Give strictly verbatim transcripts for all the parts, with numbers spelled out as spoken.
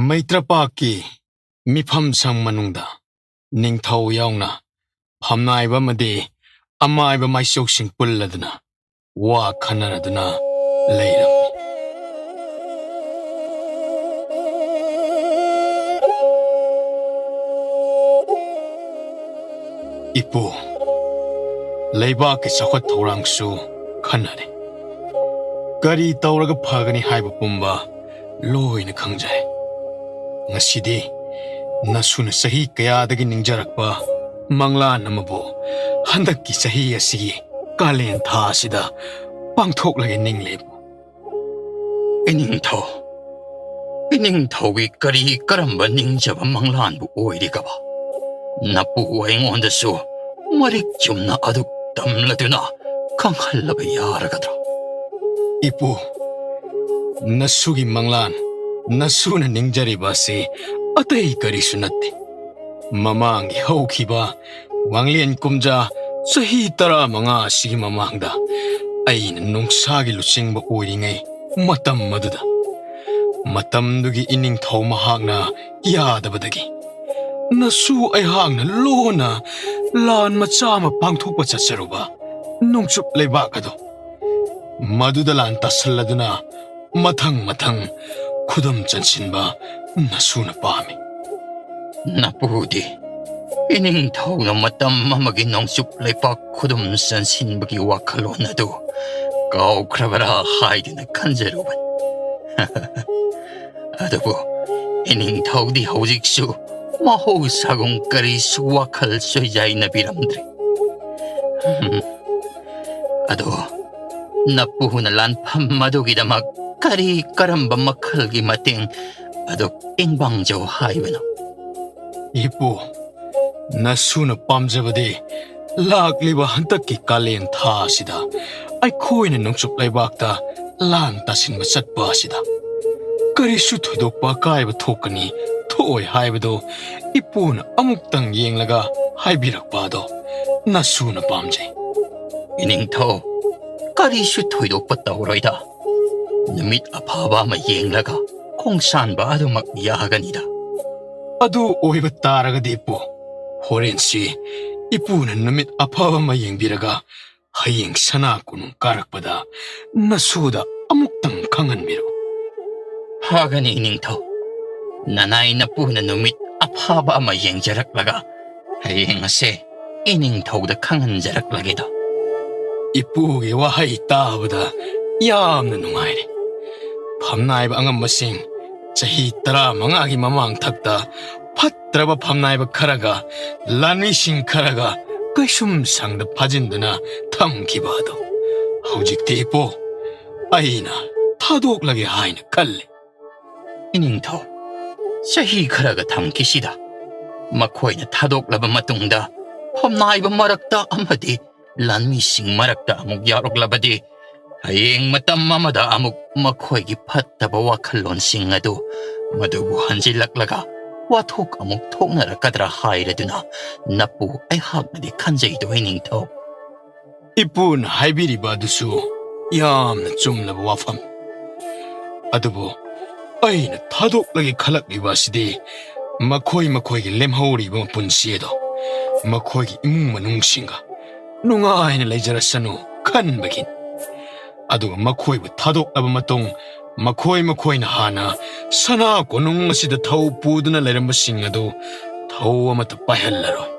ꯃꯩꯇ꯭ꯔꯄꯥꯛꯀꯤ ꯃꯤꯐꯝ ꯁꯪ ꯃꯅꯨꯡꯗ ꯅꯤꯡꯊꯧ ꯌꯥꯎꯅ ꯐꯝꯅꯥꯏꯕ ꯑꯃꯗꯤ ꯑꯃꯥꯏꯕ ꯃꯥꯏꯆꯧꯁꯤꯡ ꯄꯨꯜꯂꯗꯨꯅ ꯋꯥ ꯈꯟꯅꯔꯗꯨꯅ ꯂꯩꯔꯝꯃꯤ꯫ ꯏꯄꯨ, ꯂꯩꯕꯥꯛꯀꯤ ꯆꯥꯎꯈꯠ ꯊꯧꯔꯥꯡꯁꯨ ꯈꯟꯅꯔꯦ꯫ ꯀꯔꯤ ꯇꯧꯔꯒ ꯐꯒꯅꯤ ꯍꯥꯏꯕ ꯄꯨꯝꯕ ꯂꯣꯏꯅ ꯈꯪꯖꯔꯦ꯫ ꯉꯁꯤꯗꯤ ꯅꯁꯨꯅ ꯆꯍꯤ ꯀꯌꯥꯗꯒꯤ ꯅꯤꯡꯖꯔꯛꯄ ꯃꯪꯂꯥꯟ ꯑꯃꯕꯨ ꯍꯟꯗꯛꯀꯤ ꯆꯍꯤ ꯑꯁꯤꯒꯤ ꯀꯥꯂꯦꯟ ꯊꯥ ꯑꯁꯤꯗ ꯄꯥꯡꯊꯣꯛꯂꯒꯦ ꯅꯤꯡꯂꯦ꯫ ꯏꯅꯤꯡꯊꯧ, ꯏꯅꯤꯡꯊꯧꯒꯤ ꯀꯔꯤ ꯀꯔꯝꯕ ꯅꯤꯡꯖꯕ ꯃꯪꯂꯥꯟꯕꯨ ꯑꯣꯏꯔꯤꯒꯕ? ꯅꯄꯨ ꯑꯩꯉꯣꯟꯗꯁꯨ ꯃꯔꯤꯛ ꯆꯨꯝꯅ ꯑꯗꯨ ꯇꯝꯂꯗꯨꯅ ꯈꯪꯍꯜꯂꯕ ꯌꯥꯔꯒꯗ꯭ꯔꯥ? ꯏꯄꯨ, ꯅꯁꯨꯒꯤ ꯃꯪꯂꯥꯟ, ꯅꯁꯨꯅ ꯅꯤꯡꯖꯔꯤꯕ ꯑꯁꯤ ꯑꯇꯩ ꯀꯔꯤꯁꯨ ꯅꯠꯇꯦ꯫ ꯃꯃꯥꯡꯒꯤ ꯍꯧꯈꯤꯕ ꯋꯥꯡꯂꯦꯟ ꯀꯨꯝꯖꯥ ꯆꯍꯤ ꯇꯔꯥꯃꯉꯥ ꯑꯁꯤꯒꯤ ꯃꯃꯥꯡꯗ ꯑꯩꯅ ꯅꯨꯡꯁꯥꯒꯤ ꯂꯨꯆꯤꯡꯕ ꯑꯣꯏꯔꯤꯉꯩ ꯃꯇꯝ ꯑꯗꯨꯗ, ꯃꯇꯝꯗꯨꯒꯤ ꯏꯅꯤꯡꯊꯧ ꯃꯍꯥꯛꯅ ꯌꯥꯗꯕꯗꯒꯤ ꯅꯁꯨ ꯑꯩꯍꯥꯛꯅ ꯂꯣꯟꯅ ꯂꯥꯟ ꯃꯆꯥ ꯑꯃ ꯄꯥꯡꯊꯣꯛꯄ ꯆꯠꯆꯔꯨꯕ ꯅꯣꯡꯆꯨꯞ ꯂꯩꯕꯥꯛ ꯑꯗꯨ, ꯃꯗꯨꯗ ꯂꯥꯟ ꯇꯥꯁꯜꯂꯗꯨꯅ ꯃꯊꯪ ꯃꯊꯪ ꯈꯨꯗꯨꯝ ꯆꯟꯁꯤꯟꯕ ꯅꯁꯨꯅ ꯄꯥꯝꯃꯤ꯫ ꯅꯄꯨꯗꯤ ꯏꯅꯤꯡꯊꯧꯅ ꯃꯇꯝ ꯑꯃꯒꯤ ꯅꯣꯡꯆꯨꯞ ꯂꯩꯄꯥꯛ ꯈꯨꯗꯨꯝ ꯆꯟꯁꯤꯟꯕꯒꯤ ꯋꯥꯈꯜꯂꯣꯟ ꯑꯗꯨ ꯀꯥꯎꯈ꯭ꯔꯕꯔꯥ ꯍꯥꯏꯗꯨꯅ ꯈꯟꯖꯔꯨꯕꯅꯤ꯫ ꯑꯗꯨꯕꯨ ꯏꯅꯤꯡꯊꯧꯗꯤ ꯍꯧꯖꯤꯛꯁꯨ ꯃꯍꯧꯁꯥꯒꯨꯝ ꯀꯔꯤꯁꯨ ꯋꯥꯈꯜ ꯁꯣꯏꯖꯥꯏꯅꯕꯤꯔꯝꯗ꯭ꯔꯤ꯫ ꯎꯝ꯫ ꯑꯗꯣ ꯅꯄꯨꯅ ꯂꯥꯟꯐꯝ ꯑꯗꯨꯒꯤꯗꯃꯛ ꯀꯔꯤ ꯀꯔꯝꯕ ꯃꯈꯜꯒꯤ ꯃꯇꯦꯡ ꯑꯗꯨ ꯇꯦꯡꯕꯥꯡꯖꯧ ꯍꯥꯏꯕꯅꯣ? ꯏꯄꯨ, ꯅꯁꯨꯅ ꯄꯥꯝꯖꯕꯗꯤ ꯂꯥꯛꯂꯤꯕ ꯍꯟꯗꯛꯀꯤ ꯀꯥꯂꯦꯟ ꯊꯥ ꯑꯁꯤꯗ ꯑꯩꯈꯣꯏꯅ ꯅꯣꯡꯆꯨꯞ ꯂꯩꯕꯥꯛꯇ ꯂꯥꯟ ꯇꯥꯁꯤꯟꯕ ꯆꯠꯄ ꯑꯁꯤꯗ ꯀꯔꯤꯁꯨ ꯊꯣꯏꯗꯣꯛꯄ ꯑꯀꯥꯏꯕ ꯊꯣꯛꯀꯅꯤ ꯊꯣꯛꯑꯣꯏ ꯍꯥꯏꯕꯗꯨ ꯏꯄꯨꯅ ꯑꯃꯨꯛꯇꯪ ꯌꯦꯡꯂꯒ ꯍꯥꯏꯕꯤꯔꯛꯄ ꯑꯗꯣ ꯅꯁꯨꯅ ꯄꯥꯝꯖꯩ꯫ ꯏꯅꯤꯡꯊꯧ, ꯀꯔꯤꯁꯨ ꯊꯣꯏꯗꯣꯛꯄ ꯇꯧꯔꯣꯏꯗ꯫ ꯅꯨꯃꯤꯠ ꯑꯐꯕ ꯑꯃ ꯌꯦꯡꯂꯒ ꯈꯣꯡꯁꯥꯟꯕ ꯑꯗꯨꯃꯛ ꯌꯥꯒꯅꯤꯗ꯫ ꯑꯗꯨ ꯑꯣꯏꯕ ꯇꯥꯔꯒꯗꯤ ꯏꯄꯨ, ꯍꯣꯔꯦꯟꯁꯤ ꯏꯄꯨꯅ ꯅꯨꯃꯤꯠ ꯑꯐꯕ ꯑꯃ ꯌꯦꯡꯕꯤꯔꯒ ꯍꯌꯦꯡ ꯁꯅꯥ ꯀꯣꯅꯨꯡ ꯀꯥꯔꯛꯄꯗ ꯅꯁꯨꯗ ꯑꯃꯨꯛꯇꯪ ꯈꯪꯍꯟꯕꯤꯔꯣ꯫ ꯐꯒꯅꯤ ꯏꯅꯤꯡꯊꯧ꯫ ꯅꯅꯥꯏ ꯅꯄꯨꯅ ꯅꯨꯃꯤꯠ ꯑꯐꯕ ꯑꯃ ꯌꯦꯡꯖꯔꯛꯂꯒ ꯍꯌꯦꯡ ꯑꯁꯦ ꯏꯅꯤꯡꯊꯧꯗ ꯈꯪꯍꯟꯖꯔꯛꯂꯒꯦꯗꯣ꯫ ꯏꯄꯨꯒꯤ ꯋꯥꯍꯩ ꯇꯥꯕꯗ ꯌꯥꯝꯅ ꯅꯨꯡꯉꯥꯏꯔꯦ꯫ ꯐꯝꯅꯥꯏꯕ ꯑꯉꯝꯕꯁꯤꯡ, ꯆꯍꯤ ꯇꯔꯥꯃꯉꯥꯒꯤ ꯃꯃꯥꯡ ꯊꯛꯇ ꯐꯠꯇ꯭ꯔꯕ ꯐꯝꯅꯥꯏꯕ ꯈꯔꯒ ꯂꯥꯟꯃꯤꯁꯤꯡ ꯈꯔꯒ ꯀꯩꯁꯨꯝ ꯁꯪꯗ ꯐꯥꯖꯤꯟꯗꯨꯅ ꯊꯝꯈꯤꯕ ꯑꯗꯣ ꯍꯧꯖꯤꯛꯇꯤ ꯏꯄꯨ, ꯑꯩꯅ ꯊꯥꯗꯣꯛꯂꯒꯦ ꯍꯥꯏꯅ ꯈꯜꯂꯤ꯫ ꯏꯅꯤꯡꯊꯧ, ꯆꯍꯤ ꯈꯔꯒ ꯊꯝꯈꯤꯁꯤꯗ꯫ ꯃꯈꯣꯏꯅ ꯊꯥꯗꯣꯛꯂꯕ ꯃꯇꯨꯡꯗ ꯐꯝꯅꯥꯏꯕ ꯃꯔꯛꯇ ꯑꯃꯗꯤ ꯂꯥꯟꯃꯤꯁꯤꯡ ꯃꯔꯛꯇ ꯑꯃꯨꯛ ꯌꯥꯎꯔꯛꯂꯕꯗꯤ, ꯍꯌꯦꯡ ꯃꯇꯝ ꯑꯃꯗ ꯑꯃꯨꯛ ꯃꯈꯣꯏꯒꯤ ꯐꯠꯇꯕ ꯋꯥꯈꯜꯂꯣꯟꯁꯤꯡ ꯑꯗꯨ ꯃꯗꯨꯕꯨ ꯍꯟꯖꯤꯜꯂꯛꯂꯒ ꯋꯥꯊꯣꯛ ꯑꯃꯨꯛ ꯊꯣꯛꯅꯔꯛꯀꯗ꯭ꯔꯥ ꯍꯥꯏꯔꯗꯨꯅ ꯅꯄꯨ ꯑꯩꯍꯥꯛꯅꯗꯤ ꯈꯟꯖꯩꯗꯣ ꯏꯅꯤꯡꯊꯧ꯫ ꯏꯄꯨꯅ ꯍꯥꯏꯕꯤꯔꯤꯕ ꯑꯗꯨꯁꯨ ꯌꯥꯝꯅ ꯆꯨꯝꯂꯕ ꯋꯥꯐꯝ꯫ ꯑꯗꯨꯕꯨ ꯑꯩꯅ ꯊꯥꯗꯣꯛꯂꯒꯦ ꯈꯜꯂꯛꯂꯤꯕ ꯑꯁꯤꯗꯤ ꯃꯈꯣꯏ ꯃꯈꯣꯏꯒꯤ ꯂꯦꯝꯍꯧꯔꯤꯕ ꯃꯄꯨꯟꯁꯤ ꯑꯗꯣ ꯃꯈꯣꯏꯒꯤ ꯏꯃꯨꯡ ꯃꯅꯨꯡꯁꯤꯡꯒ ꯅꯨꯡꯉꯥꯏꯅ ꯂꯩꯖꯔꯁꯅꯨ ꯈꯟꯕꯒꯤꯅꯤ꯫ ꯑꯗꯨꯒ ꯃꯈꯣꯏꯕꯨ ꯊꯥꯗꯣꯛꯂꯕ ꯃꯇꯨꯡ ꯃꯈꯣꯏ ꯃꯈꯣꯏꯅ ꯍꯥꯟꯅ ꯁꯅꯥ ꯀꯣꯅꯨꯡ ꯑꯁꯤꯗ ꯊꯧ ꯄꯨꯗꯨꯅ ꯂꯩꯔꯝꯕꯁꯤꯡ ꯑꯗꯨ ꯊꯧ ꯑꯃꯠꯇ ꯄꯥꯏꯍꯜꯂꯔꯣꯏ꯫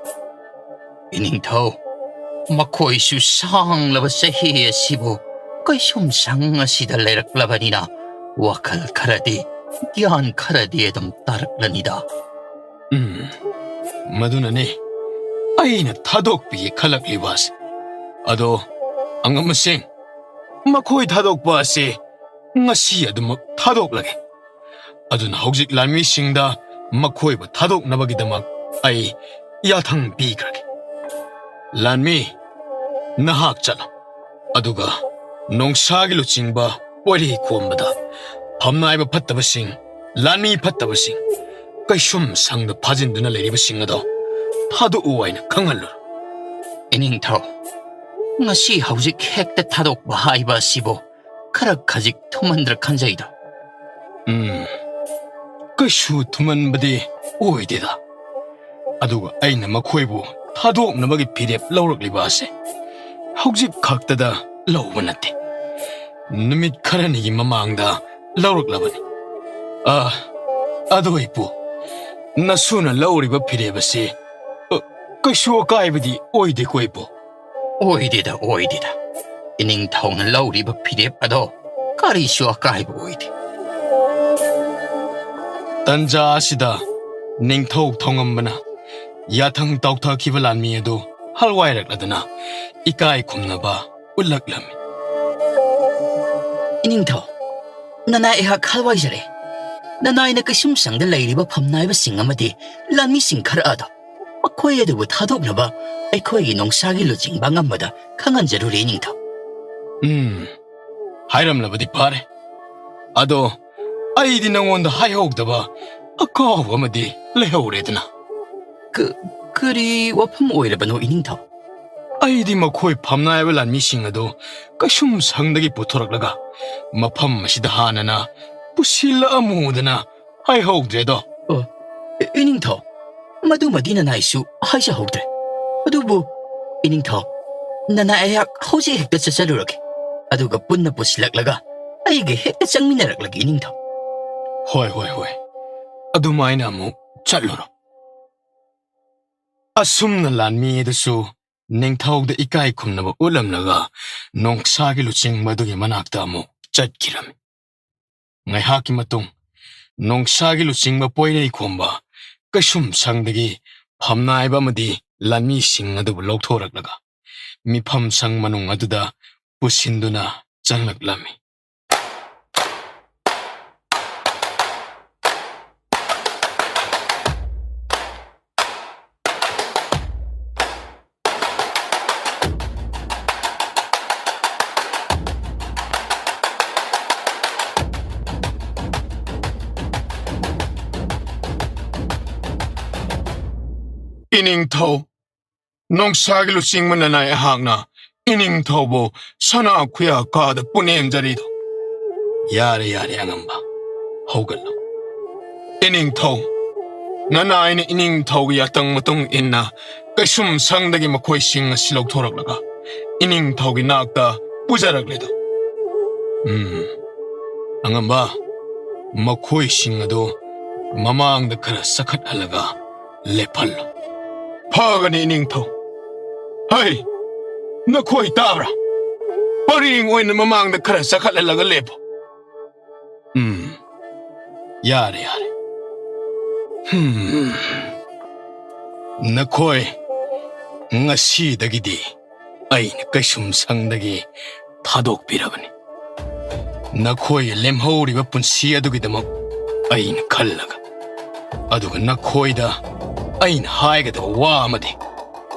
ꯏꯅꯤꯡꯊꯧ, ꯃꯈꯣꯏꯁꯨ ꯁꯥꯡꯂꯕ ꯆꯍꯤ ꯑꯁꯤꯕꯨ ꯀꯩꯁꯨꯝ ꯁꯪ ꯑꯁꯤꯗ ꯂꯩꯔꯛꯂꯕꯅꯤꯅ ꯋꯥꯈꯜ ꯈꯔꯗꯤ, ꯒ꯭ꯌꯥꯟ ꯈꯔꯗꯤ ꯑꯗꯨꯝ ꯇꯥꯔꯛꯂꯅꯤꯗ꯫ ꯎꯝ, ꯃꯗꯨꯅꯅꯦ ꯑꯩꯅ ꯊꯥꯗꯣꯛꯄꯤꯒꯦ ꯈꯜꯂꯛꯂꯤꯕ ꯑꯁꯤ꯫ ꯑꯗꯣ ꯑꯉꯝꯕꯁꯤꯡ, ꯃꯈꯣꯏ ꯊꯥꯗꯣꯛꯄ ꯑꯁꯤ ꯉꯁꯤ ꯑꯗꯨꯃꯛ ꯊꯥꯗꯣꯛꯂꯒꯦ꯫ ꯑꯗꯨꯅ ꯍꯧꯖꯤꯛ ꯂꯥꯟꯃꯤꯁꯤꯡꯗ ꯃꯈꯣꯏꯕꯨ ꯊꯥꯗꯣꯛꯅꯕꯒꯤꯗꯃꯛ ꯑꯩ ꯌꯥꯊꯪ ꯄꯤꯈ꯭ꯔꯒꯦ꯫ ꯂꯥꯟꯃꯤ, ꯅꯍꯥꯛ ꯆꯠꯂꯣ, ꯑꯗꯨꯒ ꯅꯣꯡꯁꯥꯒꯤ ꯂꯨꯆꯤꯡꯕ ꯄꯣꯏꯔꯤ ꯈꯣꯝꯕꯗ ꯐꯝꯅꯥꯏꯕ ꯐꯠꯇꯕꯁꯤꯡ, ꯂꯥꯟꯃꯤ ꯐꯠꯇꯕꯁꯤꯡ, ꯀꯩꯁꯨꯝ ꯁꯪꯗ ꯐꯥꯖꯤꯟꯗꯨꯅ ꯂꯩꯔꯤꯕꯁꯤꯡ ꯑꯗꯣ ꯊꯥꯗꯣꯛꯎ ꯍꯥꯏꯅ ꯈꯪꯍꯜꯂꯨ꯫ ꯏꯅꯤꯡꯊꯧ, ꯉꯁꯤ ꯍꯧꯖꯤꯛ ꯍꯦꯛꯇ ꯊꯥꯗꯣꯛꯄ ꯍꯥꯏꯕ ꯑꯁꯤꯕꯨ ꯈꯔ ꯈꯖꯤꯛ ꯊꯨꯃꯟꯗ꯭ꯔ ꯈꯟꯖꯩꯗ꯫ ꯎꯝ, ꯀꯩꯁꯨ ꯊꯨꯃꯟꯕꯗꯤ ꯑꯣꯏꯗꯦꯗ꯫ ꯑꯗꯨꯒ ꯑꯩꯅ ꯃꯈꯣꯏꯕꯨ ꯊꯥꯗꯣꯛꯅꯕꯒꯤ ꯐꯤꯔꯦꯞ ꯂꯧꯔꯛꯂꯤꯕ ꯑꯁꯦ ꯍꯧꯖꯤꯛ ꯈꯛꯇꯗ ꯂꯧꯕ ꯅꯠꯇꯦ, ꯅꯨꯃꯤꯠ ꯈꯔꯅꯤꯒꯤ ꯃꯃꯥꯡꯗ ꯂꯧꯔꯛꯂꯕꯅꯤ꯫ ꯑ, ꯑꯗꯣ ꯏꯄꯨ, ꯅꯁꯨꯅ ꯂꯧꯔꯤꯕ ꯐꯤꯔꯦꯞ ꯑꯁꯤ, ꯑ, ꯀꯩꯁꯨ ꯑꯀꯥꯏꯕꯗꯤ ꯑꯣꯏꯗꯦꯀꯣ ꯏꯄꯨ? ꯑꯣꯏꯗꯦꯗ, ꯑꯣꯏꯗꯦꯗ꯫ ꯏꯅꯤꯡꯊꯧꯅ ꯂꯧꯔꯤꯕ ꯐꯤꯔꯦꯞ ꯑꯗꯣ ꯀꯔꯤꯁꯨ ꯑꯀꯥꯏꯕ ꯑꯣꯏꯗꯦ꯫ ꯇꯟꯖꯥ ꯑꯁꯤꯗ ꯅꯤꯡꯊꯧ ꯊꯣꯉꯝꯕꯅ ꯌꯥꯊꯪ ꯇꯧꯊꯈꯤꯕ ꯂꯥꯟꯃꯤ ꯑꯗꯨ ꯍꯜꯋꯥꯏꯔꯛꯂꯗꯨꯅ ꯏꯀꯥꯏ ꯈꯨꯝꯅꯕ ꯎꯠꯂꯛꯂꯝꯃꯤ꯫ ꯏꯅꯤꯡꯊꯧ, ꯅꯅꯥꯏ ꯑꯩꯍꯥꯛ ꯍꯜꯋꯥꯏꯖꯔꯦ꯫ ꯅꯅꯥꯏꯅ ꯀꯩꯁꯨꯝꯁꯪꯗ ꯂꯩꯔꯤꯕ ꯐꯝꯅꯥꯏꯕꯁꯤꯡ ꯑꯃꯗꯤ ꯂꯥꯟꯃꯤꯁꯤꯡ ꯈꯔ ꯑꯗꯣ, ꯃꯈꯣꯏ ꯑꯗꯨꯕꯨ ꯊꯥꯗꯣꯛꯅꯕ ꯑꯩꯈꯣꯏꯒꯤ ꯅꯣꯡꯁꯥꯒꯤ ꯂꯨꯆꯤꯡꯕ ꯑꯉꯝꯕꯗ ꯈꯪꯍꯟꯖꯔꯨꯔꯦ, ꯏꯅꯤꯡꯊꯧ꯫ ꯎꯝ, ꯍꯥꯏꯔꯝꯂꯕꯗꯤ ꯐꯔꯦ꯫ ꯑꯗꯣ ꯑꯩꯗꯤ ꯅꯉꯣꯟꯗ ꯍꯥꯏꯍꯧꯗꯕ ꯑꯀꯥꯎꯕ ꯑꯃꯗꯤ ꯂꯩꯍꯧꯔꯦꯗꯅ꯫ ꯀ-, ꯀꯔꯤ ꯋꯥꯐꯝ ꯑꯣꯏꯔꯕꯅꯣ, ꯏꯅꯤꯡꯊꯧ? ꯑꯩꯗꯤ ꯃꯈꯣꯏ ꯐꯝꯅꯥꯏꯕ ꯂꯥꯟꯃꯤꯁꯤꯡ ꯑꯗꯨ ꯀꯩꯁꯨꯝꯁꯪꯗꯒꯤ ꯄꯨꯊꯣꯔꯛꯂꯒ ꯃꯐꯝ ꯑꯁꯤꯗ ꯍꯥꯟꯅꯅ ꯄꯨꯁꯤꯜꯂꯛꯑꯝꯃꯨꯗꯅ ꯍꯥꯏꯍꯧꯗ꯭ꯔꯦꯗꯣ꯫ ꯑꯣ, ꯏ-, ꯏꯅꯤꯡꯊꯧ, ꯃꯗꯨꯃꯗꯤ ꯅꯅꯥꯏꯁꯨ ꯍꯥꯏꯖꯍꯧꯗ꯭ꯔꯦ꯫ ꯑꯗꯨꯕꯨ, ꯏꯅꯤꯡꯊꯧ, ꯅꯅꯥꯏ ꯑꯩꯍꯥꯛ ꯍꯧꯖꯤꯛ ꯍꯦꯛꯇ ꯆꯠꯆꯔꯨꯔꯒꯦ, ꯑꯗꯨꯒ ꯄꯨꯟꯅ ꯄꯨꯁꯤꯜꯂꯛꯂꯒ ꯑꯩꯒ ꯍꯦꯛꯇ ꯆꯪꯃꯤꯟꯅꯔꯛꯂꯒꯦ, ꯏꯅꯤꯡꯊꯧ꯫ ꯍꯣꯏ, ꯍꯣꯏ, ꯍꯣꯏ꯫ ꯑꯗꯨꯃꯥꯏꯅ ꯑꯃꯨꯛ ꯆꯠꯂꯨꯔꯣ꯫ ꯑꯁꯨꯝꯅ ꯂꯥꯟꯃꯤ ꯑꯗꯨꯁꯨ ꯅꯤꯡꯊꯧꯗ ꯏꯀꯥꯏ ꯈꯨꯝꯅꯕ ꯎꯠꯂꯝꯂꯒ ꯅꯣꯡꯁꯥꯒꯤ ꯂꯨꯆꯤꯡꯕ ꯑꯗꯨꯒꯤ ꯃꯅꯥꯛꯇ ꯑꯃꯨꯛ ꯆꯠꯈꯤꯔꯝꯃꯤ꯫ ꯉꯥꯏꯍꯥꯛꯀꯤ ꯃꯇꯨꯡ ꯅꯣꯡꯁꯥꯒꯤ ꯂꯨꯆꯤꯡꯕ ꯄꯣꯏꯔꯩ ꯈꯣꯝꯕ ꯀꯩꯁꯨꯝ ꯁꯪꯗꯒꯤ ꯐꯝꯅꯥꯏꯕ ꯑꯃꯗꯤ ꯂꯥꯟꯃꯤꯁꯤꯡ ꯑꯗꯨꯕꯨ ꯂꯧꯊꯣꯔꯛꯂꯒ ꯃꯤꯐꯝ ꯁꯪ ꯃꯅꯨꯡ ꯑꯗꯨꯗ ꯄꯨꯁꯤꯟꯗꯨꯅ ꯆꯪꯂꯛꯂꯝꯃꯤ꯫ ꯏꯅꯤꯡꯊꯧ, ꯅꯣꯡꯁꯥꯒꯤ ꯂꯨꯆꯤꯡꯕ ꯅꯅꯥꯏ ꯑꯩꯍꯥꯛꯅ ꯏꯅꯤꯡꯊꯧꯕꯨ ꯁꯅꯥ ꯈꯨꯌꯥ ꯀꯥꯗ ꯄꯨꯅꯦꯝꯖꯔꯤꯗꯣ꯫ ꯌꯥꯔꯦ, ꯌꯥꯔꯦ, ꯑꯉꯝꯕ꯫ ꯍꯧꯒꯠꯂꯨ꯫ ꯏꯅꯤꯡꯊꯧ, ꯅꯅꯥꯏꯅ ꯏꯅꯤꯡꯊꯧꯒꯤ ꯌꯥꯇꯪ ꯃꯇꯨꯡ ꯏꯟꯅ ꯀꯩꯁꯨꯝ ꯁꯪꯗꯒꯤ ꯃꯈꯣꯏꯁꯤꯡ ꯑꯁꯤ ꯂꯧꯊꯣꯔꯛꯂꯒ ꯏꯅꯤꯡꯊꯧꯒꯤ ꯅꯥꯛꯇ ꯄꯨꯖꯔꯛꯂꯦꯗꯣ꯫ ꯎꯝ, ꯑꯉꯝꯕ, ꯃꯈꯣꯏꯁꯤꯡ ꯑꯗꯨ ꯃꯃꯥꯡꯗ ꯈꯔ ꯆꯈꯠꯍꯜꯂꯒ ꯂꯦꯞꯍꯜꯂꯨ꯫ ꯐꯒꯅꯤ, ꯏꯅꯤꯡꯊꯧ꯫ ꯍꯩ, ꯅꯈꯣꯏ ꯇꯥꯕ꯭ꯔꯥ? ꯄꯔꯦꯡ ꯑꯣꯏꯅ ꯃꯃꯥꯡꯗ ꯈꯔ ꯆꯈꯠꯍꯜꯂꯒ ꯂꯦꯞꯄꯨ꯫ ꯎꯝ, ꯌꯥꯔꯦ, ꯌꯥꯔꯦ꯫ ꯍꯝ, ꯅꯈꯣꯏ ꯉꯁꯤꯗꯒꯤꯗꯤ ꯑꯩꯅ ꯀꯩꯁꯨꯝ ꯁꯪꯗꯒꯤ ꯊꯥꯗꯣꯛꯄꯤꯔꯕꯅꯤ꯫ ꯅꯈꯣꯏ ꯂꯦꯝꯍꯧꯔꯤꯕ ꯄꯨꯟꯁꯤ ꯑꯗꯨꯒꯤꯗꯃꯛ ꯑꯩꯅ ꯈꯜꯂꯒ, ꯑꯗꯨꯒ ꯅꯈꯣꯏꯗ ꯑꯩꯅ ꯍꯥꯏꯒꯗꯕ ꯋꯥ ꯑꯃꯗꯤ,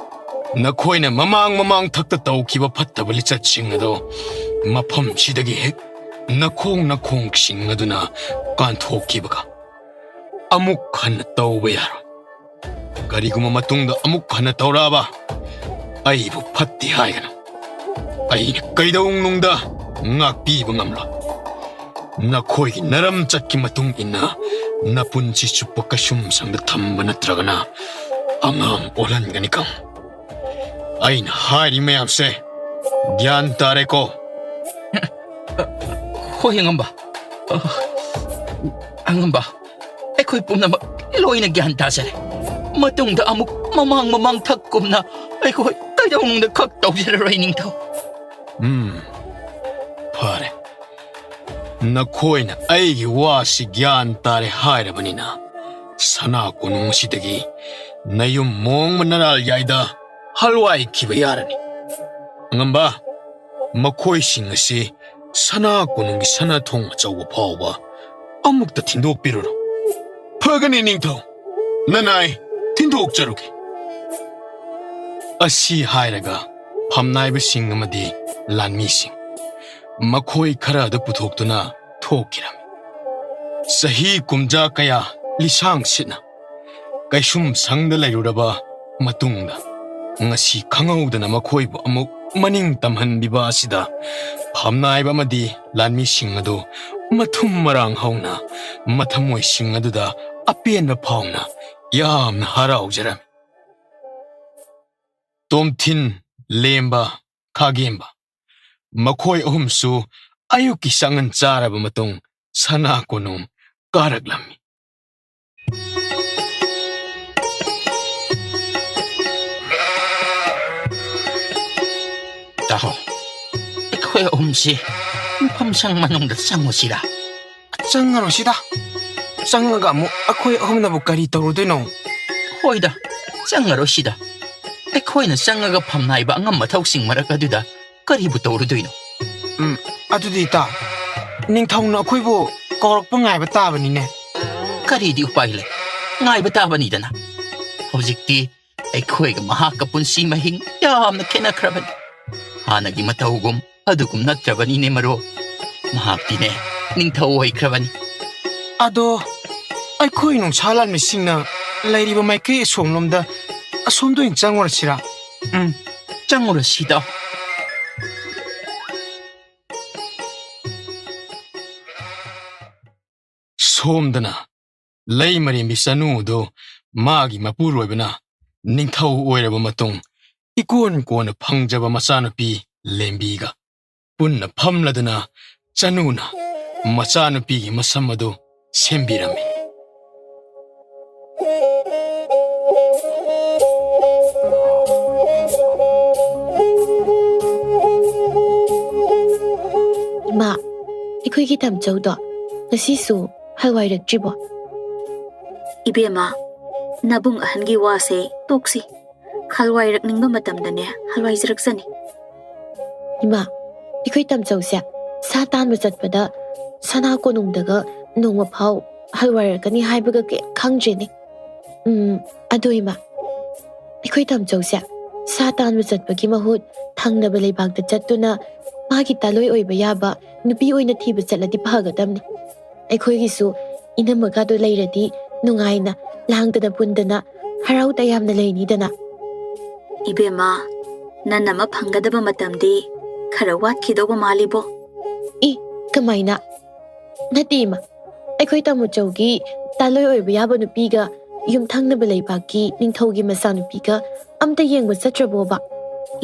ꯅꯈꯣꯏꯅ ꯃꯃꯥꯡ ꯃꯃꯥꯡ ꯊꯛꯇ ꯇꯧꯈꯤꯕ ꯐꯠꯇꯕ ꯂꯤꯆꯠꯁꯤꯡ ꯑꯗꯣ ꯃꯐꯝꯁꯤꯗꯒꯤ ꯍꯦꯛ ꯅꯈꯣꯡ ꯅꯈꯣꯡꯁꯤꯡ ꯑꯗꯨꯅ ꯀꯥꯟꯊꯣꯛꯈꯤꯕꯒ ꯑꯃꯨꯛ ꯍꯟꯅ ꯇꯧꯕ ꯌꯥꯔꯣꯏ꯫ ꯀꯔꯤꯒꯨꯝꯕ ꯃꯇꯨꯡꯗ ꯑꯃꯨꯛ ꯍꯟꯅ ꯇꯧꯔꯛꯑꯕ, ꯑꯩꯕꯨ ꯐꯠꯇꯦ ꯍꯥꯏꯒꯅꯨ꯫ ꯑꯩꯅ ꯀꯩꯗꯧꯅꯨꯡꯗ ꯉꯥꯛꯄꯤꯕ ꯉꯝꯂꯣꯏ꯫ ꯅꯈꯣꯏꯒꯤ ꯅꯔꯝ ꯆꯠꯀꯤ ꯃꯇꯨꯡ ꯏꯟꯅ ꯅꯄꯨꯟꯁꯤ ꯆꯨꯞꯄ ꯀꯩꯁꯨꯝ ꯁꯪꯗ ꯊꯝꯕ ꯅꯠꯇ꯭ꯔꯒꯅ ꯑꯉꯥꯡ ꯑꯣꯜꯍꯟꯒꯅꯤ ꯈꯪ꯫ ꯑꯩꯅ ꯍꯥꯏꯔꯤ ꯃꯌꯥꯝꯁꯦ ꯒ꯭ꯌꯥꯟ ꯇꯥꯔꯦꯀꯣ? ꯍꯣꯏ, ꯑꯉꯝꯕ꯫ ꯑ, ꯑꯉꯝꯕ, ꯑꯩꯈꯣꯏ ꯄꯨꯝꯅꯃꯛ ꯂꯣꯏꯅ ꯒ꯭ꯌꯥꯟ ꯇꯥꯖꯔꯦ꯫ ꯃꯇꯨꯡꯗ ꯑꯃꯨꯛ ꯃꯃꯥꯡ ꯃꯃꯥꯡ ꯊꯛꯀꯨꯝꯅ ꯑꯩꯈꯣꯏ ꯀꯩꯗꯧꯅꯨꯡꯗ ꯈꯛ ꯇꯧꯖꯔꯔꯣꯏ, ꯅꯤꯡꯊꯧ꯫ ꯎꯝ, ꯐꯔꯦ꯫ ꯅꯈꯣꯏꯅ ꯑꯩꯒꯤ ꯋꯥꯁꯤ ꯒ꯭ꯌꯥꯟ ꯇꯥꯔꯦ ꯍꯥꯏꯔꯕꯅꯤꯅ, ꯁꯅꯥ ꯀꯣꯅꯨꯡ ꯑꯁꯤꯗꯒꯤ ꯅꯌꯨꯝ ꯃꯣꯡꯃ ꯅꯔꯥꯜ ꯌꯥꯏꯗ ꯍꯜꯋꯥꯏꯈꯤꯕ ꯌꯥꯔꯅꯤ꯫ ꯑꯉꯝꯕ, ꯃꯈꯣꯏꯁꯤꯡ ꯑꯁꯤ ꯁꯅꯥ ꯀꯣꯅꯨꯡꯒꯤ ꯁꯅꯥ ꯊꯣꯡ ꯑꯆꯧꯕ ꯐꯥꯎꯕ ꯑꯃꯨꯛꯇ ꯊꯤꯟꯗꯣꯛꯄꯤꯔꯨꯔꯣ꯫ ꯐꯒꯅꯤ, ꯅꯤꯡꯊꯧ꯫ ꯅꯅꯥꯏ ꯊꯤꯟꯗꯣꯛꯆꯔꯨꯒꯦ꯫ ꯑꯁꯤ ꯍꯥꯏꯔꯒ ꯐꯝꯅꯥꯏꯕꯁꯤꯡ ꯑꯃꯗꯤ ꯂꯥꯟꯃꯤꯁꯤꯡ, ꯃꯈꯣꯏ ꯈꯔ ꯑꯗꯨ ꯄꯨꯊꯣꯛꯇꯨꯅ ꯊꯣꯛꯈꯤꯔꯝꯃꯤ꯫ ꯆꯍꯤ ꯀꯨꯝꯖꯥ ꯀꯌꯥ ꯂꯤꯁꯥꯡ ꯁꯤꯠꯅ ꯀꯩꯁꯨꯝ ꯁꯪꯗ ꯂꯩꯔꯨꯔꯕ ꯃꯇꯨꯡꯗ, ꯉꯁꯤ ꯈꯪꯍꯧꯗꯅ ꯃꯈꯣꯏꯕꯨ ꯑꯃꯨꯛ ꯃꯅꯤꯡ ꯇꯝꯍꯟꯕꯤꯕ ꯑꯁꯤꯗ ꯐꯝꯅꯥꯏꯕ ꯑꯃꯗꯤ ꯂꯥꯟꯃꯤꯁꯤꯡ ꯑꯗꯨ ꯃꯊꯨꯝ ꯃꯔꯥꯡ ꯍꯧꯅ ꯃꯊꯃꯣꯏꯁꯤꯡ ꯑꯗꯨꯗ ꯑꯄꯦꯟꯕ ꯐꯥꯎꯅ ꯌꯥꯝꯅ ꯍꯔꯥꯎꯖꯔꯝꯃꯤ꯫ ꯇꯣꯝꯊꯤꯟ, ꯂꯦꯝꯕ, ꯈꯥꯒꯦꯝꯕ, ꯃꯈꯣꯏ ꯑꯍꯨꯝꯁꯨ ꯑꯌꯨꯛꯀꯤ ꯆꯥꯉꯟ ꯆꯥꯔꯕ ꯃꯇꯨꯡ ꯁꯅꯥ ꯀꯣꯅꯨꯡ ꯀꯥꯔꯛꯂꯝꯃꯤ꯫ ꯇꯥꯍꯣ, ꯑꯩꯈꯣꯏ ꯑꯍꯨꯝꯁꯤ ꯃꯐꯝ ꯁꯪ ꯃꯅꯨꯡꯗ ꯆꯪꯉꯨꯁꯤꯔꯥ? ꯆꯪꯉꯔꯣꯏꯁꯤꯗ꯫ ꯆꯪꯉꯒ ꯑꯃꯨꯛ ꯑꯩꯈꯣꯏ ꯑꯍꯨꯝꯅꯕꯨ ꯀꯔꯤ ꯇꯧꯔꯨꯗꯣꯏꯅꯣ? ꯍꯣꯏꯗ, ꯆꯪꯉꯔꯣꯏꯁꯤꯗ꯫ ꯑꯩꯈꯣꯏꯅ ꯆꯪꯉꯒ ꯐꯝꯅꯥꯏꯕ ꯑꯉꯝ ꯃꯊꯧꯁꯤꯡ ꯃꯔꯛ ꯑꯗꯨꯗ ꯀꯔꯤꯕꯨ ꯇꯧꯔꯨꯗꯣꯏꯅꯣ? ꯎꯝ, ꯑꯗꯨꯗꯤ ꯏꯇꯥ, ꯅꯤꯡꯊꯧꯅ ꯑꯩꯈꯣꯏꯕꯨ ꯀꯧꯔꯛꯄ ꯉꯥꯏꯕ ꯇꯥꯕꯅꯤꯅꯦ꯫ ꯀꯔꯤꯗꯤ ꯎꯄꯥꯏ ꯂꯩ? ꯉꯥꯏꯕ ꯇꯥꯕꯅꯤꯗꯅ꯫ ꯍꯧꯖꯤꯛꯇꯤ ꯑꯩꯈꯣꯏꯒ ꯃꯍꯥꯛꯀ ꯄꯨꯟꯁꯤ ꯃꯍꯤꯡ ꯌꯥꯝꯅ ꯈꯦꯠꯅꯈ꯭ꯔꯕꯅꯤ꯫ ꯍꯥꯟꯅꯒꯤ ꯃꯇꯧꯒꯨꯝ ꯑꯗꯨꯒꯨꯝ ꯅꯠꯇ꯭ꯔꯕꯅꯤꯅꯦ ꯃꯔꯨꯞ꯫ ꯃꯍꯥꯛꯇꯤꯅꯦ ꯅꯤꯡꯊꯧ ꯑꯣꯏꯈ꯭ꯔꯕꯅꯤ꯫ ꯑꯗꯣ ꯑꯩꯈꯣꯏ ꯅꯨꯡꯁꯥ ꯂꯥꯟꯃꯤꯁꯤꯡꯅ ꯂꯩꯔꯤꯕ ꯃꯥꯏꯀꯩ ꯑꯁꯣꯝꯂꯣꯝꯗ, ꯑꯁꯣꯝꯗ ꯑꯣꯏꯅ ꯆꯪꯉꯨꯔꯁꯤꯔꯥ? ꯎꯝ, ꯆꯪꯉꯨꯔꯁꯤꯗ꯫ ꯁꯣꯝꯗꯅ ꯂꯩꯃꯔꯦꯝꯕꯤ ꯆꯅꯨꯗꯨ ꯃꯥꯒꯤ ꯃꯄꯨꯔꯣꯏꯕꯅ ꯅꯤꯡꯊꯧ ꯑꯣꯏꯔꯕ ꯃꯇꯨꯡ ꯏꯀꯣꯟ ꯀꯣꯟꯅ ꯐꯪꯖꯕ ꯃꯆꯥꯅꯨꯄꯤ ꯂꯦꯝꯕꯤꯒ ꯄꯨꯟꯅ ꯐꯝꯂꯗꯨꯅ ꯆꯅꯨꯅ ꯃꯆꯥꯅꯨꯄꯤꯒꯤ ꯃꯁꯝ ꯑꯗꯨ ꯁꯦꯝꯕꯤꯔꯝꯃꯤ꯫ ꯏꯃꯥ, ꯑꯩꯈꯣꯏꯒꯤ ꯇꯝꯆꯧꯗꯣ ꯉꯁꯤꯁꯨ ꯍꯜꯋꯥꯏꯔꯛꯇ꯭ꯔꯤꯕꯣ? ꯏꯕꯦꯝꯃ, ꯅꯕꯨꯡ ꯑꯍꯟꯒꯤ ꯋꯥꯁꯦ ꯇꯣꯛꯁꯤ꯫ ꯍꯜꯋꯥꯏꯔꯛꯅꯤꯡꯕ ꯃꯇꯝꯗꯅꯦ ꯍꯜꯋꯥꯏꯖꯔꯛꯆꯅꯤ꯫ ꯏꯃꯥ, ꯑꯩꯈꯣꯏ ꯇꯝꯆꯧꯁꯦ ꯁꯥ ꯇꯥꯟꯕ ꯆꯠꯄꯗ ꯁꯅꯥ ꯀꯣꯅꯨꯡꯗꯒ ꯅꯣꯡꯃ ꯐꯥꯎ ꯍꯜꯋꯥꯏꯔꯛꯀꯅꯤ ꯍꯥꯏꯕꯒ ꯀꯩꯝ ꯈꯪꯗ꯭ꯔꯦꯅꯦ꯫ ꯎꯝ, ꯑꯗꯣ ꯏꯃꯥ, ꯑꯩꯈꯣꯏ ꯇꯝꯆꯧꯁꯦ ꯁꯥ ꯇꯥꯟꯕ ꯆꯠꯄꯒꯤ ꯃꯍꯨꯠ ꯊꯪꯅꯕ ꯂꯩꯕꯥꯛꯇ ꯆꯠꯇꯨꯅ ꯃꯥꯒꯤ ꯇꯥꯂꯣꯏ ꯑꯣꯏꯕ ꯌꯥꯕ ꯅꯨꯄꯤ ꯑꯣꯏꯅ ꯊꯤꯕ ꯆꯠꯂꯗꯤ ꯐꯒꯗꯕꯅꯤ꯫ ꯑꯩꯈꯣꯏꯒꯤꯁꯨ ꯏꯅꯝꯃꯒꯗꯣ ꯂꯩꯔꯗꯤ ꯅꯨꯡꯉꯥꯏꯅ ꯂꯥꯡꯗꯅ ꯄꯨꯟꯗꯅ ꯍꯔꯥꯎ ꯇꯌꯥꯝꯅ ꯂꯩꯅꯤꯗꯅ꯫ ꯏꯕꯦꯝꯃ, ꯅꯪ ꯑꯃ ꯐꯪꯒꯗꯕ ꯃꯇꯝꯗꯤ ꯈꯔ ꯋꯥꯠꯈꯤꯗꯧꯕ ꯃꯥꯜꯂꯤꯕꯣ꯫ ꯏ, ꯀꯃꯥꯏꯅ? ꯅꯠꯇꯦ, ꯏꯃꯥ꯫ ꯑꯩꯈꯣꯏ ꯇꯥꯃꯣꯆꯧꯒꯤ ꯇꯥꯂꯣꯏ ꯑꯣꯏꯕ ꯌꯥꯕ ꯅꯨꯄꯤꯒ ꯌꯨꯝꯊꯪꯅꯕ ꯂꯩꯕꯥꯛꯀꯤ ꯅꯤꯡꯊꯧꯒꯤ ꯃꯆꯥꯅꯨꯄꯤꯒ ꯑꯝꯇ ꯌꯦꯡꯕ ꯆꯠꯇ꯭ꯔꯕꯣꯕ?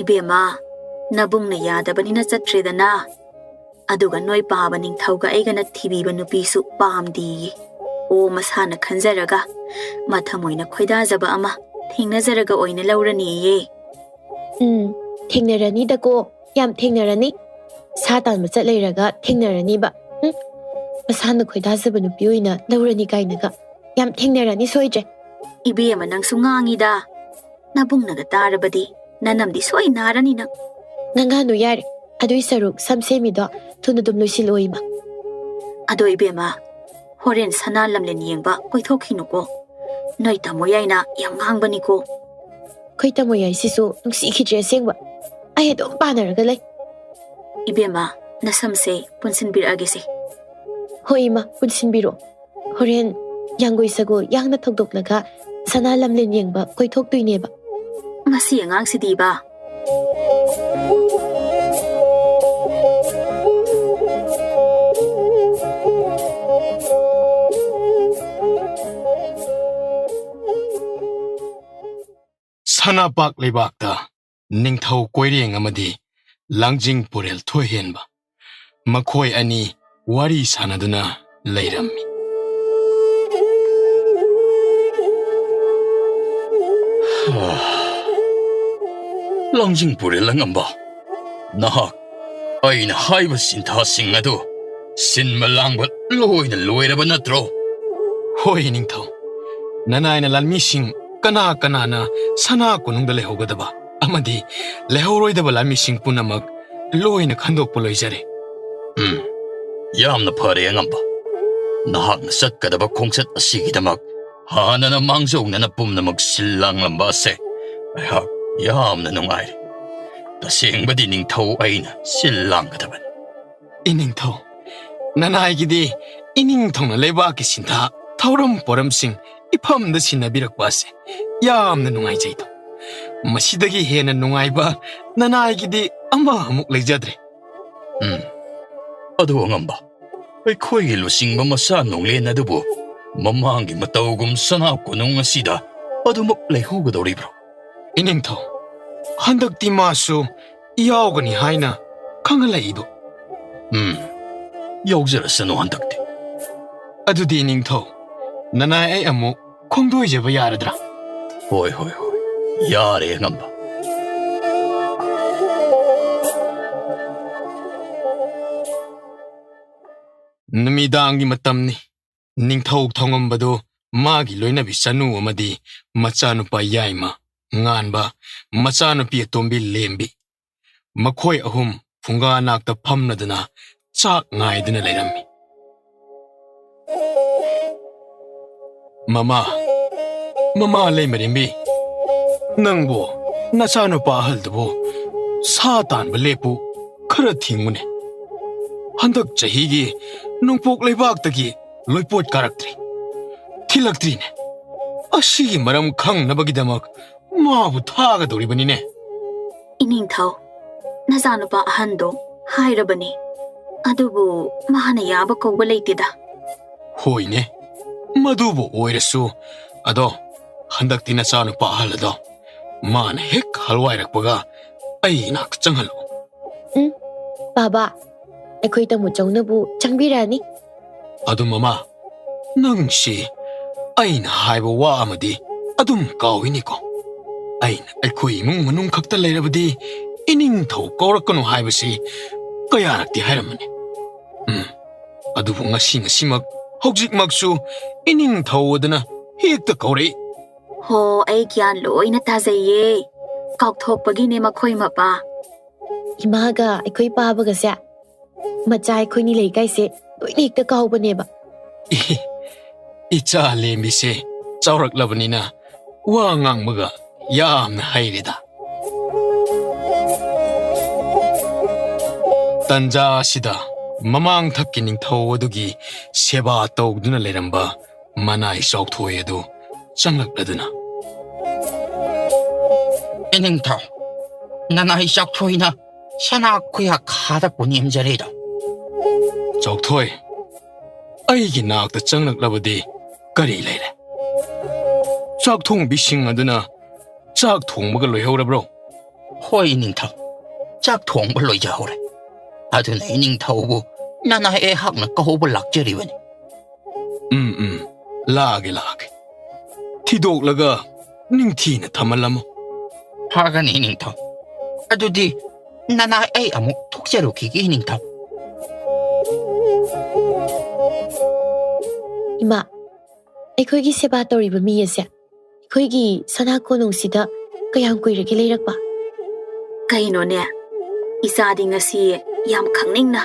ꯏꯕꯦꯝꯃ, ꯅꯕꯨꯡꯅ ꯌꯥꯗꯕꯅꯤꯅ ꯆꯠꯇ꯭ꯔꯦꯗꯅ꯫ ꯑꯗꯨꯒ ꯅꯣꯏ ꯄꯥꯕ ꯅꯤꯡꯊꯧꯒ ꯑꯩꯒꯅ ꯊꯤꯕꯤꯕ ꯅꯨꯄꯤꯁꯨ ꯄꯥꯝꯗꯦꯌꯦ꯫ ꯑꯣ, ꯃꯁꯥꯅ ꯈꯟꯖꯔꯒ, ꯃꯊꯃꯣꯏꯅ ꯈꯣꯏꯗꯥꯖꯕ ꯑꯃ ꯊꯦꯡꯅꯖꯔꯒ ꯑꯣꯏꯅ ꯂꯧꯔꯅꯤꯌꯦ꯫ ꯎꯝ, ꯊꯦꯡꯅꯔꯅꯤꯗꯀꯣ, ꯌꯥꯝ ꯊꯦꯡꯅꯔꯅꯤ꯫ ꯁꯥ ꯇꯥꯟꯕ ꯆꯠ ꯂꯩꯔꯒ ꯊꯦꯡꯅꯔꯅꯤꯕ꯫ ꯎꯝ, ꯃꯁꯥꯅ ꯈꯣꯏꯗꯥꯖꯕ ꯅꯨꯄꯤ ꯑꯣꯏꯅ ꯂꯧꯔꯅꯤ ꯀꯥꯏꯅꯒ꯫ ꯌꯥꯝ ꯊꯦꯡꯅꯔꯅꯤ ꯁꯣꯏꯗ꯭ꯔꯦ꯫ ꯏꯕꯦꯝꯃ, ꯅꯪꯁꯨ ꯉꯥꯡꯉꯤꯗ꯫ ꯅꯕꯨꯡꯅꯒ ꯇꯥꯔꯕꯗꯤ ꯅꯅꯝꯗꯤ ꯁꯣꯏ ꯅꯥꯔꯅꯤ ꯅꯪ꯫ ꯅꯪꯒꯥꯅꯨ ꯌꯥꯔꯦ꯫ ꯑꯗꯨꯏ ꯁꯔꯨꯛ ꯁꯝ ꯁꯦꯝꯃꯤꯗꯣ ꯊꯨꯅ ꯑꯗꯨꯝ ꯂꯣꯏꯁꯤꯜꯂꯣ, ꯏꯃꯥ꯫ ꯑꯗꯣ ꯏꯕꯦꯝꯃ, ꯍꯣꯔꯦꯟ ꯁꯅꯥ ꯂꯝꯂꯦꯟ ꯌꯦꯡꯕ ꯀꯣꯏꯊꯣꯛꯈꯤꯅꯨꯀꯣ꯫ ꯅꯣꯏ ꯇꯥꯃꯣ ꯌꯥꯏꯅ ꯌꯥꯝ ꯉꯥꯡꯕꯅꯤꯀꯣ꯫ ꯑꯩꯈꯣꯏ ꯇꯥꯃꯣ ꯌꯥꯏꯁꯤꯁꯨ ꯅꯨꯡꯁꯤꯈꯤꯗ꯭ꯔꯦ ꯑꯁꯦꯡꯕ꯫ ꯑꯩ ꯑꯗꯨꯝ ꯄꯥꯅꯔꯒ ꯂꯩ꯫ ꯏꯕꯦꯝꯃ, ꯅꯁꯝꯁꯦ ꯄꯨꯟꯁꯤꯟꯕꯤꯔꯛꯑꯒꯦꯁꯦ꯫ ꯍꯣꯏ, ꯏꯃꯥ, ꯄꯨꯟꯁꯤꯟꯕꯤꯔꯣ꯫ ꯍꯣꯔꯦꯟ ꯌꯥꯡꯒꯣꯏ ꯁꯒꯣꯜ ꯌꯥꯡꯅ ꯊꯧꯗꯣꯛꯂꯒ ꯁꯅꯥ ꯂꯝꯂꯦꯟ ꯌꯦꯡꯕ ꯀꯣꯏꯊꯣꯛꯇꯣꯏꯅꯦꯕ꯫ ꯃꯁꯤ ꯑꯉꯥꯡꯁꯤꯗꯤꯕ꯫ ꯁꯅꯥꯄꯥꯛ ꯂꯩꯕꯥꯛꯇ ꯅꯤꯡꯊꯧ ꯀꯣꯏꯔꯦꯡ ꯑꯃꯗꯤ ꯂꯥꯡꯖꯤꯡ ꯄꯨꯔꯦꯜ ꯊꯣꯏꯍꯦꯟꯕ, ꯃꯈꯣꯏ ꯑꯅꯤ ꯋꯥꯔꯤ ꯁꯥꯟꯅꯗꯨꯅ ꯂꯩꯔꯝꯃꯤ꯫ ꯂꯥꯡꯖꯤꯡ ꯄꯨꯔꯦꯜ ꯑꯉꯝꯕ, ꯅꯍꯥꯛ ꯑꯩꯅ ꯍꯥꯏꯕ ꯁꯤꯟꯊꯥꯁꯤꯡ ꯑꯗꯨ ꯁꯤꯟꯕ ꯂꯥꯡꯕ ꯂꯣꯏꯅ ꯂꯣꯏꯔꯕ ꯅꯠꯇ꯭ꯔꯣ? ꯍꯣꯏ, ꯅꯤꯡꯊꯧ꯫ ꯅꯅꯥꯏꯅ ꯂꯥꯟꯃꯤꯁꯤꯡ ꯀꯅꯥ ꯀꯅꯥꯅ ꯁꯅꯥ ꯀꯣꯅꯨꯡꯗ ꯂꯩꯍꯧꯒꯗꯕ ꯑꯃꯗꯤ ꯂꯩꯍꯧꯔꯣꯏꯗꯕ ꯂꯥꯟꯃꯤꯁꯤꯡ ꯄꯨꯝꯅꯃꯛ ꯂꯣꯏꯅ ꯈꯟꯗꯣꯛꯄ ꯂꯣꯏꯖꯔꯦ꯫ ꯎꯝ, ꯌꯥꯝꯅ ꯐꯔꯦ, ꯑꯉꯝꯕ꯫ ꯅꯍꯥꯛꯅ ꯆꯠꯀꯗꯕ ꯈꯣꯡꯆꯠ ꯑꯁꯤꯒꯤꯗꯃꯛ ꯍꯥꯟꯅꯅ ꯃꯥꯡꯖꯧꯅꯅ ꯄꯨꯝꯅꯃꯛ ꯁꯤꯜ ꯂꯥꯡꯂꯝꯕ ꯑꯁꯦ ꯑꯩꯍꯥꯛ ꯌꯥꯝꯅ ꯅꯨꯡꯉꯥꯏꯔꯦ꯫ ꯇꯁꯦꯡꯕꯗꯤ ꯅꯤꯡꯊꯧ ꯑꯩꯅ ꯁꯤꯜ ꯂꯥꯡꯒꯗꯕꯅꯤ꯫ ꯏꯅꯤꯡꯊꯧ, ꯅꯅꯥꯏꯒꯤꯗꯤ ꯏꯅꯤꯡꯊꯧꯅ ꯂꯩꯕꯥꯛꯀꯤ ꯁꯤꯟꯊꯥ, ꯊꯧꯔꯝ ꯄꯣꯔꯝꯁꯤꯡ ꯏꯐꯝꯗ ꯁꯤꯟꯅꯕꯤꯔꯛꯄ ꯑꯁꯦ ꯌꯥꯝꯅ ꯅꯨꯡꯉꯥꯏꯖꯩꯗꯣ꯫ ꯃꯁꯤꯗꯒꯤ ꯍꯦꯟꯅ ꯅꯨꯡꯉꯥꯏꯕ ꯅꯅꯥꯏꯒꯤꯗꯤ ꯑꯃ ꯑꯃꯨꯛ ꯂꯩꯖꯗ꯭ꯔꯦ꯫ ꯎꯝ, ꯑꯗꯨ ꯑꯉꯝꯕ, ꯑꯩꯈꯣꯏꯒꯤ ꯂꯨꯆꯤꯡꯕ ꯃꯆꯥ ꯅꯣꯡꯂꯦꯟ ꯑꯗꯨꯕꯨ ꯃꯃꯥꯡꯒꯤ ꯃꯇꯧꯒꯨꯝ ꯁꯅꯥ ꯀꯣꯅꯨꯡ ꯑꯁꯤꯗ ꯑꯗꯨꯃꯛ ꯂꯩꯍꯧꯒꯗꯧꯔꯤꯕ꯭ꯔꯣ? ꯏꯅꯤꯡꯊꯧ, ꯍꯟꯗꯛꯇꯤ ꯃꯥꯁꯨ ꯌꯥꯎꯒꯅꯤ ꯍꯥꯏꯅ ꯈꯪꯍꯜꯂꯛꯏꯗꯣ꯫ ꯎꯝ, ꯌꯥꯎꯖꯔꯁꯅꯨ ꯍꯟꯗꯛꯇꯤ꯫ ꯑꯗꯨꯗꯤ ꯏꯅꯤꯡꯊꯧ, ꯅꯅꯥꯏ ꯑꯩ ꯑꯃꯨꯛ ꯈꯣꯡꯗꯣꯏꯖꯕ ꯌꯥꯔꯗ꯭ꯔꯥ? ꯍꯣꯏ, ꯍꯣꯏ, ꯍꯣꯏ꯫ ꯌꯥꯔꯦ, ꯑꯉꯝꯕ꯫ ꯅꯨꯃꯤꯗꯥꯡꯒꯤ ꯃꯇꯝꯅꯤ꯫ ꯅꯤꯡꯊꯧ ꯊꯧꯉꯝꯕꯗꯨ ꯃꯥꯒꯤ ꯂꯣꯏꯅꯕꯤ ꯆꯅꯨ ꯑꯃꯗꯤ ꯃꯆꯥꯅꯨꯄꯥ ꯌꯥꯏꯃ ꯉꯥꯟꯕ, ꯃꯆꯥꯅꯨꯄꯤ ꯑꯇꯣꯝꯕꯤ ꯂꯦꯝꯕꯤ, ꯃꯈꯣꯏ ꯑꯍꯨꯝ ꯐꯨꯡꯒꯥ ꯅꯥꯛꯇ ꯐꯝꯂꯗꯨꯅ ꯆꯥꯛ ꯉꯥꯏꯗꯨꯅ ꯂꯩꯔꯝꯃꯤ꯫ "ꯃꯃꯥ, ꯃꯃꯥ ꯂꯩꯃꯔꯦꯝꯕꯤ, ꯅꯪꯕꯨ ꯅꯆꯥꯅꯨꯄꯥ ꯑꯍꯜꯗꯨꯕꯨ ꯁꯥ ꯇꯥꯟꯕ ꯂꯦꯞꯄꯨ, ꯈꯔ ꯊꯤꯡꯉꯨꯅꯦ꯫ ꯍꯟꯗꯛ ꯆꯍꯤꯒꯤ ꯅꯣꯡꯄꯣꯛ ꯂꯩꯕꯥꯛꯇꯒꯤ ꯂꯣꯏꯄꯣꯠ ꯀꯥꯔꯛꯇ꯭ꯔꯤ, ꯊꯤꯜꯂꯛꯇ꯭ꯔꯤꯅꯦ꯫ ꯑꯁꯤꯒꯤ ꯃꯔꯝ ꯈꯪꯅꯕꯒꯤꯗꯃꯛ ꯃꯥꯕꯨ ꯊꯥꯒꯗꯧꯔꯤꯕꯅꯤꯅꯦ꯫" "ꯏꯅꯤꯡꯊꯧ, ꯅꯆꯥꯅꯨꯄꯥ ꯑꯍꯟꯗꯣ ꯍꯥꯏꯔꯕꯅꯤ, ꯑꯗꯨꯕꯨ ꯃꯥꯅ ꯌꯥꯕ ꯀꯧꯕ ꯂꯩꯇꯦꯗ꯫" "ꯍꯣꯏꯅꯦ, ꯃꯗꯨꯕꯨ ꯑꯣꯏꯔꯁꯨ, ꯑꯗꯣ ꯍꯟꯗꯛꯇꯤ ꯅꯆꯥꯅꯨꯄꯥ ꯑꯍꯜ ꯑꯗꯣ ꯃꯥꯅ ꯍꯦꯛ ꯍꯜꯋꯥꯏꯔꯛꯄꯒ ꯑꯩ ꯏꯅꯥꯛꯇ ꯆꯪꯍꯜꯂꯨ꯫" "ꯎꯝ, ꯕꯥꯕꯥ, ꯑꯩꯈꯣꯏ ꯇꯥꯃꯣ ꯆꯧꯅꯕꯨ ꯆꯪꯕꯤꯔꯛꯑꯅꯤ꯫" "ꯑꯗꯨ ꯃꯃꯥ, ꯅꯪꯁꯤ ꯑꯩꯅ ꯍꯥꯏꯕ ꯋꯥ ꯑꯃꯗꯤ ꯑꯗꯨꯝ ꯀꯥꯎꯏꯅꯤꯀꯣ꯫ ꯑꯩꯅ ꯑꯩꯈꯣꯏ ꯏꯃꯨꯡ ꯃꯅꯨꯡ ꯈꯛꯇ ꯂꯩꯔꯕꯗꯤ ꯏꯅꯤꯡꯊꯧ ꯀꯧꯔꯛꯀꯅꯨ ꯍꯥꯏꯕꯁꯤ ꯀꯌꯥꯔꯛꯇꯤ ꯍꯥꯏꯔꯝꯕꯅꯤ꯫ ꯎꯝ, ꯑꯗꯨꯕꯨ ꯉꯁꯤ ꯉꯁꯤꯃꯛ ꯍꯧꯖꯤꯛꯃꯛꯁꯨ ꯏꯅꯤꯡꯊꯧ ꯑꯗꯨꯅ ꯍꯦꯛꯇ ꯀꯧꯔꯛꯏ꯫" "ꯍꯣ, ꯑꯩ ꯒ꯭ꯌꯥꯟ ꯂꯣꯏꯅ ꯇꯥꯖꯩꯌꯦ꯫ ꯀꯥꯎꯊꯣꯛꯄꯒꯤꯅꯦ ꯃꯈꯣꯏ ꯃꯄꯥ꯫" "ꯏꯃꯥꯒ ꯑꯩꯈꯣꯏ ꯄꯥꯕꯒꯁꯦ, ꯃꯆꯥ ꯑꯩꯈꯣꯏꯅꯤ ꯂꯩꯀꯥꯏꯁꯦ ꯂꯣꯏꯅ ꯍꯦꯛꯇ ꯀꯥꯎꯕꯅꯦꯕ꯫" "ꯏꯍꯦ, ꯏꯆꯥ ꯂꯦꯝꯕꯤꯁꯦ ꯆꯥꯎꯔꯛꯂꯕꯅꯤꯅ ꯋꯥ ꯉꯥꯡꯕꯒ ꯌꯥꯝꯅ ꯍꯩꯔꯦꯗ꯫" ꯇꯟꯖꯥ ꯑꯁꯤꯗ ꯃꯃꯥꯡ ꯊꯛꯀꯤ ꯅꯤꯡꯊꯧ ꯑꯗꯨꯒꯤ ꯁꯦꯕꯥ ꯇꯧꯗꯨꯅ ꯂꯩꯔꯝꯕ ꯃꯅꯥꯏ ꯆꯥꯎꯊꯣꯏ ꯑꯗꯨ ꯆꯪꯂꯛꯂꯗꯨꯅ, "ꯏꯅꯤꯡꯊꯧ, ꯅꯅꯥꯏ ꯆꯥꯎꯊꯣꯏꯅ ꯁꯅꯥ ꯈꯨꯌꯥ ꯈꯥꯗ ꯄꯨꯅꯦꯝꯖꯔꯦꯗꯣ꯫" "ꯆꯥꯎꯊꯣꯏ, ꯑꯩꯒꯤ ꯅꯥꯛꯇ ꯆꯪꯂꯛꯂꯕꯗꯤ ꯀꯔꯤ ꯂꯩꯔꯦ? ꯆꯥꯛ ꯊꯣꯡꯕꯤꯁꯤꯡ ꯑꯗꯨꯅ ꯆꯥꯛ ꯊꯣꯡꯕꯒ ꯂꯣꯏꯍꯧꯔꯕ꯭ꯔꯣ? ꯍꯣꯏ, ꯏꯅꯤꯡꯊꯧ꯫ ꯆꯥꯛ ꯊꯣꯡꯕ ꯂꯣꯏꯖꯍꯧꯔꯦ꯫ ꯑꯗꯨꯅ ꯏꯅꯤꯡꯊꯧꯕꯨ ꯅꯅꯥꯏ ꯑꯩꯍꯥꯛꯅ ꯀꯧꯕ ꯂꯥꯛꯆꯔꯤꯕꯅꯤ꯫ ꯎꯝ, ꯎꯝ꯫ ꯂꯥꯛꯑꯒꯦ, ꯂꯥꯛꯑꯒꯦ꯫ ꯊꯤꯗꯣꯛꯂꯒ ꯅꯤꯡꯊꯤꯅ ꯊꯝꯍꯜꯂꯝꯃꯨ꯫ ꯐꯒꯅꯤ, ꯏꯅꯤꯡꯊꯧ꯫ ꯑꯗꯨꯗꯤ ꯅꯅꯥꯏ ꯑꯩ ꯑꯃꯨꯛ ꯊꯣꯛꯆꯔꯨꯈꯤꯒꯦ, ꯏꯅꯤꯡꯊꯧ꯫ ꯏꯃꯥ, ꯑꯩꯈꯣꯏꯒꯤ ꯁꯦꯕꯥ ꯇꯧꯔꯤꯕ ꯃꯤ ꯑꯁꯦ ꯑꯩꯈꯣꯏꯒꯤ ꯁꯅꯥ ꯀꯣꯅꯨꯡꯁꯤꯗ ꯀꯌꯥꯝ ꯀꯨꯏꯔꯒꯦ ꯂꯩꯔꯛꯄ? ꯀꯩꯅꯣꯅꯦ, ꯏꯆꯥꯗꯤ ꯉꯁꯤ ꯌꯥꯝ ꯈꯪꯅꯤꯡꯅ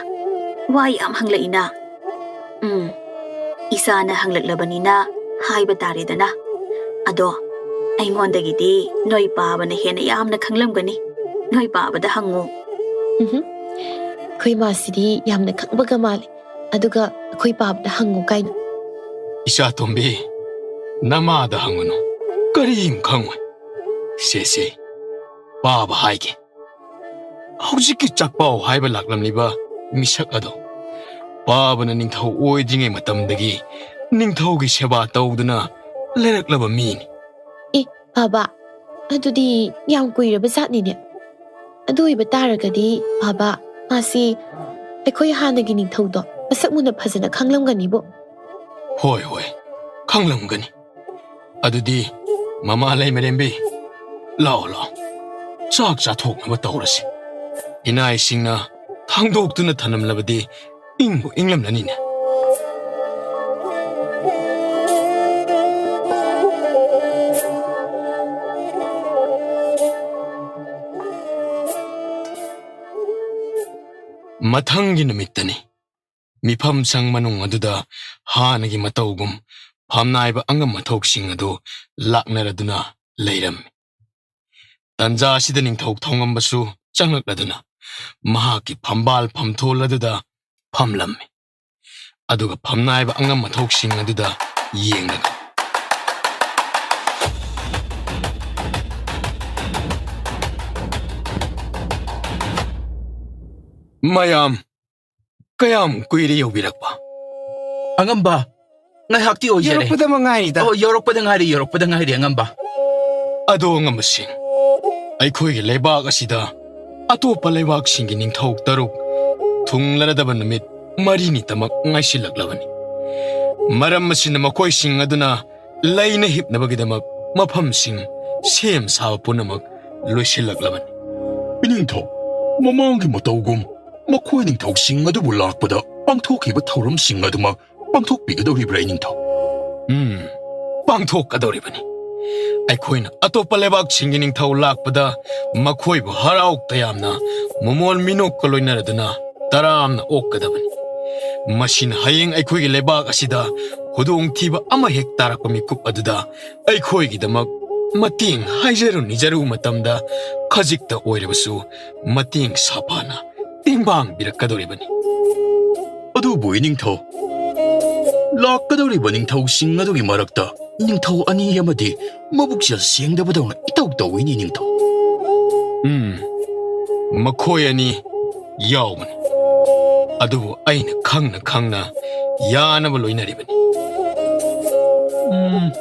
ꯋꯥ ꯌꯥꯝ ꯍꯪꯂꯛꯏꯅ꯫ ꯎꯝ, ꯏꯆꯥꯅ ꯍꯪꯂꯛꯂꯕꯅꯤꯅ ꯍꯥꯏꯕ ꯇꯥꯔꯦꯗꯅ꯫ ꯑꯗꯣ ꯑꯩꯉꯣꯟꯗꯒꯤꯗꯤ ꯅꯣꯏ ꯄꯥꯕꯅ ꯍꯦꯟꯅ ꯌꯥꯝꯅ ꯈꯪꯂꯝꯒꯅꯤ꯫ ꯅꯣꯏ ꯄꯥꯕꯗ ꯍꯪꯉꯨ꯫ ꯎꯝꯍꯨꯝ꯫ ꯑꯩꯈꯣꯏ ꯃꯥꯁꯤꯗꯤ ꯌꯥꯝꯅ ꯈꯪꯕꯒ ꯃꯥꯜꯂꯦ꯫ ꯑꯗꯨꯒ ꯑꯩꯈꯣꯏ ꯄꯥꯕꯗ ꯍꯪꯉꯨ ꯀꯥꯏꯅ꯫ ꯏꯆꯥꯇꯣꯝꯕꯤ, ꯅꯃꯥꯗ ꯍꯪꯉꯨꯅꯨ꯫ ꯀꯔꯤꯝ ꯈꯪꯉꯣꯏ꯫ ꯁꯦ, ꯁꯦ, ꯄꯥꯕ ꯍꯥꯏꯒꯦ꯫ ꯍꯧꯖꯤꯛꯀꯤ ꯆꯥꯛꯄꯥꯎ ꯍꯥꯏꯕ ꯂꯥꯛꯂꯝꯂꯤꯕ ꯃꯤꯁꯛ ꯑꯗꯣ ꯄꯥꯕꯅ ꯅꯤꯡꯊꯧ ꯑꯣꯏꯗ꯭ꯔꯤꯉꯩ ꯃꯇꯝꯗꯒꯤ ꯅꯤꯡꯊꯧꯒꯤ ꯁꯦꯕꯥ ꯇꯧꯗꯨꯅ ꯂꯩꯔꯛꯂꯕ ꯃꯤꯅꯤ꯫ ꯑꯦ, ꯄꯥꯕ, ꯑꯗꯨꯗꯤ ꯌꯥꯝ ꯀꯨꯏꯔꯕ ꯖꯥꯠꯅꯤꯅꯦ꯫ ꯑꯗꯨ ꯑꯣꯏꯕ ꯇꯥꯔꯒꯗꯤ, ꯄꯥꯕ, ꯃꯥꯁꯤ ꯑꯩꯈꯣꯏ ꯍꯥꯟꯅꯒꯤ ꯅꯤꯡꯊꯧꯗꯣ ꯃꯁꯛ ꯃꯨꯟꯅ ꯐꯖꯅ ꯈꯪꯂꯝꯒꯅꯤꯕꯨ꯫ ꯍꯣꯏ, ꯍꯣꯏ, ꯈꯪꯂꯝꯒꯅꯤ꯫ ꯑꯗꯨꯗꯤ, ꯃꯃꯥ ꯂꯩꯃꯔꯦꯝꯕꯤ, ꯂꯥꯛꯑꯣ, ꯂꯥꯛꯑꯣ, ꯆꯥꯛ ꯆꯥꯊꯣꯛꯅꯕ ꯇꯧꯔꯁꯤ꯫ ꯏꯅꯥꯏꯁꯤꯡꯅ ꯊꯥꯡꯗꯣꯛꯇꯨꯅ ꯊꯅꯝꯂꯕꯗꯤ ꯏꯪꯕꯨ ꯏꯪꯂꯝꯂꯅꯤꯅꯦ꯫ ꯃꯊꯪꯒꯤ ꯅꯨꯃꯤꯠꯇꯅꯤ꯫ ꯃꯤꯐꯝ ꯁꯪ ꯃꯅꯨꯡ ꯑꯗꯨꯗ ꯍꯥꯟꯅꯒꯤ ꯃꯇꯧꯒꯨꯝ ꯐꯝꯅꯥꯏꯕ ꯑꯉꯝ ꯑꯊꯧꯁꯤꯡ ꯑꯗꯨ ꯂꯥꯛꯅꯔꯗꯨꯅ ꯂꯩꯔꯝꯃꯤ꯫ ꯇꯟꯖꯥ ꯑꯁꯤꯗ ꯅꯤꯡꯊꯧ ꯊꯧꯉꯝꯕꯁꯨ ꯆꯪꯂꯛꯂꯗꯨꯅ ꯃꯍꯥꯛꯀꯤ ꯐꯝꯕꯥꯜ ꯐꯝꯊꯣꯜ ꯑꯗꯨꯗ ꯐꯝꯂꯝꯃꯤ꯫ ꯑꯗꯨꯒ ꯐꯝꯅꯥꯏꯕ ꯑꯉꯝ ꯑꯊꯧꯁꯤꯡ ꯑꯗꯨꯗ ꯌꯦꯡꯂꯒ, "ꯃꯌꯥꯝ, ꯀꯌꯥꯝ ꯀꯨꯏꯔꯦ ꯌꯧꯕꯤꯔꯛꯄ?" ꯑꯉꯝꯕ, ꯉꯥꯏꯍꯥꯛꯇꯤ ꯑꯣꯏꯖꯔꯦ꯫ ꯌꯧꯔꯛꯄꯗ ꯃꯉꯥꯏꯔꯤꯗ꯫ ꯑꯣ, ꯌꯧꯔꯛꯄꯗ ꯉꯥꯏꯔꯤ, ꯌꯧꯔꯛꯄꯗ ꯉꯥꯏꯔꯤ, ꯑꯉꯝꯕ꯫ ꯑꯗꯣ, ꯑꯉꯝꯕꯁꯤꯡ, ꯑꯩꯈꯣꯏꯒꯤ ꯂꯩꯕꯥꯛ ꯑꯁꯤꯗ ꯑꯇꯣꯞꯄ ꯂꯩꯕꯥꯛꯁꯤꯡꯒꯤ ꯅꯤꯡꯊꯧ ꯇꯔꯨꯛ ꯊꯨꯡꯂꯔꯗꯕ ꯅꯨꯃꯤꯠ ꯃꯔꯤꯅꯤꯇꯃꯛ ꯉꯥꯏꯁꯤꯜꯂꯛꯂꯕꯅꯤ꯫ ꯃꯔꯝ ꯑꯁꯤꯅ ꯃꯈꯣꯏꯁꯤꯡ ꯑꯗꯨꯅ ꯂꯩꯅ ꯍꯤꯞꯅꯕꯒꯤꯗꯃꯛ ꯃꯐꯝꯁꯤꯡ ꯁꯦꯝ ꯁꯥꯕ ꯄꯨꯝꯅꯃꯛ ꯂꯣꯏꯁꯤꯜꯂꯛꯂꯕꯅꯤ꯫ ꯏꯅꯤꯡꯊꯧ, ꯃꯃꯥꯡꯒꯤ ꯃꯇꯧꯒꯨꯝ ꯃꯈꯣꯏ ꯅꯤꯡꯊꯧꯁꯤꯡ ꯑꯗꯨꯕꯨ ꯂꯥꯛꯄꯗ ꯄꯥꯡꯊꯣꯛꯈꯤꯕ ꯊꯧꯔꯝꯁꯤꯡ ꯑꯗꯨꯃꯛ ꯄꯥꯡꯊꯣꯛꯄꯤꯒꯗꯧꯔꯤꯕ꯭ꯔꯥ, ꯏꯅꯤꯡꯊꯧ? ꯎꯝ, ꯄꯥꯡꯊꯣꯛꯀꯗꯧꯔꯤꯕꯅꯤ꯫ ꯑꯩꯈꯣꯏꯅ ꯑꯇꯣꯞꯄ ꯂꯩꯕꯥꯛꯁꯤꯡꯒꯤ ꯅꯤꯡꯊꯧ ꯂꯥꯛꯄꯗ ꯃꯈꯣꯏꯕꯨ ꯍꯔꯥꯎ ꯇꯌꯥꯝꯅ ꯃꯃꯣꯟ ꯃꯤꯅꯣꯛꯀ ꯂꯣꯏꯅꯔꯗꯨꯅ ꯇꯔꯥꯝꯅ ꯑꯣꯛꯀꯗꯕꯅꯤ꯫ ꯃꯁꯤꯅ ꯍꯌꯦꯡ ꯑꯩꯈꯣꯏꯒꯤ ꯂꯩꯕꯥꯛ ꯑꯁꯤꯗ ꯈꯨꯗꯣꯡꯊꯤꯕ ꯑꯃ ꯍꯦꯛ ꯇꯥꯔꯛꯄ ꯃꯤꯀꯨꯞ ꯑꯗꯨꯗ ꯑꯩꯈꯣꯏꯒꯤꯗꯃꯛ ꯃꯇꯦꯡ ꯍꯥꯏꯖꯔꯨ ꯅꯤꯖꯔꯨ ꯃꯇꯝꯗ ꯈꯖꯤꯛꯇ ꯑꯣꯏꯔꯕꯁꯨ ꯃꯇꯦꯡ ꯁꯥꯐꯅ ꯇꯦꯡꯕꯥꯡꯕꯤꯔꯛꯀꯗꯧꯔꯤꯕꯅꯤ꯫ ꯑꯗꯨꯕꯨ, ꯏꯅꯤꯡꯊꯧ, ꯂꯥꯛꯀꯗꯧꯔꯤꯕ ꯅꯤꯡꯊꯧꯁꯤꯡ ꯑꯗꯨꯒꯤ ꯃꯔꯛꯇ ꯅꯤꯡꯊꯧ ꯑꯅꯤ ꯑꯃꯗꯤ ꯃꯕꯨꯛꯆꯦꯜ ꯁꯦꯡꯗꯕꯗꯧꯅ ꯏꯇꯧ ꯇꯧꯏꯅꯦ, ꯏꯅꯤꯡꯊꯧ꯫ ꯎꯝ, ꯃꯈꯣꯏ ꯑꯅꯤ ꯌꯥꯎꯕꯅꯤ꯫ ꯑꯗꯨꯕꯨ ꯑꯩꯅ ꯈꯪꯅ ꯈꯪꯅ ꯌꯥꯅꯕ ꯂꯣꯏꯅꯔꯤꯕꯅꯤ꯫ ꯎꯝ,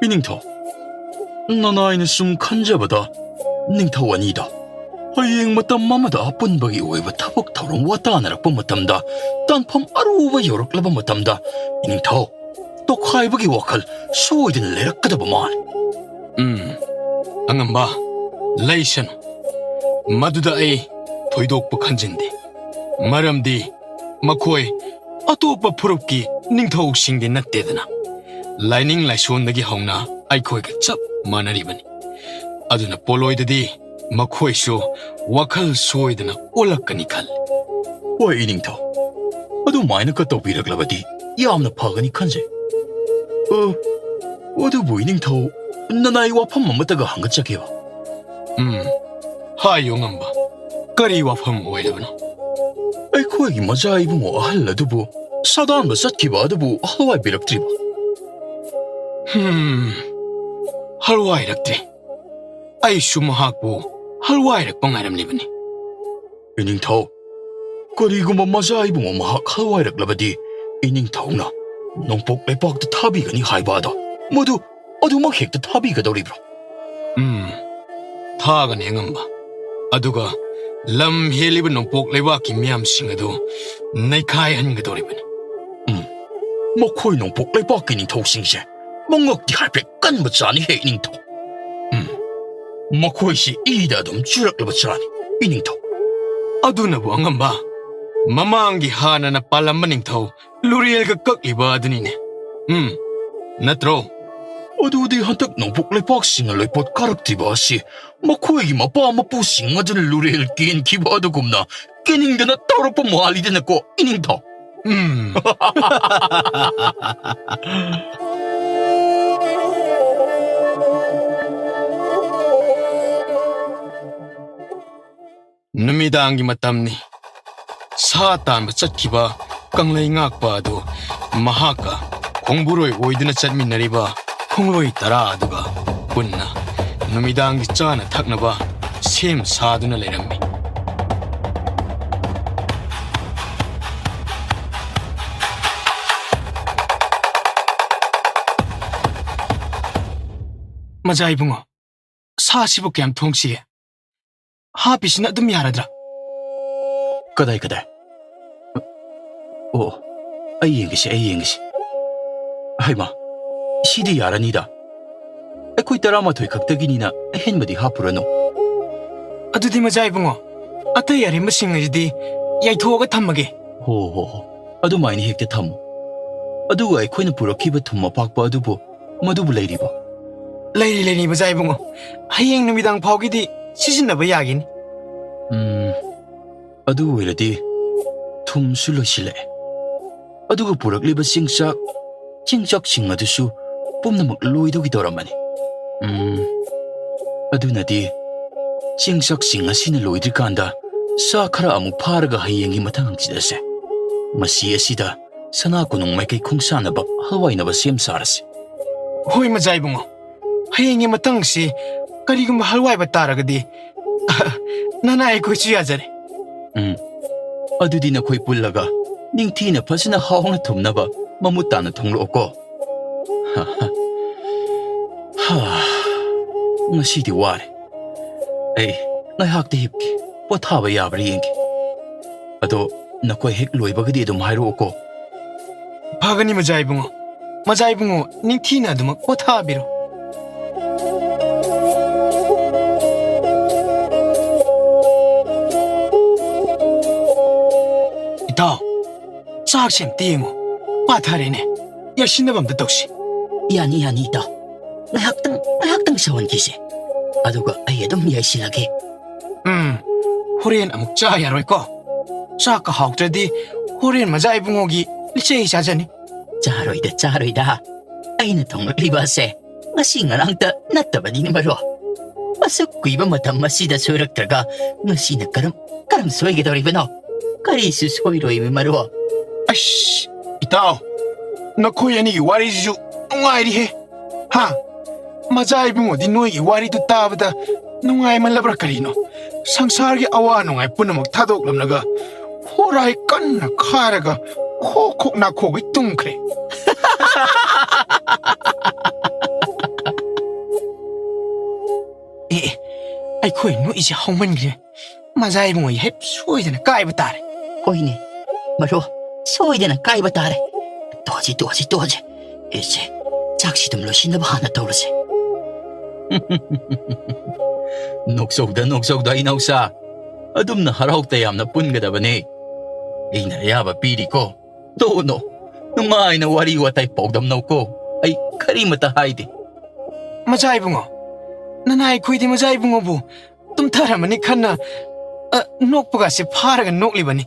ꯏꯅꯤꯡꯊꯧ, ꯅꯅꯥꯏꯅ ꯁꯨꯝ ꯈꯟꯖꯕꯗ, ꯅꯤꯡꯊꯧ ꯑꯅꯤꯗ ꯍꯌꯦꯡ ꯃꯇꯝ ꯑꯃꯗ ꯑꯄꯨꯟꯕꯒꯤ ꯑꯣꯏꯕ ꯊꯕꯛ ꯊꯧꯔꯝ ꯋꯥꯇꯥꯅꯔꯛꯄ ꯃꯇꯝꯗ, ꯇꯥꯟꯐꯝ ꯑꯔꯨꯕ ꯌꯧꯔꯛꯂꯕ ꯃꯇꯝꯗ, ꯏꯅꯤꯡꯊꯧ, ꯇꯣꯈꯥꯏꯕꯒꯤ ꯋꯥꯈꯜ ꯁꯣꯏꯗꯅ ꯂꯩꯔꯛꯀꯗꯕ ꯃꯥꯜꯂꯤ꯫ ꯎꯝ, ꯑꯉꯝꯕ, ꯂꯩꯁꯅꯨ꯫ ꯃꯗꯨꯗ ꯑꯩ ꯊꯣꯏꯗꯣꯛꯄ ꯈꯟꯖꯤꯟꯗꯦ꯫ ꯃꯔꯝꯗꯤ ꯃꯈꯣꯏ ꯑꯇꯣꯞꯄ ꯐꯨꯔꯨꯞꯀꯤ ꯅꯤꯡꯊꯧꯁꯤꯡꯗꯤ ꯅꯠꯇꯦꯗꯅ꯫ ꯂꯥꯏꯅꯤꯡ ꯂꯥꯏꯁꯣꯟꯗꯒꯤ ꯍꯧꯅ ꯑꯩꯈꯣꯏꯒ ꯆꯞ ꯃꯥꯟꯅꯔꯤꯕꯅꯤ꯫ ꯑꯗꯨꯅ ꯄꯣꯂꯣꯏꯗꯗꯤ ꯃꯈꯣꯏꯁꯨ ꯋꯥꯈꯜ ꯁꯣꯏꯗꯅ ꯑꯣꯜꯂꯛꯀꯅꯤ ꯈꯜꯂꯤ꯫ ꯍꯣꯏ, ꯏꯅꯤꯡꯊꯧ, ꯑꯗꯨꯃꯥꯏꯅꯒ ꯇꯧꯕꯤꯔꯛꯂꯕꯗꯤ ꯌꯥꯝꯅ ꯐꯒꯅꯤ ꯈꯟꯖꯩ꯫ ꯑ, ꯑꯗꯨꯕꯨ, ꯏꯅꯤꯡꯊꯧ, ꯅꯅꯥꯏ ꯋꯥꯐꯝ ꯑꯃꯠꯇꯒ ꯍꯪꯒꯠꯆꯒꯦꯕ꯫ ꯎꯝ, ꯍꯥꯏꯌꯨ, ꯉꯝꯕ꯫ ꯀꯔꯤ ꯋꯥꯐꯝ ꯑꯣꯏꯔꯕꯅꯣ? ꯑꯩꯈꯣꯏꯒꯤ ꯃꯆꯥ ꯏꯕꯨꯡꯉꯣ ꯑꯍꯜ ꯑꯗꯨꯕꯨ ꯁꯥꯗꯥꯟꯕ ꯆꯠꯈꯤꯕ ꯑꯗꯨꯕꯨ ꯍꯜꯋꯥꯏꯕꯤꯔꯛꯇ꯭ꯔꯤꯕ? ꯍꯝ, ꯍꯜꯋꯥꯏꯔꯛꯇ꯭ꯔꯤ꯫ ꯑꯩꯁꯨ ꯃꯍꯥꯛꯄꯨ ꯍꯜꯋꯥꯏꯔꯛꯄ ꯉꯥꯏꯔꯝꯂꯤꯕꯅꯤ꯫ ꯏꯅꯤꯡꯊꯧ, ꯀꯔꯤꯒꯨꯝꯕ ꯃꯆꯥ ꯏꯕꯨꯡꯉꯣ ꯃꯍꯥꯛ ꯍꯜꯋꯥꯏꯔꯛꯂꯕꯗꯤ, ꯏꯅꯤꯡꯊꯧꯅ ꯅꯣꯡꯄꯣꯛ ꯂꯩꯄꯥꯛꯇ ꯊꯥꯕꯤꯒꯅꯤ ꯍꯥꯏꯕ ꯑꯗꯣ, ꯃꯗꯨ ꯑꯗꯨꯃꯛ ꯍꯦꯛꯇ ꯊꯥꯕꯤꯒꯗꯧꯔꯤꯕ꯭ꯔꯣ? ꯎꯝ, ꯊꯥꯒꯅꯤ ꯑꯉꯝꯕ꯫ ꯑꯗꯨꯒ ꯂꯝ ꯍꯦꯜꯂꯤꯕ ꯅꯣꯡꯄꯣꯛ ꯂꯩꯕꯥꯛꯀꯤ ꯃꯤꯌꯥꯝꯁꯤꯡ ꯑꯗꯨ ꯅꯩꯈꯥꯏꯍꯟꯒꯗꯧꯔꯤꯕꯅꯤ꯫ ꯎꯝ, ꯃꯈꯣꯏ ꯅꯣꯡꯄꯣꯛ ꯂꯩꯕꯥꯛꯀꯤ ꯅꯤꯡꯊꯧꯁꯤꯡꯁꯦ ꯃꯉꯛꯇꯤ ꯍꯥꯏꯐꯦꯠ ꯀꯟꯕ ꯆꯥꯅꯤ ꯍꯦ ꯏꯅꯤꯡꯊꯧ꯫ ꯎꯝ, ꯃꯈꯣꯏꯁꯤ ꯏꯗ ꯑꯗꯨꯝ ꯆꯨꯔꯛꯂꯕ ꯆꯥꯅꯤ ꯏꯅꯤꯡꯊꯧ꯫ ꯑꯗꯨꯅꯕꯨ ꯑꯉꯝꯕ, ꯃꯃꯥꯡꯒꯤ ꯍꯥꯟꯅꯅ ꯄꯥꯜꯂꯝꯕ ꯅꯤꯡꯊꯧ ꯂꯨꯔꯦꯜꯒ ꯀꯛꯂꯤꯕ ꯑꯗꯨꯅꯤꯅꯦ꯫ ꯎꯝ, ꯅꯠꯇ꯭ꯔꯣ? ꯑꯗꯨꯗꯤ ꯍꯟꯗꯛ ꯅꯣꯡꯄꯣꯛ ꯂꯩꯄꯥꯛꯁꯤꯡꯅ ꯂꯣꯏꯄꯣꯠ ꯀꯥꯔꯛꯇ꯭ꯔꯤꯕ ꯑꯁꯤ ꯃꯈꯣꯏꯒꯤ ꯃꯄꯥ ꯃꯄꯨꯁꯤꯡ ꯑꯗꯨꯅ ꯂꯨꯔꯦꯜ ꯀꯦꯟꯈꯤꯕ ꯑꯗꯨꯒꯨꯝꯅ ꯀꯦꯅꯤꯡꯗꯅ ꯇꯧꯔꯛꯄ ꯃꯥꯜꯂꯤꯗꯅꯀꯣ ꯏꯅꯤꯡꯊꯧ꯫ ꯎꯝ꯫ ꯅꯨꯃꯤꯗꯥꯡꯒꯤ ꯃꯇꯝꯅꯤ꯫ ꯁꯥ ꯇꯥꯟꯕ ꯆꯠꯈꯤꯕ ꯀꯪꯂꯩ ꯉꯥꯛꯄ ꯑꯗꯨ ꯃꯍꯥꯛꯀ ꯈꯣꯡꯕꯨꯔꯣꯏ ꯑꯣꯏꯗꯨꯅ ꯆꯠꯃꯤꯟꯅꯔꯤꯕ ꯈꯣꯡꯂꯣꯏ ꯇꯔꯥ ꯑꯗꯨꯒ ꯄꯨꯟꯅ ꯅꯨꯃꯤꯗꯥꯡꯒꯤ ꯆꯥꯅ ꯊꯛꯅꯕ ꯁꯦꯝ ꯁꯥꯗꯨꯅ ꯂꯩꯔꯝꯃꯤ꯫ ꯃꯖꯥ ꯏꯕꯨꯡꯉꯣ, ꯁꯥꯁꯤꯕꯨ ꯀꯌꯥꯝ ꯊꯣꯡꯁꯤꯒꯦ? ꯍꯥꯞꯄꯤꯁꯤꯅ ꯑꯗꯨꯝ ꯌꯥꯔꯗ꯭ꯔꯥ? ꯀꯗꯥꯏ, ꯀꯗꯥꯏ? ꯑꯣ, ꯑꯩ ꯌꯦꯡꯒꯦꯁꯦ, ꯑꯩ ꯌꯦꯡꯒꯦꯁꯦ꯫ ꯍꯩꯃꯥ, ꯁꯤꯗꯤ ꯌꯥꯔꯅꯤꯗ꯫ ꯑꯩꯈꯣꯏ ꯇꯔꯥꯃꯥꯊꯣꯏ ꯈꯛꯇꯒꯤꯅꯤꯅ ꯑꯍꯦꯟꯕꯗꯤ ꯍꯥꯞꯄꯨꯔꯅꯨ꯫ ꯑꯗꯨꯗꯤ ꯃꯖꯥ ꯏꯕꯨꯡꯉꯣ, ꯑꯇꯩ ꯑꯔꯦꯝꯕꯁꯤꯡ ꯑꯁꯤꯗꯤ ꯌꯥꯏꯊꯣꯛꯑꯒ ꯊꯝꯃꯒꯦ꯫ ꯍꯣ, ꯍꯣ, ꯍꯣ꯫ ꯑꯗꯨꯃꯥꯏꯅ ꯍꯦꯛꯇ ꯊꯝꯃꯨ꯫ ꯑꯗꯨꯒ ꯑꯩꯈꯣꯏꯅ ꯄꯨꯔꯛꯈꯤꯕ ꯊꯨꯝ ꯑꯄꯥꯛꯄ ꯑꯗꯨꯕꯨ, ꯃꯗꯨꯕꯨ ꯂꯩꯔꯤꯕꯣ? ꯂꯩꯔꯤ, ꯂꯩꯔꯤ, ꯃꯖꯥ ꯏꯕꯨꯡꯉꯣ꯫ ꯍꯌꯦꯡ ꯅꯨꯃꯤꯗꯥꯡ ꯐꯥꯎꯒꯤꯗꯤ ꯁꯤꯖꯤꯟꯅꯕ ꯌꯥꯒꯤꯅꯤ꯫ ꯎꯝ, ꯑꯗꯨ ꯑꯣꯏꯔꯗꯤ ꯊꯨꯝꯁꯨ ꯂꯣꯏꯁꯤꯜꯂꯛꯑꯦ꯫ ꯑꯗꯨꯒ ꯄꯨꯔꯛꯂꯤꯕ ꯆꯤꯡꯆꯥꯛ, ꯆꯤꯡꯆꯥꯛꯁꯤꯡ ꯑꯗꯨꯁꯨ ꯄꯨꯝꯅꯃꯛ ꯂꯣꯏꯗꯧꯒꯤ ꯇꯧꯔꯝꯃꯅꯤ꯫ ꯎꯝ, ꯑꯗꯨꯅꯗꯤ ꯆꯤꯡꯆꯥꯛꯁꯤꯡ ꯑꯁꯤꯅ ꯂꯣꯏꯗ꯭ꯔꯤꯀꯥꯟꯗ ꯁꯥ ꯈꯔ ꯑꯃꯨꯛ ꯐꯥꯔꯒ ꯍꯌꯦꯡꯒꯤ ꯃꯊꯪ ꯍꯪꯆꯤꯠ ꯑꯁꯦ ꯃꯁꯤ ꯑꯁꯤꯗ ꯁꯅꯥ ꯀꯣꯅꯨꯡ ꯃꯥꯏꯀꯩ ꯈꯣꯡꯁꯥꯟꯅꯕ ꯍꯜꯋꯥꯏꯅꯕ ꯁꯦꯝ ꯁꯥꯔꯁꯤ꯫ ꯍꯣꯏ, ꯃꯖꯥ ꯏꯕꯨꯡꯉꯣ꯫ ꯍꯌꯦꯡꯒꯤ ꯃꯊꯪꯁꯤ ꯀꯔꯤꯒꯨꯝꯕ ꯍꯜꯋꯥꯏꯕ ꯇꯥꯔꯒꯗꯤ, ꯅꯅꯥꯏ ꯑꯩꯈꯣꯏꯁꯨ ꯌꯥꯖꯔꯦ꯫ ꯎꯝ꯫ ꯑꯗꯨꯗꯤ ꯅꯈꯣꯏ ꯄꯨꯜꯂꯒ ꯅꯤꯡꯊꯤꯅ ꯐꯖꯅ ꯍꯥꯎꯅ ꯊꯨꯝꯅꯕ ꯃꯃꯨꯠ ꯇꯥꯅ ꯊꯣꯡꯂꯛꯑꯣꯀꯣ꯫ ꯍꯥ, ꯉꯁꯤꯗꯤ ꯋꯥꯔꯦ꯫ ꯑꯩ ꯉꯥꯏꯍꯥꯛꯇꯤ ꯍꯤꯞꯀꯦ, ꯄꯣꯊꯥꯕ ꯌꯥꯕ꯭ꯔꯥ ꯌꯦꯡꯒꯦ꯫ ꯑꯗꯣ ꯅꯈꯣꯏ ꯍꯦꯛ ꯂꯣꯏꯕꯒꯗꯤ ꯑꯗꯨꯝ ꯍꯥꯏꯔꯛꯑꯣꯀꯣ꯫ ꯐꯒꯅꯤ ꯃꯖꯥ ꯏꯕꯨꯡꯉꯣ꯫ ꯃꯖꯥ ꯏꯕꯨꯡꯉꯣ ꯅꯤꯡꯊꯤꯅ ꯑꯗꯨꯃꯛ ꯄꯣꯊꯥꯕꯤꯔꯣ꯫ ꯏꯇꯥꯎ, ꯆꯥꯛꯁꯦ ꯑꯝꯇ ꯌꯦꯡꯉꯣ꯫ ꯄꯥꯊꯔꯦꯅꯦ꯫ ꯌꯥꯏꯁꯤꯟꯅꯕ ꯑꯝꯇ ꯇꯧꯁꯤ꯫ ꯌꯥꯅꯤ, ꯌꯥꯅꯤ, ꯏꯇꯥꯎ꯫ ꯉꯥꯏꯍꯥꯛꯇꯪ, ꯉꯥꯏꯍꯥꯛꯇꯪ ꯁꯧꯍꯟꯈꯤꯁꯦ꯫ ꯑꯗꯨꯒ ꯑꯩ ꯑꯗꯨꯝ ꯌꯥꯏꯁꯤꯜꯂꯒꯦ꯫ ꯎꯝ, ꯍꯣꯔꯦꯟ ꯑꯃꯨꯛ ꯆꯥ ꯌꯥꯔꯣꯏꯀꯣ? ꯆꯥꯛꯀ ꯍꯥꯎꯇ꯭ꯔꯗꯤ ꯍꯣꯔꯦꯟ ꯃꯖꯥ ꯏꯕꯨꯡꯉꯣꯒꯤ ꯂꯤꯆꯩ ꯆꯥꯖꯅꯤ꯫ ꯆꯥꯔꯣꯏꯗ, ꯆꯥꯔꯣꯏꯗ꯫ ꯑꯩꯅ ꯊꯣꯡꯂꯛꯂꯤꯕ ꯑꯁꯦ ꯉꯁꯤ ꯉꯔꯥꯡꯇ ꯅꯠꯇꯕꯅꯤꯅꯦ ꯃꯔꯨꯞ꯫ ꯑꯁꯨꯛ ꯀꯨꯏꯕ ꯃꯇꯝ ꯑꯁꯤꯗ ꯁꯣꯏꯔꯛꯇ꯭ꯔꯒ ꯉꯁꯤꯅ ꯀꯔꯝ, ꯀꯔꯝ ꯁꯣꯏꯒꯗꯧꯔꯤꯕꯅꯣ? ꯀꯔꯤꯁꯨ ꯁꯣꯏꯔꯣꯏꯃꯤ ꯃꯔꯨꯞ꯫ ꯑꯁ, ꯏꯇꯥꯎ, ꯅꯈꯣꯏ ꯑꯅꯤꯒꯤ ꯋꯥꯔꯤꯁꯤꯁꯨ ꯅꯨꯡꯉꯥꯏꯔꯤꯍꯦ꯫ ꯍꯥ? ꯃꯖꯥ ꯏꯕꯨꯡꯉꯣꯗꯤ ꯅꯣꯏꯒꯤ ꯋꯥꯔꯤꯗꯨ ꯇꯥꯕꯗ ꯅꯨꯡꯉꯥꯏꯃꯜꯂꯕ꯭ꯔꯥ ꯀꯔꯤꯅꯣ? ꯁꯪꯁꯥꯔꯒꯤ ꯑꯋꯥ ꯅꯨꯡꯉꯥꯏ ꯄꯨꯝꯅꯃꯛ ꯊꯥꯗꯣꯛꯂꯝꯂꯒ ꯍꯣꯔꯥꯏ ꯀꯟꯅ ꯈꯥꯔꯒ ꯈꯣꯛ ꯈꯣꯛ ꯅꯥꯈꯣꯛꯈꯩ ꯇꯨꯝꯈ꯭ꯔꯦ꯫ ꯑꯦ, ꯑꯦ, ꯑꯩꯈꯣꯏ ꯅꯣꯛꯏꯁꯦ ꯍꯧꯃꯟꯈ꯭ꯔꯦ꯫ ꯃꯖꯥ ꯏꯕꯨꯡꯉꯣ ꯍꯦꯞ ꯁꯣꯏꯗꯅ ꯀꯥꯏꯕ ꯇꯥꯔꯦ꯫ ꯍꯣꯏꯅꯦ, ꯃꯔꯨꯞ, ꯁꯣꯏꯗꯅ ꯀꯥꯏꯕ ꯇꯥꯔꯦ꯫ ꯇꯣꯛꯑꯁꯤ, ꯇꯣꯛꯑꯁꯤ, ꯇꯣꯛꯑꯁꯤ꯫ ꯑꯦꯁꯦ, ꯆꯥꯛꯁꯤ ꯑꯗꯨꯝ ꯂꯣꯏꯁꯤꯟꯅꯕ ꯍꯥꯟꯅ ꯇꯧꯔꯁꯦ꯫ ꯅꯣꯛꯆꯧꯗ, ꯅꯣꯛꯆꯧꯗ, ꯏꯅꯥꯎꯆꯥ꯫ ꯑꯗꯨꯝꯅ ꯍꯔꯥꯎ ꯇꯌꯥꯝꯅ ꯄꯨꯟꯒꯗꯕꯅꯦ꯫ ꯑꯩꯅ ꯑꯌꯥꯕ ꯄꯤꯔꯤꯀꯣ꯫ ꯇꯣꯛꯎꯅꯣ꯫ ꯅꯨꯡꯉꯥꯏꯅ ꯋꯥꯔꯤ ꯋꯥꯇꯥꯏ ꯄꯥꯎꯗꯝꯅꯧꯀꯣ꯫ ꯑꯩ ꯀꯔꯤꯃꯇ ꯍꯥꯏꯗꯦ꯫ ꯃꯖꯥ ꯏꯕꯨꯡꯉꯣ, ꯅꯅꯥꯏ ꯑꯩꯈꯣꯏꯗꯤ ꯃꯖꯥ ꯏꯕꯨꯡꯉꯣꯕꯨ ꯇꯨꯝꯊꯔꯝꯃꯅꯤ ꯈꯟꯅ, ꯑ, ꯅꯣꯛꯄꯒꯁꯦ ꯐꯥꯔꯒ ꯅꯣꯛꯂꯤꯕꯅꯤ꯫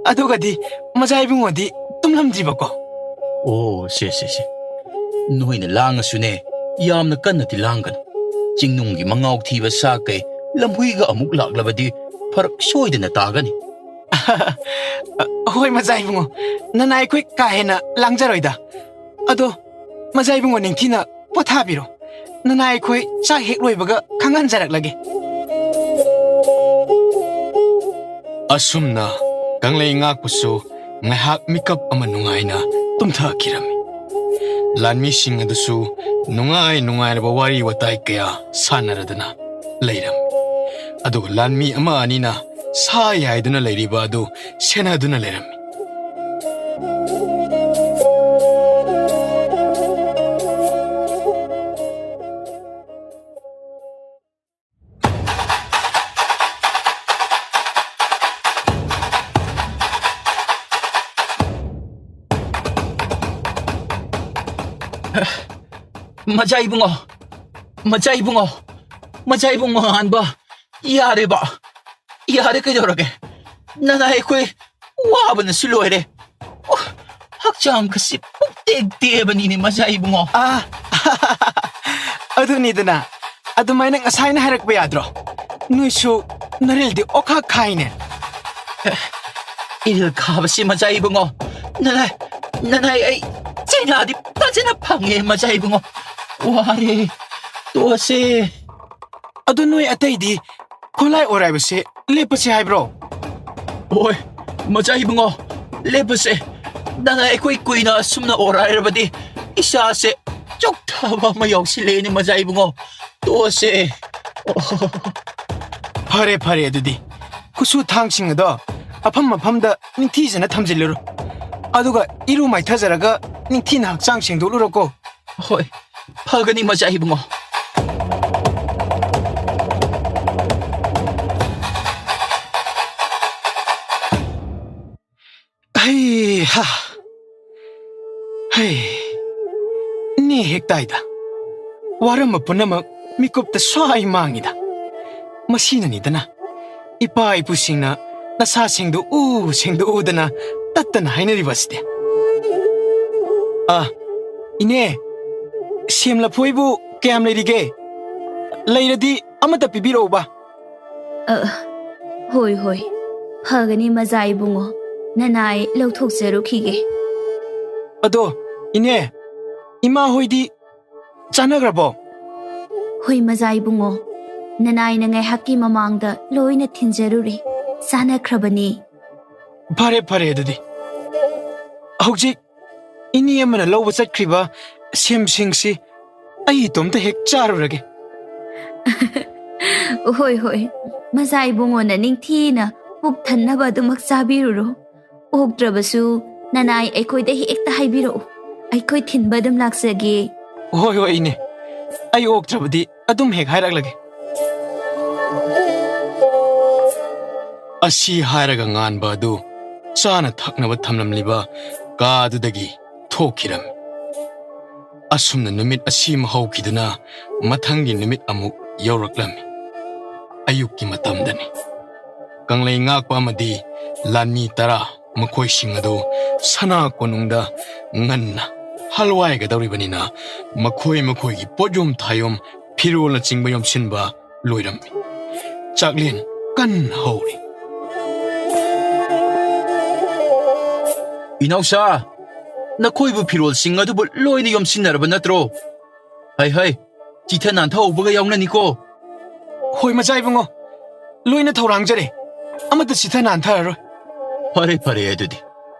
ꯑꯗꯨꯒꯗꯤ ꯃꯖꯥ ꯏꯕꯨꯡꯉꯣꯗꯤ ꯇꯨꯝꯂꯝꯗ꯭ꯔꯤꯕꯀꯣ? ꯑꯣ, ꯁꯦ, ꯁꯦ, ꯁꯦ꯫ ꯅꯣꯏꯅ ꯂꯥꯡꯉꯁꯨꯅꯦ, ꯌꯥꯝꯅ ꯀꯟꯅꯗꯤ ꯂꯥꯡꯒꯅꯨ꯫ ꯆꯤꯡꯅꯨꯡꯒꯤ ꯃꯉꯥꯎ ꯊꯤꯕ ꯁꯥ ꯀꯩ ꯂꯝꯍꯨꯏꯒ ꯑꯃꯨꯛ ꯂꯥꯛꯂꯕꯗꯤ ꯐꯔꯛ ꯁꯣꯏꯗꯅ ꯇꯥꯒꯅꯤ꯫ ꯍꯣꯏ, ꯃꯖꯥ ꯏꯕꯨꯡꯉꯣ, ꯅꯅꯥꯏ ꯑꯩꯈꯣꯏ ꯀꯥ ꯍꯦꯟꯅ ꯂꯥꯡꯖꯔꯣꯏꯗ꯫ ꯑꯗꯣ, ꯃꯖꯥ ꯏꯕꯨꯡꯉꯣ ꯅꯤꯡꯊꯤꯅ ꯄꯣꯊꯥꯕꯤꯔꯣ꯫ ꯅꯅꯥꯏ ꯑꯩꯈꯣꯏ ꯆꯥꯛ ꯍꯦꯛ ꯂꯣꯏꯕꯒ ꯈꯪꯍꯟꯖꯔꯛꯂꯒꯦ꯫ ꯑꯁꯨꯝꯅ ꯀꯪꯂꯩ ꯉꯥꯛꯄꯁꯨ ꯉꯥꯏꯍꯥꯛ ꯃꯤꯀꯞ ꯑꯃ ꯅꯨꯡꯉꯥꯏꯅ ꯇꯨꯝꯊꯈꯤꯔꯝꯃꯤ꯫ ꯂꯥꯟꯃꯤꯁꯤꯡ ꯑꯗꯨꯁꯨ ꯅꯨꯡꯉꯥꯏ ꯅꯨꯡꯉꯥꯏꯔꯕ ꯋꯥꯔꯤ ꯋꯥꯇꯥꯏ ꯀꯌꯥ ꯁꯥꯟꯅꯔꯗꯨꯅ ꯂꯩꯔꯝꯃꯤ꯫ ꯑꯗꯨꯒ ꯂꯥꯟꯃꯤ ꯑꯃ ꯑꯅꯤꯅ ꯁꯥ ꯌꯥꯏꯗꯨꯅ ꯂꯩꯔꯤꯕ ꯑꯗꯨ ꯁꯦꯟꯅꯗꯨꯅ ꯂꯩꯔꯝꯃꯤ꯫ ꯃꯆꯥ ꯏꯕꯨꯡꯉꯣ, ꯃꯆꯥ ꯏꯕꯨꯡꯉꯣ, ꯃꯆꯥ ꯏꯕꯨꯡꯉꯣ ꯉꯥꯟꯕ, ꯌꯥꯔꯦꯕ, ꯌꯥꯔꯦ, ꯀꯩꯗꯧꯔꯒꯦ? ꯅꯅꯥꯏ ꯑꯩꯈꯣꯏ ꯋꯥꯕꯅꯁꯨ ꯂꯣꯏꯔꯦ꯫ ꯑꯣ, ꯍꯛꯆꯥꯡꯒꯁꯤ ꯄꯨꯛꯇꯦꯛ ꯇꯦꯛꯑꯕꯅꯤꯅꯦ, ꯃꯆꯥ ꯏꯕꯨꯡꯉꯣ꯫ ꯑꯥ, ꯑꯗꯨꯅꯤꯗꯅ, ꯑꯗꯨꯃꯥꯏꯅ ꯉꯁꯥꯏꯅ ꯍꯥꯏꯔꯛꯄ ꯌꯥꯗ꯭ꯔꯣ? ꯅꯣꯏꯁꯨ ꯅꯔꯤꯜꯗꯤ ꯑꯣꯈꯥꯛ ꯈꯥꯏꯅꯦ꯫ ꯏꯔꯤꯜ ꯈꯥꯕꯁꯤ, ꯃꯆꯥ ꯏꯕꯨꯡꯉꯣ, ꯅꯅꯥꯏ, ꯅꯅꯥꯏ ꯑꯩ ꯆꯩꯅꯥꯗꯤ ꯐꯖꯅ ꯐꯪꯉꯦ, ꯃꯆꯥ ꯏꯕꯨꯡꯉꯣ꯫ ꯋꯥꯔꯦ, ꯇꯣꯛꯑꯁꯦ꯫ ꯑꯗꯨ ꯅꯣꯏ ꯑꯇꯩꯗꯤ ꯈꯣꯂꯥꯏ ꯑꯣꯔꯥꯏꯕꯁꯦ ꯂꯦꯞꯄꯁꯦ ꯍꯥꯏꯕ꯭ꯔꯣ? ꯍꯣꯏ, ꯃꯆꯥ ꯏꯕꯨꯡꯉꯣ, ꯂꯦꯞꯄꯁꯦ꯫ ꯅꯅꯥꯏ ꯑꯩꯈꯣꯏ ꯀꯨꯏꯅ ꯑꯁꯨꯝꯅ ꯑꯣꯔꯥꯏꯔꯕꯗꯤ ꯏꯁꯥꯁꯦ ꯆꯣꯛꯊꯕ ꯑꯃ ꯌꯥꯎꯁꯤꯜꯂꯛꯑꯦꯅꯦ, ꯃꯆꯥ ꯏꯕꯨꯡꯉꯣ꯫ ꯇꯣꯛꯑꯁꯦ꯫ ꯐꯔꯦ, ꯐꯔꯦ, ꯑꯗꯨꯗꯤ ꯈꯨꯠꯁꯨ ꯊꯥꯡꯁꯤꯡ ꯑꯗꯣ ꯃꯐꯝ ꯃꯐꯝꯗ ꯅꯤꯡꯊꯤꯖꯅ ꯊꯝꯖꯤꯜꯂꯨꯔꯣ꯫ ꯑꯗꯨꯒ ꯏꯔꯨ ꯃꯥꯏꯊꯖꯔꯒ ꯅꯤꯡꯊꯤꯅ ꯍꯛꯆꯥꯡ ꯁꯦꯡꯗꯣꯛꯂꯨꯔꯣꯀꯣ꯫ ꯍꯣꯏ, ꯐꯒꯅꯤ, ꯃꯆꯥ ꯏꯕꯨꯡꯉꯣ꯫ ꯍꯩ ꯍꯥ꯫ ꯍꯩ꯫ ꯅꯦ ꯍꯦꯛ ꯇꯥꯏꯗ꯫ ꯋꯥꯔꯝꯕ ꯄꯨꯝꯅꯃꯛ ꯃꯤꯀꯨꯞꯇ ꯁ꯭ꯋꯥꯏ ꯃꯥꯡꯉꯤꯗ꯫ ꯃꯁꯤꯅꯅꯤꯗꯅ ꯏꯄꯥ ꯏꯄꯨꯁꯤꯡꯅ "ꯅꯁꯥ ꯁꯦꯡꯗꯣꯛꯎ, ꯁꯦꯡꯗꯣꯛꯎꯗꯅ" ꯇꯠꯇꯅ ꯍꯥꯏꯅꯔꯤꯕ ꯑꯁꯤꯗꯤ꯫ ꯑꯥ, ꯏꯅꯦ, ꯁꯦꯝ ꯂꯐꯣꯏꯕꯨ ꯀꯌꯥꯝ ꯂꯩꯔꯤꯒꯦ? ꯂꯩꯔꯗꯤ ꯑꯃꯠꯇ ꯄꯤꯕꯤꯔꯛꯎꯕ꯫ ꯑ, ꯍꯣꯏ, ꯍꯣꯏ꯫ ꯐꯒꯅꯤ, ꯃꯖꯥ ꯏꯕꯨꯡꯉꯣ꯫ ꯅꯅꯥꯏ ꯂꯧꯊꯣꯛꯆꯔꯨꯈꯤꯒꯦ꯫ ꯑꯗꯣ, ꯏꯅꯦ, ꯏꯃꯥ ꯍꯣꯏꯗꯤ ꯆꯥꯟꯅꯈ꯭ꯔꯕꯣ? ꯍꯣꯏ, ꯃꯖꯥ ꯏꯕꯨꯡꯉꯣ꯫ ꯅꯅꯥꯏꯅ ꯉꯥꯏꯍꯥꯛꯀꯤ ꯃꯃꯥꯡꯗ ꯂꯣꯏꯅ ꯊꯤꯟꯖꯔꯨꯔꯦ꯫ ꯆꯥꯟꯅꯈ꯭ꯔꯕꯅꯤ꯫ ꯐꯔꯦ, ꯐꯔꯦ ꯑꯗꯨꯗꯤ꯫ ꯍꯧꯖꯤꯛ ꯏꯅꯦ ꯑꯃꯅ ꯂꯧꯕ ꯆꯠꯈ꯭ꯔꯤꯕ ꯁꯦꯝꯁꯤꯡꯁꯤ ꯑꯩ ꯏꯇꯣꯝꯇ ꯍꯦꯛ ꯆꯥꯔꯨꯔꯒꯦ꯫ ꯍꯣꯏ, ꯍꯣꯏ, ꯃꯆꯥ ꯏꯕꯨꯡꯉꯣꯅ ꯅꯤꯡꯊꯤꯅ ꯄꯨꯛ ꯊꯟꯅꯕ ꯑꯗꯨꯃꯛ ꯆꯥꯕꯤꯔꯨꯔꯣ꯫ ꯑꯣꯛꯇ꯭ꯔꯕꯁꯨ ꯅꯅꯥꯏ ꯑꯩꯈꯣꯏꯗ ꯍꯦꯛꯇ ꯍꯥꯏꯕꯤꯔꯛꯎ, ꯑꯩꯈꯣꯏ ꯊꯤꯟꯕ ꯑꯗꯨꯝ ꯂꯥꯛꯆꯒꯦ꯫ ꯍꯣꯏ, ꯍꯣꯏ, ꯏꯅꯦ, ꯑꯩ ꯑꯣꯛꯇ꯭ꯔꯕꯗꯤ ꯑꯗꯨꯝ ꯍꯦꯛ ꯍꯥꯏꯔꯛꯂꯒꯦ꯫ ꯑꯁꯤ ꯍꯥꯏꯔꯒ ꯉꯥꯟꯕ ꯑꯗꯨ ꯆꯥꯅ ꯊꯛꯅꯕ ꯊꯝꯂꯝꯂꯤꯕ ꯀꯥꯗꯨꯗꯒꯤ ꯊꯣꯛꯈꯤꯔꯝꯃꯤ꯫ ꯑꯁꯨꯝꯅ ꯅꯨꯃꯤꯠ ꯑꯁꯤꯃ ꯍꯧꯈꯤꯗꯨꯅ ꯃꯊꯪꯒꯤ ꯅꯨꯃꯤꯠ ꯑꯃꯨꯛ ꯌꯧꯔꯛꯂꯝꯃꯤ꯫ ꯑꯌꯨꯛꯀꯤ ꯃꯇꯝꯗꯅꯤ꯫ ꯀꯪꯂꯩ ꯉꯥꯛꯄ ꯑꯃꯗꯤ ꯂꯥꯟꯃꯤ ꯇꯔꯥ, ꯃꯈꯣꯏꯁꯤꯡ ꯑꯗꯨ ꯁꯅꯥ ꯀꯣꯅꯨꯡꯗ ꯉꯟꯅ ꯍꯜꯋꯥꯏꯒꯗꯧꯔꯤꯕꯅꯤꯅ, ꯃꯈꯣꯏ ꯃꯈꯣꯏꯒꯤ ꯄꯣꯠꯌꯣꯝ ꯊꯥꯌꯣꯝ, ꯐꯤꯔꯣꯜꯅꯆꯤꯡꯕ ꯌꯣꯝꯁꯤꯟꯕ ꯂꯣꯏꯔꯝꯃꯤ꯫ ꯆꯥꯛꯂꯦꯟ ꯀꯟꯅ ꯍꯧꯔꯤ꯫ "ꯏꯅꯥꯎꯁꯥ, ꯅꯈꯣꯏꯕꯨ ꯐꯤꯔꯣꯜꯁꯤꯡ ꯑꯗꯨꯕꯨ ꯂꯣꯏꯅ ꯌꯣꯝꯁꯤꯟꯅꯔꯕ ꯅꯠꯇ꯭ꯔꯣ? ꯍꯩ, ꯍꯩ, ꯆꯤꯊ ꯅꯥꯟꯊꯍꯧꯕꯒ ꯌꯥꯎꯅꯅꯤꯀꯣ꯫" "ꯍꯣꯏ, ꯃꯆꯥ ꯏꯕꯨꯡꯉꯣ, ꯂꯣꯏꯅ ꯊꯧꯔꯥꯡꯖꯔꯦ, ꯑꯃꯠꯇ ꯆꯤꯊ ꯅꯥꯟꯊꯔꯔꯣꯏ꯫" "ꯐꯔꯦ, ꯐꯔꯦ ꯑꯗꯨꯗꯤ꯫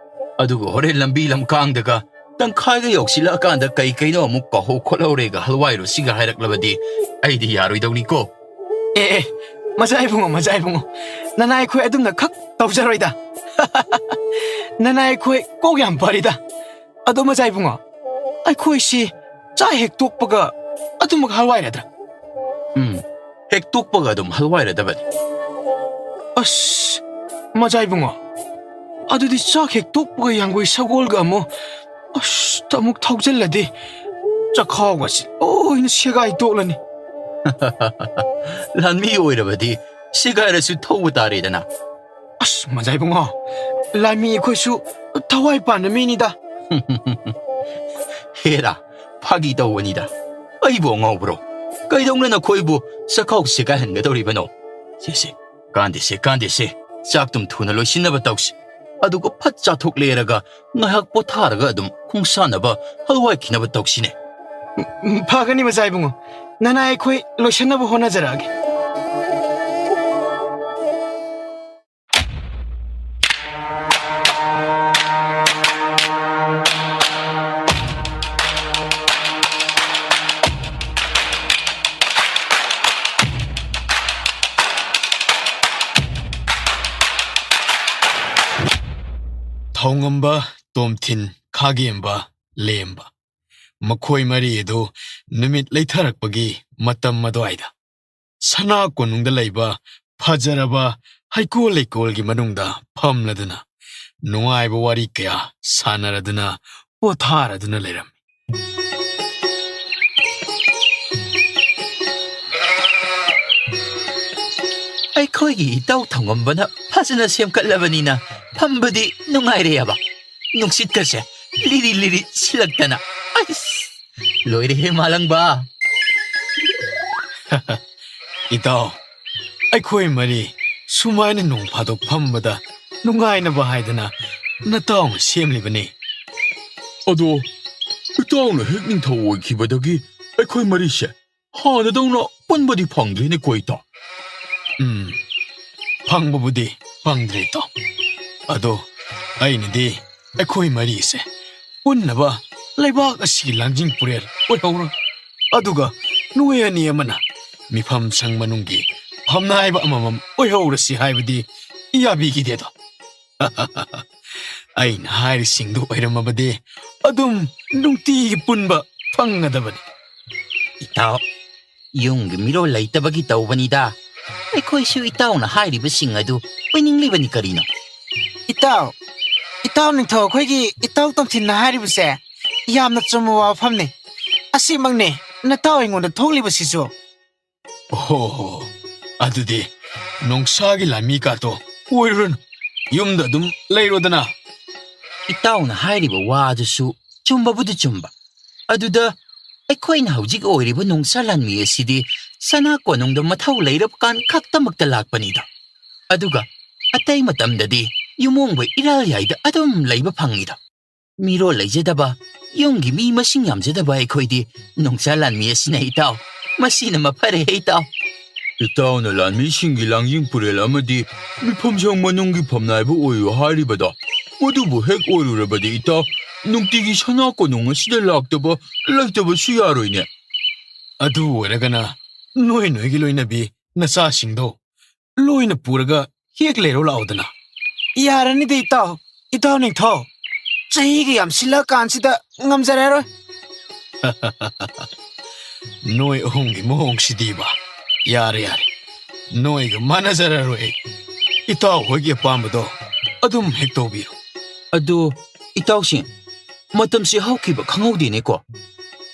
ꯑꯗꯨꯒ ꯍꯣꯔꯦꯟ ꯂꯝꯕꯤ ꯂꯝꯈꯥꯡꯗꯒ ꯇꯪꯈꯥꯏꯒ ꯌꯧꯁꯤꯜꯂꯛꯑꯀꯥꯟꯗ ꯀꯩ ꯀꯩꯅꯣ ꯑꯃꯨꯛ ꯀꯥꯎꯍꯧ ꯈꯣꯠꯍꯧꯔꯦꯒ ꯍꯜꯋꯥꯏꯔꯣ ꯁꯤꯒ ꯍꯥꯏꯔꯛꯂꯕꯗꯤ ꯑꯩꯗꯤ ꯌꯥꯔꯣꯏꯗꯧꯅꯤꯀꯣ꯫" "ꯑꯦ, ꯑꯦ, ꯃꯆꯥ ꯏꯕꯨꯡꯉꯣ, ꯃꯆꯥ ꯏꯕꯨꯡꯉꯣ, ꯅꯅꯥꯏ ꯑꯩꯈꯣꯏ ꯑꯗꯨꯝꯅ ꯈꯛ ꯇꯧꯖꯔꯣꯏꯗ꯫ ꯅꯅꯥꯏ ꯑꯩꯈꯣꯏ ꯀꯣꯛ ꯌꯥꯝ ꯐꯔꯤꯗ꯫ ꯑꯗꯣ ꯃꯆꯥ ꯏꯕꯨꯡꯉꯣ, ꯑꯩꯈꯣꯏꯁꯤ ꯆꯥꯛ ꯍꯦꯛ ꯇꯣꯛꯄꯒ ꯑꯗꯨꯃꯛ ꯍꯜꯋꯥꯏꯔꯗ꯭ꯔꯥ?" "ꯎꯝ, ꯍꯦꯛ ꯇꯣꯛꯄꯒ ꯑꯗꯨꯝ ꯍꯜꯋꯥꯏꯔꯗꯕꯅꯤ꯫" "ꯑꯁ, ꯃꯆꯥ ꯏꯕꯨꯡꯉꯣ, ꯑꯗꯨꯗꯤ ꯆꯥꯛ ꯍꯦꯛ ꯇꯣꯛꯄꯒ ꯌꯥꯡꯒꯣꯏ ꯁꯒꯣꯜꯒ ꯑꯃꯨꯛ, ꯑꯁ, ꯑꯃꯨꯛ ꯊꯧꯖꯤꯜꯂꯗꯤ ꯆꯈꯥꯎꯒꯁꯤ ꯂꯣꯏꯅ ꯁꯦꯒꯥꯏ ꯇꯣꯛꯂꯅꯤ꯫" "ꯂꯥꯟꯃꯤ ꯑꯣꯏꯔꯕꯗꯤ ꯁꯦꯒꯥꯏꯔꯁꯨ ꯊꯧꯕ ꯇꯥꯔꯦꯗꯅ꯫" "ꯑꯁ, ꯃꯖꯥ ꯏꯕꯨꯡꯉꯣ, ꯂꯥꯟꯃꯤ ꯑꯩꯈꯣꯏꯁꯨ ꯊꯋꯥꯏ ꯄꯥꯟꯕ ꯃꯤꯅꯤꯗ꯫" "ꯍꯦꯔꯥ, ꯐꯥꯒꯤ ꯇꯧꯕꯅꯤꯗ꯫ ꯑꯩꯕꯨ ꯑꯉꯥꯎꯕ꯭ꯔꯣ? ꯀꯩꯗꯧꯅ ꯅꯈꯣꯏꯕꯨ ꯆꯈꯥꯎ ꯁꯦꯒꯥꯏꯍꯟꯒꯗꯧꯔꯤꯕꯅꯣ? ꯁꯦ, ꯁꯦ, ꯀꯥꯟꯗꯦꯁꯦ, ꯀꯥꯟꯗꯦꯁꯦ꯫ ꯆꯥꯛꯇꯨꯝ ꯊꯨꯅ ꯂꯣꯏꯁꯤꯟꯅꯕ ꯇꯧꯁꯤ꯫ ꯑꯗꯨꯒ ꯐꯠ ꯆꯥꯊꯣꯛ ꯂꯩꯔꯒ ꯉꯥꯏꯍꯥꯛ ꯄꯣꯊꯥꯔꯒ ꯑꯗꯨꯝ ꯈꯣꯡꯁꯥꯟꯅꯕ ꯍꯜꯋꯥꯏꯈꯤꯅꯕ ꯇꯧꯁꯤꯅꯦ꯫" "ꯎꯝ, ꯐꯒꯅꯤ ꯃꯆꯥ ꯏꯕꯨꯡꯉꯣ꯫ ꯅꯅꯥꯏ ꯑꯩꯈꯣꯏ ꯂꯣꯏꯁꯤꯟꯅꯕ ꯍꯣꯠꯅꯖꯔꯛꯑꯒꯦ꯫" ꯊꯧꯉꯝꯕ, ꯇꯣꯝꯊꯤꯟ, ꯈꯥꯒꯦꯝꯕ, ꯂꯦꯝꯕ꯫ ꯃꯈꯣꯏ ꯃꯔꯤ ꯑꯗꯨ ꯅꯨꯃꯤꯠ ꯂꯩꯊꯔꯛꯄꯒꯤ ꯃꯇꯝ ꯑꯗꯨꯋꯥꯏꯗ ꯁꯅꯥ ꯀꯣꯅꯨꯡꯗ ꯂꯩꯕ ꯐꯖꯔꯕ ꯍꯩꯀꯣꯜ ꯂꯩꯀꯣꯜꯒꯤ ꯃꯅꯨꯡꯗ ꯐꯝꯂꯗꯨꯅ ꯅꯨꯡꯉꯥꯏꯕ ꯋꯥꯔꯤ ꯀꯌꯥ ꯁꯥꯟꯅꯔꯗꯨꯅ ꯄꯣꯊꯥꯔꯗꯨꯅ ꯂꯩꯔꯝꯃꯤ꯫ ꯑꯩꯈꯣꯏꯒꯤ ꯏꯇꯥꯎ ꯊꯧꯉꯝꯕꯅ ꯐꯖꯅ ꯁꯦꯝꯒꯠꯂꯕꯅꯤꯅ ꯐꯝꯕꯗꯤ ꯅꯨꯡꯉꯥꯏꯔꯦꯕ꯫ ꯅꯨꯡꯁꯤꯠꯀꯁꯦ ꯂꯤꯔꯤ ꯂꯤꯔꯤ ꯁꯤꯜꯂꯛꯇꯅ꯫ ꯑꯩꯁ! ꯂꯣꯏꯔꯦꯍꯦ ꯃꯥꯂꯪꯕ! ꯏꯇꯥꯎ, ꯑꯩꯈꯣꯏ ꯃꯔꯤ ꯁꯨꯃꯥꯏꯅ ꯅꯣꯡ ꯐꯥꯗꯣꯛ ꯐꯝꯕꯗ ꯅꯨꯡꯉꯥꯏꯅꯕ ꯍꯥꯏꯗꯅ ꯅꯇꯥꯎꯅ ꯁꯦꯝꯂꯤꯕꯅꯤ꯫ ꯑꯗꯣ ꯏꯇꯥꯎꯅ ꯍꯦꯛ ꯅꯤꯡꯊꯧ ꯑꯣꯏꯈꯤꯕꯗꯒꯤ ꯑꯩꯈꯣꯏ ꯃꯔꯤꯁꯦ ꯍꯥꯟꯅꯗꯧꯅ ꯄꯨꯟꯕꯗꯤ ꯐꯪꯗ꯭ꯔꯤꯅꯦ ꯀꯣ ꯏꯇꯥꯎ꯫ ꯎꯝ, ꯐꯪꯕꯕꯨꯗꯤ ꯐꯪꯗ꯭ꯔꯦ ꯏꯇꯥꯎ꯫ ꯑꯗꯣ ꯑꯩꯅꯗꯤ ꯑꯩꯈꯣꯏ ꯃꯔꯤꯁꯦ ꯄꯨꯟꯅꯕ ꯂꯩꯕꯥꯛ ꯑꯁꯤꯒꯤ ꯂꯥꯡꯖꯤꯡ ꯄꯨꯔꯦꯜ ꯑꯣꯏꯍꯧꯔꯣ꯫ ꯑꯗꯨꯒ ꯅꯣꯏ ꯑꯅꯤ ꯑꯃꯅ ꯃꯤꯐꯝ ꯁꯪ ꯃꯅꯨꯡꯒꯤ ꯐꯝꯅꯥꯏꯕ ꯑꯃꯃꯝ ꯑꯣꯏꯍꯧꯔꯁꯤ ꯍꯥꯏꯕꯗꯤ ꯌꯥꯕꯤꯈꯤꯗꯦꯗꯣ꯫ ꯑꯩꯅ ꯍꯥꯏꯔꯤꯁꯤꯡꯗꯨ ꯑꯣꯏꯔꯝꯃꯕꯗꯤ ꯑꯗꯨꯝ ꯅꯨꯡꯇꯤꯒꯤ ꯄꯨꯟꯕ ꯐꯪꯒꯗꯕꯅꯤ꯫ ꯏꯇꯥꯎ, ꯌꯨꯝꯒꯤ ꯃꯤꯔꯣꯜ ꯂꯩꯇꯕꯒꯤ ꯇꯧꯕꯅꯤꯗ꯫ ꯑꯩꯈꯣꯏꯁꯨ ꯏꯇꯥꯎꯅ ꯍꯥꯏꯔꯤꯕꯁꯤꯡ ꯑꯗꯨ ꯑꯣꯏꯅꯤꯡꯂꯤꯕꯅꯤ ꯀꯔꯤꯅꯣ? ꯏꯇꯥꯎ, ꯏꯇꯥꯎ ꯅꯤꯡꯊꯧ ꯑꯩꯈꯣꯏꯒꯤ ꯏꯇꯥꯎ ꯇꯣꯝꯊꯤꯟꯅ ꯍꯥꯏꯔꯤꯕꯁꯦ ꯌꯥꯝꯅ ꯆꯨꯝꯕ ꯋꯥꯐꯝꯅꯤ꯫ ꯑꯁꯤꯃꯛꯅꯤ ꯅꯇꯥꯎ ꯑꯩꯉꯣꯟꯗ ꯊꯣꯛꯂꯤꯕꯁꯤꯁꯨ꯫ ꯑꯣꯍꯣ, ꯑꯗꯨꯗꯤ ꯅꯣꯡꯁꯥꯒꯤ ꯂꯥꯟꯃꯤ ꯀꯥꯇꯣ ꯑꯣꯏꯔꯨꯔꯅꯨ, ꯌꯨꯝꯗ ꯑꯗꯨꯝ ꯂꯩꯔꯣꯗꯅ꯫ ꯏꯇꯥꯎꯅ ꯍꯥꯏꯔꯤꯕ ꯋꯥ ꯑꯗꯨꯁꯨ ꯆꯨꯝꯕꯕꯨꯗꯤ ꯆꯨꯝꯕ꯫ ꯑꯗꯨꯗ ꯑꯩꯈꯣꯏꯅ ꯍꯧꯖꯤꯛ ꯑꯣꯏꯔꯤꯕ ꯅꯣꯡꯁꯥ ꯂꯥꯟꯃꯤ ꯑꯁꯤꯗꯤ ꯁꯅꯥ ꯀꯣꯅꯨꯡꯗ ꯃꯊꯧ ꯂꯩꯔꯕ ꯀꯥꯟ ꯈꯛꯇꯃꯛꯇ ꯂꯥꯛꯄꯅꯤꯗꯣ꯫ ꯑꯗꯨꯒ ꯑꯇꯩ ꯃꯇꯝꯗꯗꯤ ꯌꯨꯝꯑꯣꯡꯕ ꯏꯔꯥꯜ ꯌꯥꯏꯗ ꯑꯗꯨꯝ ꯂꯩꯕ ꯐꯪꯉꯤꯗꯣ꯫ ꯃꯤꯔꯣꯜ ꯂꯩꯖꯗꯕ, ꯌꯨꯝꯒꯤ ꯃꯤ ꯃꯁꯤꯡ ꯌꯥꯝꯖꯗꯕ ꯑꯩꯈꯣꯏꯗꯤ ꯅꯣꯡꯁꯥ ꯂꯥꯟꯃꯤ ꯑꯁꯤꯅ ꯏꯇꯥꯎ꯫ ꯃꯁꯤꯅ ꯃꯐꯔꯦ ꯏꯇꯥꯎ꯫ ꯏꯇꯥꯎꯅ ꯂꯥꯟꯃꯤꯁꯤꯡꯒꯤ ꯂꯥꯡꯖꯤꯡ ꯄꯨꯔꯦꯜ ꯑꯃꯗꯤ ꯃꯤꯐꯝꯁꯪ ꯃꯅꯨꯡꯒꯤ ꯐꯝꯅꯥꯏꯕ ꯑꯣꯏꯌꯨ ꯍꯥꯏꯔꯤꯕꯗꯣ, ꯃꯗꯨꯕꯨ ꯍꯦꯛ ꯑꯣꯏꯔꯨꯔꯕꯗꯤ ꯏꯇꯥꯎ, ꯅꯨꯡꯇꯤꯒꯤ ꯁꯅꯥ ꯀꯣꯅꯨꯡ ꯑꯁꯤꯗ ꯂꯥꯛꯇꯕ ꯂꯩꯇꯕꯁꯨ ꯌꯥꯔꯣꯏꯅꯦ꯫ ꯑꯗꯨ ꯑꯣꯏꯔꯒꯅ ꯅꯣꯏ ꯅꯣꯏꯒꯤ ꯂꯣꯏꯅꯕꯤ ꯅꯆꯥꯁꯤꯡꯗꯣ ꯂꯣꯏꯅ ꯄꯨꯔꯒ ꯍꯦꯛ ꯂꯩꯔꯣ ꯂꯥꯛꯑꯣꯗꯅ꯫ ꯌꯥꯔꯅꯤꯗ ꯏꯇꯥꯎ, ꯏꯇꯥꯎ ꯅꯤꯡꯊꯧ, ꯆꯍꯤꯒ ꯌꯥꯝꯁꯤꯜꯂꯛꯑꯀꯥꯟꯁꯤꯗ ꯉꯝꯖꯔꯔꯣꯏ꯫ ꯅꯣꯏ ꯑꯍꯨꯝꯒꯤ ꯃꯑꯣꯡꯁꯤꯗꯤꯕ꯫ ꯌꯥꯔꯦ, ꯌꯥꯔꯦ꯫ ꯅꯣꯏꯒ ꯃꯥꯟꯅꯖꯔꯔꯣꯏ ꯑꯩ꯫ ꯏꯇꯥꯎ ꯍꯣꯏꯒꯤ ꯑꯄꯥꯝꯕꯗꯣ ꯑꯗꯨꯝ ꯍꯦꯛ ꯇꯧꯕꯤꯔꯣ꯫ ꯑꯗꯨ, ꯏꯇꯥꯎꯁꯤꯡ, ꯃꯇꯝꯁꯤ ꯍꯧꯈꯤꯕ ꯈꯪꯍꯧꯗꯦꯅꯦꯀꯣ꯫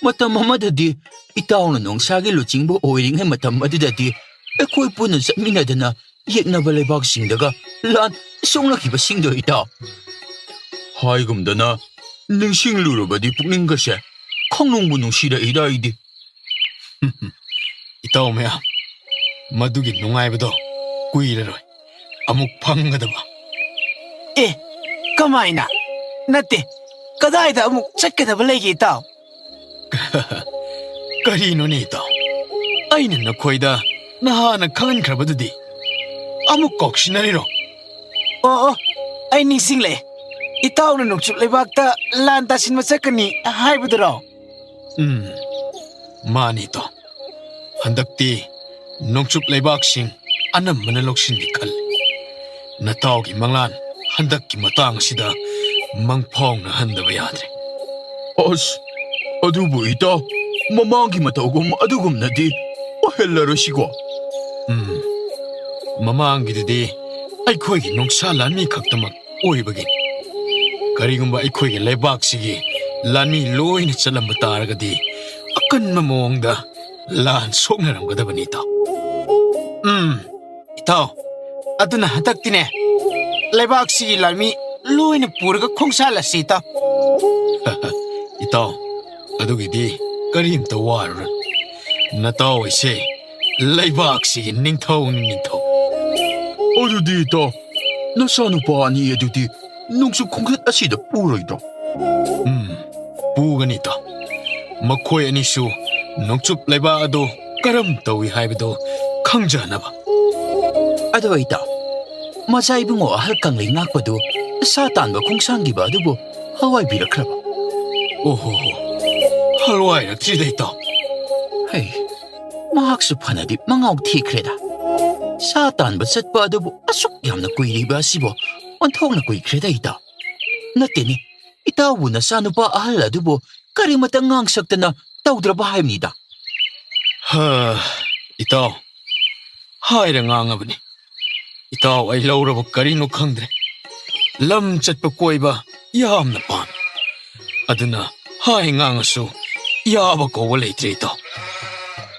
ꯃꯇꯝ ꯑꯃꯗꯗꯤ ꯏꯇꯥꯎꯅ ꯅꯣꯡꯁꯥꯒꯤ ꯂꯨꯆꯤꯡꯕ ꯑꯣꯏꯔꯤꯉꯩ ꯃꯇꯝ ꯑꯗꯨꯗꯗꯤ ꯑꯩꯈꯣꯏ ꯄꯨꯟꯅ ꯆꯠꯃꯤꯟꯅꯗꯅ ꯌꯦꯛꯅꯕ ꯂꯩꯕꯥꯛꯁꯤꯡꯗꯒ ꯂꯥꯟ ꯁꯣꯛꯅꯈꯤꯕꯁꯤꯡꯗꯣ ꯏꯇꯥꯎ꯫ ꯍꯥꯏꯒꯨꯝꯗꯅ, ꯅꯤꯡꯁꯤꯡꯂꯨꯔꯕꯗꯤ ꯄꯨꯛꯅꯤꯡꯒꯁꯦ ꯈꯪꯅꯨꯡꯕꯨ ꯅꯨꯡꯁꯤꯔꯛꯏꯗ ꯑꯩꯗꯤ꯫ ꯏꯇꯥꯎ ꯃꯌꯥꯝ, ꯃꯗꯨꯒꯤ ꯅꯨꯡꯉꯥꯏꯕꯗꯣ ꯀꯨꯏꯔꯔꯣꯏ ꯑꯃꯨꯛ ꯐꯪꯒꯗꯕ꯫ ꯑꯦ, ꯀꯃꯥꯏꯅ? ꯅꯠꯇꯦ, ꯀꯗꯥꯏꯗ ꯑꯃꯨꯛ ꯆꯠꯀꯗꯕ ꯂꯩꯒꯦ, ꯏꯇꯥꯎ? ꯀꯔꯤꯅꯣꯅꯦ, ꯏꯇꯥꯎ? ꯑꯩꯅ ꯅꯈꯣꯏꯗ ꯅꯍꯥꯟꯅ ꯈꯪꯍꯟꯈ꯭ꯔꯕꯗꯨꯗꯤ꯫ ꯑꯃꯨꯛ ꯀꯥꯎꯁꯤꯟꯅꯔꯤꯔꯣ? ꯑꯣ, ꯑꯣ, ꯑꯩ ꯅꯤꯡꯁꯤꯡꯂꯛꯑꯦ꯫ ꯏꯇꯥꯎꯅ ꯅꯣꯡꯆꯨꯞ ꯂꯩꯕꯥꯛꯇ ꯂꯥꯟ ꯇꯥꯁꯤꯟꯕ ꯆꯠꯀꯅꯤ ꯍꯥꯏꯕꯗꯨꯔꯣ? ꯎꯝ, ꯃꯥꯅꯤ, ꯏꯇꯥꯎ꯫ ꯍꯟꯗꯛꯇꯤ ꯅꯣꯡꯆꯨꯞ ꯂꯩꯕꯥꯛꯁꯤꯡ ꯑꯅꯝꯕꯅ ꯂꯧꯁꯤꯟꯒꯦ ꯈꯜꯂꯤ꯫ ꯅꯇꯥꯎꯒꯤ ꯃꯪꯂꯥꯟ ꯍꯟꯗꯛꯀꯤ ꯃꯇꯥꯡ ꯑꯁꯤꯗ ꯃꯪꯐꯥꯎꯅꯍꯟꯗꯕ ꯌꯥꯗ꯭ꯔꯦ꯫ ꯑꯁ, ꯑꯗꯨꯕꯨ ꯏꯇꯥꯎ, ꯃꯃꯥꯡꯒꯤ ꯃꯇꯧꯒꯨꯝ ꯑꯗꯨꯒꯨꯝꯅꯗꯤ ꯑꯣꯏꯍꯜꯂꯔꯣꯏꯁꯤꯀꯣ꯫ ꯎꯝ, ꯃꯃꯥꯡꯒꯤꯗꯨꯗꯤ ꯑꯩꯈꯣꯏꯒꯤ ꯅꯣꯡꯁꯥ ꯂꯥꯟꯃꯤ ꯈꯛꯇꯃꯛ ꯑꯣꯏꯕꯒꯤꯅꯤ꯫ ꯀꯔꯤꯒꯨꯝꯕ ꯑꯩꯈꯣꯏꯒꯤ ꯂꯩꯕꯥꯛꯁꯤꯒꯤ ꯂꯥꯟꯃꯤ ꯂꯣꯏꯅ ꯆꯠꯂꯝꯕ ꯇꯥꯔꯒꯗꯤ ꯑꯀꯟꯕ ꯃꯑꯣꯡꯗ ꯂꯥꯟ ꯁꯣꯛꯅꯔꯝꯒꯗꯕꯅꯤ, ꯏꯇꯥꯎ꯫ ꯎꯝ, ꯏꯇꯥꯎ, ꯑꯗꯨꯅ ꯍꯟꯗꯛꯇꯤꯅꯦ, ꯂꯩꯕꯥꯛꯁꯤꯒꯤ ꯂꯥꯟꯃꯤ ꯂꯣꯏꯅ ꯄꯨꯔꯒ ꯈꯣꯡꯁꯥꯜꯂꯁꯤ, ꯏꯇꯥꯎ꯫ ꯏꯇꯥꯎ, ꯑꯗꯨꯒꯤꯗꯤ ꯀꯔꯤꯝꯇ ꯋꯥꯔꯨꯔꯅꯨ꯫ ꯅꯇꯥꯎ ꯑꯩꯁꯦ ꯂꯩꯕꯥꯛꯁꯤꯒꯤ ꯅꯤꯡꯊꯧꯅꯤ, ꯅꯤꯡꯊꯧ꯫ ꯑꯗꯨꯗꯤ ꯏꯇꯥꯎ, ꯅꯆꯥꯅꯨꯄꯥ ꯑꯅꯤ ꯑꯗꯨꯗꯤ ꯅꯣꯡꯆꯨꯞ ꯈꯣꯡꯆꯠ ꯑꯁꯤꯗ ꯄꯨꯔꯣꯏꯗ꯭ꯔꯣ? ꯎꯝ, ꯄꯨꯒꯅꯤ, ꯏꯇꯥꯎ꯫ ꯃꯈꯣꯏ ꯑꯅꯤꯁꯨ ꯅꯣꯡꯆꯨꯞ ꯂꯩꯕꯥꯛ ꯑꯗꯨ ꯀꯔꯝ ꯇꯧꯏ ꯍꯥꯏꯕꯗꯨ ꯈꯪꯖꯅꯕ꯫ ꯑꯗꯣ ꯏꯇꯥꯎ, ꯃꯆꯥ ꯏꯕꯨꯡꯉꯣ ꯑꯍꯜ ꯀꯪꯂꯩ ꯉꯥꯛꯄꯗꯨ ꯁꯥ ꯇꯥꯟꯕ ꯈꯣꯡꯁꯥꯟꯈꯤꯕ ꯑꯗꯨꯕꯨ ꯍꯋꯥꯏꯕꯤꯔꯛꯈ꯭ꯔꯕ? ꯑꯣꯍꯣ ꯍꯣ, ꯍꯜꯋꯥꯏꯔꯛꯇ꯭ꯔꯤꯗ, ꯏꯇꯥꯎ꯫ ꯍꯩ, ꯃꯍꯥꯛꯁꯨ ꯐꯅꯗꯤ ꯃꯉꯥꯎ ꯊꯤꯈ꯭ꯔꯦꯗ꯫ ꯁꯥ ꯇꯥꯟꯕ ꯆꯠꯄ ꯑꯗꯨꯕꯨ ꯑꯁꯨꯛ ꯌꯥꯝꯅ ꯀꯨꯏꯔꯤꯕ ꯑꯁꯤꯕꯨ ꯑꯣꯟꯊꯣꯛꯅ ꯀꯨꯏꯈ꯭ꯔꯦꯗ, ꯏꯇꯥꯎ꯫ ꯅꯠꯇꯦꯅꯦ, ꯏꯇꯥꯎꯕꯨ ꯅꯆꯥꯅꯨꯄꯥ ꯑꯍꯜ ꯑꯗꯨꯕꯨ ꯀꯔꯤꯃꯇ ꯉꯥꯡꯁꯛꯇꯅ ꯇꯧꯗ꯭ꯔꯕ ꯍꯥꯏꯕꯅꯤꯗ꯫ ꯍ, ꯏꯇꯥꯎ, ꯍꯥꯏꯔ ꯉꯥꯡꯉꯕꯅꯤ꯫ ꯏꯇꯥꯎ, ꯑꯩ ꯂꯧꯔꯕ ꯀꯔꯤꯅꯣ ꯈꯪꯗ꯭ꯔꯦ꯫ ꯂꯝ ꯆꯠꯄ ꯀꯣꯏꯕ ꯌꯥꯝꯅ ꯄꯥꯝꯃꯤ꯫ ꯑꯗꯨꯅ ꯍꯥꯏ ꯉꯥꯡꯉꯁꯨ ꯌꯥꯕ ꯀꯧꯕ ꯂꯩꯇ꯭ꯔꯦ, ꯏꯇꯥꯎ꯫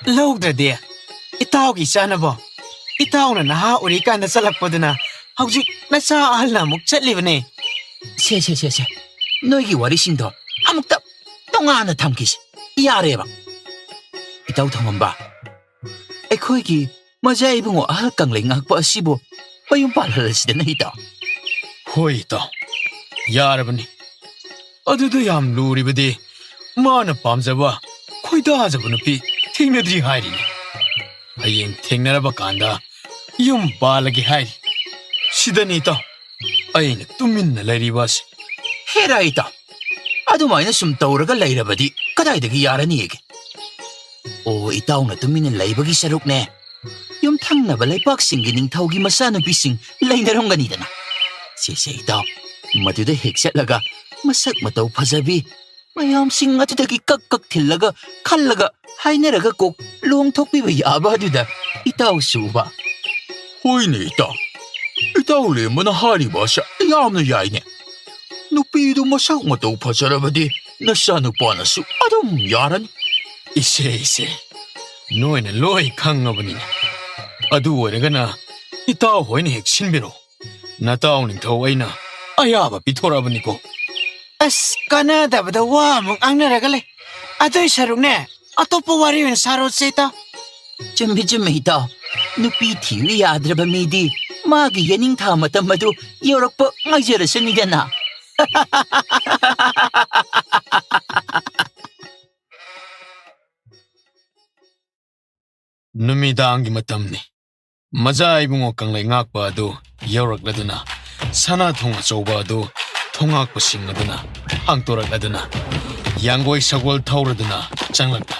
ꯂꯧꯗ꯭ꯔꯗꯤ ꯏꯇꯥꯎꯒꯤ ꯏꯆꯥꯅꯕꯣ? ꯏꯇꯥꯎꯅ ꯅꯍꯥ ꯑꯣꯏꯔꯤꯀꯥꯟꯗ ꯆꯠꯂꯛꯄꯗꯨꯅ ꯍꯧꯖꯤꯛ ꯅꯆꯥ ꯑꯍꯜꯅ ꯑꯃꯨꯛ ꯆꯠꯂꯤꯕꯅꯦ꯫ ꯁꯦ, ꯁꯦ, ꯁꯦ, ꯁꯦ꯫ ꯅꯣꯏꯒꯤ ꯋꯥꯔꯤꯁꯤꯡꯗꯣ ꯑꯃꯨꯛꯇ ꯇꯣꯉꯥꯟꯅ ꯊꯝꯈꯤꯁꯤ꯫ ꯌꯥꯔꯦꯕ꯫ ꯏꯇꯥꯎ ꯊꯣꯡꯉꯝꯕ, ꯑꯩꯈꯣꯏꯒꯤ ꯃꯖꯥ ꯏꯕꯨꯡꯉꯣ ꯑꯍꯜ ꯀꯪꯂꯩ ꯉꯥꯛꯄ ꯑꯁꯤꯕꯨ ꯃꯌꯨꯝ ꯄꯥꯜꯍꯜꯂꯁꯤꯗꯅ, ꯏꯇꯥꯎ꯫ ꯍꯣꯏ, ꯏꯇꯥꯎ꯫ ꯌꯥꯔꯕꯅꯤ꯫ ꯑꯗꯨꯗ ꯌꯥꯝ ꯂꯨꯔꯤꯕꯗꯤ ꯃꯥꯅ ꯄꯥꯝꯖꯕ, ꯈꯣꯏꯗꯥꯖꯕ ꯅꯨꯄꯤ ꯊꯦꯡꯅꯗ꯭ꯔꯤ ꯍꯥꯏꯔꯤꯅꯤ꯫ ꯍꯌꯦꯡ ꯊꯦꯡꯅꯔꯕ ꯀꯥꯟꯗ ꯌꯨꯝ ꯄꯥꯜꯂꯒꯦ ꯍꯥꯏꯔꯤ꯫ ꯁꯤꯗꯅꯤ, ꯏꯇꯥꯎ, ꯑꯩꯅ ꯇꯨꯃꯤꯟꯅ ꯂꯩꯔꯤꯕ ꯑꯁꯤ꯫ ꯍꯦꯔꯥ, ꯏꯇꯥꯎ, ꯑꯗꯨꯃꯥꯏꯅ ꯁꯨꯝ ꯇꯧꯔꯒ ꯂꯩꯔꯕꯗꯤ ꯀꯗꯥꯏꯗꯒꯤ ꯌꯥꯔꯅꯤꯒꯦ? ꯑꯣ, ꯏꯇꯥꯎꯅ ꯇꯨꯃꯤꯟꯅ ꯂꯩꯕꯒꯤ ꯁꯔꯨꯛꯅꯦ, ꯌꯨꯝꯊꯪꯅꯕ ꯂꯩꯄꯥꯛꯁꯤꯡꯒꯤ ꯅꯤꯡꯊꯧꯒꯤ ꯃꯆꯥꯅꯨꯄꯤꯁꯤꯡ ꯂꯩꯅꯔꯝꯒꯅꯤꯗꯅ꯫ ꯁꯦ, ꯁꯦ, ꯏꯇꯥꯎ, ꯃꯗꯨꯗ ꯍꯦꯛ ꯆꯠꯂꯒ ꯃꯁꯛ ꯃꯇꯧ ꯐꯖꯕꯤ ꯃꯌꯥꯝꯁꯤꯡ ꯑꯗꯨꯗꯒꯤ ꯀꯛ ꯀꯛ ꯊꯤꯜꯂꯒ ꯈꯜꯂꯒ ꯍꯥꯏꯅꯔꯒ ꯀꯣꯛ ꯂꯨꯍꯣꯡꯊꯣꯛꯄꯤꯕ ꯌꯥꯕ ꯑꯗꯨꯗ ꯏꯇꯥꯎꯁꯨ ꯎꯕ꯫ ꯍꯣꯏꯅꯦ, ꯏꯇꯥꯎ꯫ ꯏꯇꯥꯎ ꯂꯦꯝꯕꯅ ꯍꯥꯏꯔꯤꯕ ꯑꯁꯦ ꯌꯥꯝꯅ ꯌꯥꯏꯅꯦ꯫ ꯅꯨꯄꯤꯗꯨ ꯃꯁꯛ ꯃꯇꯧ ꯐꯖꯔꯕꯗꯤ ꯅꯆꯥꯅꯨꯄꯥꯅꯁꯨ ꯑꯗꯨꯝ ꯌꯥꯔꯅꯤ꯫ ꯏꯆꯦ, ꯏꯆꯦ, ꯅꯣꯏꯅ ꯂꯣꯏ ꯈꯪꯉꯕꯅꯤꯅꯦ꯫ ꯑꯗꯨ ꯑꯣꯏꯔꯒꯅ ꯏꯇꯥꯎ ꯍꯣꯏꯅ ꯍꯦꯛ ꯁꯤꯟꯕꯤꯔꯣ꯫ ꯅꯇꯥꯎ ꯅꯤꯡꯊꯧ ꯑꯩꯅ ꯑꯌꯥꯕ ꯄꯤꯊꯣꯔꯛꯑꯕꯅꯤꯀꯣ꯫ ꯑꯁ, ꯀꯥꯟꯅꯗꯕꯗ ꯋꯥ ꯑꯃꯨꯛ ꯉꯥꯡꯅꯔꯒ ꯂꯩ꯫ ꯑꯗꯨꯏ ꯁꯔꯨꯛꯅꯦ, ꯑꯇꯣꯞꯄ ꯋꯥꯔꯤ ꯑꯣꯏꯅ ꯁꯥꯔꯣꯁꯦ, ꯏꯇꯥꯎ꯫ ꯆꯨꯝꯃꯤ, ꯆꯨꯝꯃꯤ, ꯏꯇꯥꯎ꯫ ꯅꯨꯄꯤ ꯊꯤꯕ ꯌꯥꯗ꯭ꯔꯕ ꯃꯤꯗꯤ ꯃꯥꯒꯤ ꯌꯦꯅꯤꯡꯊꯥ ꯃꯇꯝ ꯑꯗꯨ ꯌꯧꯔꯛꯄ ꯉꯥꯏꯖꯔꯁꯅꯤꯗꯅ꯫ ꯅꯨꯃꯤꯗꯥꯡꯒꯤ ꯃꯇꯝꯅꯤ꯫ ꯃꯖꯥ ꯏꯕꯨꯡꯉꯣ ꯀꯪꯂꯩ ꯉꯥꯛꯄ ꯑꯗꯨ ꯌꯧꯔꯛꯂꯗꯨꯅ, ꯁꯅꯥ ꯊꯣꯡ ꯑꯆꯧꯕ ꯑꯗꯨ ꯊꯣꯡꯉꯥꯛꯄꯁꯤꯡ ꯑꯗꯨꯅ ꯍꯥꯡꯇꯣꯔꯛꯂꯗꯨꯅ, ꯌꯥꯡꯒꯣꯏ ꯁꯒꯣꯜ ꯊꯧꯔꯗꯨꯅ ꯆꯪꯂꯛꯂꯦ꯫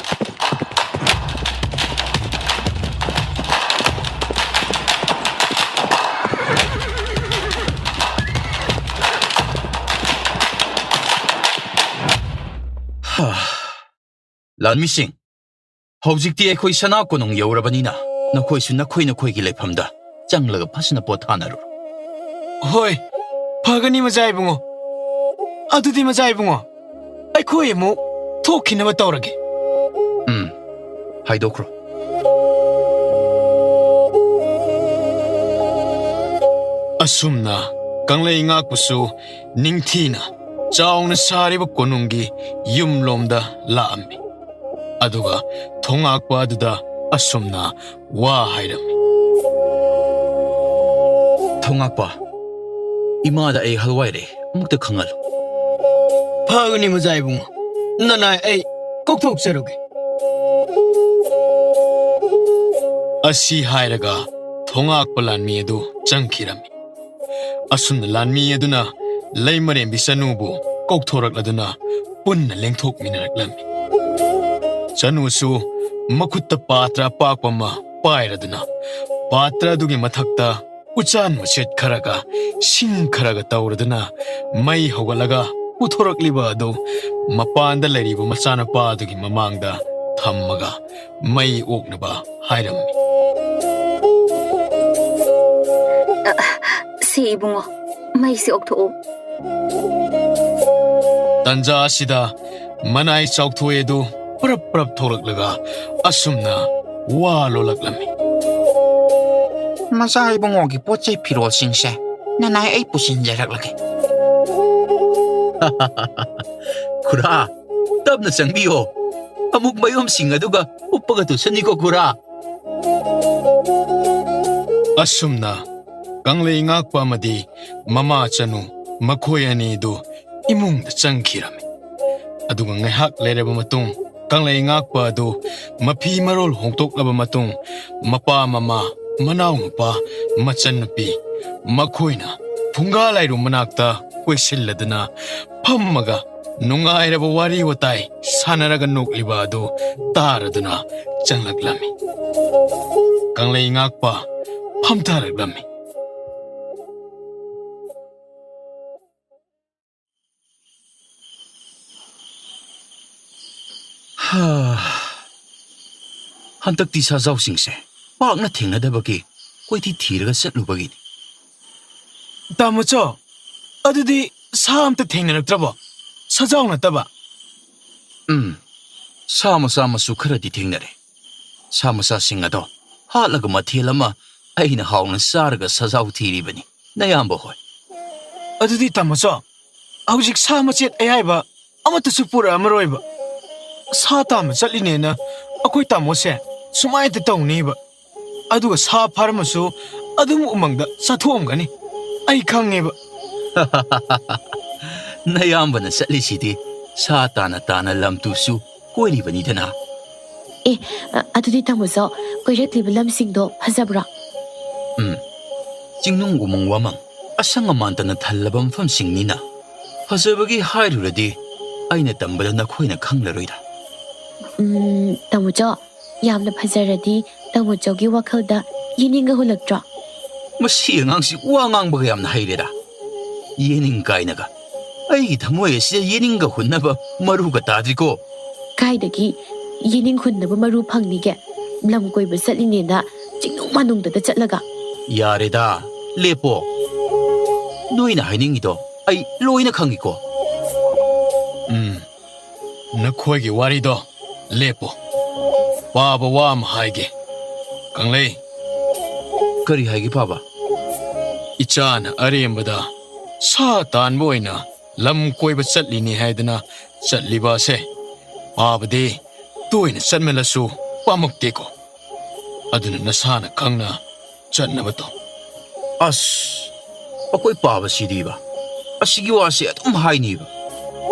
ꯂꯥꯟꯃꯤꯁꯤꯡ, ꯍꯧꯖꯤꯛꯇꯤ ꯑꯩꯈꯣꯏ ꯁꯅꯥ ꯀꯣꯅꯨꯡ ꯌꯧꯔꯕꯅꯤꯅ, ꯅꯈꯣꯏꯁꯨ ꯅꯈꯣꯏ ꯅꯈꯣꯏꯒꯤ ꯂꯩꯐꯝꯗ ꯆꯪꯂꯒ ꯐꯖꯅ ꯄꯣꯊꯥꯅꯔꯨ꯫ ꯍꯣꯏ, ꯐꯒꯅꯤ ꯃꯆꯥ ꯏꯕꯨꯡꯉꯣ꯫ ꯑꯗꯨꯗꯤ ꯃꯆꯥ ꯏꯕꯨꯡꯉꯣ, ꯑꯩꯈꯣꯏ ꯑꯃꯨꯛ ꯊꯣꯛꯈꯤꯅꯕ ꯇꯧꯔꯒꯦ꯫ ꯎꯝ, ꯍꯥꯏꯗꯣꯛꯈ꯭ꯔꯣ꯫ ꯑꯁꯨꯝꯅ ꯀꯪꯂꯩ ꯉꯥꯛꯄꯁꯨ ꯅꯤꯡꯊꯤꯅ ꯆꯥꯎꯅ ꯁꯥꯔꯤꯕ ꯀꯣꯅꯨꯡꯒꯤ ꯌꯨꯝꯂꯣꯝꯗ ꯂꯥꯛꯑꯝꯃꯤ꯫ ꯑꯗꯨꯒ ꯊꯣꯉꯥꯛꯄ ꯑꯗꯨꯗ ꯑꯁꯨꯝꯅ ꯋꯥ ꯍꯥꯏꯔꯝꯃꯤ꯫ ꯊꯣꯉꯥꯛꯄ, ꯏꯃꯥꯗ ꯑꯩ ꯍꯜꯋꯥꯏꯔꯦ, ꯑꯃꯨꯛꯇ ꯈꯪꯍꯜꯂꯨ꯫ ꯐꯒꯅꯤ ꯃꯆꯥ ꯏꯕꯨꯡꯉꯣ, ꯅꯅꯥꯏ ꯑꯩ ꯀꯧꯊꯣꯛꯆꯔꯨꯒꯦ꯫ ꯑꯁꯤ ꯍꯥꯏꯔꯒ ꯊꯣꯉꯥꯛꯄ ꯂꯥꯟꯃꯤ ꯑꯗꯨ ꯆꯪꯈꯤꯔꯝꯃꯤ꯫ ꯑꯁꯨꯝꯅ ꯂꯥꯟꯃꯤ ꯑꯗꯨꯅ ꯂꯩꯃꯔꯦꯝꯕꯤ ꯆꯅꯨꯕꯨ ꯀꯧꯊꯣꯔꯛꯂꯗꯨꯅ ꯄꯨꯟꯅ ꯂꯦꯡꯊꯣꯛꯃꯤꯟꯅꯔꯛꯂꯝꯃꯤ꯫ ꯆꯅꯨꯁꯨ ꯃꯈꯨꯠꯇ ꯄꯥꯇ꯭ꯔ ꯑꯄꯥꯛꯄ ꯑꯃ ꯄꯥꯏꯔꯗꯨꯅ ꯄꯥꯇ꯭ꯔ ꯑꯗꯨꯒꯤ ꯃꯊꯛꯇ ꯎꯆꯥꯟ ꯃꯆꯦꯠ ꯈꯔꯒ ꯁꯤꯡ ꯈꯔꯒ ꯇꯧꯔꯗꯨꯅ ꯃꯩ ꯍꯧꯒꯠꯂꯒ ꯄꯨꯊꯣꯔꯛꯂꯤꯕ ꯑꯗꯨ ꯃꯄꯥꯟꯗ ꯂꯩꯔꯤꯕ ꯃꯆꯥꯅꯨꯄꯥ ꯑꯗꯨꯒꯤ ꯃꯃꯥꯡꯗ ꯊꯝꯃꯒ ꯃꯩ ꯑꯣꯛꯅꯕ ꯍꯥꯏꯔꯝꯃꯤ꯫ ꯁꯤ ꯏꯕꯨꯡꯉꯣ, ꯃꯩꯁꯤ ꯑꯣꯛꯊꯣꯛꯎ꯫ ꯇꯟꯖꯥ ꯑꯁꯤꯗ ꯃꯅꯥꯏ ꯆꯥꯎꯊꯣꯛꯑꯦ ꯑꯗꯨ ꯄ꯭ꯔꯞ ꯄ꯭ꯔꯞ ꯊꯣꯛꯂꯛꯂꯒ ꯑꯁꯨꯝꯅ ꯋꯥ ꯂꯣꯜꯂꯛꯂꯝꯃꯤ꯫ ꯃꯆꯥ ꯏꯕꯨꯡꯉꯣꯒꯤ ꯄꯣꯠ ꯆꯩ ꯐꯤꯔꯣꯜꯁꯤꯡꯁꯦ ꯅꯅꯥꯏ ꯑꯩ ꯄꯨꯁꯤꯟꯖꯔꯛꯂꯒꯦ꯫ ꯈꯨꯔꯥ, ꯇꯞꯅ ꯆꯪꯕꯤꯌꯣ꯫ ꯑꯃꯨꯛ ꯃꯌꯨꯝꯁꯤꯡ ꯑꯗꯨꯒ ꯎꯞꯄꯒ ꯇꯨꯁꯟꯅꯤꯀꯣ ꯈꯨꯔꯥ꯫ ꯑꯁꯨꯝꯅ ꯀꯪꯂꯩ ꯉꯥꯛꯄ ꯑꯃꯗꯤ ꯃꯃꯥ ꯆꯅꯨ ꯃꯈꯣꯏ ꯑꯅꯤꯗꯨ ꯏꯃꯨꯡꯗ ꯆꯪꯈꯤꯔꯝꯃꯤ꯫ ꯑꯗꯨꯒ ꯉꯥꯏꯍꯥꯛ ꯂꯩꯔꯕ ꯃꯇꯨꯡ ꯀꯪꯂꯩ ꯉꯥꯛꯄ ꯑꯗꯨ ꯃꯐꯤ ꯃꯔꯣꯜ ꯍꯣꯡꯗꯣꯛꯂꯕ ꯃꯇꯨꯡ ꯃꯄꯥ ꯃꯃꯥ, ꯃꯅꯥꯎꯅꯨꯄꯥ, ꯃꯆꯟꯅꯨꯄꯤ ꯃꯈꯣꯏꯅ ꯐꯨꯡꯒꯥ ꯂꯥꯏꯔꯨ ꯃꯅꯥꯛꯇ ꯀꯣꯏꯁꯤꯜꯂꯗꯨꯅ ꯐꯝꯃꯒ ꯅꯨꯡꯉꯥꯏꯔꯕ ꯋꯥꯔꯤ ꯋꯥꯇꯥꯏ ꯁꯥꯟꯅꯔꯒ ꯅꯣꯛꯂꯤꯕ ꯑꯗꯨ ꯇꯥꯔꯗꯨꯅ ꯆꯪꯂꯛꯂꯝꯃꯤ꯫ ꯀꯪꯂꯩ ꯉꯥꯛꯄ ꯐꯝꯊꯔꯛꯂꯝꯃꯤ꯫ ꯍꯥ, ꯍꯟꯗꯛꯇꯤ ꯁꯥꯖꯥꯎꯁꯤꯡꯁꯦ ꯄꯥꯛꯅ ꯊꯦꯡꯅꯗꯕꯒꯤ ꯀꯣꯏꯊꯤ ꯊꯤꯔꯒ ꯆꯠꯂꯨꯕꯒꯤꯅꯤ꯫ ꯇꯥꯃꯣꯆꯧ, ꯑꯗꯨꯗꯤ ꯁꯥ ꯑꯝꯇ ꯊꯦꯡꯅꯔꯛꯇ꯭ꯔꯕꯣ? ꯁꯥꯖꯥꯎ ꯅꯠꯇꯕ? ꯎꯝ, ꯁꯥ ꯃꯆꯥ ꯃꯁꯨ ꯈꯔꯗꯤ ꯊꯦꯡꯅꯔꯦ꯫ ꯁꯥ ꯃꯆꯥꯁꯤꯡ ꯑꯗꯣ ꯍꯥꯠꯂꯒ ꯃꯊꯦꯜ ꯑꯃ ꯑꯩꯅ ꯍꯥꯎꯅ ꯆꯥꯔꯒ ꯁꯥꯖꯥꯎ ꯊꯤꯔꯤꯕꯅꯤ, ꯅꯌꯥꯝꯕ ꯍꯣꯏ꯫ ꯑꯗꯨꯗꯤ ꯇꯥꯃꯣꯆꯧ, ꯍꯧꯖꯤꯛ ꯁꯥ ꯃꯆꯦꯠ ꯑꯌꯥꯏꯕ ꯑꯃꯠꯇꯁꯨ ꯄꯨꯔꯛꯑꯝꯃꯔꯣꯏꯕ꯫ ꯁꯥ ꯇꯥꯟꯕ ꯆꯠꯂꯤꯅꯦꯅ ꯑꯩꯈꯣꯏ ꯇꯥꯃꯣꯁꯦ ꯁꯨꯃꯥꯏꯅ ꯇꯧꯅꯤꯕ꯫ ꯑꯗꯨꯒ ꯁꯥ ꯐꯥꯔꯝꯃꯁꯨ ꯑꯗꯨꯝ ꯎꯃꯪꯗ ꯆꯥꯊꯣꯛꯑꯝꯒꯅꯤ꯫ ꯑꯩ ꯈꯪꯉꯦꯕ꯫ ꯅꯌꯥꯝꯕꯅ ꯆꯠꯂꯤꯁꯤꯗꯤ ꯁꯥ ꯇꯥꯅ ꯇꯥꯅ ꯂꯝ ꯇꯨꯁꯨ ꯀꯣꯏꯔꯤꯕꯅꯤꯗꯅ꯫ ꯑꯦ, ꯑ-, ꯑꯗꯨꯗꯤ ꯇꯥꯃꯣꯆꯧ, ꯀꯣꯏꯔꯛꯂꯤꯕ ꯂꯝꯁꯤꯡꯗꯣ ꯐꯖꯕ꯭ꯔꯥ? ꯎꯝ, ꯆꯤꯡꯅꯨꯡ ꯎꯃꯪ ꯋꯥꯃꯪ, ꯑꯁꯪ ꯑꯃꯥꯟꯇꯅ ꯊꯜꯂꯕ ꯃꯐꯝꯁꯤꯡꯅꯤꯅ꯫ ꯐꯖꯕꯒꯤ ꯍꯥꯏꯔꯨꯔꯗꯤ ꯑꯩꯅ ꯇꯝꯕꯗ ꯅꯈꯣꯏꯅ ꯈꯪꯂꯔꯣꯏꯗ꯫ ꯎꯝ, ꯇꯥꯃꯣꯆꯧ, ꯌꯥꯝꯅ ꯐꯖꯔꯗꯤ ꯇꯥꯃꯣꯆꯧꯒꯤ ꯋꯥꯈꯜꯗ ꯌꯦꯅꯤꯡꯒ ꯍꯨꯜꯂꯛꯇ꯭ꯔꯣ? ꯃꯁꯤ ꯑꯉꯥꯡꯁꯤ ꯋꯥ ꯉꯥꯡꯕꯒ ꯌꯥꯝꯅ ꯍꯩꯔꯦꯗ꯫ ꯌꯦꯅꯤꯡ ꯀꯥꯏꯅꯒ꯫ ꯑꯩꯒꯤ ꯊꯃꯣꯏ ꯑꯁꯤꯗ ꯌꯦꯅꯤꯡꯒ ꯍꯨꯟꯅꯕ ꯃꯔꯨꯒ ꯇꯥꯗ꯭ꯔꯤꯀꯣ꯫ ꯀꯥꯏꯗꯒꯤ ꯌꯦꯅꯤꯡ ꯍꯨꯟꯅꯕ ꯃꯔꯨ ꯐꯪꯅꯤꯒꯦ? ꯂꯝ ꯀꯣꯏꯕ ꯆꯠꯂꯤꯅꯦꯅ ꯆꯤꯡꯅꯨꯡ ꯃꯥꯅꯨꯡꯗꯇ ꯆꯠꯂꯒ꯫ ꯌꯥꯔꯦꯗ, ꯂꯦꯞꯄꯣ꯫ ꯅꯣꯏꯅ ꯍꯥꯏꯅꯤꯡꯉꯤꯗꯣ ꯑꯩ ꯂꯣꯏꯅ ꯈꯪꯉꯤꯀꯣ꯫ ꯎꯝ, ꯅꯈꯣꯏꯒꯤ ꯋꯥꯔꯤꯗꯣ ꯂꯦꯞꯄꯣ꯫ ꯄꯥꯕ ꯋꯥ ꯑꯃ ꯍꯥꯏꯒꯦ, ꯀꯪꯂꯩ꯫ ꯀꯔꯤ ꯍꯥꯏꯒꯦ ꯄꯥꯕ? ꯏꯆꯥꯅ ꯑꯔꯦꯝꯕꯗ ꯁꯥ ꯇꯥꯟꯕ ꯑꯣꯏꯅ ꯂꯝ ꯀꯣꯏꯕ ꯆꯠꯂꯤꯅꯤ ꯍꯥꯏꯗꯅ ꯆꯠꯂꯤꯕ ꯑꯁꯦ, ꯄꯥꯕꯗꯤ ꯇꯣꯏꯅ ꯆꯠꯃꯜꯂꯁꯨ ꯄꯥꯝꯃꯛꯇꯦꯀꯣ꯫ ꯑꯗꯨꯅ ꯅꯁꯥꯅ ꯈꯪꯅ ꯆꯠꯅꯕ ꯇꯧ꯫ ꯑꯁ, ꯑꯩꯈꯣꯏ ꯄꯥꯕꯁꯤꯗꯤꯕ, ꯑꯁꯤꯒꯤ ꯋꯥꯁꯦ ꯑꯗꯨꯝ ꯍꯥꯏꯅꯤꯕ꯫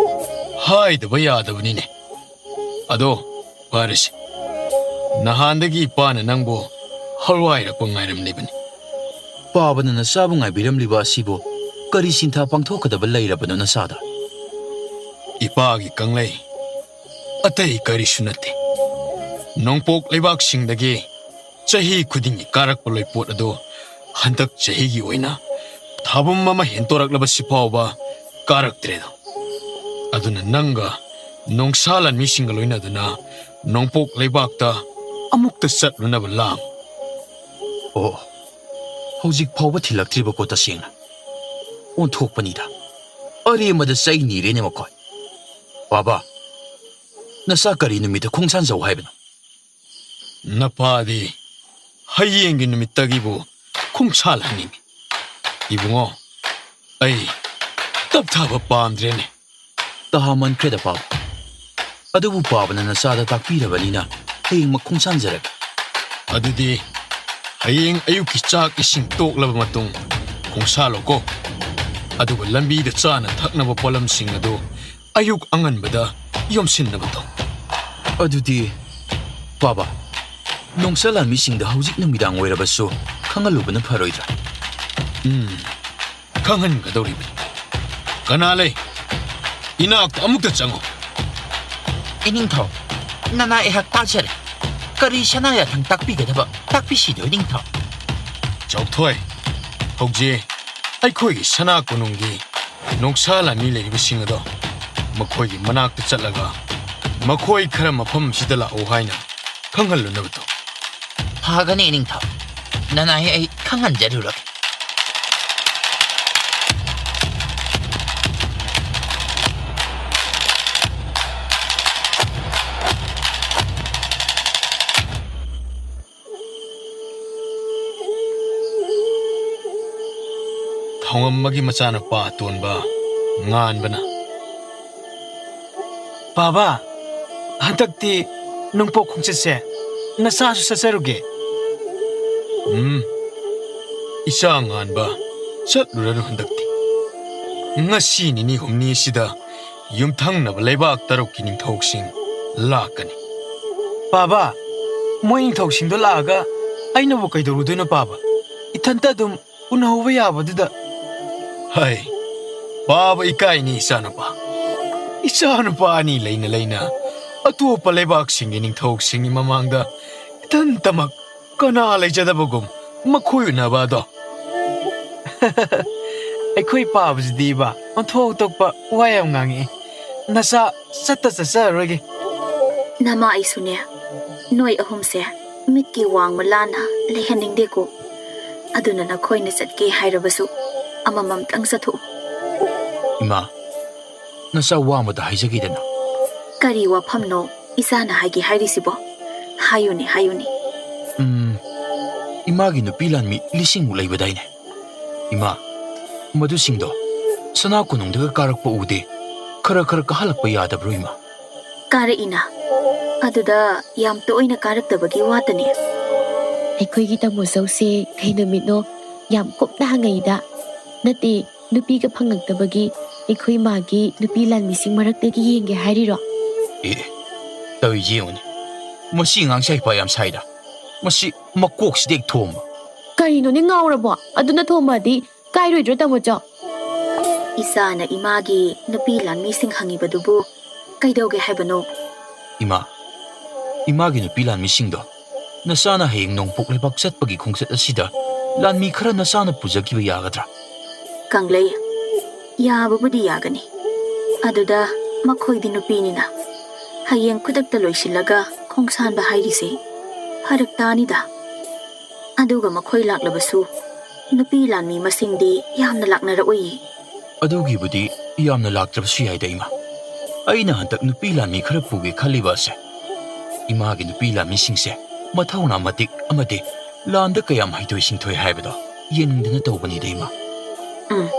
ꯍꯥꯏꯗꯕ ꯌꯥꯗꯕꯅꯤꯅꯦ꯫ ꯑꯗꯣ, ꯐꯔꯦꯁꯦ꯫ ꯅꯍꯥꯟꯗꯒꯤ ꯏꯄꯥꯅ ꯅꯪꯕꯨ ꯍꯜꯋꯥꯏꯔꯛꯄ ꯉꯥꯏꯔꯝꯂꯤꯕꯅꯤ꯫ ꯄꯥꯕꯅ ꯅꯆꯥꯕꯨ ꯉꯥꯏꯕꯤꯔꯝꯂꯤꯕ ꯑꯁꯤꯕꯨ ꯀꯔꯤ ꯁꯤꯟꯊꯥ ꯄꯥꯡꯊꯣꯛꯀꯗꯕ ꯂꯩꯔꯕꯅꯣ ꯅꯆꯥꯗ? ꯏꯄꯥꯒꯤ ꯀꯪꯂꯩ, ꯑꯇꯩ ꯀꯔꯤꯁꯨ ꯅꯠꯇꯦ꯫ ꯅꯣꯡꯄꯣꯛ ꯂꯩꯕꯥꯛꯁꯤꯡꯗꯒꯤ ꯆꯍꯤ ꯈꯨꯗꯤꯡꯒꯤ ꯀꯥꯔꯛꯄ ꯂꯣꯏꯄꯣꯠ ꯑꯗꯨ ꯍꯟꯗꯛ ꯆꯍꯤꯒꯤ ꯑꯣꯏꯅ ꯊꯥꯕꯨꯝ ꯑꯃ ꯍꯦꯟꯇꯣꯔꯛꯂꯕꯁꯤ ꯐꯥꯎꯕ ꯀꯥꯔꯛꯇ꯭ꯔꯦꯗꯣ꯫ ꯑꯗꯨꯅ ꯅꯪꯒ ꯅꯣꯡꯁꯥ ꯂꯥꯟꯃꯤꯁꯤꯡꯒ ꯂꯣꯏꯅꯗꯨꯅ ꯅꯣꯡꯄꯣꯛ ꯂꯩꯕꯥꯛꯇ ꯑꯃꯨꯛꯇ ꯆꯠꯂꯨꯅꯕ ꯂꯥꯡ꯫ ꯑꯣ, ꯍꯧꯖꯤꯛ ꯐꯥꯎꯕ ꯊꯤꯜꯂꯛꯇ꯭ꯔꯤꯕꯀꯣ ꯇꯁꯦꯡꯅ꯫ ꯑꯣꯟꯊꯣꯛꯄꯅꯤꯗ꯫ ꯑꯔꯦꯝꯕꯗ ꯆꯩ ꯅꯤꯔꯦꯅꯦ ꯃꯈꯣꯏ꯫ ꯕꯥꯕꯥ, ꯅꯆꯥ ꯀꯔꯤ ꯅꯨꯃꯤꯠꯇ ꯈꯣꯡꯁꯥꯟꯖꯧ ꯍꯥꯏꯕꯅꯣ? ꯅꯄꯥꯗꯤ ꯍꯌꯦꯡꯒꯤ ꯅꯨꯃꯤꯠꯇꯒꯤꯕꯨ ꯈꯣꯡꯁꯥꯜꯍꯟꯅꯤꯡꯉꯤ꯫ ꯏꯕꯨꯡꯉꯣ, ꯑꯩ ꯇꯞꯊꯕ ꯄꯥꯝꯗ꯭ꯔꯦꯅꯦ꯫ ꯇꯍꯥꯃꯟꯈ꯭ꯔꯦꯗ ꯄꯥꯕ꯫ ꯑꯗꯨꯕꯨ ꯄꯥꯕꯅ ꯅꯆꯥꯗ ꯇꯥꯛꯄꯤꯔꯕꯅꯤꯅ ꯍꯌꯦꯡꯃꯛ ꯈꯣꯡꯁꯥꯟꯖꯔꯒꯦ꯫ ꯑꯗꯨꯗꯤ ꯍꯌꯦꯡ ꯑꯌꯨꯛꯀꯤ ꯆꯥꯛ ꯏꯁꯤꯡ ꯇꯣꯛꯂꯕ ꯃꯇꯨꯡ ꯈꯣꯡꯁꯥꯜꯂꯣꯀꯣ꯫ ꯑꯗꯨꯒ ꯂꯝꯕꯤꯗ ꯆꯥꯅ ꯊꯛꯅꯕ ꯄꯣꯠꯂꯝꯁꯤꯡ ꯑꯗꯨ ꯑꯌꯨꯛ ꯑꯉꯟꯕꯗ ꯌꯣꯝꯁꯤꯟꯅꯕ ꯇꯧ꯫ ꯑꯗꯨꯗꯤ, ꯄꯥꯕ, ꯅꯣꯡꯁꯥ ꯂꯥꯟꯃꯤꯁꯤꯡꯗ ꯍꯧꯖꯤꯛ ꯅꯨꯃꯤꯗꯥꯡ ꯑꯣꯏꯔꯕꯁꯨ ꯈꯪꯍꯜꯂꯨꯕꯅ ꯐꯔꯣꯏꯗ꯭ꯔꯥ? ꯎꯝ, ꯈꯪꯍꯟꯒꯗꯧꯔꯤꯕꯅꯤ꯫ ꯀꯅꯥ ꯂꯩ? ꯏꯅꯥꯛꯇ ꯑꯃꯨꯛꯇ ꯆꯪꯉꯨ꯫ ꯏꯅꯤꯡꯊꯧ, ꯅꯅꯥꯏ ꯑꯩꯍꯥꯛ ꯇꯥꯖꯔꯦ꯫ ꯀꯔꯤ ꯁꯅꯥ ꯌꯥꯊꯪ ꯇꯥꯛꯄꯤꯒꯗꯕ ꯇꯥꯛꯄꯤꯁꯤꯗꯣ, ꯏꯅꯤꯡꯊꯧ꯫ ꯆꯥꯎꯊꯣꯏ, ꯍꯧꯖꯤꯛ ꯑꯩꯈꯣꯏꯒꯤ ꯁꯅꯥ ꯀꯣꯅꯨꯡꯒꯤ ꯅꯣꯡꯁꯥ ꯂꯥꯟꯃꯤ ꯂꯩꯔꯤꯕꯁꯤꯡ ꯑꯗꯣ ꯃꯈꯣꯏꯒꯤ ꯃꯅꯥꯛꯇ ꯆꯠꯂꯒ ꯃꯈꯣꯏ ꯈꯔ ꯃꯐꯝ ꯑꯁꯤꯗ ꯂꯥꯛꯎ ꯍꯥꯏꯅ ꯈꯪꯍꯜꯂꯨꯅꯕ ꯇꯧ꯫ ꯐꯒꯅꯤ, ꯏꯅꯤꯡꯊꯧ꯫ ꯅꯅꯥꯏ ꯑꯩ ꯈꯪꯍꯟꯖꯔꯨꯔꯒꯦ꯫ ꯊꯧꯉꯝꯕꯒꯤ ꯃꯆꯥꯅꯨꯄꯥ ꯑꯇꯣꯟꯕ ꯉꯥꯟꯕꯅ, "ꯕꯥꯕꯥ, ꯍꯟꯗꯛꯇꯤ ꯅꯣꯡꯄꯣꯛ ꯈꯣꯡꯆꯠꯁꯦ ꯅꯆꯥꯁꯨ ꯆꯠꯆꯔꯨꯒꯦ?" "ꯎꯝ, ꯏꯆꯥ ꯉꯥꯟꯕ, ꯆꯠꯂꯨꯔꯅꯨ ꯍꯟꯗꯛꯇꯤ꯫ ꯉꯁꯤ ꯅꯤꯅꯤ ꯍꯨꯝꯅꯤ ꯑꯁꯤꯗ ꯌꯨꯝꯊꯪꯅꯕ ꯂꯩꯕꯥꯛ ꯇꯔꯨꯛꯀꯤ ꯅꯤꯡꯊꯧꯁꯤꯡ ꯂꯥꯛꯀꯅꯤ꯫" "ꯕꯥꯕꯥ, ꯃꯣꯏ ꯅꯤꯡꯊꯧꯁꯤꯡꯗꯣ ꯂꯥꯛꯑꯒ ꯑꯩꯅꯕꯨ ꯀꯩꯗꯧꯔꯨꯗꯣꯏꯅꯣ ꯕꯥꯕꯥ? ꯏꯊꯟꯇ ꯑꯗꯨꯝ ꯎꯅꯍꯧꯕ ꯌꯥꯕꯗꯨꯗ꯫" "ꯍꯩ, ꯄꯥꯕ ꯏꯀꯥꯏꯅꯤ ꯏꯆꯥꯅꯨꯄꯥ꯫ ꯏꯆꯥꯅꯨꯄꯥ ꯑꯅꯤ ꯂꯩꯅ ꯂꯩꯅ ꯑꯇꯣꯞꯄ ꯂꯩꯕꯥꯛꯁꯤꯡꯒꯤ ꯅꯤꯡꯊꯧꯁꯤꯡꯒꯤ ꯃꯃꯥꯡꯗ ꯏꯊꯟꯇꯃꯛ ꯀꯅꯥ ꯂꯩꯖꯗꯕꯒꯨꯝ ꯃꯈꯣꯏ ꯎꯅꯕ ꯑꯗꯣ?" ꯑꯩꯈꯣꯏ ꯄꯥꯕꯁꯤꯗꯤꯕ ꯑꯣꯟꯊꯣꯛ ꯑꯣꯟꯊꯣꯛꯄ ꯋꯥ ꯌꯥꯝ ꯉꯥꯡꯉꯛꯑꯦ꯫ ꯅꯁꯥ ꯆꯠꯇ ꯆꯠꯆꯔꯔꯣꯏꯒꯦ꯫ ꯅꯃꯥ ꯑꯩꯁꯨꯅꯦ, ꯅꯣꯏ ꯑꯍꯨꯝꯁꯦ ꯃꯤꯠꯀꯤ ꯋꯥꯡꯃ ꯂꯥꯟꯅ ꯂꯩꯍꯟꯅꯤꯡꯗꯦꯀꯣ꯫ ꯑꯗꯨꯅ ꯅꯈꯣꯏꯅ ꯆꯠꯀꯦ ꯍꯥꯏꯔꯕꯁꯨ ꯑꯃꯃꯝꯇꯪ ꯆꯠꯊꯣꯛꯎ꯫ ꯏꯃꯥ, ꯅꯆꯥ ꯋꯥ ꯑꯃꯗ ꯍꯥꯏꯖꯒꯦꯗꯅ꯫ ꯀꯔꯤ ꯋꯥꯐꯝꯅꯣ ꯏꯆꯥꯅ ꯍꯥꯏꯒꯦ ꯍꯥꯏꯔꯤꯁꯤꯕꯣ? ꯍꯥꯏꯌꯨꯅꯦ, ꯍꯥꯏꯌꯨꯅꯦ꯫ ꯎꯝ, ꯏꯃꯥꯒꯤ ꯅꯨꯄꯤ ꯂꯥꯟꯃꯤ ꯂꯤꯁꯤꯡꯃꯨꯛ ꯂꯩꯕꯗꯥꯏꯅꯦ? ꯏꯃꯥ, ꯃꯗꯨꯁꯤꯡꯗꯣ ꯁꯅꯥ ꯀꯣꯅꯨꯡꯗꯒ ꯀꯥꯔꯛꯄ ꯎꯗꯦ꯫ ꯈꯔ ꯈꯔ ꯀꯥꯍꯜꯂꯛꯄ ꯌꯥꯗꯕ꯭ꯔꯣ, ꯏꯃꯥ? ꯀꯥꯔꯛꯏꯅ꯫ ꯑꯗꯨꯗ ꯌꯥꯝ ꯇꯣꯏꯅ ꯀꯥꯔꯛꯇꯕꯒꯤ ꯋꯥꯇꯅꯤ꯫ ꯑꯩꯈꯣꯏꯒꯤ ꯇꯥꯃꯣ ꯆꯧꯁꯦ ꯀꯩ ꯅꯨꯃꯤꯠꯅꯣ ꯌꯥꯝ ꯀꯨꯞꯅ ꯍꯪꯉꯛꯏꯗ꯫ ꯅꯠꯇꯦ, ꯅꯨꯄꯤꯒ ꯐꯪꯉꯛꯇꯕꯒꯤ ꯑꯩꯈꯣꯏ ꯃꯥꯒꯤ ꯅꯨꯄꯤ ꯂꯥꯟꯃꯤꯁꯤꯡ ꯃꯔꯛꯇꯒꯤ ꯌꯦꯡꯒꯦ ꯍꯥꯏꯔꯤꯔꯣ? ꯑꯦ, ꯇꯧꯔꯤꯁꯤ ꯌꯦꯡꯉꯨꯅꯦ꯫ ꯃꯁꯤ ꯑꯉꯥꯡꯁꯦ ꯍꯩꯄꯥ ꯌꯥꯝ ꯁꯥꯏꯗ꯫ ꯃꯁꯤ ꯃꯀꯣꯛꯁꯤꯗ ꯍꯦꯛ ꯊꯣꯝꯕ꯫ ꯀꯔꯤꯅꯣꯅꯦ ꯉꯥꯎꯔꯕꯣ? ꯑꯗꯨꯅ ꯊꯣꯝꯕꯗꯤ ꯀꯥꯏꯔꯣꯏꯗ꯭ꯔꯣ, ꯇꯥꯃꯣ ꯆꯧ? ꯏꯆꯥꯅ ꯏꯃꯥꯒꯤ ꯅꯨꯄꯤ ꯂꯥꯟꯃꯤꯁꯤꯡ ꯍꯪꯉꯤꯕꯗꯨꯕꯨ ꯀꯩꯗꯧꯒꯦ ꯍꯥꯏꯕꯅꯣ? ꯏꯃꯥ, ꯏꯃꯥꯒꯤ ꯅꯨꯄꯤ ꯂꯥꯟꯃꯤꯁꯤꯡꯗꯣ ꯅꯆꯥꯅ ꯍꯌꯦꯡ ꯅꯣꯡꯄꯣꯛ ꯂꯩꯕꯥꯛ ꯆꯠꯄꯒꯤ ꯈꯣꯡꯆꯠ ꯑꯁꯤꯗ ꯂꯥꯟꯃꯤ ꯈꯔ ꯅꯆꯥꯅ ꯄꯨꯖꯈꯤꯕ ꯌꯥꯒꯗ꯭ꯔꯥ? ꯀꯪꯂꯩ, ꯌꯥꯕꯕꯨꯗꯤ ꯌꯥꯒꯅꯤ꯫ ꯑꯗꯨꯗ ꯃꯈꯣꯏꯗꯤ ꯅꯨꯄꯤꯅꯤꯅ ꯍꯌꯦꯡ ꯈꯨꯗꯛꯇ ꯂꯣꯏꯁꯤꯜꯂꯒ ꯈꯣꯡꯁꯥꯟꯕ ꯍꯥꯏꯔꯤꯁꯦ ꯐꯔꯛ ꯇꯥꯅꯤꯗ꯫ ꯑꯗꯨꯒ ꯃꯈꯣꯏ ꯂꯥꯛꯂꯕꯁꯨ ꯅꯨꯄꯤ ꯂꯥꯟꯃꯤ ꯃꯁꯤꯡꯗꯤ ꯌꯥꯝꯅ ꯂꯥꯛꯅꯔꯛꯑꯣꯏꯌꯦ꯫ ꯑꯗꯨꯒꯤꯕꯨꯗꯤ ꯌꯥꯝꯅ ꯂꯥꯛꯇ꯭ꯔꯕꯁꯨ ꯌꯥꯏꯗ, ꯏꯃꯥ꯫ ꯑꯩꯅ ꯍꯟꯗꯛ ꯅꯨꯄꯤ ꯂꯥꯟꯃꯤ ꯈꯔ ꯄꯨꯒꯦ ꯈꯜꯂꯤꯕ ꯑꯁꯦ ꯏꯃꯥꯒꯤ ꯅꯨꯄꯤ ꯂꯥꯟꯃꯤꯁꯤꯡꯁꯦ ꯃꯊꯧꯅꯥ ꯃꯇꯤꯛ ꯑꯃꯗꯤ ꯂꯥꯟꯗ ꯀꯌꯥꯝ ꯍꯩꯊꯣꯏ ꯁꯤꯡꯊꯣꯏ ꯍꯥꯏꯕꯗꯣ ꯌꯦꯡꯅꯤꯡꯗꯅ ꯇꯧꯕꯅꯤꯗ, ꯏꯃꯥ꯫ ꯎꯝ,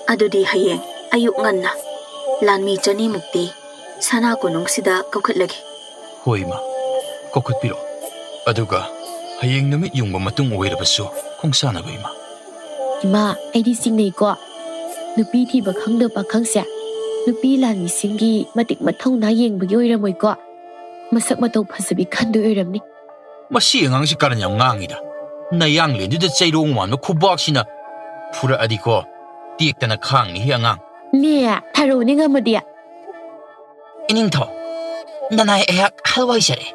ꯑꯗꯨꯗꯤ ꯍꯌꯦꯡ ꯑꯌꯨꯛ ꯉꯟꯅ ꯂꯥꯟꯃꯤ ꯆꯅꯤꯃꯨꯛꯇꯤ ꯁꯅꯥ ꯀꯣꯅꯨꯡꯁꯤꯗ ꯀꯧꯈꯠꯂꯒꯦ꯫ ꯍꯣꯏ, ꯏꯃꯥ, ꯀꯧꯈꯠꯄꯤꯔꯣ꯫ ꯑꯗꯨꯒ ꯍꯌꯦꯡ ꯅꯨꯃꯤꯠ ꯌꯨꯡꯕ ꯃꯇꯨꯡ ꯑꯣꯏꯔꯕꯁꯨ ꯈꯣꯡꯁꯥꯟꯅꯕ, ꯏꯃꯥ꯫ ꯏꯃꯥ, ꯑꯩꯗꯤ ꯆꯤꯡꯅꯩꯀꯣ꯫ ꯅꯨꯄꯤ ꯊꯤꯕ ꯈꯪꯗꯕ ꯄꯥꯈꯪꯁꯦ ꯅꯨꯄꯤ ꯂꯥꯟꯃꯤꯁꯤꯡꯒꯤ ꯃꯇꯤꯛ ꯃꯊꯧꯅꯥ ꯌꯦꯡꯕꯒꯤ ꯑꯣꯏꯔꯝꯃꯣꯏꯀꯣ꯫ ꯃꯁꯛ ꯃꯇꯧ ꯐꯖꯕꯤ ꯈꯟꯗꯣꯏ ꯑꯣꯏꯔꯝꯅꯤ꯫ ꯃꯁꯤ ꯑꯉꯥꯡꯁꯤ ꯀꯔꯟ ꯌꯥꯝ ꯉꯥꯡꯉꯤꯗ꯫ ꯅꯌꯥꯡꯂꯦꯟꯗꯨꯗ ꯆꯩꯔꯣꯡ ꯃꯥꯟꯕ ꯈꯨꯕꯥꯛꯁꯤꯅ ꯐꯨꯔꯛꯑꯗꯤꯀꯣ, ꯇꯦꯛꯇꯅ ꯈꯥꯡꯅꯤ ꯍꯤ ꯑꯉꯥꯡ꯫ ꯅꯦ, ꯊꯥꯔꯛꯎꯅꯦ ꯉꯝꯃꯗꯤ꯫ ꯏꯅꯤꯡꯊꯧ, ꯅꯅꯥꯏ ꯑꯩꯍꯥꯛ ꯍꯜꯋꯥꯏꯖꯔꯦ꯫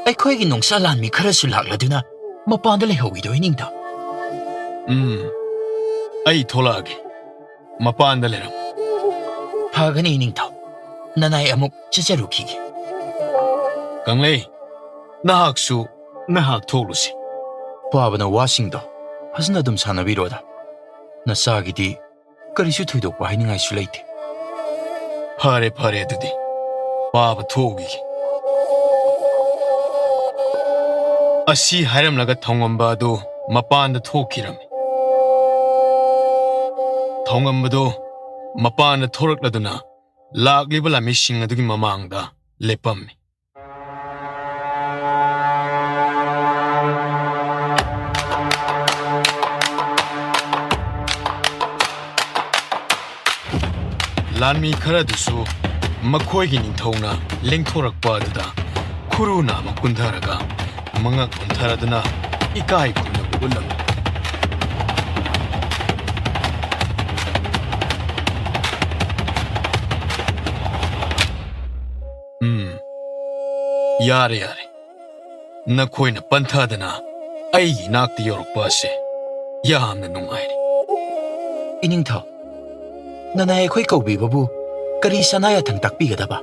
ꯑꯩꯈꯣꯏꯒꯤ ꯅꯣꯡꯁꯥ ꯂꯥꯟꯃꯤ ꯈꯔꯁꯨ ꯂꯥꯛꯂꯗꯨꯅ ꯃꯄꯥꯟꯗ ꯂꯩꯍꯧꯋꯤꯗꯣ, ꯏꯅꯤꯡꯊꯧ꯫ ꯎꯝ, ꯑꯩ ꯊꯣꯛꯂꯛꯑꯒꯦ꯫ ꯃꯄꯥꯟꯗ ꯂꯩꯔꯝꯃꯨ꯫ ꯐꯒꯅꯤ, ꯏꯅꯤꯡꯊꯧ꯫ ꯅꯅꯥꯏ ꯑꯃꯨꯛ ꯆꯠꯆꯔꯨꯈꯤꯒꯦ꯫ ꯀꯪꯂꯩ, ꯅꯍꯥꯛꯁꯨ ꯅꯍꯥꯛ ꯊꯣꯛꯂꯨꯁꯤ꯫ ꯄꯥꯕꯅ ꯋꯥꯁꯤꯡꯗꯣ ꯐꯖꯅ ꯑꯗꯨꯝ ꯁꯥꯟꯅꯕꯤꯔꯣꯗ꯫ ꯅꯆꯥꯒꯤꯗꯤ ꯀꯔꯤꯁꯨ ꯊꯣꯏꯗꯣꯛꯄ ꯍꯥꯏꯅꯤꯡꯉꯥꯏꯁꯨ ꯂꯩꯇꯦ꯫ ꯐꯔꯦ, ꯐꯔꯦ, ꯑꯗꯨꯗꯤ ꯄꯥꯕ ꯊꯣꯛꯎꯈꯤꯒꯦ꯫ ꯑꯁꯤ ꯍꯥꯏꯔꯝꯂꯒ ꯊꯧꯉꯝꯕ ꯑꯗꯨ ꯃꯄꯥꯟꯗ ꯊꯣꯛꯈꯤꯔꯝꯃꯤ꯫ ꯊꯧꯉꯝꯕꯗꯨ ꯃꯄꯥꯟꯗ ꯊꯣꯔꯛꯂꯗꯨꯅ ꯂꯥꯛꯂꯤꯕ ꯂꯥꯟꯃꯤꯁꯤꯡ ꯑꯗꯨꯒꯤ ꯃꯃꯥꯡꯗ ꯂꯦꯞꯄꯝꯃꯤ꯫ ꯂꯥꯟꯃꯤ ꯈꯔꯗꯨꯁꯨ ꯃꯈꯣꯏꯒꯤ ꯅꯤꯡꯊꯧꯅ ꯂꯦꯡꯊꯣꯔꯛꯄ ꯑꯗꯨꯗ ꯈꯨꯔꯨ ꯅꯥꯝꯃ ꯀꯨꯟꯊꯔꯒ ꯃꯉꯛ ꯀꯨꯟꯊꯔꯗꯨꯅ ꯏꯀꯥꯏ ꯈꯨꯝꯅꯕ ꯎꯠꯂꯝꯃꯤ꯫ ꯎꯝ, ꯌꯥꯔꯦ, ꯌꯥꯔꯦ꯫ ꯅꯈꯣꯏꯅ ꯄꯟꯊꯗꯅ ꯑꯩꯒꯤ ꯏꯅꯥꯛꯇ ꯌꯧꯔꯛꯄ ꯑꯁꯦ ꯌꯥꯝꯅ ꯅꯨꯡꯉꯥꯏꯔꯦ꯫ ꯏꯅꯤꯡꯊꯧ, ꯅꯅꯥꯏ ꯑꯩꯈꯣꯏ ꯀꯧꯕꯤꯕꯕꯨ ꯀꯔꯤ ꯁꯅꯥ ꯌꯥꯊꯪ ꯇꯥꯛꯄꯤꯒꯗꯕ?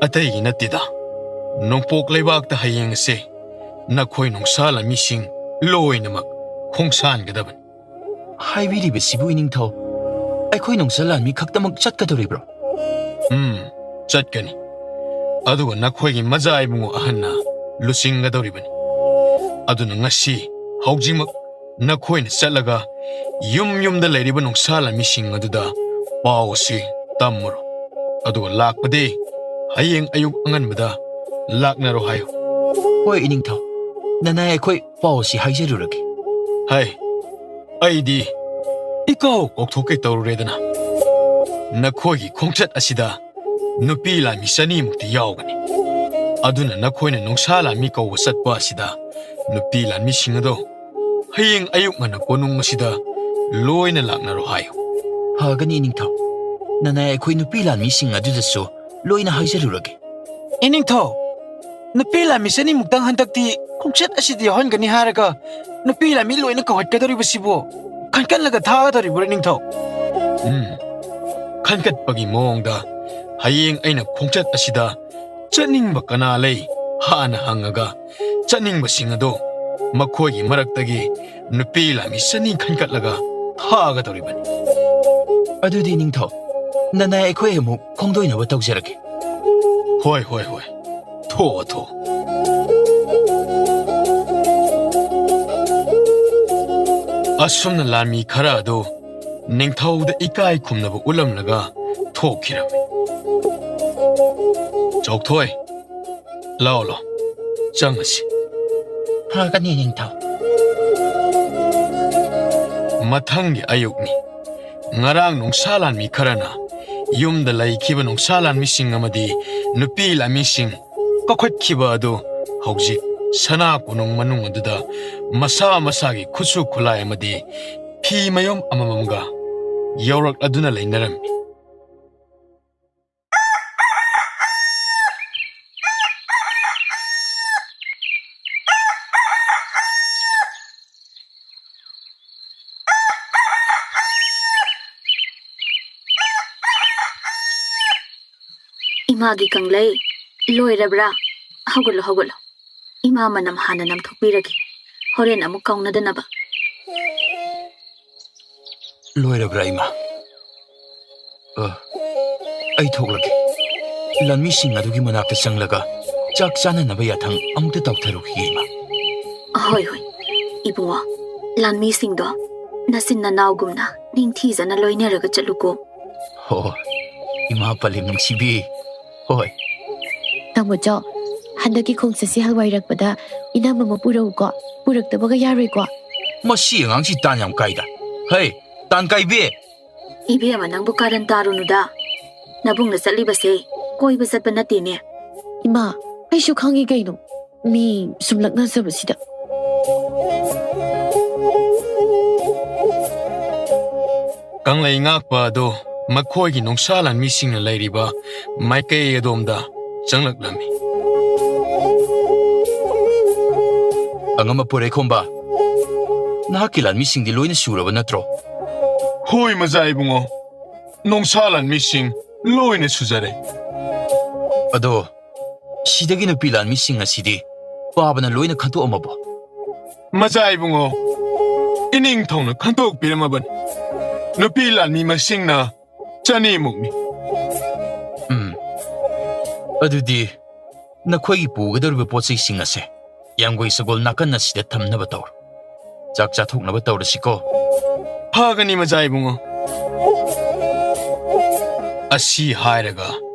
ꯑꯇꯩꯒꯤ ꯅꯠꯇꯦꯗ, ꯅꯣꯡꯄꯣꯛ ꯂꯩꯕꯥꯛꯇ ꯍꯌꯦꯡ ꯑꯁꯦ ꯅꯈꯣꯏ ꯅꯣꯡꯁꯥ ꯂꯥꯟꯃꯤꯁꯤꯡ ꯂꯣꯏꯅꯃꯛ ꯈꯣꯡꯁꯥꯟꯒꯗꯕꯅꯤ꯫ ꯍꯥꯏꯕꯤꯔꯤꯕꯁꯤꯕꯨ ꯏꯅꯤꯡꯊꯧ, ꯑꯩꯈꯣꯏ ꯅꯣꯡꯁꯥ ꯂꯥꯟꯃꯤ ꯈꯛꯇꯃꯛ ꯆꯠꯀꯗꯧꯔꯤꯕ꯭ꯔꯣ? ꯎꯝ, ꯆꯠꯀꯅꯤ꯫ ꯑꯗꯨꯒ ꯅꯈꯣꯏꯒꯤ ꯃꯖꯥ ꯏꯕꯨꯡꯉꯣ ꯑꯍꯟꯅ ꯂꯨꯆꯤꯡꯒꯗꯧꯔꯤꯕꯅꯤ꯫ ꯑꯗꯨꯅ ꯉꯁꯤ ꯍꯧꯖꯤꯛꯃꯛ ꯅꯈꯣꯏꯅ ꯆꯠꯂꯒ ꯌꯨꯝ ꯌꯨꯝꯗ ꯂꯩꯔꯤꯕ ꯅꯣꯡꯁꯥ ꯂꯥꯟꯃꯤꯁꯤꯡ ꯑꯗꯨꯗ ꯄꯥꯎ ꯑꯁꯤ ꯇꯝꯃꯨꯔꯣ꯫ ꯑꯗꯨꯒ ꯂꯥꯛꯄꯗꯤ ꯍꯌꯦꯡ ꯑꯌꯨꯛ ꯑꯉꯟꯕꯗ ꯂꯥꯛꯅꯔꯣ ꯍꯥꯏꯌꯨ꯫ ꯍꯣꯏ ꯏꯅꯤꯡꯊꯧ, ꯅꯅꯥꯏ ꯑꯩꯈꯣꯏ ꯄꯥꯎ ꯑꯁꯤ ꯍꯥꯏꯖꯔꯨꯔꯒꯦ꯫ ꯍꯩ, ꯑꯩꯗꯤ ꯏꯀꯥꯎ ꯀꯥꯎꯊꯣꯛꯀꯦ ꯇꯧꯔꯨꯔꯦꯗꯅ꯫ ꯅꯈꯣꯏꯒꯤ ꯈꯣꯡꯆꯠ ꯑꯁꯤꯗ ꯅꯨꯄꯤ ꯂꯥꯟꯃꯤ ꯆꯅꯤꯃꯨꯛꯇꯤ ꯌꯥꯎꯒꯅꯤ꯫ ꯑꯗꯨꯅ ꯅꯈꯣꯏꯅ ꯅꯣꯡꯁꯥ ꯂꯥꯟꯃꯤ ꯀꯧꯕ ꯆꯠꯄ ꯑꯁꯤꯗ ꯅꯨꯄꯤ ꯂꯥꯟꯃꯤꯁꯤꯡ ꯑꯗꯣ ꯍꯌꯦꯡ ꯑꯌꯨꯛ ꯉꯟꯅ ꯀꯣꯅꯨꯡ ꯑꯁꯤꯗ ꯂꯣꯏꯅ ꯂꯥꯛꯅꯔꯣ ꯍꯥꯏꯌꯨ꯫ ꯐꯒꯅꯤ ꯏꯅꯤꯡꯊꯧ꯫ ꯅꯅꯥꯏ ꯑꯩꯈꯣꯏ ꯅꯨꯄꯤ ꯂꯥꯟꯃꯤꯁꯤꯡ ꯑꯗꯨꯗꯁꯨ ꯂꯣꯏꯅ ꯍꯥꯏꯖꯔꯨꯔꯒꯦ꯫ ꯏꯅꯤꯡꯊꯧ, ꯅꯨꯄꯤ ꯂꯥꯟꯃꯤ ꯆꯅꯤꯃꯨꯛꯇꯪ ꯍꯟꯗꯛꯇꯤ ꯈꯣꯡꯆꯠ ꯑꯁꯤꯗ ꯌꯥꯎꯍꯟꯒꯅꯤ ꯍꯥꯏꯔꯒ ꯅꯨꯄꯤ ꯂꯥꯟꯃꯤ ꯂꯣꯏꯅ ꯀꯧꯈꯠꯀꯗꯧꯔꯤꯕꯁꯤꯕꯨ ꯈꯟꯀꯠꯂꯒ ꯊꯥꯒꯗꯧꯔꯤꯕ꯭ꯔꯥ ꯏꯅꯤꯡꯊꯧ? ꯎꯝ, ꯈꯟꯀꯠꯄꯒꯤ ꯃꯑꯣꯡꯗ ꯍꯌꯦꯡ ꯑꯩꯅ ꯈꯣꯡꯆꯠ ꯑꯁꯤꯗ ꯆꯠꯅꯤꯡꯕ ꯀꯅꯥ ꯂꯩ ꯍꯥꯟꯅ ꯍꯪꯉꯒ, ꯆꯠꯅꯤꯡꯕꯁꯤꯡ ꯑꯗꯨ ꯃꯈꯣꯏꯒꯤ ꯃꯔꯛꯇꯒꯤ ꯅꯨꯄꯤ ꯂꯥꯟꯃꯤ ꯆꯅꯤ ꯈꯟꯒꯠꯂꯒ ꯊꯥꯒꯗꯧꯔꯤꯕꯅꯤ꯫ ꯑꯗꯨꯗꯤ ꯅꯤꯡꯊꯧ, ꯅꯅꯥꯏ ꯑꯩꯈꯣꯏ ꯑꯃꯨꯛ ꯈꯣꯡꯗꯣꯏꯅꯕ ꯇꯧꯖꯔꯒꯦ꯫ ꯍꯣꯏ, ꯍꯣꯏ, ꯍꯣꯏ꯫ ꯊꯣꯛꯑꯣ, ꯊꯣꯛꯑꯣ꯫ ꯑꯁꯨꯝꯅ ꯂꯥꯟꯃꯤ ꯈꯔ ꯑꯗꯨ ꯅꯤꯡꯊꯧꯗ ꯏꯀꯥꯏ ꯈꯨꯝꯅꯕ ꯎꯠꯂꯝꯂꯒ ꯊꯣꯛꯈꯤꯔꯝꯃꯤ꯫ ꯆꯥꯎꯊꯣꯏ, ꯂꯥꯎ, ꯂꯥꯎ, ꯆꯪꯉꯁꯤ꯫ ꯐꯒꯅꯤ, ꯅꯤꯡꯊꯧ꯫ ꯃꯊꯪꯒꯤ ꯑꯌꯨꯛꯅꯤ꯫ ꯉꯔꯥꯡ ꯅꯨꯡꯁꯥ ꯂꯥꯟꯃꯤ ꯈꯔꯅ ꯌꯨꯝꯗ ꯂꯩꯈꯤꯕ ꯅꯨꯡꯁꯥ ꯂꯥꯟꯃꯤꯁꯤꯡ ꯑꯃꯗꯤ ꯅꯨꯄꯤ ꯂꯥꯟꯃꯤꯁꯤꯡ ꯀꯧꯈꯠꯈꯤꯕ ꯑꯗꯨ ꯍꯧꯖꯤꯛ ꯁꯅꯥ ꯀꯣꯅꯨꯡ ꯃꯅꯨꯡ ꯑꯗꯨꯗ ꯃꯁꯥ ꯃꯁꯥꯒꯤ ꯈꯨꯠꯁꯨ ꯈꯨꯠꯂꯥꯏ ꯑꯃꯗꯤ ꯐꯤ ꯃꯌꯨꯝ ꯑꯃꯃꯝꯒ ꯌꯧꯔꯛꯂꯗꯨꯅ ꯂꯩꯅꯔꯝꯃꯤ꯫ ꯏꯃꯥꯒꯤ ꯀꯪꯂꯩ, ꯂꯣꯏꯔꯕ꯭ꯔꯥ? ꯍꯧꯒꯠꯂꯣ, ꯍꯧꯒꯠꯂꯣ꯫ ꯏꯃꯥ ꯃꯅꯝ ꯍꯥꯟꯅ ꯅꯝꯊꯣꯛꯄꯤꯔꯒꯦ, ꯍꯣꯔꯦꯟ ꯑꯃꯨꯛ ꯀꯥꯎꯅꯗꯅꯕ꯫ ꯂꯣꯏꯔꯕ꯭ꯔꯥ, ꯏꯃꯥ? ꯑ, ꯑꯩ ꯊꯣꯛꯂꯒꯦ꯫ ꯂꯥꯟꯃꯤꯁꯤꯡ ꯑꯗꯨꯒꯤ ꯃꯅꯥꯛꯇ ꯆꯪꯂꯒ ꯆꯥꯛ ꯆꯥꯅꯅꯕ ꯌꯥꯊꯪ ꯑꯃꯨꯛꯇ ꯇꯧꯊꯔꯨꯈꯤꯒꯦ, ꯏꯃꯥ꯫ ꯍꯣꯏ, ꯍꯣꯏ꯫ ꯏꯕꯨꯡꯉꯣ, ꯂꯥꯟꯃꯤꯁꯤꯡꯗꯣ ꯅꯆꯤꯟ ꯅꯅꯥꯎꯒꯨꯝꯅ ꯅꯤꯡꯊꯤꯖꯅ ꯂꯣꯏꯅꯔꯒ ꯆꯠꯂꯨꯀꯣ꯫ ꯍꯣꯏ, ꯏꯃꯥ ꯄꯂꯦꯝ ꯅꯨꯡꯁꯤꯕꯤ꯫ ꯍꯣꯏ꯫ ꯇꯥꯃꯣꯆꯧ, ꯍꯟꯗꯛꯀꯤ ꯈꯣꯡꯆꯠꯁꯤ ꯍꯜꯋꯥꯏꯔꯛꯄꯗ ꯏꯅꯝꯃ ꯑꯃ ꯄꯨꯔꯛꯎꯀꯣ꯫ ꯄꯨꯔꯛꯇꯕꯒ ꯌꯥꯔꯣꯏꯀꯣ꯫ ꯃꯁꯤ ꯑꯉꯥꯡꯁꯤ ꯇꯥꯟ ꯌꯥꯝ ꯀꯥꯏꯗ꯫ ꯍꯩ, ꯇꯥꯟ ꯀꯥꯏꯕꯤ! ꯏꯕꯦꯝꯃ, ꯅꯪꯕꯨ ꯀꯥꯔꯟ ꯇꯥꯔꯨꯅꯨꯗ꯫ ꯅꯕꯨꯡꯅ ꯆꯠꯂꯤꯕꯁꯦ ꯀꯣꯏꯕ ꯆꯠꯄ ꯅꯠꯇꯦꯅꯦ꯫ ꯏꯃꯥ, ꯑꯩꯁꯨ ꯈꯪꯉꯤ ꯀꯩꯅꯣ꯫ ꯃꯤ ꯁꯨꯝ ꯂꯛꯅꯖꯕꯁꯤꯗ꯫ ꯀꯪꯂꯩ ꯉꯥꯛꯄ ꯑꯗꯨ ꯃꯈꯣꯏꯒꯤ ꯅꯨꯡꯁꯥ ꯂꯥꯟꯃꯤꯁꯤꯡꯅ ꯂꯩꯔꯤꯕ ꯃꯥꯏꯀꯩ ꯑꯗꯣꯝꯗ ꯆꯪꯂꯛꯂꯝꯃꯤ꯫ ꯑꯉꯝꯕ ꯄꯣꯏꯔꯩꯈꯣꯝꯕ, ꯅꯍꯥꯛꯀꯤ ꯂꯥꯟꯃꯤꯁꯤꯡꯗꯤ ꯂꯣꯏꯅ ꯁꯨꯔꯕ ꯅꯠꯇ꯭ꯔꯣ? ꯍꯣꯏ, ꯃꯖꯥ ꯏꯕꯨꯡꯉꯣ, ꯅꯨꯡꯁꯥ ꯂꯥꯟꯃꯤꯁꯤꯡ ꯂꯣꯏꯅ ꯁꯨꯖꯔꯦ꯫ ꯑꯗꯣ ꯁꯤꯗꯒꯤ ꯅꯨꯄꯤ ꯂꯥꯟꯃꯤꯁꯤꯡ ꯑꯁꯤꯗꯤ ꯄꯥꯕꯅ ꯂꯣꯏꯅ ꯈꯟꯗꯣꯛꯑꯝꯃꯕꯣ? ꯃꯖꯥ ꯏꯕꯨꯡꯉꯣ, ꯏꯅꯤꯡꯊꯧꯅ ꯈꯟꯗꯣꯛꯄꯤꯔꯝꯃꯕꯅꯤ꯫ ꯅꯨꯄꯤ ꯂꯥꯟꯃꯤ ꯃꯁꯤꯡꯅ ꯆꯅꯤꯃꯨꯛꯅꯤ꯫ ꯎꯝ, ꯑꯗꯨꯗꯤ ꯅꯈꯣꯏꯒꯤ ꯄꯨꯒꯗꯧꯔꯤꯕ ꯄꯣꯠ ꯆꯩꯁꯤꯡ ꯑꯁꯦ ꯌꯥꯝꯒꯣꯏ ꯁꯒꯣꯜ ꯅꯥꯀꯟ ꯑꯁꯤꯗ ꯊꯝꯅꯕ ꯇꯧꯔꯣ꯫ ꯆꯥꯛ ꯆꯥꯊꯣꯛꯅꯕ ꯇꯧꯔꯁꯤꯀꯣ꯫ ꯐꯒꯅꯤ, ꯃꯖꯥ ꯏꯕꯨꯡꯉꯣ꯫ ꯑꯁꯤ ꯍꯥꯏꯔꯒ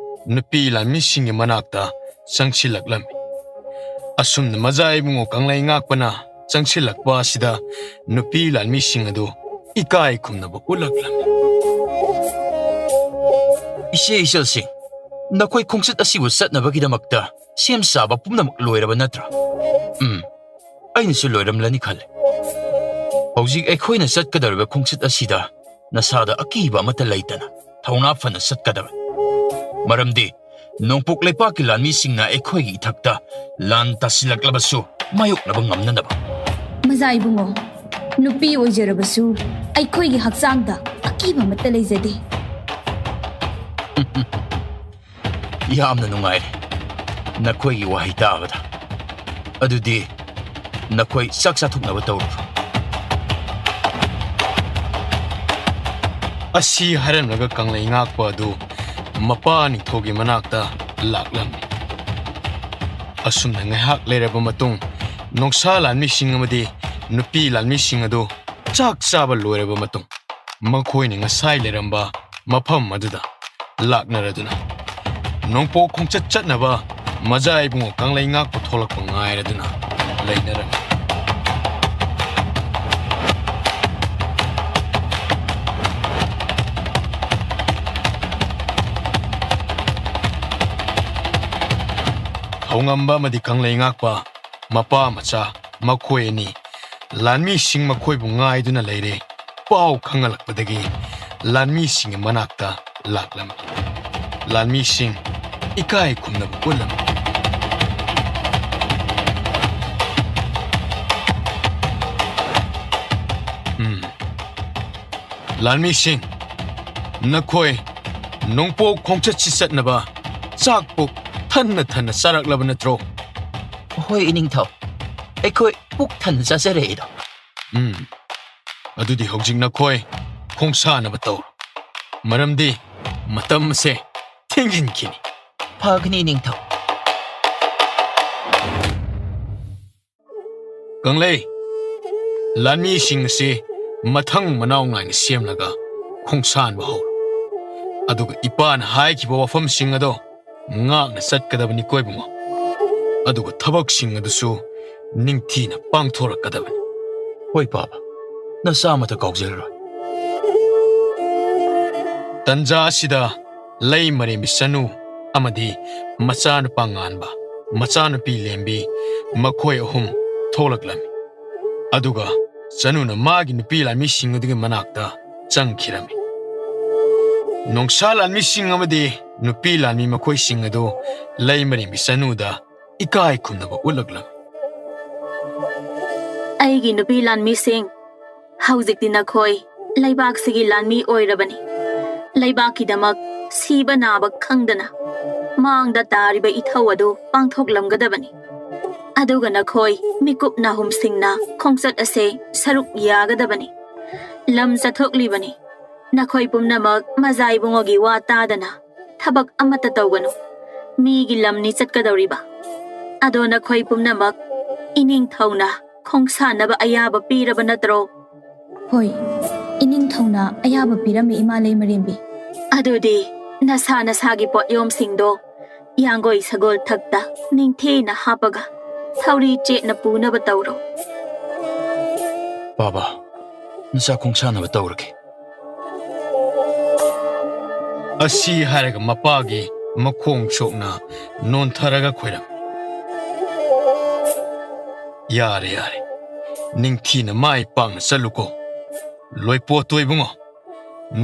ꯅꯨꯄꯤ ꯂꯥꯟꯃꯤꯁꯤꯡꯒꯤ ꯃꯅꯥꯛꯇ ꯆꯪꯁꯤꯜꯂꯛꯂꯝꯃꯤ꯫ ꯑꯁꯨꯝꯅ ꯃꯖꯥ ꯏꯕꯨꯡꯉꯣ ꯀꯪꯂꯩ ꯉꯥꯛꯄꯅ ꯆꯪꯁꯤꯜꯂꯛꯄ ꯑꯁꯤꯗ ꯅꯨꯄꯤ ꯂꯥꯟꯃꯤꯁꯤꯡ ꯑꯗꯨ ꯏꯀꯥꯏ ꯈꯨꯝꯅꯕ ꯎꯠꯂꯛꯂꯝꯃꯤ꯫ ꯏꯆꯦ ꯏꯆꯜꯁꯤꯡ, ꯅꯈꯣꯏ ꯈꯣꯡꯆꯠ ꯑꯁꯤꯕꯨ ꯆꯠꯅꯕꯒꯤꯗꯃꯛꯇ ꯁꯦꯝ ꯁꯥꯕ ꯄꯨꯝꯅꯃꯛ ꯂꯣꯏꯔꯕ ꯅꯠꯇ꯭ꯔꯥ? ꯎꯝ, ꯑꯩꯅꯁꯨ ꯂꯣꯏꯔꯝꯂꯅꯤ ꯈꯜꯂꯦ꯫ ꯍꯧꯖꯤꯛ ꯑꯩꯈꯣꯏꯅ ꯆꯠꯀꯗꯧꯔꯤꯕ ꯈꯣꯡꯆꯠ ꯑꯁꯤꯗ ꯅꯁꯥꯗ ꯑꯀꯤꯕ ꯑꯃꯠꯇ ꯂꯩꯇꯅ ꯊꯧꯅꯥ ꯐꯅ ꯆꯠꯀꯗꯕꯅꯤ꯫ ꯃꯔꯝꯗꯤ ꯅꯣꯡꯄꯣꯛ ꯂꯩꯄꯥꯛꯀꯤ ꯂꯥꯟꯃꯤꯁꯤꯡꯅ ꯑꯩꯈꯣꯏꯒꯤ ꯏꯊꯛꯇ ꯂꯥꯟ ꯇꯥꯁꯤꯜꯂꯛꯂꯕꯁꯨ ꯃꯥꯌꯣꯛꯅꯕ ꯉꯝꯅꯅꯕ꯫ ꯃꯖꯥ ꯏꯕꯨꯡꯉꯣ, ꯅꯨꯄꯤ ꯑꯣꯏꯖꯔꯕꯁꯨ ꯑꯩꯈꯣꯏꯒꯤ ꯍꯛꯆꯥꯡꯗ ꯑꯀꯤꯕ ꯑꯃꯠꯇ ꯂꯩꯖꯗꯦ꯫ ꯌꯥꯝꯅ ꯅꯨꯡꯉꯥꯏꯔꯦ ꯅꯈꯣꯏꯒꯤ ꯋꯥꯍꯩ ꯇꯥꯕꯗ꯫ ꯑꯗꯨꯗꯤ ꯅꯈꯣꯏ ꯆꯥꯛ ꯆꯥꯊꯣꯛꯅꯕ ꯇꯧꯔꯨꯔꯣ꯫ ꯑꯁꯤ ꯍꯥꯏꯔꯝꯂꯒ ꯀꯪꯂꯩ ꯉꯥꯛꯄ ꯑꯗꯨ ꯃꯄꯥ ꯅꯤꯡꯊꯧꯒꯤ ꯃꯅꯥꯛꯇ ꯂꯥꯛꯂꯝꯃꯤ꯫ ꯑꯁꯨꯝꯅ ꯉꯥꯏꯍꯥꯛ ꯂꯩꯔꯕ ꯃꯇꯨꯡ, ꯅꯣꯡꯁꯥ ꯂꯥꯟꯃꯤꯁꯤꯡ ꯑꯃꯗꯤ ꯅꯨꯄꯤ ꯂꯥꯟꯃꯤꯁꯤꯡ ꯑꯗꯨ ꯆꯥꯛ ꯆꯥꯕ ꯂꯣꯏꯔꯕ ꯃꯇꯨꯡ, ꯃꯈꯣꯏꯅ ꯉꯁꯥꯏ ꯂꯩꯔꯝꯕ ꯃꯐꯝ ꯑꯗꯨꯗ ꯂꯥꯛꯅꯔꯗꯨꯅ ꯅꯣꯡꯄꯣꯛ ꯈꯣꯡꯆꯠ ꯆꯠꯅꯕ ꯃꯖꯥ ꯏꯕꯨꯡꯉꯣ ꯀꯪꯂꯩ ꯉꯥꯛꯄ ꯊꯣꯛꯂꯛꯄ ꯉꯥꯏꯔꯗꯨꯅ ꯂꯩꯅꯔꯝꯃꯤ꯫ ꯊꯧꯉꯝꯕ ꯑꯃꯗꯤ ꯀꯪꯂꯩ ꯉꯥꯛꯄ ꯃꯄꯥ ꯃꯆꯥ ꯃꯈꯣꯏ ꯑꯅꯤ, ꯂꯥꯟꯃꯤꯁꯤꯡ ꯃꯈꯣꯏꯕꯨ ꯉꯥꯏꯗꯨꯅ ꯂꯩꯔꯦ꯫ ꯄꯥꯎ ꯈꯪꯍꯜꯂꯛꯄꯗꯒꯤ ꯂꯥꯟꯃꯤꯁꯤꯡꯒꯤ ꯃꯅꯥꯛꯇ ꯂꯥꯛꯂꯝꯃꯤ꯫ ꯂꯥꯟꯃꯤꯁꯤꯡ ꯏꯀꯥꯏ ꯈꯨꯝꯅꯕ ꯎꯠꯂꯝꯃꯤ꯫ ꯎꯝ꯫ ꯂꯥꯟꯃꯤꯁꯤꯡ, ꯅꯈꯣꯏ ꯅꯣꯡꯄꯣꯛ ꯈꯣꯡꯆꯠꯁꯤ ꯆꯠꯅꯕ ꯆꯥꯛ ꯄꯨꯛ ꯊꯟꯅ ꯊꯟꯅ ꯆꯥꯔꯛꯂꯕ ꯅꯠꯇ꯭ꯔꯣ? ꯍꯣꯏ, ꯏꯅꯤꯡꯊꯧ꯫ ꯑꯩꯈꯣꯏ ꯄꯨꯛ ꯊꯟꯅ ꯆꯥꯖꯔꯛꯏꯗꯣ꯫ ꯎꯝ꯫ ꯑꯗꯨꯗꯤ ꯍꯧꯖꯤꯛ ꯅꯈꯣꯏ ꯈꯣꯡꯁꯥꯟꯅꯕ ꯇꯧꯔꯣ꯫ ꯃꯔꯝꯗꯤ ꯃꯇꯝ ꯑꯁꯦ ꯊꯦꯡꯖꯤꯟꯈꯤꯅꯤ꯫ ꯐꯒꯅꯤ, ꯏꯅꯤꯡꯊꯧ꯫ ꯀꯪꯂꯩ, ꯂꯥꯟꯃꯤꯁꯤꯡ ꯑꯁꯤ ꯃꯊꯪ ꯃꯅꯥꯎ ꯅꯥꯏꯅ ꯁꯦꯝꯂꯒ ꯈꯣꯡꯁꯥꯟꯕ ꯍꯧꯔꯣ꯫ ꯑꯗꯨꯒ ꯏꯄꯥꯅ ꯍꯥꯏꯈꯤꯕ ꯋꯥꯐꯝꯁꯤꯡ ꯑꯗꯣ ꯉꯥꯛꯅ ꯆꯠꯀꯗꯕꯅꯤꯀꯣ ꯏꯕꯨꯡꯉꯣ꯫ ꯑꯗꯨꯒ ꯊꯕꯛꯁꯤꯡ ꯑꯗꯨꯁꯨ ꯅꯤꯡꯊꯤꯅ ꯄꯥꯡꯊꯣꯔꯛꯀꯗꯕꯅꯤ꯫ ꯍꯣꯏ ꯄꯥꯕ, ꯅꯆꯥꯃꯇ ꯀꯥꯎꯖꯔꯔꯣꯏ꯫ ꯇꯟꯖꯥ ꯑꯁꯤꯗ ꯂꯩꯃꯔꯦꯝꯕꯤ ꯆꯅꯨ ꯑꯃꯗꯤ ꯃꯆꯥꯅꯨꯄꯥ ꯉꯥꯟꯕ, ꯃꯆꯥꯅꯨꯄꯤ ꯂꯦꯝꯕꯤ, ꯃꯈꯣꯏ ꯑꯍꯨꯝ ꯊꯣꯛꯂꯛꯂꯝꯃꯤ꯫ ꯑꯗꯨꯒ ꯆꯅꯨꯅ ꯃꯥꯒꯤ ꯅꯨꯄꯤ ꯂꯥꯟꯃꯤꯁꯤꯡ ꯑꯗꯨꯒꯤ ꯃꯅꯥꯛꯇ ꯆꯪꯈꯤꯔꯝꯃꯤ꯫ ꯅꯣꯡꯁꯥ ꯂꯥꯟꯃꯤꯁꯤꯡ ꯑꯃꯗꯤ ꯅꯨꯄꯤ ꯂꯥꯟꯃꯤ ꯃꯈꯣꯏꯁꯤꯡ ꯑꯗꯨ ꯂꯩꯃꯔꯦꯝꯕꯤ ꯆꯅꯨꯗ ꯏꯀꯥꯏ ꯈꯨꯝꯅꯕ ꯎꯠꯂꯛꯂꯝꯃꯤ꯫ ꯑꯩꯒꯤ ꯅꯨꯄꯤ ꯂꯥꯟꯃꯤꯁꯤꯡ, ꯍꯧꯖꯤꯛꯇꯤ ꯅꯈꯣꯏ ꯂꯩꯕꯥꯛꯁꯤꯒꯤ ꯂꯥꯟꯃꯤ ꯑꯣꯏꯔꯕꯅꯤ꯫ ꯂꯩꯕꯥꯛꯀꯤꯗꯃꯛ ꯁꯤꯕ ꯅꯥꯕ ꯈꯪꯗꯅ ꯃꯥꯡꯗ ꯇꯥꯔꯤꯕ ꯏꯊꯧ ꯑꯗꯨ ꯄꯥꯡꯊꯣꯛꯂꯝꯒꯗꯕꯅꯤ꯫ ꯑꯗꯨꯒ ꯅꯈꯣꯏ ꯃꯤꯀꯨꯞ ꯅꯥꯍꯨꯝꯁꯤꯡꯅ ꯈꯣꯡꯆꯠ ꯑꯁꯦ ꯁꯔꯨꯛ ꯌꯥꯒꯗꯕꯅꯤ꯫ ꯂꯝ ꯆꯠꯊꯣꯛꯂꯤꯕꯅꯤ꯫ ꯅꯈꯣꯏ ꯄꯨꯝꯅꯃꯛ ꯃꯖꯥ ꯏꯕꯨꯡꯉꯣꯒꯤ ꯋꯥ ꯇꯥꯗꯅ ꯊꯕꯛ ꯑꯃꯠꯇ ꯇꯧꯒꯅꯨ꯫ ꯃꯤꯒꯤ ꯂꯝꯅꯤ ꯆꯠꯀꯗꯧꯔꯤꯕ꯫ ꯑꯗꯣ ꯅꯈꯣꯏ ꯄꯨꯝꯅꯃꯛ ꯏꯅꯤꯡꯊꯧꯅ ꯈꯣꯡꯁꯥꯟꯅꯕ ꯑꯌꯥꯕ ꯄꯤꯔꯕ ꯅꯠꯇ꯭ꯔꯣ? ꯍꯣꯏ, ꯏꯅꯤꯡꯊꯧꯅ ꯑꯌꯥꯕ ꯄꯤꯔꯝꯃꯤ, ꯏꯃꯥ ꯂꯩꯃꯔꯦꯝꯕꯤ꯫ ꯑꯗꯨꯗꯤ ꯅꯁꯥ ꯅꯁꯥꯒꯤ ꯄꯣꯠꯌꯣꯝꯁꯤꯡꯗꯣ ꯌꯥꯡꯒꯣꯏ ꯁꯒꯣꯜ ꯊꯛꯇ ꯅꯤꯡꯊꯤꯅ ꯍꯥꯞꯄꯒ ꯊꯧꯔꯤ ꯆꯦꯠꯅ ꯄꯨꯅꯕ ꯇꯧꯔꯣ꯫ ꯕꯥꯕꯥ, ꯅꯆꯥ ꯈꯣꯡꯁꯥꯟꯅꯕ ꯇꯧꯔꯒꯦ꯫ ꯑꯁꯤ ꯍꯥꯏꯔꯒ ꯃꯄꯥꯒꯤ ꯃꯈꯣꯡ ꯁꯣꯛꯅ ꯅꯣꯟꯊꯔꯒ ꯈꯣꯏꯔꯝꯃꯤ꯫ ꯌꯥꯔꯦ, ꯌꯥꯔꯦ꯫ ꯅꯤꯡꯊꯤꯅ ꯃꯥꯏ ꯄꯥꯛꯅ ꯆꯠꯂꯨꯀꯣ꯫ ꯂꯣꯏꯄꯣꯠꯇꯣ ꯏꯕꯨꯡꯉꯣ,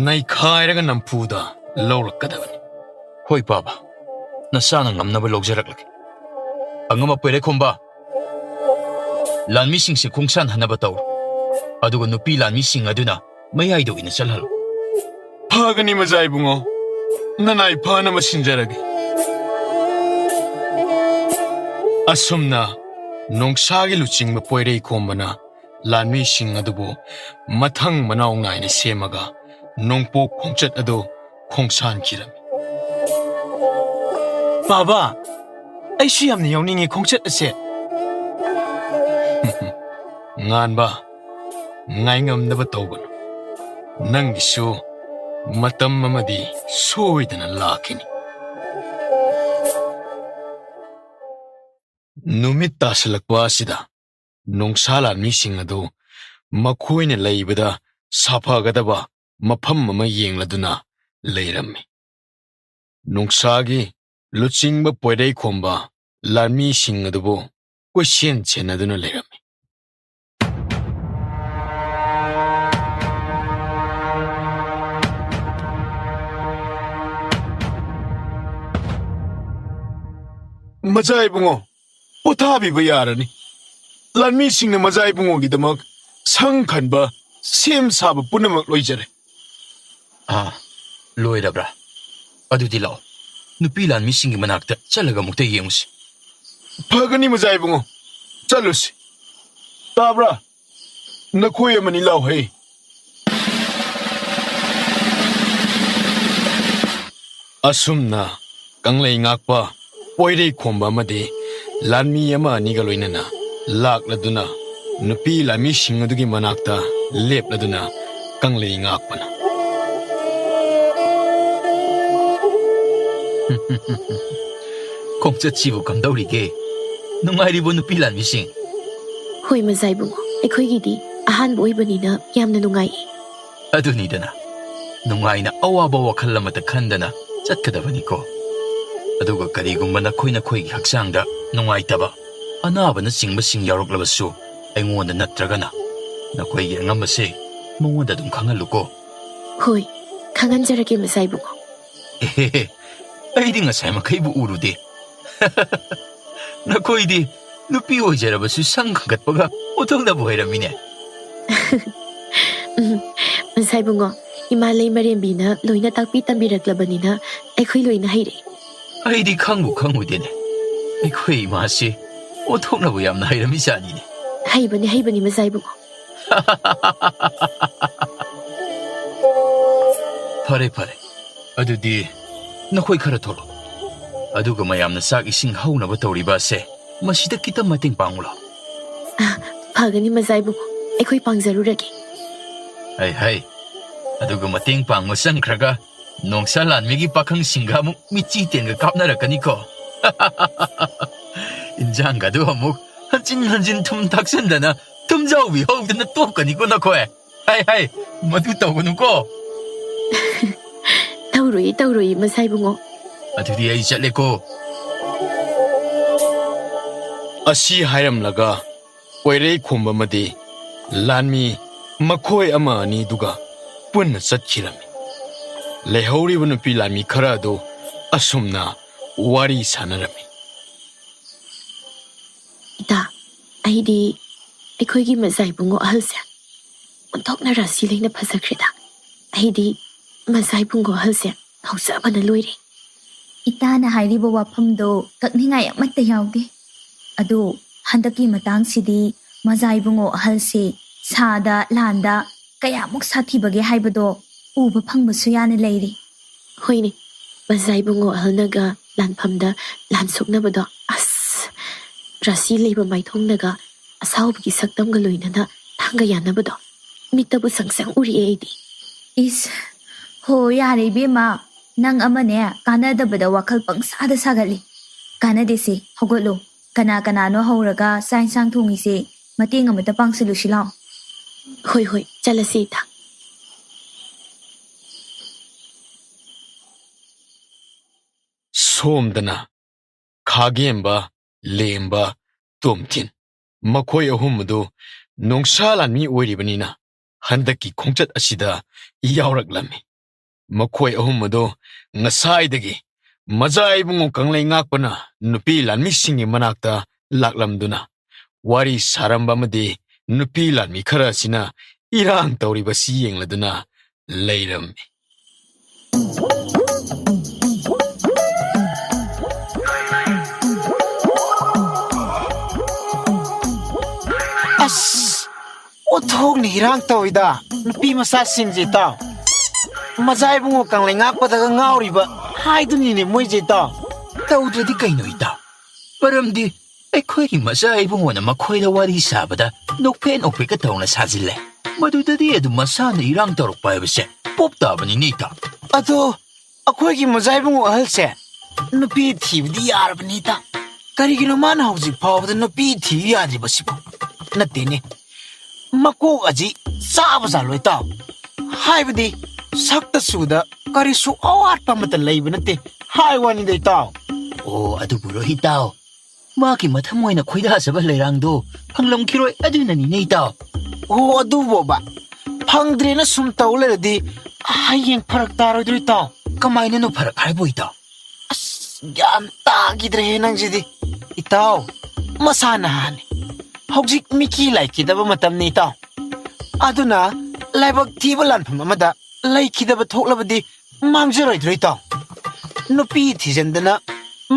ꯅꯩꯈꯥꯏꯔꯒ ꯅꯝꯐꯨꯗ ꯂꯧꯔꯛꯀꯗꯕꯅꯤ꯫ ꯍꯣꯏ ꯄꯥꯕ, ꯅꯆꯥꯅ ꯉꯝꯅꯕ ꯂꯧꯖꯔꯛꯂꯒꯦ꯫ ꯑꯉꯝꯕ ꯄꯣꯏꯔꯩꯈꯣꯝꯕ, ꯂꯥꯟꯃꯤꯁꯤꯡꯁꯦ ꯈꯣꯡꯁꯥꯟꯍꯟꯅꯕ ꯇꯧꯔꯣ꯫ ꯑꯗꯨꯒ ꯅꯨꯄꯤ ꯂꯥꯟꯃꯤꯁꯤꯡ ꯑꯗꯨꯅ ꯃꯌꯥꯏꯗ ꯑꯣꯏꯅ ꯆꯠꯍꯜꯂꯣ꯫ ꯐꯒꯅꯤ ꯃꯖꯥ ꯏꯕꯨꯡꯉꯣ꯫ ꯅꯅꯥꯏ ꯐꯅꯕ ꯁꯤꯟꯖꯔꯒꯦ꯫ ꯑꯁꯨꯝꯅ ꯅꯣꯡꯁꯥꯒꯤ ꯂꯨꯆꯤꯡꯕ ꯄꯣꯏꯔꯩꯈꯣꯝꯕꯅ ꯂꯥꯟꯃꯤꯁꯤꯡ ꯑꯗꯨꯕꯨ ꯃꯊꯪ ꯃꯅꯥꯎ ꯅꯥꯏꯅ ꯁꯦꯝꯃꯒ ꯅꯣꯡꯄꯣꯛ ꯈꯣꯡꯆꯠ ꯑꯗꯨ ꯈꯣꯡꯁꯥꯟꯈꯤꯔꯝꯃꯤ꯫ ꯕꯥꯕꯥ, ꯑꯩꯁꯨ ꯌꯥꯝꯅ ꯌꯥꯎꯅꯤꯡꯉꯤ ꯈꯣꯡꯆꯠ ꯑꯁꯦ꯫ ꯉꯥꯟꯕ, ꯉꯥꯏꯉꯝꯗꯕ ꯇꯧꯒꯅꯨ꯫ ꯅꯪꯒꯤꯁꯨ ꯃꯇꯝ ꯑꯃꯗꯤ ꯁꯣꯏꯗꯅ ꯂꯥꯛꯈꯤꯅꯤ꯫ ꯅꯨꯃꯤꯠ ꯇꯥꯁꯤꯜꯂꯛꯄ ꯑꯁꯤꯗ ꯅꯣꯡꯁꯥ ꯂꯥꯟꯃꯤꯁꯤꯡ ꯑꯗꯨ ꯃꯈꯣꯏꯅ ꯂꯩꯕꯗ ꯁꯥꯐꯒꯗꯕ ꯃꯐꯝ ꯑꯃ ꯌꯦꯡꯂꯗꯨꯅ ꯂꯩꯔꯝꯃꯤ꯫ ꯅꯣꯡꯁꯥꯒꯤ ꯂꯨꯆꯤꯡꯕ ꯄꯣꯏꯔꯩꯈꯣꯝꯕ ꯂꯥꯟꯃꯤꯁꯤꯡ ꯑꯗꯨꯕꯨ ꯀꯣꯏꯁꯦꯟ ꯁꯦꯟꯅꯗꯨꯅ ꯂꯩꯔꯝꯃꯤ꯫ ꯃꯖꯥ ꯏꯕꯨꯡꯉꯣ, ꯄꯣꯊꯥꯕꯤꯕ ꯌꯥꯔꯅꯤ꯫ ꯂꯥꯟꯃꯤꯁꯤꯡꯅ ꯃꯖꯥ ꯏꯕꯨꯡꯉꯣꯒꯤꯗꯃꯛ ꯁꯪ ꯈꯟꯕ, ꯁꯦꯝ ꯁꯥꯕ ꯄꯨꯝꯅꯃꯛ ꯂꯣꯏꯖꯔꯦ꯫ ꯑꯥ, ꯂꯣꯏꯔꯕ꯭ꯔꯥ? ꯑꯗꯨꯗꯤ ꯂꯥꯛꯑꯣ, ꯅꯨꯄꯤ ꯂꯥꯟꯃꯤꯁꯤꯡꯒꯤ ꯃꯅꯥꯛꯇ ꯆꯠꯂꯒ ꯑꯃꯨꯛꯇ ꯌꯦꯡꯉꯨꯁꯤ꯫ ꯐꯒꯅꯤ ꯃꯖꯥ ꯏꯕꯨꯡꯉꯣ, ꯆꯠꯂꯨꯁꯤ꯫ ꯇꯥꯕ꯭ꯔꯥ? ꯅꯈꯣꯏ ꯑꯃꯅꯤ ꯂꯥꯎꯍꯩ꯫ ꯑꯁꯨꯝꯅ ꯀꯪꯂꯩ ꯉꯥꯛꯄ ꯄꯣꯏꯔꯩꯈꯣꯝꯕ ꯑꯃꯗꯤ ꯂꯥꯟꯃꯤ ꯑꯃ ꯑꯅꯤꯒ ꯂꯣꯏꯅꯅ ꯂꯥꯛꯂꯗꯨꯅ ꯅꯨꯄꯤ ꯂꯥꯟꯃꯤꯁꯤꯡ ꯑꯗꯨꯒꯤ ꯃꯅꯥꯛꯇ ꯂꯦꯞꯂꯗꯨꯅ ꯀꯪꯂꯩ ꯉꯥꯛꯄꯅ꯫ ꯈꯣꯡꯆꯠꯁꯤꯕꯨ ꯀꯝꯗꯧꯔꯤꯒꯦ? ꯅꯨꯡꯉꯥꯏꯔꯤꯕꯣ ꯅꯨꯄꯤ ꯂꯥꯟꯃꯤꯁꯤꯡ? ꯍꯣꯏ ꯃꯖꯥ ꯏꯕꯨꯡꯉꯣ, ꯑꯩꯈꯣꯏꯒꯤꯗꯤ ꯑꯍꯥꯟꯕ ꯑꯣꯏꯕꯅꯤꯅ ꯌꯥꯝꯅ ꯅꯨꯡꯉꯥꯏꯌꯦ꯫ ꯑꯗꯨꯅꯤꯗꯅ, ꯅꯨꯡꯉꯥꯏꯅ ꯑꯋꯥꯕ ꯋꯥꯈꯜ ꯑꯃꯠꯇ ꯈꯟꯗꯅ ꯆꯠꯀꯗꯕꯅꯤꯀꯣ꯫ ꯑꯗꯨꯒ ꯀꯔꯤꯒꯨꯝꯕ ꯅꯈꯣꯏ ꯅꯈꯣꯏꯒꯤ ꯍꯛꯆꯥꯡꯗ ꯅꯨꯡꯉꯥꯏꯇꯕ, ꯑꯅꯥꯕꯅꯆꯤꯡꯕꯁꯤꯡ ꯌꯥꯎꯔꯛꯂꯕꯁꯨ ꯑꯩꯉꯣꯟꯗ ꯅꯠꯇ꯭ꯔꯒꯅ ꯅꯈꯣꯏꯒꯤ ꯑꯉꯝꯕꯁꯦ ꯃꯉꯣꯟꯗ ꯑꯗꯨꯝ ꯈꯪꯍꯜꯂꯨꯀꯣ꯫ ꯍꯣꯏ, ꯈꯪꯍꯟꯖꯔꯒꯦ ꯃꯖꯥ ꯏꯕꯨꯡꯉꯣ꯫ ꯑꯦꯍꯦꯍꯦ, ꯑꯩꯗꯤ ꯉꯁꯥꯏ ꯃꯈꯩꯕꯨ ꯎꯔꯨꯗꯦ꯫ ꯅꯈꯣꯏꯗꯤ ꯅꯨꯄꯤ ꯑꯣꯏꯖꯔꯕꯁꯨ ꯁꯪ ꯈꯟꯒꯠꯄꯒ ꯑꯣꯟꯊꯣꯛꯅꯕꯨ ꯍꯩꯔꯝꯃꯤꯅꯦ꯫ ꯎꯝ, ꯃꯖꯥ ꯏꯕꯨꯡꯉꯣ, ꯏꯃꯥ ꯂꯩꯃꯔꯦꯝꯕꯤꯅ ꯂꯣꯏꯅ ꯇꯥꯛꯄꯤ ꯇꯝꯕꯤꯔꯛꯂꯕꯅꯤꯅ ꯑꯩꯈꯣꯏ ꯂꯣꯏꯅ ꯍꯩꯔꯦ꯫ ꯑꯩꯗꯤ ꯈꯪꯕꯨ ꯈꯪꯉꯨꯗꯦꯅꯦ꯫ ꯑꯩꯈꯣꯏ ꯏꯃꯥꯁꯤ ꯑꯣꯟꯊꯣꯛꯅꯕꯨ ꯌꯥꯝꯅ ꯍꯩꯔꯝꯃꯤꯖꯥꯠꯅꯤꯅꯦ꯫ ꯍꯩꯕꯅꯤ, ꯍꯩꯕꯅꯤ, ꯃꯖꯥ ꯏꯕꯨꯡꯉꯣ꯫ ꯐꯔꯦ, ꯐꯔꯦ꯫ ꯑꯗꯨꯗꯤ ꯅꯈꯣꯏ ꯈꯔ ꯊꯣꯛꯂꯣ꯫ ꯑꯗꯨꯒ ꯃꯌꯥꯝꯅ ꯆꯥꯛ ꯏꯁꯤꯡ ꯍꯧꯅꯕ ꯇꯧꯔꯤꯕ ꯑꯁꯦ ꯃꯁꯤꯗ ꯈꯤꯇ ꯃꯇꯦꯡ ꯄꯥꯡꯉꯨ ꯂꯥꯎ꯫ ꯑ, ꯐꯒꯅꯤ, ꯃꯖꯥ ꯏꯕꯨꯡꯉꯣ꯫ ꯑꯩꯈꯣꯏ ꯄꯥꯡꯖꯔꯨꯔꯒꯦ꯫ ꯍꯩ, ꯍꯩ꯫ ꯑꯗꯨꯒ ꯃꯇꯦꯡ ꯄꯥꯡꯕ ꯆꯪꯈ꯭ꯔꯒ ꯅꯣꯡꯁꯥ ꯂꯥꯟꯃꯤꯒꯤ ꯄꯥꯈꯪꯁꯤꯡꯒ ꯑꯃꯨꯛ ꯃꯤꯆꯤ ꯇꯦꯟꯒ ꯀꯥꯞꯅꯔꯛꯀꯅꯤꯀꯣ꯫ ꯏꯟꯖꯥꯡꯒꯗꯨ ꯑꯃꯨꯛ ꯍꯟꯖꯤꯟ ꯍꯟꯖꯤꯟ ꯊꯨꯝ ꯊꯥꯛꯆꯟꯗꯅ ꯊꯨꯝꯖꯥꯎꯕꯤ ꯍꯧꯗꯅ ꯇꯣꯛꯀꯅꯤꯀꯣ ꯅꯈꯣꯏ꯫ ꯍꯥꯏ, ꯍꯥꯏ, ꯃꯗꯨ ꯇꯧꯒꯅꯨꯀꯣ꯫ ꯇꯧꯔꯣꯏꯌꯦ, ꯇꯧꯔꯣꯏꯌꯦ, ꯃꯁꯥ ꯏꯕꯨꯡꯉꯣ꯫ ꯑꯗꯨꯗꯤ ꯑꯩ ꯆꯠꯂꯦꯀꯣ꯫ ꯑꯁꯤ ꯍꯥꯏꯔꯝꯂꯒ ꯀꯣꯏꯔꯩ ꯈꯣꯝꯕ ꯑꯃꯗꯤ ꯂꯥꯟꯃꯤ ꯃꯈꯣꯏ ꯑꯃ ꯑꯅꯤꯗꯨꯒ ꯄꯨꯟꯅ ꯆꯠꯈꯤꯔꯝꯃꯤ꯫ ꯂꯩꯍꯧꯔꯤꯕ ꯅꯨꯄꯤ ꯂꯥꯟꯃꯤ ꯈꯔ ꯑꯗꯨ ꯑꯁꯨꯝꯅ ꯋꯥꯔꯤ ꯁꯥꯟꯅꯔꯝꯃꯤ꯫ ꯏꯇꯥ, ꯑꯩꯗꯤ ꯑꯩꯈꯣꯏꯒꯤ ꯃꯖꯥ ꯏꯕꯨꯡꯉꯣ ꯑꯍꯜꯁꯦ ꯑꯣꯟꯊꯣꯛꯅ ꯔꯥꯁꯤ ꯂꯩꯅ ꯐꯖꯈ꯭ꯔꯦꯗ꯫ ꯑꯩꯗꯤ ꯃꯖꯥ ꯏꯕꯨꯡꯉꯣ ꯑꯍꯜꯁꯦ ꯉꯥꯎꯖꯕꯅ ꯂꯣꯏꯔꯦ꯫ ꯏꯇꯥꯅ ꯍꯥꯏꯔꯤꯕ ꯋꯥꯐꯝꯗꯣ ꯀꯛꯅꯤꯡꯉꯥꯏ ꯑꯃꯠꯇ ꯌꯥꯎꯗꯦ꯫ ꯑꯗꯣ ꯍꯟꯗꯛꯀꯤ ꯃꯇꯥꯡꯁꯤꯗꯤ ꯃꯖꯥ ꯏꯕꯨꯡꯉꯣ ꯑꯍꯜꯁꯦ ꯁꯥꯗ ꯂꯥꯟꯗ ꯀꯌꯥꯃꯨꯛ ꯁꯥꯊꯤꯕꯒꯦ ꯍꯥꯏꯕꯗꯣ ꯎꯕ ꯐꯪꯕꯁꯨ ꯌꯥꯅ ꯂꯩꯔꯤ꯫ ꯍꯣꯏꯅꯦ, ꯃꯖꯥ ꯏꯕꯨꯡꯉꯣ ꯑꯍꯜꯅꯒ ꯂꯥꯟꯐꯝꯗ ꯂꯥꯟ ꯁꯣꯛꯅꯕꯗꯣ, ꯑꯁ, ꯔꯥꯁꯤ ꯂꯩꯕ ꯃꯥꯏꯊꯣꯡꯅꯒ ꯑꯁꯥꯎꯕꯒꯤ ꯁꯛꯇꯝꯒ ꯂꯣꯏꯅꯅ ꯊꯥꯡꯒ ꯌꯥꯅꯕꯗꯣ ꯃꯤꯠꯇꯕꯨ ꯁꯪ ꯁꯪ ꯎꯔꯤꯑꯦ ꯑꯩꯗꯤ꯫ ꯏꯁ, ꯍꯣ, ꯌꯥꯔꯦ ꯏꯕꯦꯝꯃ, ꯅꯪ ꯑꯃꯅꯦ ꯀꯥꯟꯅꯗꯕꯗ ꯋꯥꯈꯜ ꯄꯪꯁꯥꯗ ꯁꯥꯒꯠꯂꯤ꯫ ꯀꯥꯟꯅꯗꯦꯁꯦ, ꯍꯧꯒꯠꯂꯣ꯫ ꯀꯅꯥ ꯀꯅꯥꯅꯣ ꯍꯧꯔꯒ ꯆꯥꯛ ꯏꯟꯁꯥꯡ ꯊꯣꯡꯉꯤꯁꯦ ꯃꯇꯦꯡ ꯑꯃꯇ ꯄꯥꯡꯁꯤꯜꯂꯨꯁꯤ ꯂꯥꯎ꯫ ꯍꯣꯏ, ꯍꯣꯏ, ꯆꯠꯂꯁꯤ ꯏꯇꯥ꯫ ꯁꯣꯝꯗꯅ ꯈꯥꯒꯦꯝꯕ, ꯂꯦꯝꯕ, ꯇꯣꯝꯊꯤꯟ, ꯃꯈꯣꯏ ꯑꯍꯨꯝ ꯑꯗꯨ ꯅꯣꯡꯁꯥ ꯂꯥꯟꯃꯤ ꯑꯣꯏꯔꯤꯕꯅꯤꯅ ꯍꯟꯗꯛꯀꯤ ꯈꯣꯡꯆꯠ ꯑꯁꯤꯗ ꯌꯥꯎꯔꯛꯂꯝꯃꯤ꯫ ꯃꯈꯣꯏ ꯑꯍꯨꯝ ꯑꯗꯨ ꯉꯁꯥꯏꯗꯒꯤ ꯃꯖꯥ ꯏꯕꯨꯡꯉꯣ ꯀꯪꯂꯩ ꯉꯥꯛꯄꯅ ꯅꯨꯄꯤ ꯂꯥꯟꯃꯤꯁꯤꯡꯒꯤ ꯃꯅꯥꯛꯇ ꯂꯥꯛꯂꯝꯗꯨꯅ ꯋꯥꯔꯤ ꯁꯥꯔꯝꯕ ꯑꯃꯗꯤ ꯅꯨꯄꯤ ꯂꯥꯟꯃꯤ ꯈꯔ ꯑꯁꯤꯅ ꯏꯔꯥꯡ ꯇꯧꯔꯤꯕꯁꯤ ꯌꯦꯡꯂꯗꯨꯅ ꯂꯩꯔꯝꯃꯤ꯫ ꯑꯁ! ꯑꯣꯟꯊꯣꯛꯅ ꯏꯔꯥꯡ ꯇꯧꯏꯗ, ꯅꯨꯄꯤ ꯃꯆꯥꯁꯤꯡꯁꯦ ꯏꯇꯥꯎ꯫ ꯃꯖꯥ ꯏꯕꯨꯡꯉꯣ ꯀꯪꯂꯩ ꯉꯥꯛꯄꯗꯒ ꯉꯥꯎꯔꯤꯕ ꯍꯥꯏꯗꯨꯅꯤꯅꯦ ꯃꯣꯏꯁꯦ ꯏꯇꯥꯎ꯫ ꯇꯧꯗ꯭ꯔꯗꯤ ꯀꯩꯅꯣ ꯏꯇꯥꯎ? ꯃꯔꯝꯗꯤ ꯑꯩꯈꯣꯏꯒꯤ ꯃꯆꯥ ꯏꯕꯨꯡꯉꯣꯅ ꯃꯈꯣꯏꯗ ꯋꯥꯔꯤ ꯁꯥꯕꯗ ꯅꯣꯛꯐꯦꯠ ꯅꯣꯛꯐꯦꯠꯀ ꯇꯧꯅ ꯁꯥꯖꯤꯜꯂꯦ꯫ ꯃꯗꯨꯗꯗꯤ ꯑꯗꯨꯝ ꯃꯁꯥꯅ ꯏꯔꯥꯡ ꯇꯧꯔꯛꯄ ꯍꯥꯏꯕꯁꯦ ꯄꯣꯞ ꯇꯥꯕꯅꯤꯅꯦ ꯏꯇꯥꯎ꯫ ꯑꯗꯣ ꯑꯩꯈꯣꯏꯒꯤ ꯃꯖꯥ ꯏꯕꯨꯡꯉꯣ ꯑꯍꯜꯁꯦ ꯅꯨꯄꯤ ꯊꯤꯕꯗꯤ ꯌꯥꯔꯕꯅꯤꯗ꯫ ꯀꯔꯤꯒꯤꯅꯣ ꯃꯥꯅ ꯍꯧꯖꯤꯛ ꯐꯥꯎꯕꯗ ꯅꯨꯄꯤ ꯊꯤꯕ ꯌꯥꯗ꯭ꯔꯤꯕꯁꯤꯕꯨ? ꯅꯠꯇꯦꯅꯦ, ꯃꯀꯣꯛ ꯑꯁꯤ ꯆꯥꯕ ꯖꯥꯠꯂꯣ ꯏꯇꯥꯎ? ꯍꯥꯏꯕꯗꯤ ꯁꯛꯇ ꯆꯨꯗ ꯀꯔꯤꯁꯨ ꯑꯋꯥꯠꯄ ꯑꯃꯠꯇ ꯂꯩꯕ ꯅꯠꯇꯦ ꯍꯥꯏ ꯋꯥꯅꯤꯗ ꯏꯇꯥꯎ꯫ ꯑꯣ, ꯑꯗꯨꯕꯨꯔꯣ ꯏꯇꯥꯎ? ꯃꯥꯒꯤ ꯃꯊꯃꯣꯏꯅ ꯈꯣꯏꯗꯥꯖꯕ ꯂꯩꯔꯥꯡꯗꯣ ꯐꯪꯂꯝꯈꯤꯔꯣꯏ ꯑꯗꯨꯅꯅꯤꯅꯦ ꯏꯇꯥꯎ꯫ ꯑꯣ, ꯑꯗꯨꯕꯣꯕ ꯐꯪꯗ꯭ꯔꯦꯅ ꯁꯨꯝ ꯇꯧ ꯂꯩꯔꯗꯤ ꯍꯌꯦꯡ ꯐꯔꯛ ꯇꯥꯔꯣꯏꯗ꯭ꯔꯣ ꯏꯇꯥꯎ? ꯀꯃꯥꯏꯅꯅꯣ ꯐꯔꯛ ꯍꯥꯏꯕꯨ ꯏꯇꯥꯎ? ꯑꯁ, ꯒ꯭ꯌꯥꯟ ꯇꯥꯈꯤꯗ꯭ꯔꯦꯍꯦ ꯅꯪꯁꯤꯗꯤ꯫ ꯏꯇꯥꯎ, ꯃꯁꯥ ꯅꯍꯥꯅꯤ꯫ ꯍꯧꯖꯤꯛ ꯃꯤꯀꯤ ꯂꯥꯏꯈꯤꯗꯕ ꯃꯇꯝꯅꯤ ꯏꯇꯥꯎ꯫ ꯑꯗꯨꯅ ꯂꯥꯏꯕꯛ ꯊꯤꯕ ꯂꯥꯟꯐꯝ ꯑꯃꯗ ꯂꯩꯈꯤꯗꯕ ꯊꯣꯛꯂꯕꯗꯤ ꯃꯥꯡꯖꯔꯣꯏꯗ꯭ꯔꯣ ꯏꯇꯥꯎ? ꯅꯨꯄꯤ ꯊꯤꯖꯤꯟꯗꯅ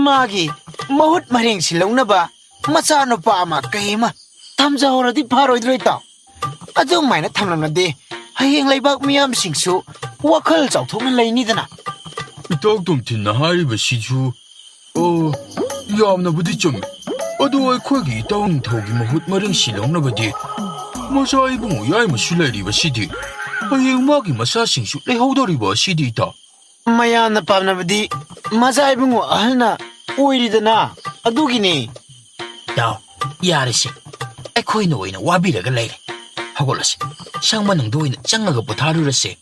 ꯃꯥꯒꯤ ꯃꯍꯨꯠ ꯃꯔꯦꯡ ꯁꯤꯜꯍꯧꯅꯕ ꯃꯆꯥꯅꯨꯄꯥ ꯑꯃ ꯀꯩ ꯑꯃ ꯊꯝꯖꯍꯧꯔꯗꯤ ꯐꯔꯣꯏꯗ꯭ꯔꯣ ꯏꯇꯥꯎ? ꯑꯗꯨꯃꯥꯏꯅ ꯊꯝꯂꯝꯂꯗꯤ ꯍꯌꯦꯡ ꯂꯩꯕꯥꯛ ꯃꯤꯌꯥꯝꯁꯤꯡꯁꯨ ꯋꯥꯈꯜ ꯆꯥꯎꯊꯣꯛꯅ ꯂꯩꯅꯤꯗꯅ꯫ ꯏꯇꯥꯎ ꯇꯣꯝꯊꯤꯟꯅ ꯍꯥꯏꯔꯤꯕꯁꯤꯁꯨ, ꯑꯣ, ꯌꯥꯝꯅꯕꯨꯗꯤ ꯆꯨꯝꯃꯤ꯫ ꯑꯗꯨ ꯑꯩꯈꯣꯏꯒꯤ ꯏꯇꯥꯎ ꯅꯤꯡꯊꯧꯒꯤ ꯃꯍꯨꯠ ꯃꯔꯦꯡ ꯁꯤꯜꯍꯧꯅꯕꯗꯤ ꯃꯆꯥ ꯏꯕꯨꯡꯉꯣ ꯌꯥꯏꯃꯁꯨ ꯂꯩꯔꯤꯕꯁꯤꯗꯤ, ꯍꯌꯦꯡ ꯃꯥꯒꯤ ꯃꯆꯥꯁꯤꯡꯁꯨ ꯂꯩꯍꯧꯗꯧꯔꯤꯕ ꯑꯁꯤꯗꯤ ꯏꯇꯥꯎ꯫ ꯃꯌꯥꯝꯅ ꯄꯥꯝꯅꯕꯗꯤ ꯃꯆꯥ ꯏꯕꯨꯡꯉꯣ ꯑꯍꯜꯅ ꯑꯣꯏꯔꯤꯗꯅ, ꯑꯗꯨꯒꯤꯅꯦ꯫ ꯏꯇꯥꯎ, ꯌꯥꯔꯦꯁꯦ꯫ ꯑꯩꯈꯣꯏꯅ ꯑꯣꯏꯅ ꯋꯥꯕꯤꯔꯒ ꯂꯩꯔꯦ꯫ ꯍꯧꯒꯠꯂꯁꯤ꯫ ꯁꯪ ꯃꯅꯨꯡꯗ ꯑꯣꯏꯅ ꯆꯪꯉꯒ ꯄꯣꯊꯥꯔꯨꯔꯁꯦ꯫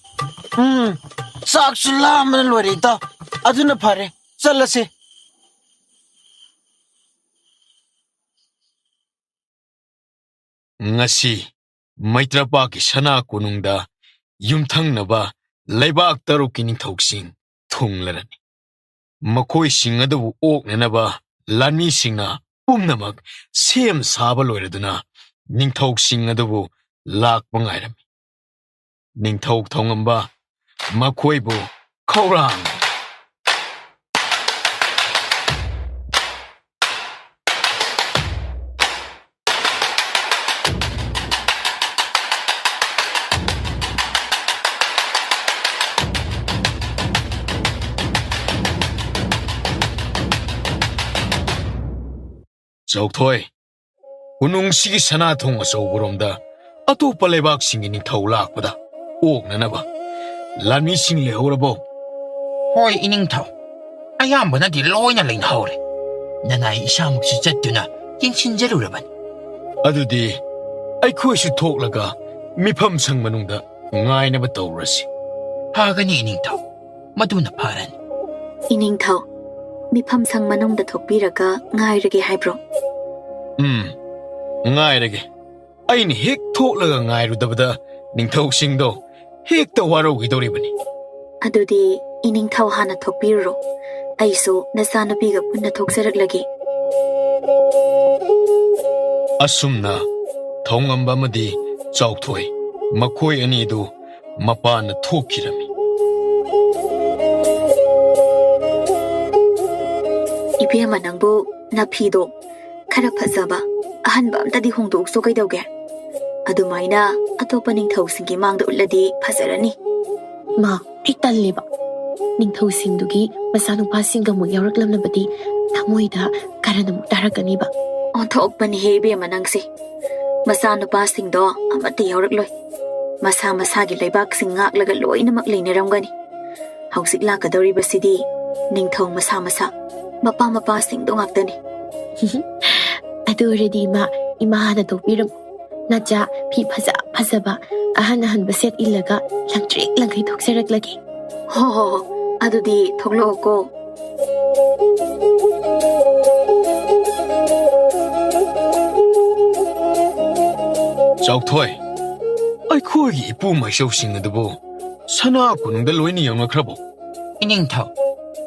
ꯎꯝ, ꯆꯥꯛꯁꯨ ꯂꯥꯝꯕꯅ ꯂꯣꯏꯔꯦ, ꯏꯇꯥꯎ꯫ ꯑꯗꯨꯅ ꯐꯔꯦ, ꯆꯠꯂꯁꯦ꯫ ꯉꯁꯤ ꯃꯩꯇ꯭ꯔꯄꯥꯛꯀꯤ ꯁꯅꯥ ꯀꯣꯅꯨꯡꯗ ꯌꯨꯝꯊꯪꯅꯕ ꯂꯩꯕꯥꯛ ꯇꯔꯨꯛꯀꯤ ꯅꯤꯡꯊꯧꯁꯤꯡ ꯊꯨꯡꯂꯔꯅꯤ꯫ ꯃꯈꯣꯏꯁꯤꯡ ꯑꯗꯨꯕꯨ ꯑꯣꯛꯅꯅꯕ ꯂꯥꯟꯃꯤꯁꯤꯡꯅ ꯄꯨꯝꯅꯃꯛ ꯁꯦꯝ ꯁꯥꯕ ꯂꯣꯏꯔꯗꯨꯅ ꯅꯤꯡꯊꯧꯁꯤꯡ ꯑꯗꯨꯕꯨ ꯂꯥꯛꯄ ꯉꯥꯏꯔꯝꯃꯤ꯫ ꯅꯤꯡꯊꯧ ꯊꯧꯉꯝꯕ, ꯃꯈꯣꯏꯕꯨ ꯈꯧꯔꯥꯡ꯫ ꯆꯥꯎꯊꯣꯏ, ꯀꯣꯅꯨꯡꯁꯤꯒꯤ ꯁꯅꯥꯊꯣꯡ ꯑꯆꯧꯕꯔꯣꯝꯗ ꯑꯇꯣꯞꯄ ꯂꯩꯕꯥꯛꯁꯤꯡꯒꯤ ꯅꯤꯡꯊꯧ ꯂꯥꯛꯄꯗ ꯑꯣꯛꯅꯅꯕ ꯂꯥꯟꯃꯤꯁꯤꯡ ꯂꯩꯍꯧꯔꯕꯣ? ꯍꯣꯏ, ꯏꯅꯤꯡꯊꯧ꯫ ꯑꯌꯥꯝꯕꯅꯗꯤ ꯂꯣꯏꯅ ꯂꯩꯅꯍꯧꯔꯦ꯫ ꯅꯅꯥꯏ ꯏꯁꯥꯃꯛꯁꯨ ꯆꯠꯇꯨꯅ ꯌꯦꯡꯁꯤꯟꯖꯔꯨꯔꯕꯅꯤ꯫ ꯑꯗꯨꯗꯤ ꯑꯩꯈꯣꯏꯁꯨ ꯊꯣꯛꯂꯒ ꯃꯤꯐꯝ ꯁꯪ ꯃꯅꯨꯡꯗ ꯉꯥꯏꯅꯕ ꯇꯧꯔꯁꯤ꯫ ꯐꯒꯅꯤ, ꯏꯅꯤꯡꯊꯧ꯫ ꯃꯗꯨꯅ ꯐꯔꯅꯤ꯫ ꯏꯅꯤꯡꯊꯧ, ꯃꯤꯐꯝ ꯁꯪ ꯃꯅꯨꯡꯗ ꯊꯣꯛꯄꯤꯔꯒ ꯉꯥꯏꯔꯒꯦ ꯍꯥꯏꯕ꯭ꯔꯣ? ꯎꯝ, ꯉꯥꯏꯔꯒꯦ꯫ ꯑꯩꯅ ꯍꯦꯛ ꯊꯣꯛꯂꯒ ꯉꯥꯏꯔꯨꯗꯕꯗ ꯅꯤꯡꯊꯧꯁꯤꯡꯗꯣ ꯍꯦꯛꯇ ꯋꯥꯔꯧꯈꯤꯗꯧꯔꯤꯕꯅꯤ꯫ ꯑꯗꯨꯗꯤ ꯏꯅꯤꯡꯊꯧ ꯍꯥꯟꯅ ꯊꯣꯛꯄꯤꯔꯨꯔꯣ꯫ ꯑꯩꯁꯨ ꯅꯆꯥꯅꯨꯄꯤꯒ ꯄꯨꯟꯅ ꯊꯣꯛꯆꯔꯛꯂꯒꯦ꯫ ꯑꯁꯨꯝꯅ ꯊꯧꯉꯝꯕ ꯑꯃꯗꯤ ꯆꯥꯎꯊꯣꯏ, ꯃꯈꯣꯏ ꯑꯅꯤꯗꯨ ꯃꯄꯥꯟꯗ ꯊꯣꯛꯈꯤꯔꯝꯃꯤ꯫ ꯏꯕꯦꯝꯃ, ꯅꯪꯕꯨ ꯅꯐꯤꯗꯣ ꯈꯔ ꯐꯖꯕ ꯑꯍꯟꯕ ꯑꯝꯇꯗꯤ ꯍꯣꯡꯗꯣꯛꯎꯆꯣ ꯀꯩꯗꯧꯒꯦ? ꯑꯗꯨꯃꯥꯏꯅ ꯑꯇꯣꯞꯄ ꯅꯤꯡꯊꯧꯁꯤꯡꯒꯤ ꯃꯥꯡꯗ ꯎꯠꯂꯗꯤ ꯐꯖꯔꯅꯤ꯫ ꯃꯥ, ꯑꯩ ꯇꯜꯂꯦꯕ꯫ ꯅꯤꯡꯊꯧꯁꯤꯡꯗꯨꯒꯤ ꯃꯆꯥꯅꯨꯄꯥꯁꯤꯡꯒ ꯑꯃꯨꯛ ꯌꯥꯎꯔꯛꯂꯝꯂꯕꯗꯤ ꯊꯃꯣꯏꯗ ꯀꯔꯟ ꯑꯃꯨꯛ ꯇꯥꯔꯛꯀꯅꯤꯕ꯫ ꯑꯣꯟꯊꯣꯛꯄꯅꯤꯍꯦ ꯏꯕꯦꯝꯃ ꯅꯪꯁꯦ꯫ ꯃꯆꯥꯅꯨꯄꯥꯁꯤꯡꯗꯣ ꯑꯃꯠꯇ ꯌꯥꯎꯔꯛꯂꯣꯏ꯫ ꯃꯁꯥ ꯃꯁꯥꯒꯤ ꯂꯩꯕꯥꯛꯁꯤꯡ ꯉꯥꯛꯂꯒ ꯂꯣꯏꯅꯃꯛ ꯂꯩꯅꯔꯝꯒꯅꯤ꯫ ꯍꯧꯖꯤꯛ ꯂꯥꯛꯀꯗꯧꯔꯤꯕꯁꯤꯗꯤ ꯅꯤꯡꯊꯧ ꯃꯁꯥ ꯃꯁꯥ, ꯃꯄꯥ ꯃꯄꯥꯁꯤꯡꯗꯣ ꯉꯥꯛꯇꯅꯤ꯫ ꯑꯗꯨ ꯑꯣꯏꯔꯗꯤ ꯏꯃꯥ, ꯏꯃꯥ ꯍꯥꯟꯅ ꯊꯣꯛꯄꯤꯔꯝꯃꯨ꯫ ꯅꯆꯥ ꯐꯤ ꯐꯖ ꯐꯖꯕ ꯑꯍꯟ ꯑꯍꯟꯕ ꯁꯦꯠ ꯏꯜꯂꯒ ꯂꯪꯇ꯭ꯔꯤꯛ ꯂꯪꯈꯩ ꯊꯣꯛꯆꯔꯛꯂꯒꯦ꯫ ꯍꯣ ꯍꯣ ꯍꯣ, ꯑꯗꯨꯗꯤ ꯊꯣꯛꯂꯛꯑꯣꯀꯣ꯫ ꯆꯥꯎꯊꯣꯏ, ꯑꯩꯈꯣꯏꯒꯤ ꯏꯄꯨ ꯃꯥꯏꯆꯧꯁꯤꯡ ꯑꯗꯨꯕꯨ ꯁꯅꯥ ꯀꯣꯅꯨꯡꯗ ꯂꯣꯏꯅ ꯌꯧꯅꯈ꯭ꯔꯕꯣ? ꯏꯅꯤꯡꯊꯧ,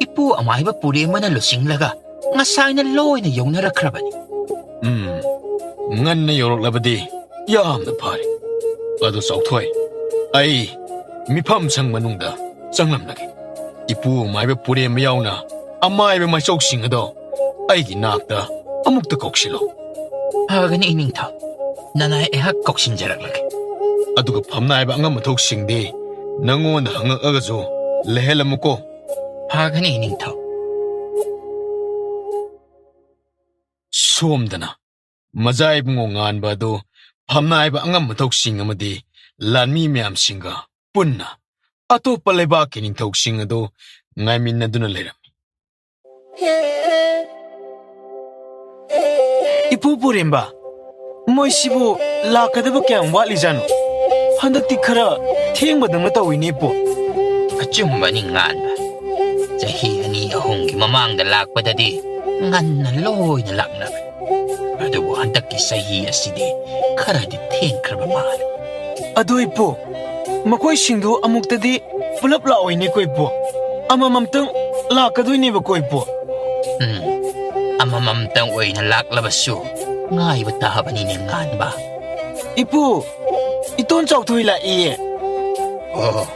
ꯏꯄꯨ ꯑꯃꯥꯏꯕ ꯄꯨꯔꯦꯝꯕꯅ ꯂꯨꯆꯤꯡꯂꯒ ꯉꯁꯥꯏꯅ ꯂꯣꯏꯅ ꯌꯧꯅꯔꯛꯈ꯭ꯔꯕꯅꯤ꯫ ꯎꯝ, ꯉꯟꯅ ꯌꯧꯔꯛꯂꯕꯗꯤ ꯌꯥꯝꯅ ꯐꯔꯦ꯫ ꯑꯗꯨ ꯆꯥꯎꯊꯣꯏ, ꯑꯩ ꯃꯤꯐꯝ ꯁꯪ ꯃꯅꯨꯡꯗ ꯆꯪꯂꯝꯂꯒꯦ꯫ ꯏꯄꯨ ꯃꯥꯏꯕ ꯄꯨꯔꯦꯝꯕ ꯌꯥꯎꯅ ꯑꯃꯥꯏꯕ ꯃꯥꯏꯆꯧꯁꯤꯡ ꯑꯗꯣ ꯑꯩꯒꯤ ꯅꯥꯛꯇ ꯑꯃꯨꯛꯇ ꯀꯧꯁꯤꯜꯂꯣ꯫ ꯐꯒꯅꯤ, ꯏꯅꯤꯡꯊꯧ꯫ ꯅꯅꯥꯏ ꯑꯩꯍꯥꯛ ꯀꯧꯁꯤꯟꯖꯔꯛꯂꯒꯦ꯫ ꯑꯗꯨꯒ ꯐꯝꯅꯥꯏꯕ ꯑꯉꯝ ꯑꯊꯧꯁꯤꯡꯗꯤ ꯅꯉꯣꯟꯗ ꯍꯪꯉꯛꯑꯒꯁꯨ ꯂꯩꯍꯜꯂꯝꯃꯨꯀꯣ꯫ ꯐꯒꯅꯤ, ꯏꯅꯤꯡꯊꯧ꯫ ꯁꯣꯝꯗꯅ ꯃꯖꯥ ꯏꯕꯨꯡꯉꯣ ꯉꯥꯟꯕ ꯑꯗꯨ ꯐꯝꯅꯥꯏꯕ ꯑꯉꯝ ꯑꯊꯧꯁꯤꯡ ꯑꯃꯗꯤ ꯂꯥꯟꯃꯤ ꯃꯌꯥꯝꯁꯤꯡꯒ ꯄꯨꯟꯅ ꯑꯇꯣꯞꯄ ꯂꯩꯕꯥꯛꯀꯤ ꯅꯤꯡꯊꯧꯁꯤꯡ ꯑꯗꯨ ꯉꯥꯏꯃꯤꯟꯅꯗꯨꯅ ꯂꯩꯔꯝꯃꯤ꯫ ꯏꯄꯨ ꯄꯨꯔꯦꯝꯕ, ꯃꯣꯏꯁꯤꯕꯨ ꯂꯥꯛꯀꯗꯕ ꯀꯌꯥꯝ ꯋꯥꯠꯂꯤꯖꯥꯠꯅꯣ? ꯍꯟꯗꯛꯇꯤ ꯈꯔ ꯊꯦꯡꯕꯗꯧꯅ ꯇꯧꯏꯅꯦ, ꯏꯄꯨ꯫ ꯑꯆꯨꯝꯕꯅꯤ, ꯉꯥꯟꯕ꯫ ꯆꯍꯤ ꯑꯅꯤ ꯑꯍꯨꯝꯒꯤ ꯃꯃꯥꯡꯗ ꯂꯥꯛꯄꯗꯗꯤ ꯉꯟꯅ ꯂꯣꯏꯅ ꯂꯥꯛꯅꯕꯅꯤ꯫ ꯑꯗꯨꯕꯨ ꯍꯟꯗꯛꯀꯤ ꯆꯍꯤ ꯑꯁꯤꯗꯤ ꯈꯔꯗꯤ ꯊꯦꯡꯈ꯭ꯔꯕ ꯃꯥꯜꯂꯤ꯫ ꯑꯗꯨ ꯏꯄꯨ, ꯃꯈꯣꯏꯁꯤꯡꯗꯨ ꯑꯃꯨꯛꯇꯗꯤ ꯄꯨꯂꯞ ꯂꯥꯛꯑꯣꯏꯅꯦꯀꯣ ꯏꯄꯨ꯫ ꯑꯃꯃꯝꯇꯪ ꯂꯥꯛꯀꯗꯣꯏꯅꯦꯕꯀꯣ ꯏꯄꯨ꯫ ꯎꯝ, ꯑꯃꯃꯝꯇꯪ ꯑꯣꯏꯅ ꯂꯥꯛꯂꯕꯁꯨ ꯉꯥꯏꯕ ꯇꯥꯕꯅꯤꯅꯦ, ꯉꯥꯟꯕ꯫ ꯏꯄꯨ, ꯏꯇꯣꯟ ꯆꯥꯎꯊꯣꯏ ꯂꯥꯛꯏꯌꯦ꯫ ꯑꯣ,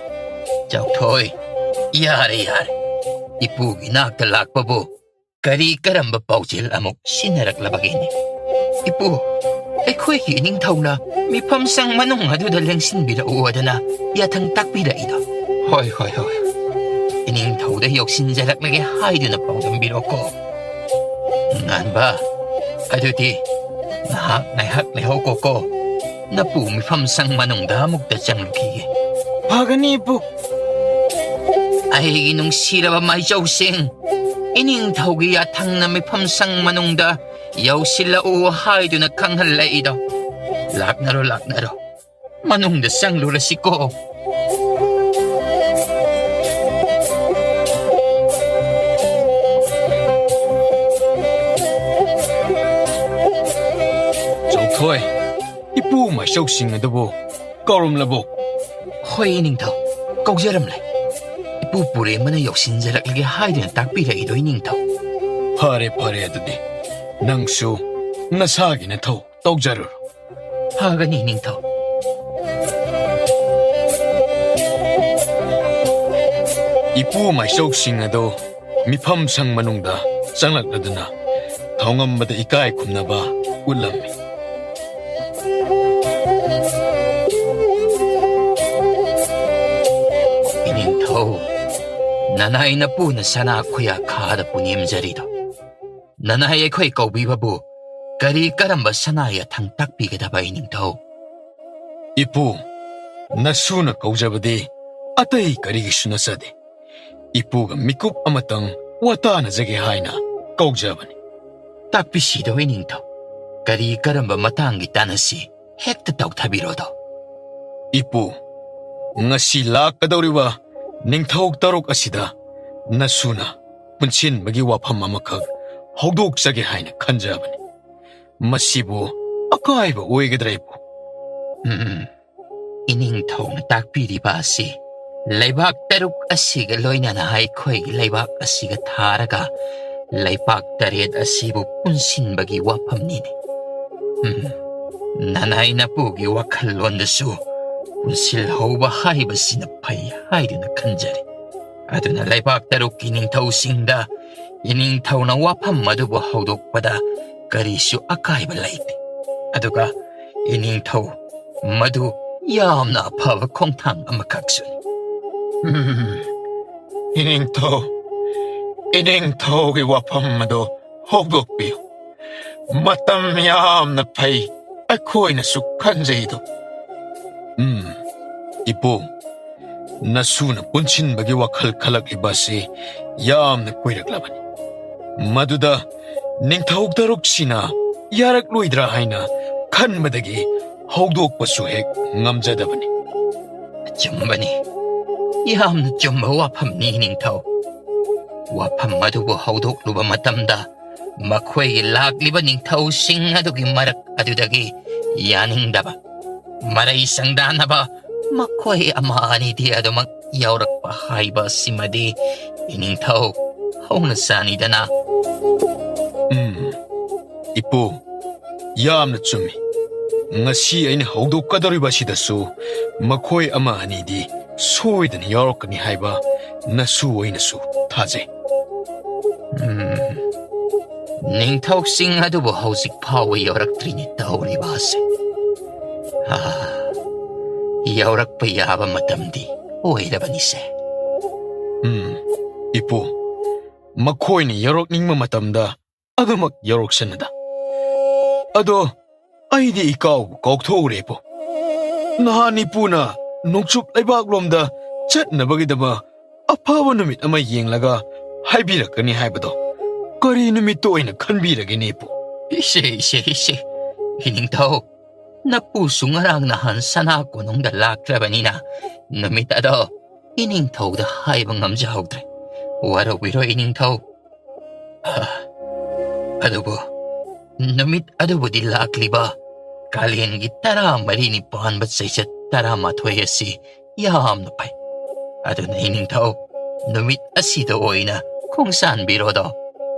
ꯆꯥꯎꯊꯣꯏ, ꯌꯥꯔꯦ, ꯌꯥꯔꯦ꯫ ꯏꯄꯨꯒꯤ ꯅꯥꯛꯇ ꯂꯥꯛꯄꯕꯨ ꯀꯔꯤ ꯀꯔꯝꯕ ꯄꯥꯎꯖꯦꯜ ꯑꯃꯨꯛ ꯁꯤꯟꯅꯔꯛꯂꯕꯒꯦꯅꯦ? ꯏꯄꯨ, ꯑꯩꯈꯣꯏꯒꯤ ꯏꯅꯤꯡꯊꯧꯅ ꯃꯤꯐꯝ ꯁꯪ ꯃꯅꯨꯡ ꯑꯗꯨꯗ ꯂꯦꯡꯁꯤꯟꯕꯤꯔꯛꯎ ꯑꯗꯨꯅ ꯌꯥꯊꯪ ꯇꯥꯛꯄꯤꯔꯛꯏꯗꯣ꯫ ꯍꯣꯏ, ꯍꯣꯏ, ꯍꯣꯏ꯫ ꯏꯅꯤꯡꯊꯧꯗ ꯌꯧꯁꯤꯟꯖꯔꯛꯂꯒꯦ ꯍꯥꯏꯗꯨꯅ ꯄꯥꯎꯗꯝꯕꯤꯔꯣꯀꯣ꯫ ꯉꯥꯟꯕ, ꯑꯗꯨꯗꯤ ꯉꯥꯏꯍꯥꯛ ꯉꯥꯏꯍꯥꯛ ꯂꯩꯍꯧꯀꯣꯀꯣ꯫ ꯅꯄꯨ ꯃꯤꯐꯝ ꯁꯪ ꯃꯅꯨꯡꯗ ꯑꯃꯨꯛꯇ ꯆꯪꯂꯨꯈꯤꯒꯦ꯫ ꯐꯒꯅꯤ, ꯏꯄꯨ꯫ ꯑꯩꯒꯤ ꯅꯨꯡꯁꯤꯔꯕ ꯃꯥꯏꯆꯧꯁꯤꯡ, ꯏꯅꯤꯡꯊꯧꯒꯤ ꯌꯥꯊꯪꯅ ꯃꯤꯐꯝ ꯁꯪ ꯃꯅꯨꯡꯗ ꯌꯧꯁꯤꯜꯂꯛꯎ ꯍꯥꯏꯗꯨꯅ ꯈꯪꯍꯜꯂꯛꯏꯗꯣ꯫ ꯂꯥꯛꯅꯔꯣ, ꯂꯥꯛꯅꯔꯣ꯫ ꯃꯅꯨꯡꯗ ꯆꯪꯂꯨꯔꯁꯤꯀꯣ꯫ ꯆꯥꯎꯊꯣꯏ, ꯏꯄꯨ ꯃꯥꯏꯆꯧꯁꯤꯡ ꯑꯗꯨꯕꯨ ꯀꯧꯔꯝꯂꯕꯣ? ꯍꯣꯏ, ꯏꯅꯤꯡꯊꯧ, ꯀꯧꯖꯔꯝꯂꯦ꯫ ꯏꯄꯨ ꯄꯨꯔꯦꯝꯕꯅ ꯌꯧꯁꯤꯟꯖꯔꯛꯂꯒꯦ ꯍꯥꯏꯗꯨꯅ ꯇꯥꯛꯄꯤꯔꯛꯏꯗꯣ, ꯏꯅꯤꯡꯊꯧ꯫ ꯐꯔꯦ, ꯐꯔꯦ, ꯑꯗꯨꯗꯤ ꯅꯪꯁꯨ ꯅꯁꯥꯒꯤ ꯅꯊꯧ ꯇꯧꯖꯔꯨꯔꯣ꯫ ꯐꯒꯅꯤ, ꯏꯅꯤꯡꯊꯧ꯫ ꯏꯄꯨ ꯃꯥꯏꯆꯧꯁꯤꯡ ꯑꯗꯨ ꯃꯤꯐꯝ ꯁꯪ ꯃꯅꯨꯡꯗ ꯆꯪꯂꯛꯂꯗꯨꯅ ꯊꯧꯉꯝꯕꯗ ꯏꯀꯥꯏ ꯈꯨꯝꯅꯕ ꯎꯠꯂꯝꯃꯤ꯫ ꯏꯅꯤꯡꯊꯧ, ꯅꯅꯥꯏ ꯅꯄꯨꯅ ꯁꯅꯥ ꯈꯨꯌꯥ ꯈꯥꯗ ꯄꯨꯅꯦꯝꯖꯔꯤꯗꯣ, ꯅꯅꯥꯏ ꯑꯩꯈꯣꯏ ꯀꯧꯕꯤꯕꯕꯨ ꯀꯔꯤ ꯀꯔꯝꯕ ꯁꯅꯥ ꯌꯥꯊꯪ ꯇꯥꯛꯄꯤꯒꯗꯕ ꯏꯅꯤꯡꯊꯧ? ꯏꯄꯨ, ꯅꯁꯨꯅ ꯀꯧꯖꯕꯗꯤ ꯑꯇꯩ ꯀꯔꯤꯒꯤꯁꯨ ꯅꯠꯆꯗꯦ꯫ ꯏꯄꯨꯒ ꯃꯤꯀꯨꯞ ꯑꯃꯇꯪ ꯋꯥꯇꯥꯅꯖꯒꯦ ꯍꯥꯏꯅ ꯀꯧꯖꯕꯅꯤ꯫ ꯇꯥꯛꯄꯤꯁꯤꯗꯣ ꯏꯅꯤꯡꯊꯧ, ꯀꯔꯤ ꯀꯔꯝꯕ ꯃꯇꯥꯡꯒꯤ ꯇꯥꯟꯅꯁꯤ? ꯍꯦꯛꯇ ꯇꯧꯊꯕꯤꯔꯣꯗꯣ꯫ ꯏꯄꯨ, ꯉꯁꯤ ꯂꯥꯛꯀꯗꯧꯔꯤꯕ ꯅꯤꯡꯊꯧ ꯇꯔꯨꯛ ꯑꯁꯤꯗ ꯅꯁꯨꯅ ꯄꯨꯟꯁꯤꯟꯕꯒꯤ ꯋꯥꯐꯝ ꯑꯃꯈꯛ ꯍꯧꯗꯣꯛꯆꯒꯦ ꯍꯥꯏꯅ ꯈꯟꯖꯕꯅꯤ꯫ ꯃꯁꯤꯕꯨ ꯑꯀꯥꯏꯕ ꯑꯣꯏꯒꯗ꯭ꯔꯥ, ꯏꯄꯨ? ꯎꯝ, ꯏꯅꯤꯡꯊꯧꯅ ꯇꯥꯛꯄꯤꯔꯤꯕ ꯑꯁꯤ ꯂꯩꯕꯥꯛ ꯇꯔꯨꯛ ꯑꯁꯤꯒ ꯂꯣꯏꯅꯅ ꯑꯩꯈꯣꯏꯒꯤ ꯂꯩꯕꯥꯛ ꯑꯁꯤꯒ ꯊꯥꯔꯒ ꯂꯩꯕꯥꯛ ꯇꯔꯦꯠ ꯑꯁꯤꯕꯨ ꯄꯨꯟꯁꯤꯟꯕꯒꯤ ꯋꯥꯐꯝꯅꯤꯅꯦ꯫ ꯎꯝ, ꯅꯅꯥꯏ ꯅꯄꯨꯒꯤ ꯋꯥꯈꯜꯂꯣꯟꯗꯁꯨ ꯄꯨꯟꯁꯤꯜꯍꯧꯕ ꯍꯥꯏꯕꯁꯤꯅ ꯐꯩ ꯍꯥꯏꯗꯨꯅ ꯈꯟꯖꯔꯤ꯫ ꯑꯗꯨꯅ ꯂꯩꯕꯥꯛ ꯇꯔꯨꯛꯀꯤ ꯅꯤꯡꯊꯧꯁꯤꯡꯗ ꯏꯅꯤꯡꯊꯧꯅ ꯋꯥꯐꯝ ꯑꯗꯨꯕꯨ ꯍꯧꯗꯣꯛꯄꯗ ꯀꯔꯤꯁꯨ ꯑꯀꯥꯏꯕ ꯂꯩꯇꯦ꯫ ꯑꯗꯨꯒ ꯏꯅꯤꯡꯊꯧ, ꯃꯗꯨ ꯌꯥꯝꯅ ꯑꯐꯕ ꯈꯣꯡꯊꯥꯡ ꯑꯃꯈꯛꯁꯨꯅꯤ꯫ ꯎꯝ, ꯏꯅꯤꯡꯊꯧ, ꯏꯅꯤꯡꯊꯧꯒꯤ ꯋꯥꯐꯝ ꯑꯗꯨ ꯍꯧꯗꯣꯛꯄꯤꯌꯨ꯫ ꯃꯇꯝ ꯌꯥꯝꯅ ꯐꯩ, ꯑꯩꯈꯣꯏꯅꯁꯨ ꯈꯟꯖꯩꯗꯣ꯫ ꯎꯝ, ꯏꯄꯨ, ꯅꯁꯨꯅ ꯄꯨꯟꯁꯤꯟꯕꯒꯤ ꯋꯥꯈꯜ ꯈꯜꯂꯛꯂꯤꯕ ꯑꯁꯤ ꯌꯥꯝꯅ ꯀꯨꯏꯔꯛꯂꯕꯅꯤ꯫ ꯃꯗꯨꯗ ꯅꯤꯡꯊꯧ ꯇꯔꯨꯛꯁꯤꯅ ꯌꯥꯔꯛꯂꯣꯏꯗ꯭ꯔꯥ ꯍꯥꯏꯅ ꯈꯟꯕꯗꯒꯤ ꯍꯧꯗꯣꯛꯄꯁꯨ ꯍꯦꯛ ꯉꯝꯖꯗꯕꯅꯤ꯫ ꯑꯆꯨꯝꯕꯅꯤ, ꯌꯥꯝꯅ ꯆꯨꯝꯕ ꯋꯥꯐꯝꯅꯤ, ꯅꯤꯡꯊꯧ꯫ ꯋꯥꯐꯝ ꯑꯗꯨꯕꯨ ꯍꯧꯗꯣꯛꯂꯨꯕ ꯃꯇꯝꯗ ꯃꯈꯣꯏꯒꯤ ꯂꯥꯛꯂꯤꯕ ꯅꯤꯡꯊꯧꯁꯤꯡ ꯑꯗꯨꯒꯤ ꯃꯔꯛ ꯑꯗꯨꯗꯒꯤ ꯌꯥꯅꯤꯡꯗꯕ, ꯃꯔꯩ ꯆꯪꯗꯥꯅꯕ ꯃꯈꯣꯏ ꯑꯃ ꯑꯅꯤꯗꯤ ꯑꯗꯨꯃꯛ ꯌꯥꯎꯔꯛꯄ ꯍꯥꯏꯕ ꯑꯁꯤꯃꯗꯤ ꯏꯅꯤꯡꯊꯧ ꯍꯧꯅ ꯆꯥꯅꯤꯗꯅ꯫ ꯎꯝ, ꯏꯄꯨ, ꯌꯥꯝꯅ ꯆꯨꯝꯃꯤ꯫ ꯉꯁꯤ ꯑꯩꯅ ꯍꯧꯗꯣꯛꯀꯗꯧꯔꯤꯕ ꯑꯁꯤꯗꯁꯨ ꯃꯈꯣꯏ ꯑꯃ ꯑꯅꯤꯗꯤ ꯁꯣꯏꯗꯅ ꯌꯥꯎꯔꯛꯀꯅꯤ ꯍꯥꯏꯕ ꯅꯁꯨ ꯑꯣꯏꯅꯁꯨ ꯊꯥꯖꯩ꯫ ꯎꯝ, ꯅꯤꯡꯊꯧꯁꯤꯡ ꯑꯗꯨꯕꯨ ꯍꯧꯖꯤꯛ ꯐꯥꯎꯕ ꯌꯧꯔꯛꯇ꯭ꯔꯤꯅꯤ ꯇꯧꯔꯤꯕ ꯑꯁꯦ꯫ ꯑꯥ, ꯌꯧꯔꯛꯄ ꯌꯥꯕ ꯃꯇꯝꯗꯤ ꯑꯣꯏꯔꯕꯅꯤꯁꯦ꯫ ꯎꯝ, ꯏꯄꯨ, ꯃꯈꯣꯏꯅ ꯌꯧꯔꯛꯅꯤꯡꯕ ꯃꯇꯝꯗ ꯑꯗꯨꯃꯛ ꯌꯧꯔꯛꯁꯅꯨꯗ꯫ ꯑꯗꯣ ꯑꯩꯗꯤ ꯏꯀꯥꯎꯕꯨ ꯀꯥꯎꯊꯣꯛꯎꯔꯦꯕꯣ꯫ ꯅꯍꯥꯟ ꯏꯄꯨꯅ ꯅꯣꯡꯆꯨꯞ ꯂꯩꯕꯥꯛꯂꯣꯝꯗ ꯆꯠꯅꯕꯒꯤꯗꯃꯛ ꯑꯐꯕ ꯅꯨꯃꯤꯠ ꯑꯃ ꯌꯦꯡꯂꯒ ꯍꯥꯏꯕꯤꯔꯛꯀꯅꯤ ꯍꯥꯏꯕꯗꯣ ꯀꯔꯤ ꯅꯨꯃꯤꯠꯇ ꯑꯣꯏꯅ ꯈꯟꯕꯤꯔꯒꯦꯅꯦ ꯏꯄꯨ? ꯏꯁꯦ, ꯏꯁꯦ, ꯏꯁꯦ, ꯏꯅꯤꯡꯊꯧ, ꯅꯄꯨꯁꯨ ꯉꯔꯥꯡ ꯅꯍꯥꯟ ꯁꯅꯥ ꯀꯣꯅꯨꯡꯗ ꯂꯥꯛꯇ꯭ꯔꯕꯅꯤꯅ ꯅꯨꯃꯤꯠ ꯑꯗꯣ ꯏꯅꯤꯡꯊꯧꯗ ꯍꯥꯏꯕ ꯉꯝꯖꯍꯧꯗ꯭ꯔꯦ꯫ ꯋꯥꯔꯧꯕꯤꯔꯣꯏ ꯏꯅꯤꯡꯊꯧ꯫ ꯑ, ꯑꯗꯨꯕꯨ ꯅꯨꯃꯤꯠ ꯑꯗꯨꯕꯨꯗꯤ ꯂꯥꯛꯂꯤꯕ ꯀꯥꯂꯦꯟꯒꯤ ꯇꯔꯥꯃꯔꯤꯅꯤ ꯄꯥꯟꯕ ꯆꯩꯆꯠ ꯇꯔꯥꯃꯥꯊꯣꯏ ꯑꯁꯤ ꯌꯥꯝꯅ ꯐꯩ꯫ ꯑꯗꯨꯅ ꯏꯅꯤꯡꯊꯧ, ꯅꯨꯃꯤꯠ ꯑꯁꯤꯗ ꯑꯣꯏꯅ ꯈꯣꯡꯁꯥꯟꯕꯤꯔꯣꯗꯣ꯫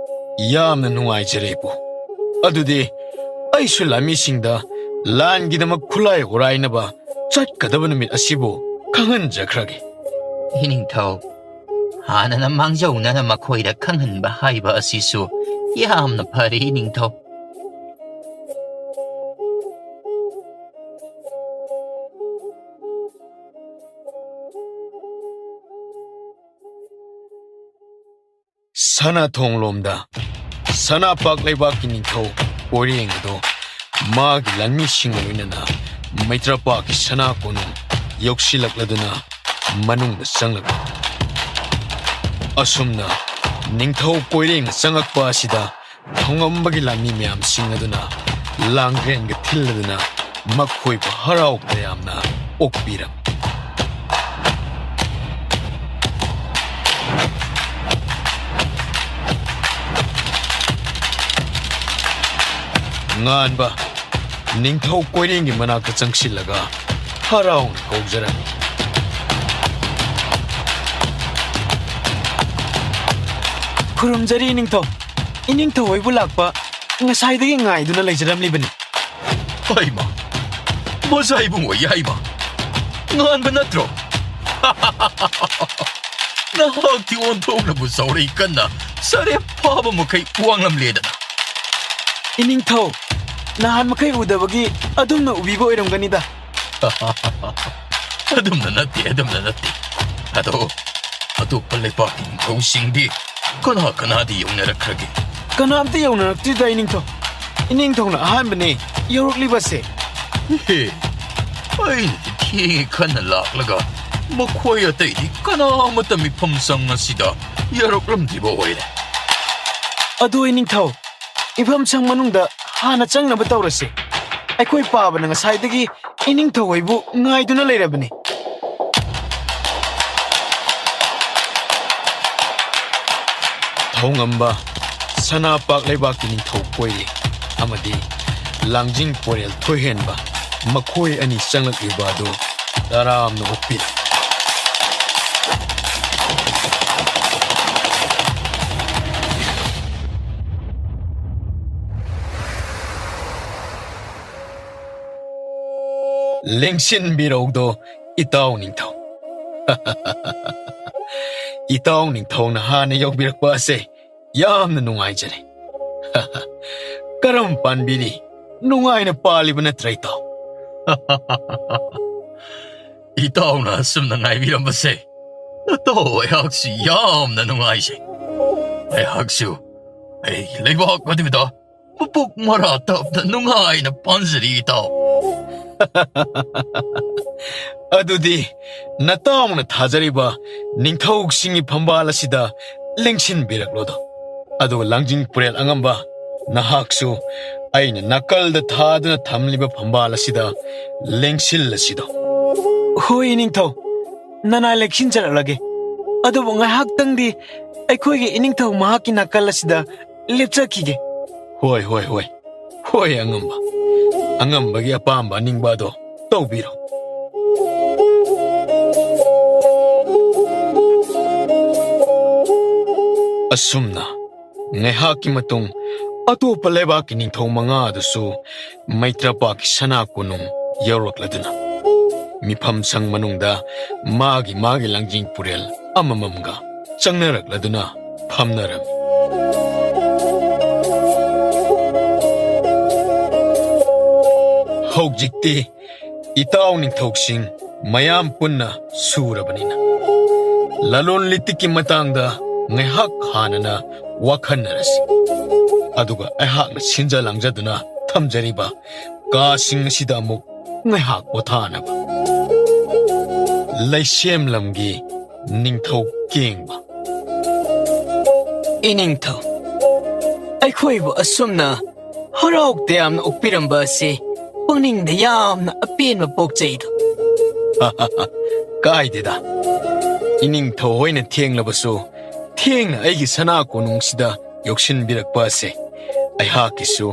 ꯌꯥꯝꯅ ꯅꯨꯡꯉꯥꯏꯖꯔꯦ ꯏꯄꯨ꯫ ꯑꯗꯨꯗꯤ ꯑꯩꯁꯨ ꯂꯥꯟꯃꯤꯁꯤꯡꯗ ꯂꯥꯟꯒꯤꯗꯃꯛ ꯈꯨꯠꯂꯥꯏ ꯍꯣꯔꯥꯏꯅꯕ ꯆꯠꯀꯗꯕ ꯅꯨꯃꯤꯠ ꯑꯁꯤꯕꯨ ꯈꯪꯍꯟꯖꯈ꯭ꯔꯒꯦ꯫ ꯏꯅꯤꯡꯊꯧ, ꯍꯥꯟꯅꯅ ꯃꯥꯡꯖꯧꯅꯅ ꯃꯈꯣꯏꯗ ꯈꯪꯍꯟꯕ ꯍꯥꯏꯕ ꯑꯁꯤꯁꯨ ꯌꯥꯝꯅ ꯐꯔꯦ ꯏꯅꯤꯡꯊꯧ꯫ ꯁꯅꯥꯊꯣꯡꯂꯣꯝꯗ ꯁꯅꯥꯄꯥꯛ ꯂꯩꯕꯥꯛꯀꯤ ꯅꯤꯡꯊꯧ ꯀꯣꯏꯔꯦꯡ ꯑꯗꯣ ꯃꯥꯒꯤ ꯂꯥꯟꯃꯤꯁꯤꯡꯒ ꯂꯣꯏꯅꯅ ꯃꯩꯇ꯭ꯔꯄꯥꯛꯀꯤ ꯁꯅꯥ ꯀꯣꯅꯨꯡ ꯌꯧꯁꯤꯜꯂꯛꯂꯗꯨꯅ ꯃꯅꯨꯡꯗ ꯆꯪꯂꯛꯂꯤ꯫ ꯑꯁꯨꯝꯅ ꯅꯤꯡꯊꯧ ꯀꯣꯏꯔꯦꯡꯅ ꯆꯪꯂꯛꯄ ꯑꯁꯤꯗ ꯊꯧꯉꯝꯕꯒꯤ ꯂꯥꯟꯃꯤ ꯃꯌꯥꯝꯁꯤꯡ ꯑꯗꯨꯅ ꯂꯥꯡꯒ꯭ꯔꯦꯟꯒ ꯊꯤꯜꯂꯗꯨꯅ ꯃꯈꯣꯏꯕꯨ ꯍꯔꯥꯎ ꯇꯌꯥꯝꯅ ꯑꯣꯛꯄꯤꯔꯝꯃꯤ꯫ ꯉꯥꯟꯕ ꯅꯤꯡꯊꯧ ꯀꯣꯏꯔꯦꯡꯒꯤ ꯃꯅꯥꯛꯇ ꯆꯪꯁꯤꯜꯂꯒ ꯍꯔꯥꯎꯅ ꯀꯧꯖꯔꯝꯃꯤ꯫ ꯈꯨꯔꯨꯝꯖꯔꯤ ꯏꯅꯤꯡꯊꯧ꯫ ꯏꯅꯤꯡꯊꯧ ꯍꯣꯏꯕꯨ ꯂꯥꯛꯄ ꯉꯁꯥꯏꯗꯒꯤ ꯉꯥꯏꯗꯨꯅ ꯂꯩꯖꯔꯝꯂꯤꯕꯅꯤ꯫ ꯍꯩꯃ! ꯃꯁꯥ ꯏꯕꯨꯡꯉꯣ ꯌꯥꯏꯃ! ꯉꯥꯟꯕ ꯅꯠꯇ꯭ꯔꯣ? ꯅꯍꯥꯛꯇꯤ ꯑꯣꯟꯊꯣꯛꯅꯕꯨ ꯆꯥꯎꯔꯛꯏ, ꯀꯟꯅ ꯁꯔꯦꯞ ꯐꯥꯕ ꯃꯈꯩ ꯋꯥꯡꯂꯝꯂꯦꯗꯅ꯫ ꯏꯅꯤꯡꯊꯧ, ꯅꯍꯥꯟ ꯃꯈꯩ ꯎꯗꯕꯒꯤ ꯑꯗꯨꯝꯅ ꯎꯕꯤꯕ ꯑꯣꯏꯔꯝꯒꯅꯤꯗ꯫ ꯑꯗꯨꯝꯅ ꯅꯠꯇꯦ, ꯑꯗꯨꯝꯅ ꯅꯠꯇꯦ꯫ ꯑꯗꯣ ꯑꯇꯣꯞꯄ ꯂꯩꯕꯥꯛꯀꯤ ꯅꯤꯡꯊꯧꯁꯤꯡꯗꯤ ꯀꯅꯥ ꯀꯅꯥꯗꯤ ꯌꯧꯅꯔꯛꯈ꯭ꯔꯒꯦ? ꯀꯅꯥꯝꯇ ꯌꯧꯅꯔꯛꯇ꯭ꯔꯤꯗ, ꯏꯅꯤꯡꯊꯧ꯫ ꯏꯅꯤꯡꯊꯧꯅ ꯑꯍꯥꯟꯕꯅꯦ ꯌꯧꯔꯛꯂꯤꯕꯁꯦ꯫ ꯍꯦ, ꯑꯩꯅꯗꯤ ꯊꯦꯡꯉꯦ ꯈꯟꯅ ꯂꯥꯛꯂꯒ ꯃꯈꯣꯏ ꯑꯇꯩꯗꯤ ꯀꯅꯥꯃꯠꯇ ꯃꯤꯐꯝ ꯁꯪ ꯑꯁꯤꯗ ꯌꯧꯔꯛꯂꯝꯗ꯭ꯔꯤꯕ ꯑꯣꯏꯔꯦ꯫ ꯑꯗꯨ ꯏꯅꯤꯡꯊꯧ, ꯃꯤꯐꯝ ꯁꯪ ꯃꯅꯨꯡꯗ ꯍꯥꯟꯅ ꯆꯪꯅꯕ ꯇꯧꯔꯁꯤ꯫ ꯑꯩꯈꯣꯏ ꯄꯥꯕꯅ ꯉꯁꯥꯏꯗꯒꯤ ꯏꯅꯤꯡꯊꯧ ꯍꯣꯏꯕꯨ ꯉꯥꯏꯗꯨꯅ ꯂꯩꯔꯕꯅꯤ꯫ ꯊꯧꯉꯝꯕ ꯁꯅꯥꯄꯥꯛ ꯂꯩꯕꯥꯛꯀꯤ ꯅꯤꯡꯊꯧ ꯀꯣꯏꯔꯤ ꯑꯃꯗꯤ ꯂꯥꯡꯖꯤꯡ ꯄꯣꯔꯦꯜ ꯊꯣꯏꯍꯦꯟꯕ, ꯃꯈꯣꯏ ꯑꯅꯤ ꯆꯪꯂꯛꯂꯤꯕ ꯑꯗꯨ ꯇꯔꯥꯝꯅ ꯑꯣꯛꯄꯤꯔꯦ꯫ ꯂꯦꯡꯁꯤꯟꯕꯤꯔꯧꯗꯣ, ꯏꯇꯥꯎ ꯅꯤꯡꯊꯧ꯫ ꯏꯇꯥꯎ ꯅꯤꯡꯊꯧꯅ ꯍꯥꯟꯅ ꯌꯧꯕꯤꯔꯛꯄ ꯑꯁꯦ ꯌꯥꯝꯅ ꯅꯨꯡꯉꯥꯏꯖꯔꯦ꯫ ꯀꯔꯝ ꯄꯥꯟꯕꯤꯔꯤ? ꯅꯨꯡꯉꯥꯏꯅ ꯄꯥꯜꯂꯤꯕ ꯅꯠꯇ꯭ꯔꯥ, ꯏꯇꯥꯎ? ꯏꯇꯥꯎꯅ ꯑꯁꯨꯝꯅ ꯉꯥꯏꯕꯤꯔꯝꯕꯁꯦ, ꯅꯇꯥꯎ, ꯑꯩꯍꯥꯛꯁꯨ ꯌꯥꯝꯅ ꯅꯨꯡꯉꯥꯏꯖꯩ꯫ ꯑꯩꯍꯥꯛꯁꯨ ꯑꯩꯒꯤ ꯂꯩꯕꯥꯛ ꯑꯗꯨꯗ ꯃꯄꯨꯛ ꯃꯔꯥ ꯇꯞꯅ ꯅꯨꯡꯉꯥꯏꯅ ꯄꯥꯟꯖꯔꯤ, ꯏꯇꯥꯎ꯫ ꯑꯗꯨꯗꯤ ꯅꯇꯥꯎꯅ ꯊꯥꯖꯔꯤꯕ ꯅꯤꯡꯊꯧꯁꯤꯡꯒꯤ ꯐꯝꯕꯥꯜ ꯑꯁꯤꯗ ꯂꯦꯡꯁꯤꯟꯕꯤꯔꯛꯂꯣꯗꯣ꯫ ꯑꯗꯨꯒ ꯂꯥꯡꯖꯤꯡ ꯄꯨꯔꯦꯜ ꯑꯉꯝꯕ, ꯅꯍꯥꯛꯁꯨ ꯑꯩꯅ ꯅꯥꯀꯜꯗ ꯊꯥꯗꯨꯅ ꯊꯝꯂꯤꯕ ꯐꯝꯕꯥꯜ ꯑꯁꯤꯗ ꯂꯦꯡꯁꯤꯜꯂꯁꯤꯗꯣ꯫ ꯍꯣꯏ, ꯏꯅꯤꯡꯊꯧ, ꯅꯅꯥꯏ ꯂꯦꯡꯁꯤꯟꯖꯔꯛꯂꯒꯦ꯫ ꯑꯗꯨꯕꯨ ꯉꯥꯏꯍꯥꯛꯇꯪꯗꯤ ꯑꯩꯈꯣꯏꯒꯤ ꯏꯅꯤꯡꯊꯧ ꯃꯍꯥꯛꯀꯤ ꯅꯥꯀꯜ ꯑꯁꯤꯗ ꯂꯦꯞꯆꯈꯤꯒꯦ꯫ ꯍꯣꯏ, ꯍꯣꯏ, ꯍꯣꯏ꯫ ꯍꯣꯏ, ꯑꯉꯝꯕ꯫ ꯑꯉꯝꯕꯒꯤ ꯑꯄꯥꯝꯕ ꯑꯅꯤꯡꯕ ꯑꯗꯣ ꯇꯧꯕꯤꯔꯣ꯫ ꯑꯁꯨꯝꯅ ꯉꯥꯏꯍꯥꯛꯀꯤ ꯃꯇꯨꯡ ꯑꯇꯣꯞꯄ ꯂꯩꯕꯥꯛꯀꯤ ꯅꯤꯡꯊꯧ ꯃꯉꯥ ꯑꯗꯨꯁꯨ ꯃꯩꯇ꯭ꯔꯄꯥꯛꯀꯤ ꯁꯅꯥ ꯀꯣꯅꯨꯡ ꯌꯧꯔꯛꯂꯗꯨꯅ ꯃꯤꯐꯝ ꯁꯪ ꯃꯅꯨꯡꯗ ꯃꯥꯒꯤ ꯃꯥꯒꯤ ꯂꯥꯡꯖꯤꯡ ꯄꯨꯔꯦꯜ ꯑꯃꯃꯝꯒ ꯆꯪꯅꯔꯛꯂꯗꯨꯅ ꯐꯝꯅꯔꯝꯃꯤ꯫ ꯍꯧꯖꯤꯛꯇꯤ ꯏꯇꯥꯎ ꯅꯤꯡꯊꯧꯁꯤꯡ ꯃꯌꯥꯝ ꯄꯨꯟꯅ ꯁꯨꯔꯕꯅꯤꯅ, ꯂꯂꯣꯟ ꯂꯤꯇꯤꯛꯀꯤ ꯃꯇꯥꯡꯗ ꯉꯥꯏꯍꯥꯛ ꯍꯥꯟꯅꯅ ꯋꯥꯈꯟꯅꯔꯁꯤ꯫ ꯑꯗꯨꯒ ꯑꯩꯍꯥꯛꯅ ꯁꯤꯟꯖ ꯂꯥꯡꯖꯗꯨꯅ ꯊꯝꯖꯔꯤꯕ ꯀꯥꯁꯤꯡ ꯑꯁꯤꯗ ꯑꯃꯨꯛ ꯉꯥꯏꯍꯥꯛ ꯄꯣꯊꯥꯅꯕ꯫ ꯂꯩꯁꯦꯝ ꯂꯝꯒꯤ ꯅꯤꯡꯊꯧ ꯀꯦꯡꯕ꯫ ꯏꯅꯤꯡꯊꯧ, ꯑꯩꯈꯣꯏꯕꯨ ꯑꯁꯨꯝꯅ ꯍꯔꯥꯎ ꯇꯌꯥꯝꯅ ꯑꯣꯛꯄꯤꯔꯝꯕ ꯑꯁꯤ ꯄꯨꯛꯅꯤꯡꯗ ꯌꯥꯝꯅ ꯑꯄꯦꯟꯕ ꯄꯣꯛꯆꯩꯗꯣ꯫ ꯀꯥꯏꯗꯦꯗ, ꯏꯅꯤꯡꯊꯧ ꯍꯣꯏꯅ ꯊꯦꯡꯂꯕꯁꯨ ꯊꯦꯡꯅ ꯑꯩꯒꯤ ꯁꯅꯥ ꯀꯣꯅꯨꯡꯁꯤꯗ ꯌꯧꯁꯤꯟꯕꯤꯔꯛꯄ ꯑꯁꯦ ꯑꯩꯍꯥꯛꯀꯤꯁꯨ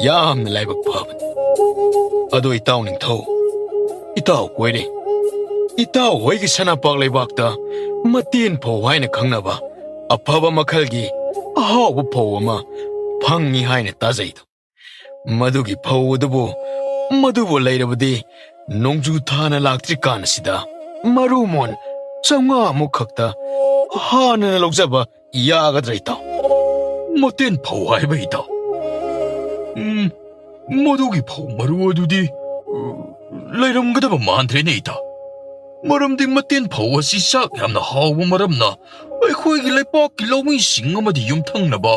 ꯌꯥꯝꯅ ꯂꯥꯏꯕꯛ ꯐꯕꯅꯤ꯫ ꯑꯗꯣ ꯏꯇꯥꯎ ꯅꯤꯡꯊꯧ, ꯏꯇꯥꯎ ꯀꯣꯏꯔꯦ, ꯏꯇꯥꯎ ꯍꯣꯏꯒꯤ ꯁꯅꯥꯄꯥꯛ ꯂꯩꯕꯥꯛꯇ ꯃꯇꯦꯟ ꯐꯧ ꯍꯥꯏꯅ ꯈꯪꯅꯕ ꯑꯐꯕ ꯃꯈꯜꯒꯤ ꯑꯍꯥꯎꯕ ꯐꯧ ꯑꯃ ꯐꯪꯉꯤ ꯍꯥꯏꯅ ꯇꯥꯖꯩꯗꯣ꯫ ꯃꯗꯨꯒꯤ ꯐꯧ ꯑꯗꯨꯕꯨ, ꯃꯗꯨꯕꯨ ꯂꯩꯔꯕꯗꯤ ꯅꯣꯡꯖꯨ ꯊꯥꯅ ꯂꯥꯛꯇ꯭ꯔꯤꯀꯥꯟ ꯑꯁꯤꯗ ꯃꯔꯨ ꯃꯣꯟ ꯆꯥꯝꯃꯉꯥ ꯃꯨꯛ ꯈꯛꯇ ꯍꯥꯟꯅꯅ ꯂꯧꯖꯕ ꯌꯥꯒꯗ꯭ꯔꯥ ꯏꯇꯥꯎ? ꯃꯇꯦꯟ ꯐꯧ ꯍꯥꯏꯕ ꯏꯇꯥꯎ? ꯎꯝ, ꯃꯗꯨꯒꯤ ꯐꯧ ꯃꯔꯨ ꯑꯗꯨꯗꯤ, ꯎ, ꯂꯩꯔꯝꯒꯗꯕ ꯃꯥꯟꯗ꯭ꯔꯦꯅꯦ ꯏꯇꯥꯎ꯫ ꯃꯔꯝꯗꯤ ꯃꯇꯦꯟ ꯐꯧ ꯑꯁꯤ ꯆꯥꯛ ꯌꯥꯝꯅ ꯍꯥꯎꯕ ꯃꯔꯝꯅ ꯑꯩꯈꯣꯏꯒꯤ ꯂꯩꯄꯥꯛꯀꯤ ꯂꯧꯃꯤꯁꯤꯡ ꯑꯃꯗꯤ ꯌꯨꯝꯊꯪꯅꯕ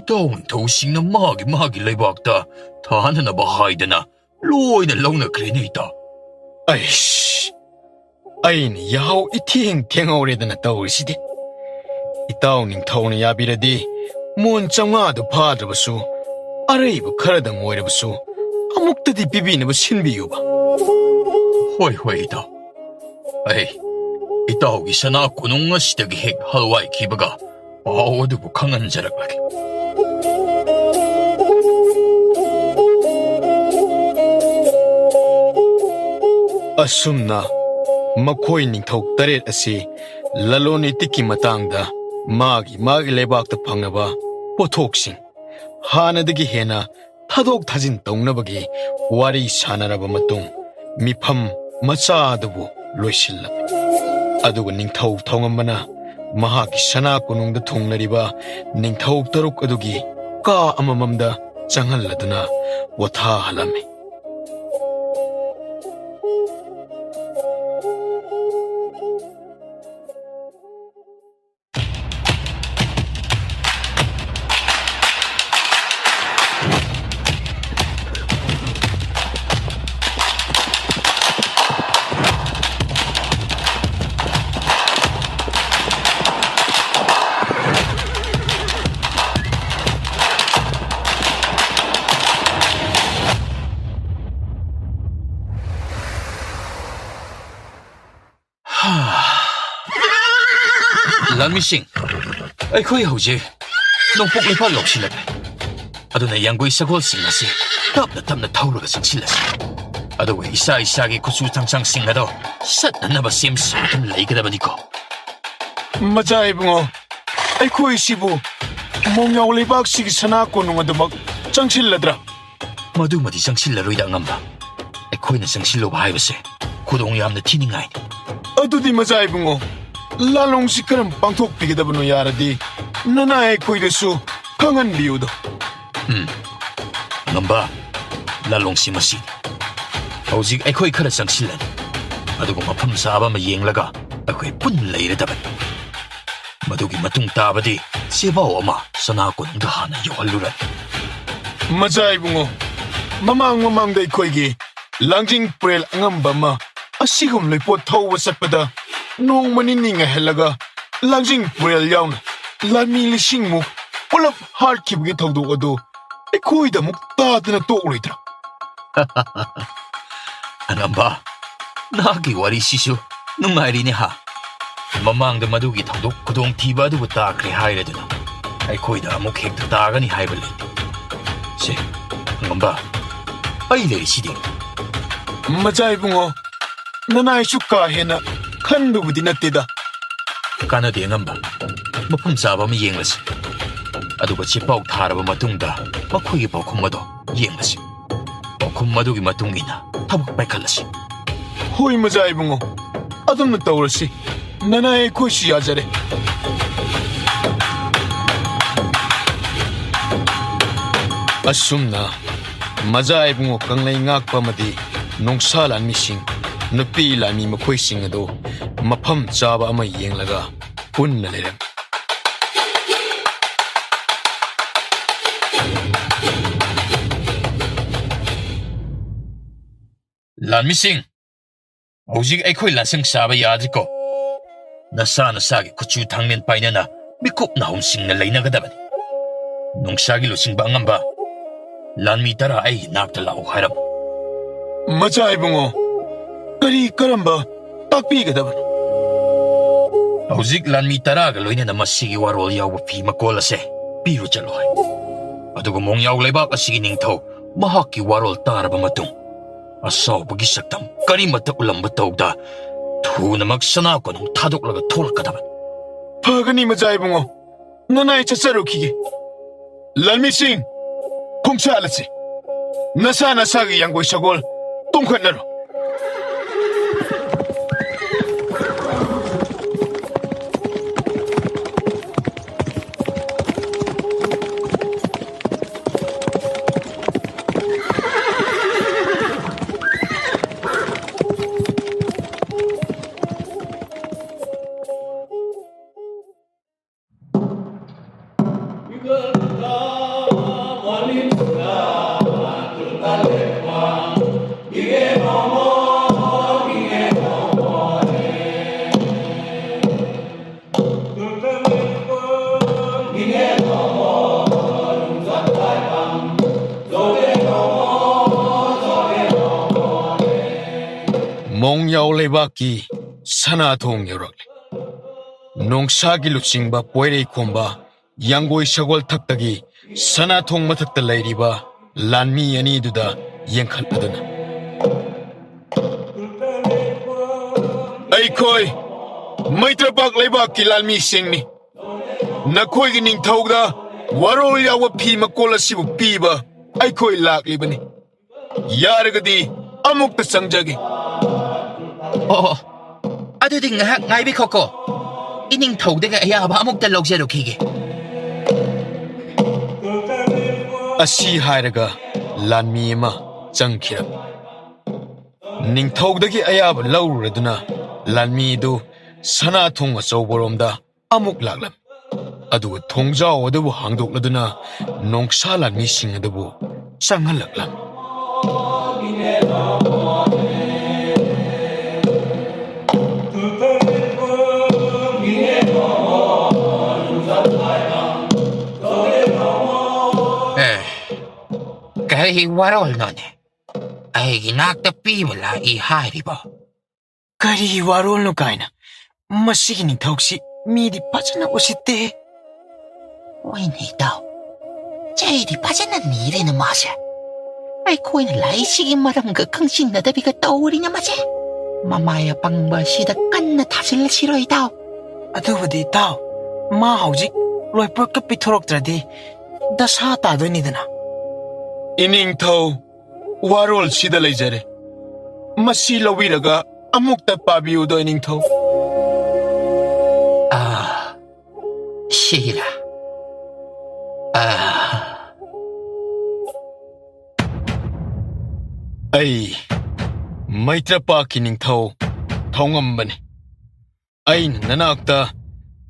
ꯏꯇꯥꯎ ꯅꯤꯡꯊꯧꯁꯤꯡꯅ ꯃꯥꯒꯤ ꯃꯥꯒꯤ ꯂꯩꯕꯥꯛꯇ ꯊꯥꯅꯅꯕ ꯍꯥꯏꯗꯅ ꯂꯣꯏꯅ ꯂꯧꯅꯈ꯭ꯔꯦꯅꯦ ꯏꯇꯥꯎ꯫ ꯑꯩꯁ, ꯑꯩꯅ ꯌꯥꯍꯧ ꯏꯊꯦꯡ ꯊꯦꯡꯍꯧꯔꯦꯗꯅ ꯇꯧꯔꯤꯁꯤꯗꯤ꯫ ꯏꯇꯥꯎ ꯅꯤꯡꯊꯧꯅ ꯌꯥꯕꯤꯔꯗꯤ ꯃꯣꯟ ꯆꯥꯝꯃꯉꯥꯗꯨ ꯐꯥꯗ꯭ꯔꯕꯁꯨ, ꯑꯔꯩꯕ ꯈꯔꯗꯪ ꯑꯣꯏꯔꯕꯁꯨ ꯑꯃꯨꯛꯇꯗꯤ ꯄꯤꯕꯤꯅꯕ ꯁꯤꯟꯕꯤꯌꯨꯕ꯫ ꯍꯣꯏ, ꯍꯣꯏ ꯏꯇꯥꯎ, ꯑꯩ ꯏꯇꯥꯎꯒꯤ ꯁꯅꯥ ꯀꯣꯅꯨꯡ ꯑꯁꯤꯗꯒꯤ ꯍꯦꯛ ꯍꯜꯋꯥꯏꯈꯤꯕꯒ ꯄꯥꯎ ꯑꯗꯨꯕꯨ ꯈꯪꯍꯟꯖꯔꯛꯂꯒꯦ꯫ ꯑꯁꯨꯝꯅ ꯃꯈꯣꯏ ꯅꯤꯡꯊꯧ ꯇꯔꯦꯠ ꯑꯁꯤ ꯂꯂꯣꯟ ꯏꯇꯤꯛꯀꯤ ꯃꯇꯥꯡꯗ ꯃꯥꯒꯤ ꯃꯥꯒꯤ ꯂꯩꯕꯥꯛꯇ ꯐꯪꯅꯕ ꯄꯣꯠꯊꯣꯛꯁꯤꯡ ꯍꯥꯟꯅꯗꯒꯤ ꯍꯦꯟꯅ ꯊꯥꯗꯣꯛ ꯊꯥꯖꯤꯟ ꯇꯧꯅꯕꯒꯤ ꯋꯥꯔꯤ ꯁꯥꯟꯅꯔꯕ ꯃꯇꯨꯡ, ꯃꯤꯐꯝ ꯃꯆꯥ ꯑꯗꯨꯕꯨ ꯂꯣꯏꯁꯤꯜꯂꯝꯃꯤ꯫ ꯑꯗꯨꯒ ꯅꯤꯡꯊꯧ ꯊꯧꯉꯝꯕꯅ ꯃꯍꯥꯛꯀꯤ ꯁꯅꯥ ꯀꯣꯅꯨꯡꯗ ꯊꯨꯡꯂꯔꯤꯕ ꯅꯤꯡꯊꯧ ꯇꯔꯨꯛ ꯑꯗꯨꯒꯤ ꯀꯥ ꯑꯃꯃꯝꯗ ꯆꯪꯍꯜꯂꯗꯨꯅ ꯄꯣꯊꯥꯍꯜꯂꯝꯃꯤ꯫ ꯂꯥꯟꯃꯤꯁꯤꯡ, ꯑꯩꯈꯣꯏ ꯍꯧꯖꯤꯛ ꯅꯣꯡꯄꯣꯛ ꯂꯩꯄꯥꯛ ꯌꯧꯁꯤꯜꯂꯛꯂꯦ꯫ ꯑꯗꯨꯅ ꯌꯥꯡꯒꯣꯏ ꯁꯒꯣꯜꯁꯤꯡ ꯑꯁꯤ ꯇꯞꯅ ꯇꯞꯅ ꯊꯧꯔꯒ ꯆꯪꯁꯤꯜꯂꯁꯤ꯫ ꯑꯗꯨꯒ ꯏꯁꯥ ꯏꯁꯥꯒꯤ ꯀꯨꯆꯨ ꯊꯥꯡꯁꯥꯡꯁꯤꯡ ꯑꯗꯣ ꯁꯠꯅꯅꯕ ꯁꯦꯝ ꯁꯥꯗꯨꯅ ꯂꯩꯒꯗꯕꯅꯤꯀꯣ꯫ ꯃꯆꯥ ꯏꯕꯨꯡꯉꯣ, ꯑꯩꯈꯣꯏꯁꯤꯕꯨ ꯃꯣꯡꯌꯥꯎ ꯂꯩꯕꯥꯛꯁꯤꯒꯤ ꯁꯅꯥ ꯀꯣꯅꯨꯡ ꯑꯗꯨꯃꯛ ꯆꯪꯁꯤꯜꯂꯗ꯭ꯔꯥ? ꯃꯗꯨꯃꯗꯤ ꯆꯪꯁꯤꯜꯂꯔꯣꯏꯗ, ꯑꯉꯝꯕ꯫ ꯑꯩꯈꯣꯏꯅ ꯆꯪꯁꯤꯜꯂꯨꯕ ꯍꯥꯏꯕꯁꯦ ꯈꯨꯗꯣꯡ ꯌꯥꯝꯅ ꯊꯤꯅꯤꯡꯉꯥꯏꯅꯤ꯫ ꯑꯗꯨꯗꯤ ꯃꯆꯥ ꯏꯕꯨꯡꯉꯣ, ꯂꯥꯂꯣꯡꯁꯤ ꯀꯔꯝ ꯄꯥꯡꯊꯣꯛꯄꯤꯒꯗꯕꯅꯣ? ꯌꯥꯔꯗꯤ ꯅꯅꯥꯏ ꯑꯩꯈꯣꯏꯗꯁꯨ ꯈꯪꯍꯟꯕꯤꯌꯨꯗꯣ꯫ ꯎꯝ, ꯑꯉꯝꯕ, ꯂꯥꯂꯣꯡꯁꯤ ꯃꯁꯤꯅꯤ꯫ ꯍꯧꯖꯤꯛ ꯑꯩꯈꯣꯏ ꯈꯔ ꯆꯪꯁꯤꯜꯂꯅꯤ, ꯑꯗꯨꯒ ꯃꯐꯝ ꯆꯥꯕ ꯑꯃ ꯌꯦꯡꯂꯒ ꯑꯩꯈꯣꯏ ꯄꯨꯟꯅ ꯂꯩꯔꯗꯕꯅꯤ꯫ ꯃꯗꯨꯒꯤ ꯃꯇꯨꯡ ꯇꯥꯕꯗꯤ ꯆꯦꯕꯥꯎ ꯑꯃ ꯁꯅꯥ ꯀꯣꯅꯨꯡꯗ ꯍꯥꯟꯅ ꯌꯧꯍꯜꯂꯨꯔꯅꯤ꯫ ꯃꯆꯥ ꯏꯕꯨꯡꯉꯣ, ꯃꯃꯥꯡ ꯃꯃꯥꯡꯗ ꯑꯩꯈꯣꯏꯒꯤ ꯂꯥꯡꯖꯤꯡ ꯄꯨꯔꯦꯜ ꯑꯉꯝꯕ ꯑꯃ ꯑꯁꯤꯒꯨꯝꯂꯕ ꯄꯣꯠ ꯊꯧꯕ ꯆꯠꯄꯗ ꯅꯣꯡꯃ ꯅꯤꯅꯤ ꯉꯥꯏꯍꯜꯂꯒ ꯂꯥꯡꯖꯤꯡ ꯄꯨꯔꯦꯜ ꯌꯥꯎꯅ ꯂꯥꯟꯃꯤ ꯂꯤꯁꯤꯡꯃꯨꯛ ꯄꯨꯂꯞ ꯍꯥꯠꯈꯤꯕꯒꯤ ꯊꯧꯗꯣꯛ ꯑꯗꯨ ꯑꯩꯈꯣꯏꯗ ꯑꯃꯨꯛ ꯇꯥꯗꯅ ꯇꯣꯛꯂꯣꯏꯗ꯭ꯔꯥ? ꯑꯉꯝꯕ, ꯅꯍꯥꯛꯀꯤ ꯋꯥꯔꯤꯁꯤꯁꯨ ꯅꯨꯡꯉꯥꯏꯔꯤꯅꯦ ꯍꯥ? ꯃꯃꯥꯡꯗ ꯃꯗꯨꯒꯤ ꯊꯧꯗꯣꯛ ꯈꯨꯗꯣꯡꯊꯤꯕ ꯑꯗꯨꯕꯨ ꯇꯥꯈ꯭ꯔꯦ ꯍꯥꯏꯔꯗꯨꯅ ꯑꯩꯈꯣꯏꯗ ꯑꯃꯨꯛ ꯍꯦꯛꯇ ꯇꯥꯒꯅꯤ ꯍꯥꯏꯕ ꯂꯩꯇꯦ꯫ ꯁꯦ, ꯑꯉꯝꯕ, ꯑꯩ ꯂꯩꯔꯤꯁꯤꯗꯤ꯫ ꯃꯆꯥ ꯏꯕꯨꯡꯉꯣ, ꯅꯅꯥꯏꯁꯨ ꯀꯥ ꯍꯦꯟꯅ ꯈꯟꯕꯕꯨꯗꯤ ꯅꯠꯇꯦꯗ꯫ ꯀꯥꯟꯅꯗꯦ ꯑꯉꯝꯕ, ꯃꯐꯝ ꯆꯥꯕ ꯑꯃ ꯌꯦꯡꯂꯁꯤ꯫ ꯑꯗꯨꯒ ꯆꯦꯄꯥꯎ ꯊꯥꯔꯕ ꯃꯇꯨꯡꯗ ꯃꯈꯣꯏꯒꯤ ꯄꯥꯎꯈꯨꯝ ꯑꯗꯣ ꯌꯦꯡꯂꯁꯤ꯫ ꯄꯥꯎꯈꯨꯝ ꯑꯗꯨꯒꯤ ꯃꯇꯨꯡ ꯏꯟꯅ ꯊꯕꯛ ꯄꯥꯏꯈꯠꯂꯁꯤ꯫ ꯍꯣꯏ ꯃꯆꯥ ꯏꯕꯨꯡꯉꯣ, ꯑꯗꯨꯝꯅ ꯇꯧꯔꯁꯤ꯫ ꯅꯅꯥꯏ ꯑꯩꯈꯣꯏꯁꯨ ꯌꯥꯖꯔꯦ꯫ ꯑꯁꯨꯝꯅ ꯃꯖꯥ ꯏꯕꯨꯡꯉꯣ ꯀꯪꯂꯩ ꯉꯥꯛꯄ ꯑꯃꯗꯤ ꯅꯣꯡꯁꯥ ꯂꯥꯟꯃꯤꯁꯤꯡ, ꯅꯨꯄꯤ ꯂꯥꯟꯃꯤ ꯃꯈꯣꯏꯁꯤꯡ ꯑꯗꯨ ꯃꯐꯝ ꯆꯥꯕ ꯑꯃ ꯌꯦꯡꯂꯒ ꯄꯨꯟꯅ ꯂꯩꯔꯝꯃꯤ꯫ ꯂꯥꯟꯃꯤꯁꯤꯡ, ꯍꯧꯖꯤꯛ ꯑꯩꯈꯣꯏ ꯂꯥꯟꯁꯪ ꯆꯥꯕ ꯌꯥꯗ꯭ꯔꯤꯀꯣ꯫ ꯅꯁꯥ ꯅꯁꯥꯒꯤ ꯈꯨꯠꯁꯨ ꯊꯥꯡꯂꯦꯟ ꯄꯥꯏꯅꯅ ꯃꯤꯀꯨꯞ ꯅꯥꯍꯨꯝꯁꯤꯡꯅ ꯂꯩꯅꯒꯗꯕꯅꯤ꯫ ꯅꯣꯡꯁꯥꯒꯤ ꯂꯨꯆꯤꯡꯕ ꯑꯉꯝꯕ, ꯂꯥꯟꯃꯤ ꯇꯔꯥ ꯑꯩꯒꯤ ꯅꯥꯛꯇ ꯂꯥꯛꯎ ꯍꯥꯏꯔꯝꯃꯨ꯫ ꯃꯆꯥ ꯏꯕꯨꯡꯉꯣ, ꯀꯔꯤ ꯀꯔꯝꯕ ꯇꯥꯛꯄꯤꯒꯗꯕꯅꯣ? ꯍꯧꯖꯤꯛ ꯂꯥꯟꯃꯤ ꯇꯔꯥꯒ ꯂꯣꯏꯅꯅ ꯃꯁꯤꯒꯤ ꯋꯥꯔꯣꯜ ꯌꯥꯎꯕ ꯐꯤ ꯃꯀꯣꯜ ꯑꯁꯦ ꯄꯤꯔꯨ ꯆꯠꯂꯣ ꯍꯥꯏ꯫ ꯑꯗꯨꯒ ꯃꯣꯡꯌꯥꯎ ꯂꯩꯕꯥꯛ ꯑꯁꯤꯒꯤ ꯅꯤꯡꯊꯧ ꯃꯍꯥꯛꯀꯤ ꯋꯥꯔꯣꯜ ꯇꯥꯔꯕ ꯃꯇꯨꯡ, ꯑꯁꯥꯎꯕꯒꯤ ꯁꯛꯇꯝ ꯀꯔꯤꯃꯠꯇ ꯎꯠꯂꯝꯕ ꯇꯧꯗ ꯊꯨꯅꯃꯛ ꯁꯅꯥ ꯀꯣꯅꯨꯡ ꯊꯥꯗꯣꯛꯂꯒ ꯊꯣꯛꯂꯛꯀꯗꯕꯅꯤ꯫ ꯐꯒꯅꯤ ꯃꯆꯥ ꯏꯕꯨꯡꯉꯣ, ꯅꯅꯥꯏ ꯆꯠꯆꯔꯨꯈꯤꯒꯦ꯫ ꯂꯥꯟꯃꯤꯁꯤꯡ, ꯈꯣꯡꯁꯥꯜꯂꯁꯤ꯫ ꯅꯁꯥ ꯅꯁꯥꯒꯤ ꯌꯥꯡꯒꯣꯏ ꯁꯒꯣꯜ ꯇꯣꯡꯈꯠꯅꯔꯣ꯫ ꯃꯣꯡꯌꯥꯎ ꯂꯩꯕꯥꯛꯀꯤ ꯁꯅꯥꯊꯣꯡ ꯌꯧꯔꯛꯂꯦ꯫ ꯅꯣꯡꯁꯥꯒꯤ ꯂꯨꯆꯤꯡꯕ ꯄꯣꯏꯔꯩꯈꯣꯝꯕ ꯌꯥꯡꯒꯣꯏ ꯁꯒꯣꯜ ꯊꯛꯇꯒꯤ ꯁꯅꯥꯊꯣꯡ ꯃꯊꯛꯇ ꯂꯩꯔꯤꯕ ꯂꯥꯟꯃꯤ ꯑꯅꯤꯗꯨꯗ ꯌꯦꯡꯈꯠꯂꯗꯨꯅ, "ꯑꯩꯈꯣꯏ ꯃꯩꯇ꯭ꯔꯄꯥꯛ ꯂꯩꯕꯥꯛꯀꯤ ꯂꯥꯟꯃꯤꯁꯤꯡꯅꯤ꯫ ꯅꯈꯣꯏꯒꯤ ꯅꯤꯡꯊꯧꯗ ꯋꯥꯔꯣꯜ ꯌꯥꯎꯕ ꯐꯤ ꯃꯀꯣꯜ ꯑꯁꯤꯕꯨ ꯄꯤꯕ ꯑꯩꯈꯣꯏ ꯂꯥꯛꯂꯤꯕꯅꯤ꯫ ꯌꯥꯔꯒꯗꯤ ꯑꯃꯨꯛꯇ ꯆꯪꯖꯒꯦ꯫" "ꯑꯣ, ꯑꯗꯨꯗꯤ ꯉꯥꯏꯍꯥꯛ ꯉꯥꯏꯕꯤꯈꯣꯀꯣ꯫ ꯏꯅꯤꯡꯊꯧꯗꯒꯤ ꯑꯌꯥꯕ ꯑꯃꯨꯛꯇ ꯂꯧꯖꯔꯨꯈꯤꯒꯦ꯫ ꯑꯁꯤ ꯍꯥꯏꯔꯒ ꯂꯥꯟꯃꯤ ꯑꯃ ꯆꯪꯈꯤꯔꯝꯃꯤ꯫ ꯅꯤꯡꯊꯧꯗꯒꯤ ꯑꯌꯥꯕ ꯂꯧꯔꯨꯔꯗꯨꯅ ꯂꯥꯟꯃꯤꯗꯨ ꯁꯅꯥ ꯊꯣꯡ ꯑꯆꯧꯕꯔꯣꯝꯗ ꯑꯃꯨꯛ ꯂꯥꯛꯂꯝꯃꯤ꯫ ꯑꯗꯨꯒ ꯊꯣꯡꯖꯥꯎ ꯑꯗꯨꯕꯨ ꯍꯥꯡꯗꯣꯛꯂꯗꯨꯅ ꯅꯣꯡꯁꯥ ꯂꯥꯟꯃꯤꯁꯤꯡ ꯑꯗꯨꯕꯨ ꯆꯪꯍꯜꯂꯛꯂꯝꯃꯤ꯫ ꯑꯦ, ꯀꯔꯤ ꯋꯥꯔꯣꯜꯅꯣꯅꯦ? ꯑꯩꯒꯤ ꯅꯥꯛꯇ ꯄꯤꯕ ꯂꯥꯛꯏ ꯍꯥꯏꯔꯤꯕꯣ? ꯀꯔꯤ ꯋꯥꯔꯣꯜꯅꯣ ꯀꯥꯏꯅ? ꯃꯁꯤꯒꯤ ꯅꯤꯡꯊꯧꯁꯤ ꯃꯤꯗꯤ ꯐꯖꯅ ꯎꯁꯤꯠꯇꯦ꯫ ꯍꯣꯏꯅꯦ ꯏꯇꯥꯎ, ꯆꯩꯗꯤ ꯐꯖꯅ ꯅꯤꯔꯦꯅ ꯃꯥꯁꯦ꯫ ꯑꯩꯈꯣꯏꯅ ꯂꯥꯏꯁꯤꯒꯤ ꯃꯔꯝꯒ ꯈꯪꯖꯤꯟꯅꯗꯕꯤꯒ ꯇꯧꯔꯤꯅ ꯃꯁꯦ꯫ ꯃꯃꯥꯏ ꯑꯄꯪꯕ ꯑꯁꯤꯗ ꯀꯟꯅ ꯊꯥꯖꯤꯜꯂꯁꯤꯔꯣ ꯏꯇꯥꯎ? ꯑꯗꯨꯕꯨꯗꯤ ꯏꯇꯥꯎ, ꯃꯥ ꯍꯧꯖꯤꯛ ꯂꯣꯏꯄꯣꯠꯀ ꯄꯤꯊꯣꯔꯛꯇ꯭ꯔꯗꯤ ꯗꯁꯥ ꯇꯥꯗꯣꯏꯅꯤꯗꯅ꯫ ꯏꯅꯤꯡꯊꯧ, ꯋꯥꯔꯣꯜꯁꯤꯗ ꯂꯩꯖꯔꯦ꯫ ꯃꯁꯤ ꯂꯧꯕꯤꯔꯒ ꯑꯃꯨꯛꯇ ꯄꯥꯕꯤꯌꯨꯗꯣ, ꯏꯅꯤꯡꯊꯧ꯫ ꯑꯥ, ꯁꯤꯔꯥ? ꯑꯥ꯫ ꯑꯩ ꯃꯩꯇ꯭ꯔꯄꯥꯛꯀꯤ ꯅꯤꯡꯊꯧ ꯊꯧꯉꯝꯕꯅꯤ꯫ ꯑꯩꯅ ꯅꯅꯥꯛꯇ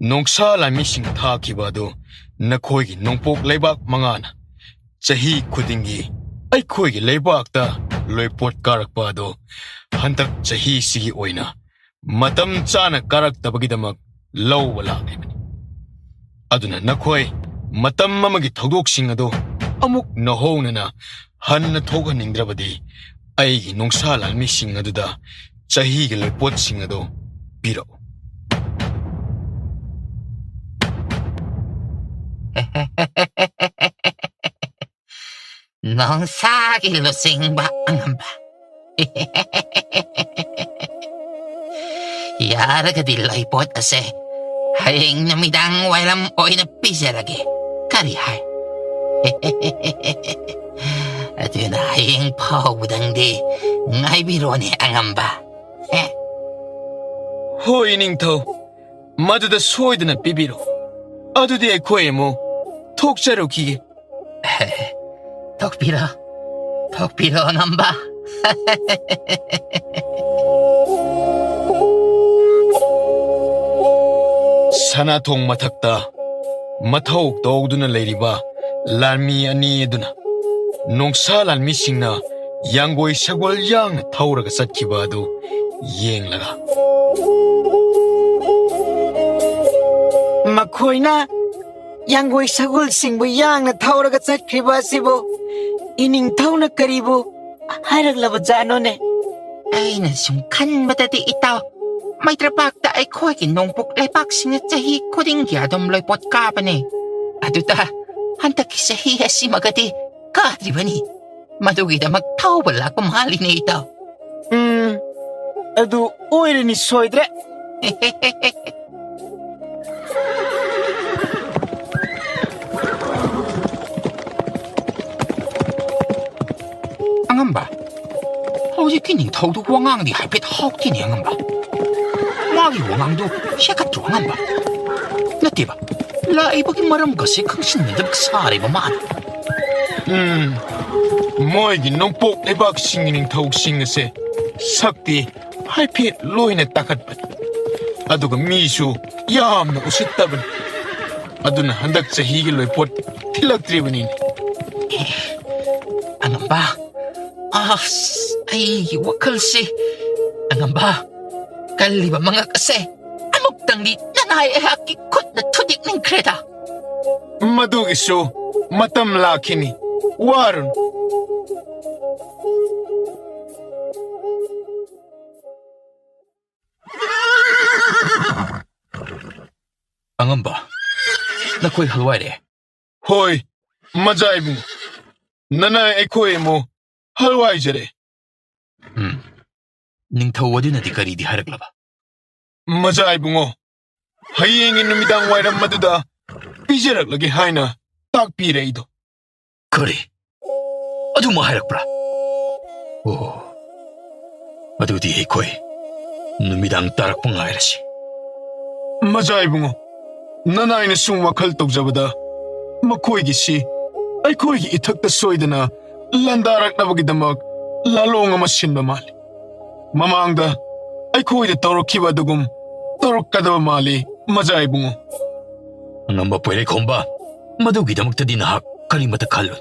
ꯅꯣꯡꯁꯥ ꯂꯥꯟꯃꯤꯁꯤꯡ ꯊꯥꯈꯤꯕ ꯑꯗꯨ ꯅꯈꯣꯏꯒꯤ ꯅꯣꯡꯄꯣꯛ ꯂꯩꯕꯥꯛ ꯃꯉꯥꯅ ꯆꯍꯤ ꯈꯨꯗꯤꯡꯒꯤ ꯑꯩꯈꯣꯏꯒꯤ ꯂꯩꯕꯥꯛꯇ ꯂꯣꯏꯄꯣꯠ ꯀꯥꯔꯛꯄ ꯑꯗꯨ ꯍꯟꯗꯛ ꯆꯍꯤꯁꯤꯒꯤ ꯑꯣꯏꯅ ꯃꯇꯝ ꯆꯥꯅ ꯀꯥꯔꯛꯇꯕꯒꯤꯗꯃꯛ ꯂꯧꯕ ꯂꯥꯛꯂꯤꯕꯅꯤ꯫ ꯑꯗꯨꯅ ꯅꯈꯣꯏ ꯃꯇꯝ ꯑꯃꯒꯤ ꯊꯧꯗꯣꯛꯁꯤꯡ ꯑꯗꯨ ꯑꯃꯨꯛ ꯅꯧꯍꯧꯅꯅ ꯍꯟꯅ ꯊꯣꯛꯍꯟꯅꯤꯡꯗ꯭ꯔꯕꯗꯤ ꯑꯩꯒꯤ ꯅꯣꯡꯁꯥ ꯂꯥꯟꯃꯤꯁꯤꯡ ꯑꯗꯨꯗ ꯆꯍꯤꯒꯤ ꯂꯣꯏꯄꯣꯠꯁꯤꯡ ꯑꯗꯨ ꯄꯤꯔꯛꯎ꯫ ꯅꯣꯡꯁꯥꯒꯤ ꯂꯨꯆꯤꯡꯕ ꯑꯉꯝꯕ꯫ ꯌꯥꯔꯒꯗꯤ ꯂꯩꯄꯣꯠ ꯑꯁꯦ ꯍꯌꯦꯡ ꯅꯨꯃꯤꯗꯥꯡ ꯋꯥꯏꯔꯝ ꯑꯣꯏꯅ ꯄꯤꯖꯔꯒꯦ꯫ ꯀꯔꯤ ꯍꯥꯏ? ꯑꯗꯨꯅ ꯍꯌꯦꯡ ꯐꯥꯎꯕꯗꯪꯗꯤ ꯉꯥꯏꯕꯤꯔꯣꯅꯦ ꯑꯉꯝꯕ꯫ ꯑꯦ? ꯍꯣꯏ, ꯏꯅꯤꯡꯊꯧ꯫ ꯃꯗꯨꯗ ꯁꯣꯏꯗꯅ ꯄꯤꯕꯤꯔꯣ꯫ ꯑꯗꯨꯗꯤ ꯑꯩꯈꯣꯏ ꯑꯃꯨꯛ ꯊꯣꯛꯆꯔꯨꯈꯤꯒꯦ꯫ ꯊꯣꯛꯄꯤꯔꯣ, ꯊꯣꯛꯄꯤꯔꯣ, ꯑꯉꯝꯕ꯫ ꯁꯅꯥꯊꯣꯡ ꯃꯊꯛꯇ ꯃꯊꯧ ꯇꯧꯗꯨꯅ ꯂꯩꯔꯤꯕ ꯂꯥꯟꯃꯤ ꯑꯅꯤ ꯑꯗꯨꯅ ꯅꯣꯡꯁꯥ ꯂꯥꯟꯃꯤꯁꯤꯡꯅ ꯌꯥꯡꯒꯣꯏ ꯁꯒꯣꯜ ꯌꯥꯡꯅ ꯊꯧꯔꯒ ꯆꯠꯈꯤꯕ ꯑꯗꯨ ꯌꯦꯡꯂꯒ, ꯃꯈꯣꯏꯅ ꯌꯥꯡꯒꯣꯏ ꯁꯒꯣꯜꯁꯤꯡꯕꯨ ꯌꯥꯡꯅ ꯊꯧꯔꯒ ꯆꯠꯈ꯭ꯔꯤꯕ ꯑꯁꯤꯕꯨ ꯏꯅꯤꯡꯊꯧꯅ ꯀꯔꯤꯕꯨ ꯍꯥꯏꯔꯛꯂꯕꯖꯥꯠꯅꯣꯅꯦ? ꯑꯩꯅ ꯁꯨꯝ ꯈꯟꯕꯗꯗꯤ, ꯏꯇꯥꯎ, ꯃꯩꯇ꯭ꯔꯄꯥꯛꯇ ꯑꯩꯈꯣꯏꯒꯤ ꯅꯣꯡꯄꯣꯛ ꯂꯩꯕꯥꯛꯁꯤꯡꯅ ꯆꯍꯤ ꯈꯨꯗꯤꯡꯒꯤ ꯑꯗꯨꯝ ꯂꯣꯏꯄꯣꯠ ꯀꯥꯕꯅꯦ꯫ ꯑꯗꯨꯗ ꯍꯟꯗꯛꯀꯤ ꯆꯍꯤ ꯑꯁꯤꯃꯒꯗꯤ ꯀꯥꯗ꯭ꯔꯤꯕꯅꯤ꯫ ꯃꯗꯨꯒꯤꯗꯃꯛ ꯊꯧꯕ ꯂꯥꯛꯄ ꯃꯥꯜꯂꯤꯅꯦ, ꯏꯇꯥꯎ꯫ ꯎꯝ, ꯑꯗꯨ ꯑꯣꯏꯔꯅꯤ ꯁꯣꯏꯗ꯭ꯔꯦ꯫ ꯑꯉꯝꯕ, ꯍꯧꯖꯤꯛꯀꯤ ꯅꯤꯡꯊꯧꯗꯨ ꯋꯥꯉꯥꯡꯗꯤ ꯍꯥꯏꯐꯦꯠ ꯍꯥꯎꯇꯦꯅꯦ, ꯑꯉꯝꯕ꯫ ꯃꯥꯒꯤ ꯋꯥꯉꯥꯡꯗꯨ ꯁꯦꯀꯠꯇ꯭ꯔꯣ, ꯑꯉꯝꯕ? ꯅꯠꯇꯦꯕ, ꯂꯥꯛꯏꯕꯒꯤ ꯃꯔꯝꯒꯁꯦ ꯈꯪꯁꯤꯟꯅꯗꯕ ꯁꯥꯔꯦꯕ ꯃꯥꯅ꯫ ꯎꯝ, ꯃꯣꯏꯒꯤ ꯅꯣꯡꯄꯣꯛ ꯂꯩꯕꯥꯛꯁꯤꯡꯒꯤ ꯅꯤꯡꯊꯧꯁꯤꯡ ꯑꯁꯦ ꯁꯛꯇꯤ ꯍꯥꯏꯐꯦꯠ ꯂꯣꯏꯅ ꯇꯥꯈꯠꯄꯅꯤ꯫ ꯑꯗꯨꯒ ꯃꯤꯁꯨ ꯌꯥꯝꯅ ꯎꯁꯤꯠꯇꯕꯅꯤ꯫ ꯑꯗꯨꯅ ꯍꯟꯗꯛ ꯆꯍꯤꯒꯤ ꯂꯣꯏꯄꯣꯠ ꯊꯤꯜꯂꯛꯇ꯭ꯔꯤꯕꯅꯤꯅꯦ꯫ ꯑꯉꯝꯕ, ꯑꯁ, ꯑꯩꯒꯤ ꯋꯥꯈꯜꯁꯤ, ꯑꯉꯝꯕ, ꯀꯜꯂꯤꯕ ꯃꯉꯛ ꯑꯁꯦ ꯑꯃꯨꯛꯇꯪꯗꯤ ꯅꯅꯥꯏ ꯑꯩꯍꯥꯛꯀꯤ ꯈꯨꯠꯅ ꯊꯨꯗꯦꯛꯅꯤꯡꯈ꯭ꯔꯦꯗ꯫ ꯃꯗꯨꯒꯤꯁꯨ ꯃꯇꯝ ꯂꯥꯛꯈꯤꯅꯤ, ꯋꯥꯔꯨꯅꯨ꯫ ꯑꯉꯝꯕ, ꯅꯈꯣꯏ ꯍꯜꯋꯥꯏꯔꯦ? ꯍꯣꯏ, ꯃꯖꯥ ꯏꯕꯨꯡ, ꯅꯅꯥꯏ ꯑꯩꯈꯣꯏ ꯑꯃꯨꯛ ꯍꯜꯋꯥꯏꯖꯔꯦ꯫ ꯎꯝ, ꯅꯤꯡꯊꯧ ꯑꯗꯨꯅꯗꯤ ꯀꯔꯤꯗꯤ ꯍꯥꯏꯔꯛꯂꯕ? ꯃꯖꯥ ꯏꯕꯨꯡꯉꯣ, ꯍꯌꯦꯡꯒꯤ ꯅꯨꯃꯤꯗꯥꯡ ꯋꯥꯏꯔꯝ ꯑꯗꯨꯗ ꯄꯤꯖꯔꯛꯂꯒꯦ ꯍꯥꯏꯅ ꯇꯥꯛꯄꯤꯔꯛꯏꯗꯣ꯫ ꯀꯔꯤ? ꯑꯗꯨꯃꯛ ꯍꯥꯏꯔꯛꯄ꯭ꯔꯥ? ꯑꯣ, ꯑꯗꯨꯗꯤ ꯑꯩꯈꯣꯏ ꯅꯨꯃꯤꯗꯥꯡ ꯇꯥꯔꯛꯄ ꯉꯥꯏꯔꯁꯤ꯫ ꯃꯖꯥ ꯏꯕꯨꯡꯉꯣ, ꯅꯅꯥꯏꯅ ꯁꯨꯝ ꯋꯥꯈꯜ ꯇꯧꯖꯕꯗ ꯃꯈꯣꯏꯒꯤꯁꯤ ꯑꯩꯈꯣꯏꯒꯤ ꯏꯊꯛꯇ ꯁꯣꯏꯗꯅ ꯂꯥꯟꯗꯥꯔꯛꯅꯕꯒꯤꯗꯃꯛ ꯂꯥꯂꯣꯡ ꯑꯃ ꯁꯤꯟꯕ ꯃꯥꯜꯂꯤ꯫ ꯃꯃꯥꯡꯗ ꯑꯩꯈꯣꯏꯗ ꯇꯧꯔꯛꯈꯤꯕ ꯑꯗꯨꯒꯨꯝ ꯇꯧꯔꯛꯀꯗꯕ ꯃꯥꯜꯂꯤ, ꯃꯖꯥ ꯏꯕꯨꯡꯉꯣ꯫ ꯑꯉꯝꯕ ꯄꯣꯏꯔꯩꯈꯣꯝꯕ, ꯃꯗꯨꯒꯤꯗꯃꯛꯇꯗꯤ ꯅꯍꯥꯛ ꯀꯔꯤꯃꯇ ꯈꯜꯂꯨ꯫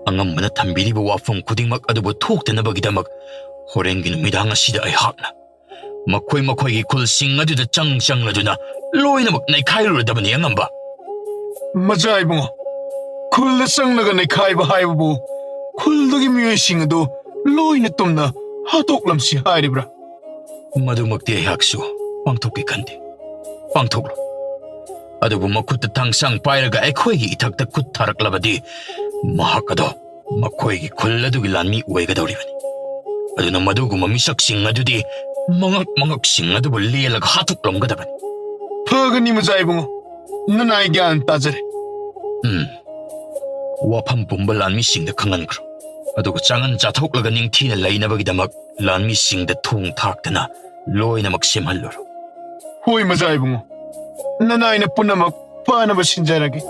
ꯑꯉꯝꯕꯅ ꯊꯝꯕꯤꯔꯤꯕ ꯋꯥꯐꯝ ꯈꯨꯗꯤꯡꯃꯛ ꯑꯗꯨꯕꯨ ꯊꯣꯛꯇꯅꯕꯒꯤꯗꯃꯛ ꯍꯣꯔꯦꯟꯒꯤ ꯅꯨꯃꯤꯗꯥꯡ ꯑꯁꯤꯗ ꯑꯩꯍꯥꯛꯅ ꯃꯈꯣꯏ ꯃꯈꯣꯏꯒꯤ ꯈꯨꯜꯁꯤꯡ ꯑꯗꯨꯗ ꯆꯪ ꯆꯪꯂꯗꯨꯅ ꯂꯣꯏꯅꯃꯛ ꯅꯩꯈꯥꯏꯔꯨꯔꯗꯕꯅꯤ, ꯑꯉꯝꯕ꯫ ꯃꯖꯥ ꯏꯕꯨꯡꯉꯣ, ꯈꯨꯜꯗ ꯆꯪꯂꯒ ꯅꯩꯈꯥꯏꯕ ꯍꯥꯏꯕꯕꯨ ꯈꯨꯜꯗꯨꯒꯤ ꯃꯤꯑꯣꯏꯁꯤꯡ ꯑꯗꯨ ꯂꯣꯏꯅ ꯇꯨꯝꯅ ꯍꯥꯠꯇꯣꯛꯂꯝꯁꯤ ꯍꯥꯏꯔꯤꯕ꯭ꯔꯥ? ꯃꯗꯨꯃꯛꯇꯤ ꯑꯩꯍꯥꯛꯁꯨ ꯄꯥꯡꯊꯣꯛꯀꯦ ꯈꯟꯗꯦ꯫ ꯄꯥꯡꯊꯣꯛꯂꯣ꯫ ꯑꯗꯨꯕꯨ ꯃꯈꯨꯠꯇ ꯊꯥꯡꯁꯥꯡ ꯄꯥꯏꯔꯒ ꯑꯩꯈꯣꯏꯒꯤ ꯏꯊꯛꯇ ꯈꯨꯠ ꯊꯥꯔꯛꯂꯕꯗꯤ ꯃꯍꯥꯛ ꯑꯗꯣ ꯃꯈꯣꯏꯒꯤ ꯈꯨꯜ ꯑꯗꯨꯒꯤ ꯂꯥꯟꯃꯤ ꯑꯣꯏꯒꯗꯧꯔꯤꯕꯅꯤ꯫ ꯑꯗꯨꯅ ꯃꯗꯨꯒꯨꯝꯕ ꯃꯤꯁꯛꯁꯤꯡ ꯑꯗꯨꯗꯤ ꯃꯉꯛ ꯃꯉꯛꯁꯤꯡ ꯑꯗꯨꯕꯨ ꯂꯦꯜꯂꯒ ꯍꯥꯠꯇꯣꯛꯂꯝꯒꯗꯕꯅꯤ꯫ ꯐꯒꯅꯤ, ꯃꯖꯥ ꯏꯕꯨꯡꯉꯣ꯫ ꯅꯅꯥꯏ ꯒ꯭ꯌꯥꯟ ꯇꯥꯖꯔꯦ꯫ ꯎꯝ꯫ ꯋꯥꯐꯝ ꯄꯨꯝꯕ ꯂꯥꯟꯃꯤꯁꯤꯡꯗ ꯈꯪꯍꯟꯈ꯭ꯔꯣ꯫ ꯑꯗꯨꯒ ꯆꯥꯉꯟ ꯆꯥꯊꯣꯛꯂꯒ ꯅꯤꯡꯊꯤꯅ ꯂꯩꯅꯕꯒꯤꯗꯃꯛ ꯂꯥꯟꯃꯤꯁꯤꯡꯗ ꯊꯣꯡ ꯊꯥꯛꯇꯅ ꯂꯣꯏꯅꯃꯛ ꯁꯦꯝꯍꯜꯂꯨꯔꯣ꯫ ꯍꯣꯏ, ꯃꯖꯥ ꯏꯕꯨꯡꯉꯣ꯫ ꯅꯅꯥꯏꯅ ꯄꯨꯝꯅꯃꯛ ꯐꯅꯕ ꯁꯤꯟꯖꯔꯒꯦ꯫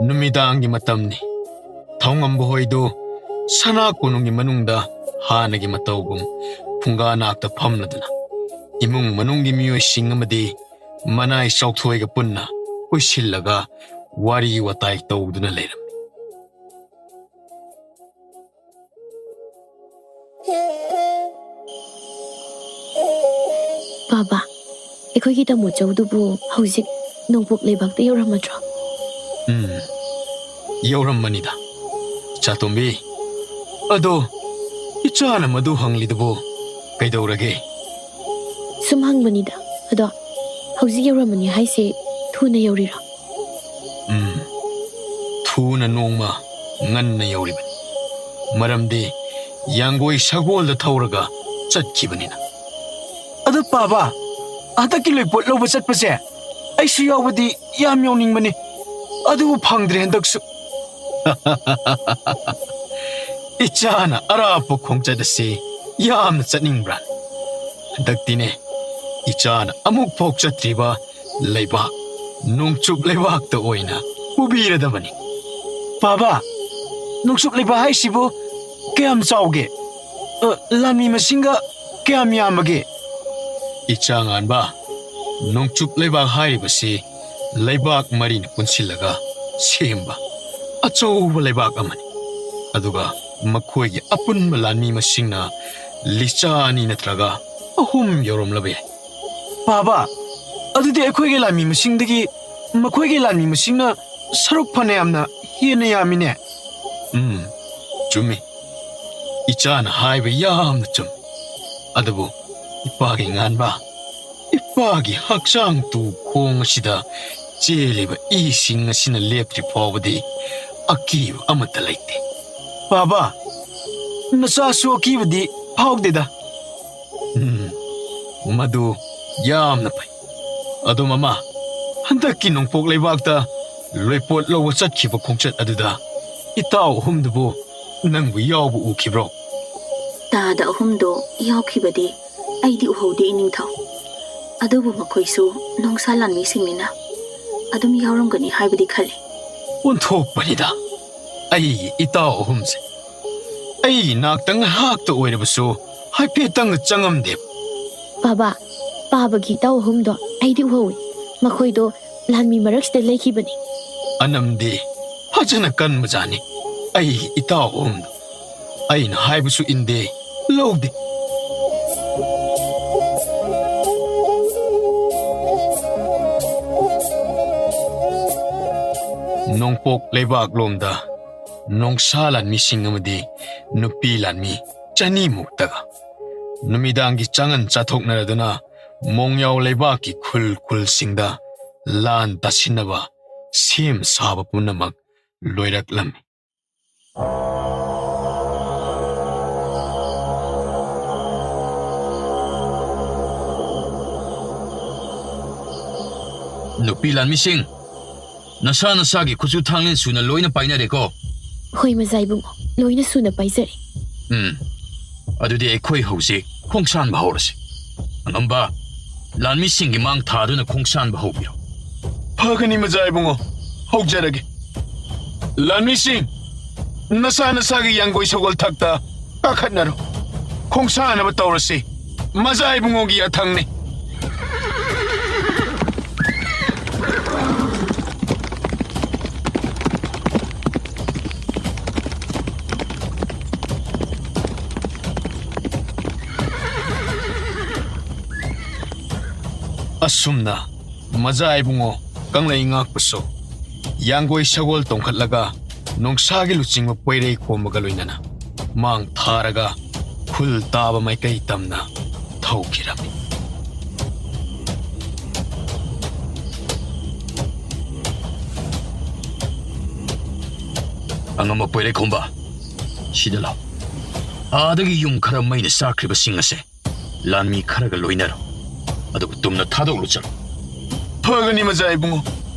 ꯅꯨꯃꯤꯗꯥꯡꯒꯤ ꯃꯇꯝꯅꯤ꯫ ꯊꯧꯉꯝꯕ ꯍꯣꯏꯗꯨ ꯁꯅꯥ ꯀꯣꯅꯨꯡꯒꯤ ꯃꯅꯨꯡꯗ ꯍꯥꯟꯅꯒꯤ ꯃꯇꯧꯒꯨꯝ ꯐꯨꯡꯒꯥ ꯅꯥꯛꯇ ꯐꯝꯂꯗꯨꯅ ꯏꯃꯨꯡ ꯃꯅꯨꯡꯒꯤ ꯃꯤꯑꯣꯏꯁꯤꯡ ꯑꯃꯗꯤ ꯃꯅꯥꯏ ꯆꯥꯎꯊꯣꯏꯒ ꯄꯨꯟꯅ ꯀꯣꯏꯁꯤꯜꯂꯒ ꯋꯥꯔꯤ ꯋꯥꯇꯥꯏ ꯇꯧꯗꯨꯅ ꯂꯩꯔꯝꯃꯤ꯫ ꯕꯥꯕꯥ, ꯑꯩꯈꯣꯏꯒꯤ ꯇꯥꯃꯣ ꯆꯧꯗꯨꯕꯨ ꯍꯧꯖꯤꯛ ꯅꯣꯡꯄꯣꯛ ꯂꯩꯕꯥꯛꯇ ꯌꯧꯔꯝꯃꯗ꯭ꯔꯣ? ꯎꯝ, ꯌꯧꯔꯝꯃꯅꯤꯗ꯫ ꯆꯥꯇꯣꯝꯕꯤ, ꯑꯗꯣ ꯏꯆꯥꯅ ꯃꯗꯨ ꯍꯪꯂꯤꯗꯨꯕꯨ ꯀꯩꯗꯧꯔꯒꯦ? ꯁꯨꯝ ꯍꯪꯕꯅꯤꯗ꯫ ꯑꯗꯣ ꯍꯧꯖꯤꯛ ꯌꯧꯔꯝꯃꯅꯤ ꯍꯥꯏꯁꯦ ꯊꯨꯅ ꯌꯧꯔꯤꯔꯣ? ꯎꯝ, ꯊꯨꯅ ꯅꯣꯡꯃ ꯉꯟꯅ ꯌꯧꯔꯤꯕꯅꯤ꯫ ꯃꯔꯝꯗꯤ ꯌꯥꯡꯒꯣꯏ ꯁꯒꯣꯜꯗ ꯊꯧꯔꯒ ꯆꯠꯈꯤꯕꯅꯤꯅ꯫ ꯑꯗꯣ ꯄꯥꯕ, ꯍꯟꯗꯛꯀꯤ ꯂꯣꯏꯄꯣꯠ ꯂꯧꯕ ꯆꯠꯄꯁꯦ ꯑꯩꯁꯨ ꯌꯥꯎꯕꯗꯤ ꯌꯥꯝ ꯌꯥꯎꯅꯤꯡꯕꯅꯤ, ꯑꯗꯨꯕꯨ ꯐꯪꯗ꯭ꯔꯦ ꯍꯟꯗꯛꯁꯨ꯫ ꯏꯆꯥꯅ ꯑꯔꯥꯞꯄ ꯈꯣꯡꯆꯠ ꯑꯁꯤ ꯌꯥꯝꯅ ꯆꯠꯅꯤꯡꯕ꯭ꯔꯥ? ꯍꯟꯗꯛꯇꯤꯅꯦ, ꯏꯆꯥꯅ ꯑꯃꯨꯛ ꯐꯥꯎ ꯆꯠꯇ꯭ꯔꯤꯕ ꯂꯩꯕꯥꯛ, ꯅꯣꯡꯆꯨꯞ ꯂꯩꯕꯥꯛꯇ ꯑꯣꯏꯅ ꯄꯨꯕꯤꯔꯗꯕꯅꯤ꯫ ꯄꯥꯕꯥ, ꯅꯣꯡꯆꯨꯞ ꯂꯩꯕꯥꯛ ꯍꯥꯏꯁꯤꯕꯨ ꯀꯌꯥꯝ ꯆꯥꯎꯒꯦ? ꯑ, ꯂꯥꯟꯃꯤ ꯃꯁꯤꯡꯒ ꯀꯌꯥꯝ ꯌꯥꯝꯕꯒꯦ? ꯏꯆꯥ ꯉꯥꯟꯕ, ꯅꯣꯡꯆꯨꯞ ꯂꯩꯕꯥꯛ ꯍꯥꯏꯔꯤꯕꯁꯤ ꯂꯩꯕꯥꯛ ꯃꯔꯤꯅ ꯄꯨꯟꯁꯤꯜꯂꯒ ꯁꯦꯝꯕ ꯑꯆꯧꯕ ꯂꯩꯕꯥꯛ ꯑꯃꯅꯤ꯫ ꯑꯗꯨꯒ ꯃꯈꯣꯏꯒꯤ ꯑꯄꯨꯟꯕ ꯂꯥꯟꯃꯤ ꯃꯁꯤꯡꯅ ꯂꯤꯆꯥ ꯑꯅꯤ ꯅꯠꯇ꯭ꯔꯒ ꯑꯍꯨꯝ ꯌꯧꯔꯝꯂꯕ ꯌꯥꯏ꯫ ꯄꯥꯕꯥ, ꯑꯗꯨꯗꯤ ꯑꯩꯈꯣꯏꯒꯤ ꯂꯥꯟꯃꯤ ꯃꯁꯤꯡꯗꯒꯤ ꯃꯈꯣꯏꯒꯤ ꯂꯥꯟꯃꯤ ꯃꯁꯤꯡꯅ ꯁꯔꯨꯛ ꯐꯅꯌꯥꯝꯅ ꯍꯦꯟꯅ ꯌꯥꯝꯃꯤꯅꯦ꯫ ꯎꯝ, ꯆꯨꯝꯃꯤ꯫ ꯏꯆꯥꯅ ꯍꯥꯏꯕ ꯌꯥꯝꯅ ꯆꯨꯝꯃꯤ꯫ ꯑꯗꯨꯕꯨ ꯏꯄꯥꯒꯤ ꯉꯥꯟꯕ, ꯏꯄꯥꯒꯤ ꯍꯛꯆꯥꯡ ꯇꯨ ꯈꯣꯡ ꯑꯁꯤꯗ ꯆꯦꯜꯂꯤꯕ ꯏꯁꯤꯡ ꯑꯁꯤꯅ ꯂꯦꯞꯇ꯭ꯔꯤ ꯐꯥꯎꯕꯗꯤ ꯑꯀꯤꯕ ꯑꯃꯠꯇ ꯂꯩꯇꯦ꯫ ꯄꯥꯕꯥ, ꯅꯆꯥꯁꯨ ꯑꯀꯤꯕꯗꯤ ꯐꯥꯎꯗꯦꯗ꯫ ꯎꯝ, ꯃꯗꯨ ꯌꯥꯝꯅ ꯐꯩ꯫ ꯑꯗꯣ ꯃꯃꯥ, ꯍꯟꯗꯛꯀꯤ ꯅꯣꯡꯄꯣꯛ ꯂꯩꯕꯥꯛꯇ ꯂꯣꯏꯄꯣꯠ ꯂꯧꯕ ꯆꯠꯈꯤꯕ ꯈꯣꯡꯆꯠ ꯑꯗꯨꯗ ꯏꯇꯥꯎ ꯑꯍꯨꯝꯗꯨꯕꯨ ꯅꯪꯕꯨ ꯌꯥꯎꯕ ꯎꯈꯤꯕ꯭ꯔꯣ? ꯇꯥꯗ ꯑꯍꯨꯝꯗꯣ ꯌꯥꯎꯈꯤꯕꯗꯤ ꯑꯩꯗꯤ ꯎꯍꯧꯗꯦ, ꯏꯅꯤꯡꯊꯧ꯫ ꯑꯗꯨꯕꯨ ꯃꯈꯣꯏꯁꯨ ꯅꯣꯡꯁꯥ ꯂꯥꯟꯃꯤꯁꯤꯡꯅꯤꯅ ꯑꯗꯨꯝ ꯌꯥꯎꯔꯝꯒꯅꯤ ꯍꯥꯏꯕꯗꯤ ꯈꯜꯂꯤ꯫ ꯑꯣꯟꯊꯣꯛꯄꯅꯤꯗ, ꯑꯩꯒꯤ ꯏꯇꯥꯎ ꯑꯍꯨꯝꯁꯦ꯫ ꯑꯩꯒꯤ ꯅꯥꯛꯇ ꯉꯥꯏꯍꯥꯛꯇ ꯑꯣꯏꯔꯕꯁꯨ ꯍꯥꯏꯐꯦꯠꯇꯪꯒ ꯆꯪꯉꯝꯗꯦꯕ꯫ ꯄꯥꯕꯥ, ꯄꯥꯕꯒꯤ ꯏꯇꯥꯎ ꯑꯍꯨꯝꯗꯣ ꯑꯩꯗꯤ ꯎꯍꯧꯏ꯫ ꯃꯈꯣꯏꯗꯣ ꯂꯥꯟꯃꯤ ꯃꯔꯛꯁꯤꯗ ꯂꯩꯈꯤꯕꯅꯤ꯫ ꯑꯅꯝꯗꯤ ꯐꯖꯅ ꯀꯟꯕꯖꯥꯠꯅꯤ꯫ ꯑꯩꯒꯤ ꯏꯇꯥꯎ ꯑꯍꯨꯝꯗꯣ ꯑꯩꯅ ꯍꯥꯏꯕꯁꯨ ꯏꯟꯗꯦ, ꯂꯧꯗꯦ꯫ ꯅꯣꯡꯄꯣꯛ ꯂꯩꯕꯥꯛꯂꯣꯝꯗ ꯅꯣꯡꯁꯥ ꯂꯥꯟꯃꯤꯁꯤꯡ ꯑꯃꯗꯤ ꯅꯨꯄꯤ ꯂꯥꯟꯃꯤ ꯆꯅꯤꯃꯨꯛꯇꯒ ꯅꯨꯃꯤꯗꯥꯡꯒꯤ ꯆꯥꯉꯟ ꯆꯥꯊꯣꯛꯅꯔꯗꯨꯅ ꯃꯣꯡꯌꯥꯎ ꯂꯩꯕꯥꯛꯀꯤ ꯈꯨꯜ ꯈꯨꯜꯁꯤꯡꯗ ꯂꯥꯟ ꯇꯥꯁꯤꯟꯅꯕ ꯁꯦꯝ ꯁꯥꯕ ꯄꯨꯝꯅꯃꯛ ꯂꯣꯏꯔꯛꯂꯝꯃꯤ꯫ ꯅꯨꯄꯤ ꯂꯥꯟꯃꯤꯁꯤꯡ, ꯅꯁꯥ ꯅꯁꯥꯒꯤ ꯈꯨꯠꯁꯨ ꯊꯥꯡꯂꯦꯟ ꯁꯨꯅ ꯂꯣꯏꯅ ꯄꯥꯏꯅꯔꯦꯀꯣ? ꯍꯣꯏ, ꯃꯖꯥ ꯏꯕꯨꯡꯉꯣ꯫ ꯂꯣꯏꯅ ꯁꯨꯅ ꯄꯥꯏꯖꯔꯦ꯫ ꯎꯝ, ꯑꯗꯨꯗꯤ ꯑꯩꯈꯣꯏ ꯍꯧꯖꯤꯛ ꯈꯣꯡꯁꯥꯟꯕ ꯍꯧꯔꯁꯤ꯫ ꯑꯉꯝꯕ, ꯂꯥꯟꯃꯤꯁꯤꯡꯒꯤ ꯃꯥꯡ ꯊꯥꯗꯨꯅ ꯈꯣꯡꯁꯥꯟꯕ ꯍꯧꯕꯤꯔꯣ꯫ ꯐꯒꯅꯤ ꯃꯖꯥ ꯏꯕꯨꯡꯉꯣ, ꯍꯧꯖꯔꯒꯦ꯫ ꯂꯥꯟꯃꯤꯁꯤꯡ, ꯅꯁꯥ ꯅꯁꯥꯒꯤ ꯌꯥꯡꯒꯣꯏ ꯁꯒꯣꯜ ꯊꯛꯇ ꯀꯥꯈꯠꯅꯔꯣ꯫ ꯈꯣꯡꯁꯥꯟꯅꯕ ꯇꯧꯔꯁꯤ꯫ ꯃꯖꯥ ꯏꯕꯨꯡꯉꯣꯒꯤ ꯌꯥꯊꯪꯅꯤ꯫ ꯑꯁꯨꯝꯅ ꯃꯖꯥ ꯏꯕꯨꯡꯉꯣ ꯀꯪꯂꯩ ꯉꯥꯛꯄꯁꯨ ꯌꯥꯡꯒꯣꯏ ꯁꯒꯣꯜ ꯇꯣꯡꯈꯠꯂꯒ ꯅꯣꯡꯁꯥꯒꯤ ꯂꯨꯆꯤꯡꯕ ꯄꯣꯏꯔꯩ ꯈꯣꯝꯕꯒ ꯂꯣꯏꯅꯅ ꯃꯥꯡ ꯊꯥꯔꯒ ꯈꯨꯜ ꯇꯥꯕ ꯃꯥꯏꯀꯩ ꯇꯝꯅ ꯊꯧꯈꯤꯔꯝꯃꯤ꯫ ꯑꯉꯝꯕ ꯄꯣꯏꯔꯩ ꯈꯣꯝꯕ, ꯁꯤꯗ ꯂꯥꯎ꯫ ꯑꯥꯗꯒꯤ ꯌꯨꯝ ꯈꯔ ꯃꯩꯅ ꯆꯥꯛꯈ꯭ꯔꯤꯕꯁꯤꯡ ꯑꯁꯦ ꯂꯥꯟꯃꯤ ꯈꯔꯒ ꯂꯣꯏꯅꯔꯣ, ꯑꯗꯨꯒ ꯇꯨꯝꯅ ꯊꯥꯗꯣꯛꯂꯨ ꯆꯠꯂꯨ꯫ ꯐꯒꯅꯤ ꯃꯖꯥ ꯏꯕꯨꯡꯉꯣ,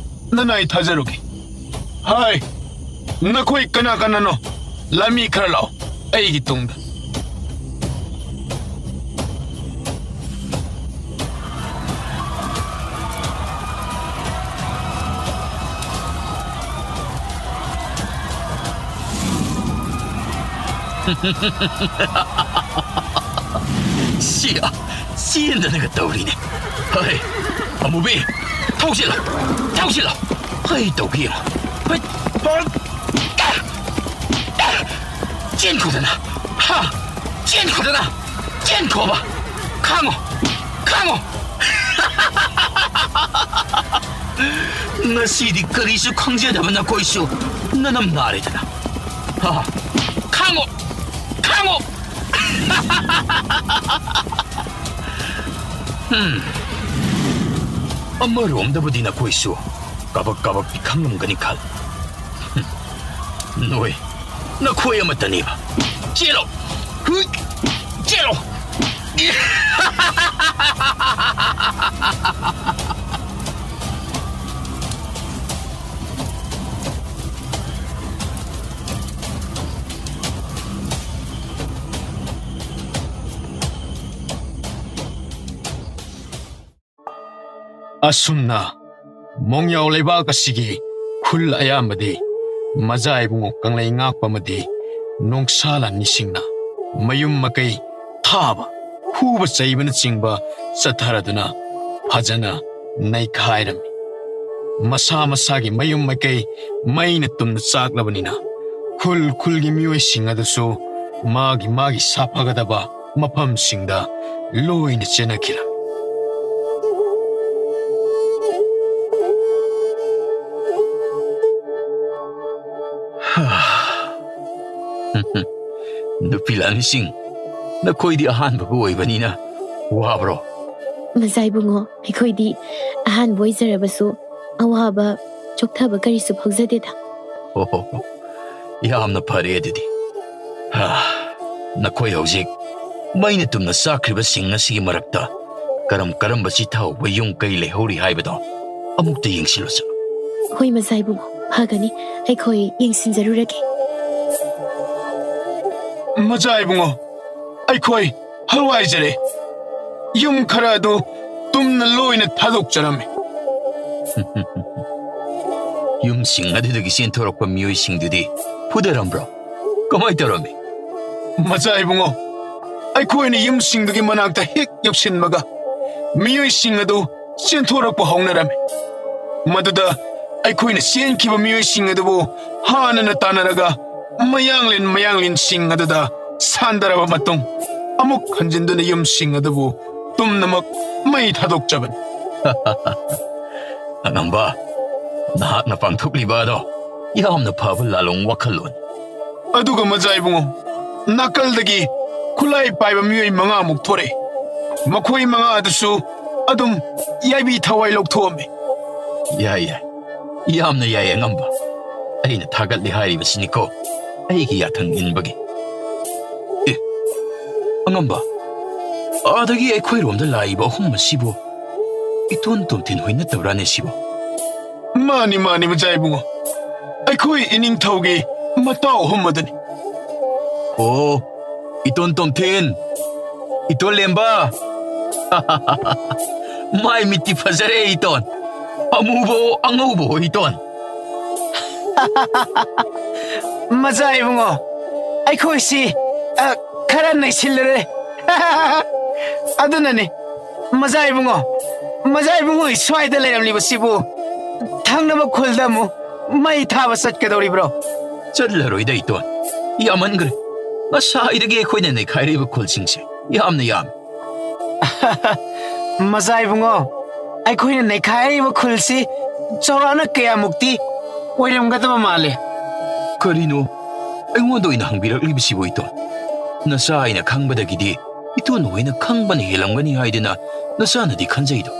ꯅꯅꯥꯏ ꯊꯥꯖꯔꯨꯒꯦ꯫ ꯍꯥꯏ, ꯅꯈꯣꯏ ꯀꯅꯥ ꯀꯅꯥꯅꯣ? ꯂꯥꯟꯃꯤ ꯈꯔ ꯂꯥꯛꯑꯣ ꯑꯩꯒꯤ ꯇꯨꯡꯗ꯫ ꯁꯤ ꯆꯦꯟꯗꯅꯒ ꯇꯧꯔꯤꯅꯦ꯫ ꯍꯩ, ꯑꯃꯨꯕꯤ, ꯊꯧꯁꯤꯜꯂꯣ, ꯊꯧꯁꯤꯜꯂꯣ꯫ ꯍꯩ, ꯇꯧꯒꯦ ꯌꯦꯡꯉꯣ꯫ ꯍꯩ, ꯆꯦꯟꯈꯣꯗꯅ, ꯍꯥ? ꯆꯦꯟꯈꯣꯗꯅ, ꯆꯦꯟꯈꯣꯕ꯫ ꯈꯥꯡꯉꯣ, ꯈꯥꯡꯉꯣ꯫ ꯉꯁꯤꯗꯤ ꯀꯔꯤꯁꯨ ꯈꯪꯖꯗꯕ ꯅꯈꯣꯏꯁꯨ ꯅꯅꯝ ꯅꯥꯔꯦꯗꯅ꯫ ꯍꯥ, ꯈꯥꯡꯉꯣ, ꯈꯥꯡꯉꯣ꯫ ꯎꯝ꯫ ꯑꯃꯔꯣꯝꯗꯕꯨꯗꯤ ꯅꯈꯣꯏꯁꯨ ꯀꯕꯛ ꯀꯕꯛꯇꯤ ꯈꯪꯂꯝꯒꯅꯤ ꯈꯜ꯫ ꯍꯝ꯫ ꯅꯣꯏ, ꯅꯈꯣꯏ ꯑꯃꯠꯇꯅꯦꯕ꯫ ꯆꯦꯜꯂꯣ! ꯍꯨꯏ! ꯆꯦꯜꯂꯣ! ꯑꯁꯨꯝꯅ ꯃꯣꯡꯌꯥꯎ ꯂꯩꯕꯥꯛ ꯑꯁꯤꯒꯤ ꯈꯨꯜ ꯑꯌꯥꯝꯕꯗꯤ ꯃꯖꯥ ꯏꯕꯨꯡꯉꯣ ꯀꯪꯂꯩ ꯉꯥꯛꯄ ꯑꯃꯗꯤ ꯅꯣꯡꯁꯥ ꯂꯥꯟꯃꯤꯁꯤꯡꯅ ꯃꯌꯨꯝ ꯃꯀꯩ ꯊꯥꯕ, ꯍꯨꯕ ꯆꯩꯕꯅꯆꯤꯡꯕ ꯆꯠꯊꯔꯗꯨꯅ ꯐꯖꯅ ꯅꯩꯈꯥꯏꯔꯝꯃꯤ꯫ ꯃꯁꯥ ꯃꯁꯥꯒꯤ ꯃꯌꯨꯝ ꯃꯀꯩ ꯃꯩꯅ ꯇꯨꯝꯅ ꯆꯥꯛꯂꯕꯅꯤꯅ ꯈꯨꯜ ꯈꯨꯜꯒꯤ ꯃꯤꯑꯣꯏꯁꯤꯡ ꯑꯗꯨꯁꯨ ꯃꯥꯒꯤ ꯃꯥꯒꯤ ꯁꯥꯐꯒꯗꯕ ꯃꯐꯝꯁꯤꯡꯗ ꯂꯣꯏꯅ ꯆꯦꯟꯅꯈꯤꯔꯝꯃꯤ꯫ ꯅꯨꯄꯤ ꯂꯥꯟꯃꯤꯁꯤꯡ, ꯅꯈꯣꯏꯗꯤ ꯑꯍꯥꯟꯕꯒ ꯑꯣꯏꯕꯅꯤꯅ ꯋꯥꯕ꯭ꯔꯣ? ꯃꯖꯥ ꯏꯕꯨꯡꯉꯣ, ꯑꯩꯈꯣꯏꯗꯤ ꯑꯍꯥꯟꯕ ꯑꯣꯏꯖꯔꯕꯁꯨ ꯑꯋꯥꯕ ꯆꯣꯛꯊꯕ ꯀꯔꯤꯁꯨ ꯐꯥꯎꯖꯗꯦꯗ꯫ ꯍꯣ ꯍꯣ ꯍꯣ, ꯌꯥꯝꯅ ꯐꯔꯦ ꯑꯗꯨꯗꯤ꯫ ꯍꯥ, ꯅꯈꯣꯏ ꯍꯧꯖꯤꯛ ꯃꯩꯅ ꯇꯨꯝꯅ ꯆꯥꯛꯈ꯭ꯔꯤꯕꯁꯤꯡ ꯑꯁꯤꯒꯤ ꯃꯔꯛꯇ ꯀꯔꯝ ꯀꯔꯝꯕ ꯆꯤꯊꯍꯧꯕ ꯌꯨꯝ ꯀꯩ ꯂꯩꯍꯧꯔꯤ ꯍꯥꯏꯕꯗꯣ ꯑꯃꯨꯛꯇ ꯌꯦꯡꯁꯤꯜꯂꯨ ꯆꯠꯂꯨ꯫ ꯍꯣꯏ ꯃꯖꯥ ꯏꯕꯨꯡꯉꯣ, ꯐꯒꯅꯤ, ꯑꯩꯈꯣꯏ ꯌꯦꯡꯁꯤꯟꯖꯔꯨꯔꯒꯦ꯫ ꯃꯖꯥ ꯏꯕꯨꯡꯉꯣ, ꯑꯩꯈꯣꯏ ꯍꯜꯋꯥꯏꯖꯔꯦ꯫ ꯌꯨꯝ ꯈꯔ ꯑꯗꯨ ꯇꯨꯝꯅ ꯂꯣꯏꯅ ꯊꯥꯗꯣꯛꯆꯔꯝꯃꯤ꯫ ꯌꯨꯝꯁꯤꯡ ꯑꯗꯨꯗꯒꯤ ꯆꯦꯟꯊꯣꯔꯛꯄ ꯃꯤꯑꯣꯏꯁꯤꯡꯗꯨꯗꯤ ꯐꯨꯗꯔꯝꯕ꯭ꯔꯣ? ꯀꯃꯥꯏ ꯇꯧꯔꯝꯃꯤ? ꯃꯆꯥ ꯏꯕꯨꯡꯉꯣ, ꯑꯩꯈꯣꯏꯅ ꯌꯨꯝꯁꯤꯡꯗꯨꯒꯤ ꯃꯅꯥꯛꯇ ꯍꯦꯛ ꯌꯧꯁꯤꯟꯕꯒ ꯃꯤꯑꯣꯏꯁꯤꯡ ꯑꯗꯨ ꯆꯦꯟꯊꯣꯔꯛꯄ ꯍꯧꯅꯔꯝꯃꯤ꯫ ꯃꯗꯨꯗ ꯑꯩꯈꯣꯏꯅ ꯆꯦꯟꯈꯤꯕ ꯃꯤꯑꯣꯏꯁꯤꯡ ꯑꯗꯨꯕꯨ ꯍꯥꯟꯅꯅ ꯇꯥꯟꯅꯔꯒ ꯃꯌꯥꯡꯂꯦꯟ ꯃꯌꯥꯡꯂꯦꯟꯁꯤꯡ ꯑꯗꯨꯗ ꯁꯥꯟꯗꯔꯕ ꯃꯇꯨꯡ ꯑꯃꯨꯛ ꯍꯟꯖꯤꯟꯗꯨꯅ ꯌꯨꯝꯁꯤꯡ ꯑꯗꯨꯕꯨ ꯇꯨꯝꯅꯃꯛ ꯃꯩ ꯊꯥꯗꯣꯛꯆꯕꯅꯤ꯫ ꯑꯉꯝꯕ, ꯅꯍꯥꯛꯅ ꯄꯥꯡꯊꯣꯛꯂꯤꯕ ꯑꯗꯣ ꯌꯥꯝꯅ ꯐꯕ ꯂꯥꯂꯣꯡ ꯋꯥꯈꯜꯂꯣꯟ꯫ ꯑꯗꯨꯒ ꯃꯖꯥ ꯏꯕꯨꯡꯉꯣ, ꯅꯥꯀꯜꯗꯒꯤ ꯈꯨꯠꯂꯥꯏ ꯄꯥꯏꯕ ꯃꯤꯑꯣꯏ ꯃꯉꯥꯃꯨꯛ ꯊꯣꯔꯛꯑꯦ꯫ ꯃꯈꯣꯏ ꯃꯉꯥ ꯑꯗꯨꯁꯨ ꯑꯗꯨꯝ ꯌꯥꯏꯕꯤ ꯊꯋꯥꯏ ꯂꯧꯊꯣꯛꯑꯝꯃꯦ꯫ ꯌꯥꯏ, ꯌꯥꯏ꯫ ꯌꯥꯝꯅ ꯌꯥꯏ, ꯑꯉꯝꯕ꯫ ꯑꯩꯅ ꯊꯥꯒꯠꯂꯤ ꯍꯥꯏꯔꯤꯕꯁꯤꯅꯤꯀꯣ, ꯑꯩꯒꯤ ꯌꯥꯊꯪ ꯏꯟꯕꯒꯤ꯫ ꯑꯦ, ꯑꯉꯝꯕ, ꯑꯥꯗꯒꯤ ꯑꯩꯈꯣꯏꯔꯣꯝꯗ ꯂꯥꯛꯏꯕ ꯑꯍꯨꯝ ꯑꯁꯤꯕꯨ ꯏꯇꯣꯟ ꯇꯣꯝꯊꯤꯟ ꯍꯣꯏ ꯅꯠꯇꯕ꯭ꯔꯥꯅꯦ ꯁꯤꯕꯨ? ꯃꯥꯅꯤ, ꯃꯥꯅꯤ, ꯃꯆꯥ ꯏꯕꯨꯡꯉꯣ꯫ ꯑꯩꯈꯣꯏ ꯏꯅꯤꯡꯊꯧꯒꯤ ꯃꯇꯥꯎ ꯑꯍꯨꯝ ꯑꯗꯨꯅꯤ꯫ ꯑꯣ, ꯏꯇꯣꯟ ꯇꯣꯝꯊꯤꯟ, ꯏꯇꯣꯟ ꯂꯦꯝꯕ꯫ ꯃꯥꯏ ꯃꯤꯠꯇꯤ ꯐꯖꯔꯦ, ꯏꯇꯣꯟ꯫ ꯑꯃꯨꯕꯑꯣ ꯑꯉꯧꯕꯑꯣ, ꯏꯇꯣꯟ꯫ ꯃꯖꯥ ꯏꯕꯨꯡꯉꯣ, ꯑꯩꯈꯣꯏꯁꯤ, ꯑ, ꯈꯔ ꯅꯩꯁꯤꯜꯂꯨꯔꯦ꯫ ꯑꯗꯨꯅꯅꯤ, ꯃꯖꯥ ꯏꯕꯨꯡꯉꯣ, ꯃꯖꯥ ꯏꯕꯨꯡꯉꯣ ꯁ꯭ꯋꯥꯏꯗ ꯂꯩꯔꯝꯂꯤꯕꯁꯤꯕꯨ ꯊꯪꯅꯕ ꯈꯨꯜꯗ ꯑꯃꯨꯛ ꯃꯩ ꯊꯥꯕ ꯆꯠꯀꯗꯧꯔꯤꯕ꯭ꯔꯣ? ꯆꯠꯂꯔꯣꯏꯗ, ꯏꯇꯣꯟ꯫ ꯌꯥꯝꯃꯟꯈ꯭ꯔꯦ꯫ ꯉꯁꯥꯏꯗꯒꯤ ꯑꯩꯈꯣꯏꯅ ꯅꯩꯈꯥꯏꯔꯤꯕ ꯈꯨꯜꯁꯤꯡꯁꯦ ꯌꯥꯝꯅ ꯌꯥꯝꯃꯤ꯫ ꯃꯖꯥ ꯏꯕꯨꯡꯉꯣ, ꯑꯩꯈꯣꯏꯅ ꯅꯩꯈꯥꯏꯔꯤꯕ ꯈꯨꯜꯁꯤ ꯆꯥꯎꯔꯥꯛꯅ ꯀꯌꯥꯃꯨꯛꯇꯤ ꯑꯣꯏꯔꯝꯒꯗꯕ ꯃꯥꯜꯂꯤ? ꯀꯔꯤꯅꯣ? ꯑꯩꯉꯣꯟꯗ ꯑꯣꯏꯅ ꯍꯪꯕꯤꯔꯛꯂꯤꯕꯁꯤꯕꯨ, ꯏꯇꯣꯟ? ꯅꯆꯥ ꯑꯩꯅ ꯈꯪꯕꯗꯒꯤꯗꯤ ꯏꯇꯣꯟ ꯍꯣꯏꯅ ꯈꯪꯕꯅ ꯍꯦꯜꯂꯝꯒꯅꯤ ꯍꯥꯏꯗꯨꯅ ꯅꯆꯥꯅꯗꯤ ꯈꯟꯖꯩꯗꯣ꯫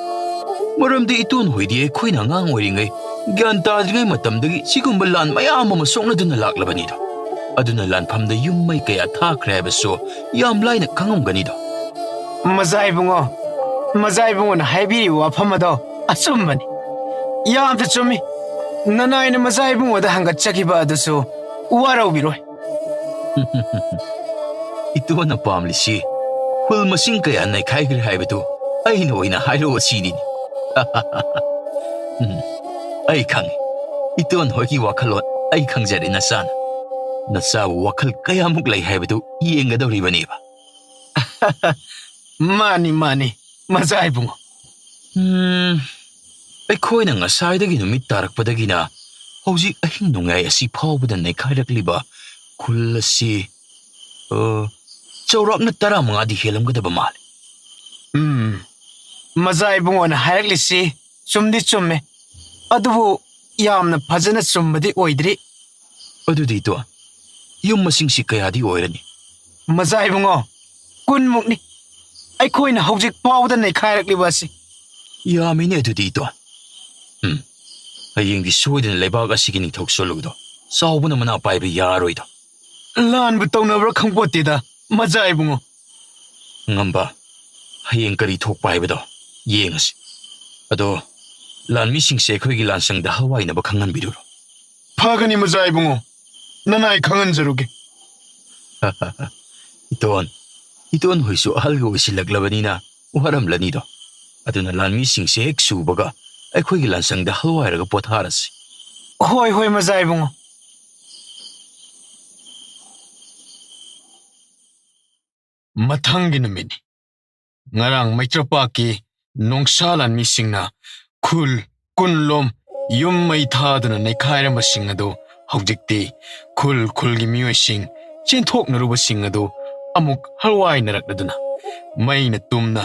ꯃꯔꯝꯗꯤ ꯏꯇꯣꯟ ꯍꯣꯏꯗꯤ ꯑꯩꯈꯣꯏꯅ ꯑꯉꯥꯡ ꯑꯣꯏꯔꯤꯉꯩ, ꯒ꯭ꯌꯥꯟ ꯇꯥꯗ꯭ꯔꯤꯉꯩ ꯃꯇꯝꯗꯒꯤ ꯁꯤꯒꯨꯝꯕ ꯂꯥꯟ ꯃꯌꯥꯝ ꯑꯃ ꯁꯣꯛꯅꯗꯨꯅ ꯂꯥꯛꯂꯕꯅꯤꯗꯣ꯫ ꯑꯗꯨꯅ ꯂꯥꯟꯐꯝꯗ ꯌꯨꯝ ꯃꯩ ꯀꯌꯥ ꯊꯥꯈ꯭ꯔꯦ ꯍꯥꯏꯕꯁꯨ ꯌꯥꯝ ꯂꯥꯏꯅ ꯈꯪꯉꯝꯒꯅꯤꯗꯣ꯫ ꯃꯖꯥ ꯏꯕꯨꯡꯉꯣ, ꯃꯖꯥ ꯏꯕꯨꯡꯉꯣꯅ ꯍꯥꯏꯕꯤꯔꯤꯕ ꯋꯥꯐꯝ ꯑꯗꯣ ꯑꯆꯨꯝꯕꯅꯤ꯫ ꯌꯥꯝꯅ ꯆꯨꯝꯃꯤ꯫ ꯅꯅꯥꯏꯅ ꯃꯖꯥ ꯏꯕꯨꯡꯉꯣꯗ ꯍꯪꯒꯠꯆꯈꯤꯕ ꯑꯗꯨꯁꯨ ꯋꯥꯔꯧꯕꯤꯔꯣꯏ꯫ ꯏꯇꯣꯟꯅ ꯄꯥꯝꯂꯤꯁꯤ ꯈꯨꯜ ꯃꯁꯤꯡ ꯀꯌꯥ ꯅꯩꯈꯥꯏꯈ꯭ꯔꯦ ꯍꯥꯏꯕꯗꯨ ꯑꯩꯅ ꯑꯣꯏꯅ ꯍꯥꯏꯔꯛꯑꯣ ꯁꯤꯅꯤꯅꯦ꯫ ꯎꯝ, ꯑꯩ ꯈꯪꯉꯤ꯫ ꯏꯇꯣꯟ ꯍꯣꯏꯒꯤ ꯋꯥꯈꯜꯂꯣꯟ ꯑꯩ ꯈꯪꯖꯔꯦ, ꯅꯆꯥꯅ꯫ ꯅꯆꯥꯕꯨ ꯋꯥꯈꯜ ꯀꯌꯥꯃꯨꯛ ꯂꯩ ꯍꯥꯏꯕꯗꯨ ꯌꯦꯡꯒꯗꯧꯔꯤꯕꯅꯦꯕ꯫ ꯃꯥꯅꯤ, ꯃꯥꯅꯤ, ꯃꯖꯥ ꯏꯕꯨꯡꯉꯣ꯫ ꯎꯝ, ꯑꯩꯈꯣꯏꯅ ꯉꯁꯥꯏꯗꯒꯤ ꯅꯨꯃꯤꯠ ꯇꯥꯔꯛꯄꯗꯒꯤꯅ ꯍꯧꯖꯤꯛ ꯑꯍꯤꯡ ꯅꯣꯡꯌꯥꯏ ꯑꯁꯤ ꯐꯥꯎꯕꯗ ꯅꯩꯈꯥꯏꯔꯛꯂꯤꯕ ꯈꯨꯜ ꯑꯁꯤ, ꯑ, ꯆꯥꯎꯔꯥꯛꯅ ꯇꯔꯥꯃꯉꯥꯗꯤ ꯍꯦꯜꯂꯝꯒꯗꯕ ꯃꯥꯜꯂꯤ꯫ ꯎꯝ, ꯃꯖꯥ ꯏꯕꯨꯡꯉꯣꯅ ꯍꯥꯏꯔꯛꯂꯤꯁꯤ ꯆꯨꯝꯗꯤ ꯆꯨꯝꯃꯦ, ꯑꯗꯨꯕꯨ ꯌꯥꯝꯅ ꯐꯖꯅ ꯆꯨꯝꯕꯗꯤ ꯑꯣꯏꯗ꯭ꯔꯤ꯫ ꯑꯗꯨꯗꯤ ꯏꯇꯣꯟ, ꯌꯨꯝ ꯃꯁꯤꯡꯁꯤ ꯀꯌꯥꯗꯤ ꯑꯣꯏꯔꯅꯤ? ꯃꯖꯥ ꯏꯕꯨꯡꯉꯣ, ꯀꯨꯟꯃꯨꯛꯅꯤ꯫ ꯑꯩꯈꯣꯏꯅ ꯍꯧꯖꯤꯛ ꯐꯥꯎꯕꯗ ꯅꯩꯈꯥꯏꯔꯛꯂꯤꯕ ꯑꯁꯤ꯫ ꯌꯥꯝꯃꯤꯅꯦ ꯑꯗꯨꯗꯤ, ꯏꯇꯣꯟ꯫ ꯎꯝ, ꯍꯌꯦꯡꯗꯤ ꯁꯣꯏꯗꯅ ꯂꯩꯕꯥꯛ ꯑꯁꯤꯒꯤ ꯅꯤꯡꯊꯧ ꯁꯣꯜꯂꯨꯗꯣ ꯆꯥꯎꯕꯅ ꯃꯅꯥ ꯄꯥꯏꯕ ꯌꯥꯔꯣꯏꯗꯣ꯫ ꯂꯥꯟꯕꯨ ꯇꯧꯅꯕ꯭ꯔꯥ ꯈꯪꯄꯣꯠꯇꯦꯗ, ꯃꯖꯥ ꯏꯕꯨꯡꯉꯣ꯫ ꯉꯝꯕ, ꯍꯌꯦꯡ ꯀꯔꯤ ꯊꯣꯛꯄ ꯍꯥꯏꯕꯗꯣ ꯌꯦꯡꯉꯁꯤ꯫ ꯑꯗꯣ ꯂꯥꯟꯃꯤꯁꯤꯡꯁꯦ ꯑꯩꯈꯣꯏꯒꯤ ꯂꯥꯟꯁꯪꯗ ꯍꯋꯥꯏꯅꯕ ꯈꯪꯍꯟꯕꯤꯔꯨꯔꯣ꯫ ꯐꯒꯅꯤ, ꯃꯖꯥ ꯏꯕꯨꯡꯉꯣ꯫ ꯅꯅꯥꯏ ꯈꯪꯍꯟꯖꯔꯨꯒꯦ꯫ ꯏꯇꯣꯟ, ꯏꯇꯣꯟ ꯍꯣꯏꯁꯨ ꯑꯍꯜꯒ ꯑꯣꯏꯁꯤꯜꯂꯛꯂꯕꯅꯤꯅ ꯋꯥꯔꯝꯂꯅꯤꯗꯣ꯫ ꯑꯗꯨꯅ ꯂꯥꯟꯃꯤꯁꯤꯡꯁꯦ ꯍꯦꯛ ꯁꯨꯕꯒ ꯑꯩꯈꯣꯏꯒꯤ ꯂꯥꯟꯁꯪꯗ ꯍꯜꯋꯥꯏꯔꯒ ꯄꯣꯊꯥꯔꯁꯤ꯫ ꯍꯣꯏ, ꯍꯣꯏ, ꯃꯖꯥ ꯏꯕꯨꯡꯉꯣ꯫ ꯃꯊꯪꯒꯤ ꯅꯨꯃꯤꯠꯅꯤ꯫ ꯉꯔꯥꯡ ꯃꯩꯇ꯭ꯔꯄꯥꯛꯀꯤ ꯅꯣꯡꯁꯥ ꯂꯥꯟꯃꯤꯁꯤꯡꯅ ꯈꯨꯜ ꯀꯨꯟꯂꯣꯝ ꯌꯨꯝ ꯃꯩ ꯊꯥꯗꯨꯅ ꯅꯩꯈꯥꯏꯔꯝꯕꯁꯤꯡ ꯑꯗꯨ ꯍꯧꯖꯤꯛꯇꯤ ꯈꯨꯜ ꯈꯨꯜꯒꯤ ꯃꯤꯑꯣꯏꯁꯤꯡ ꯆꯦꯟꯊꯣꯛꯅꯔꯨꯕꯁꯤꯡ ꯑꯗꯨ ꯑꯃꯨꯛ ꯍꯜꯋꯥꯏꯅꯔꯛꯂꯗꯨꯅ ꯃꯩꯅ ꯇꯨꯝꯅ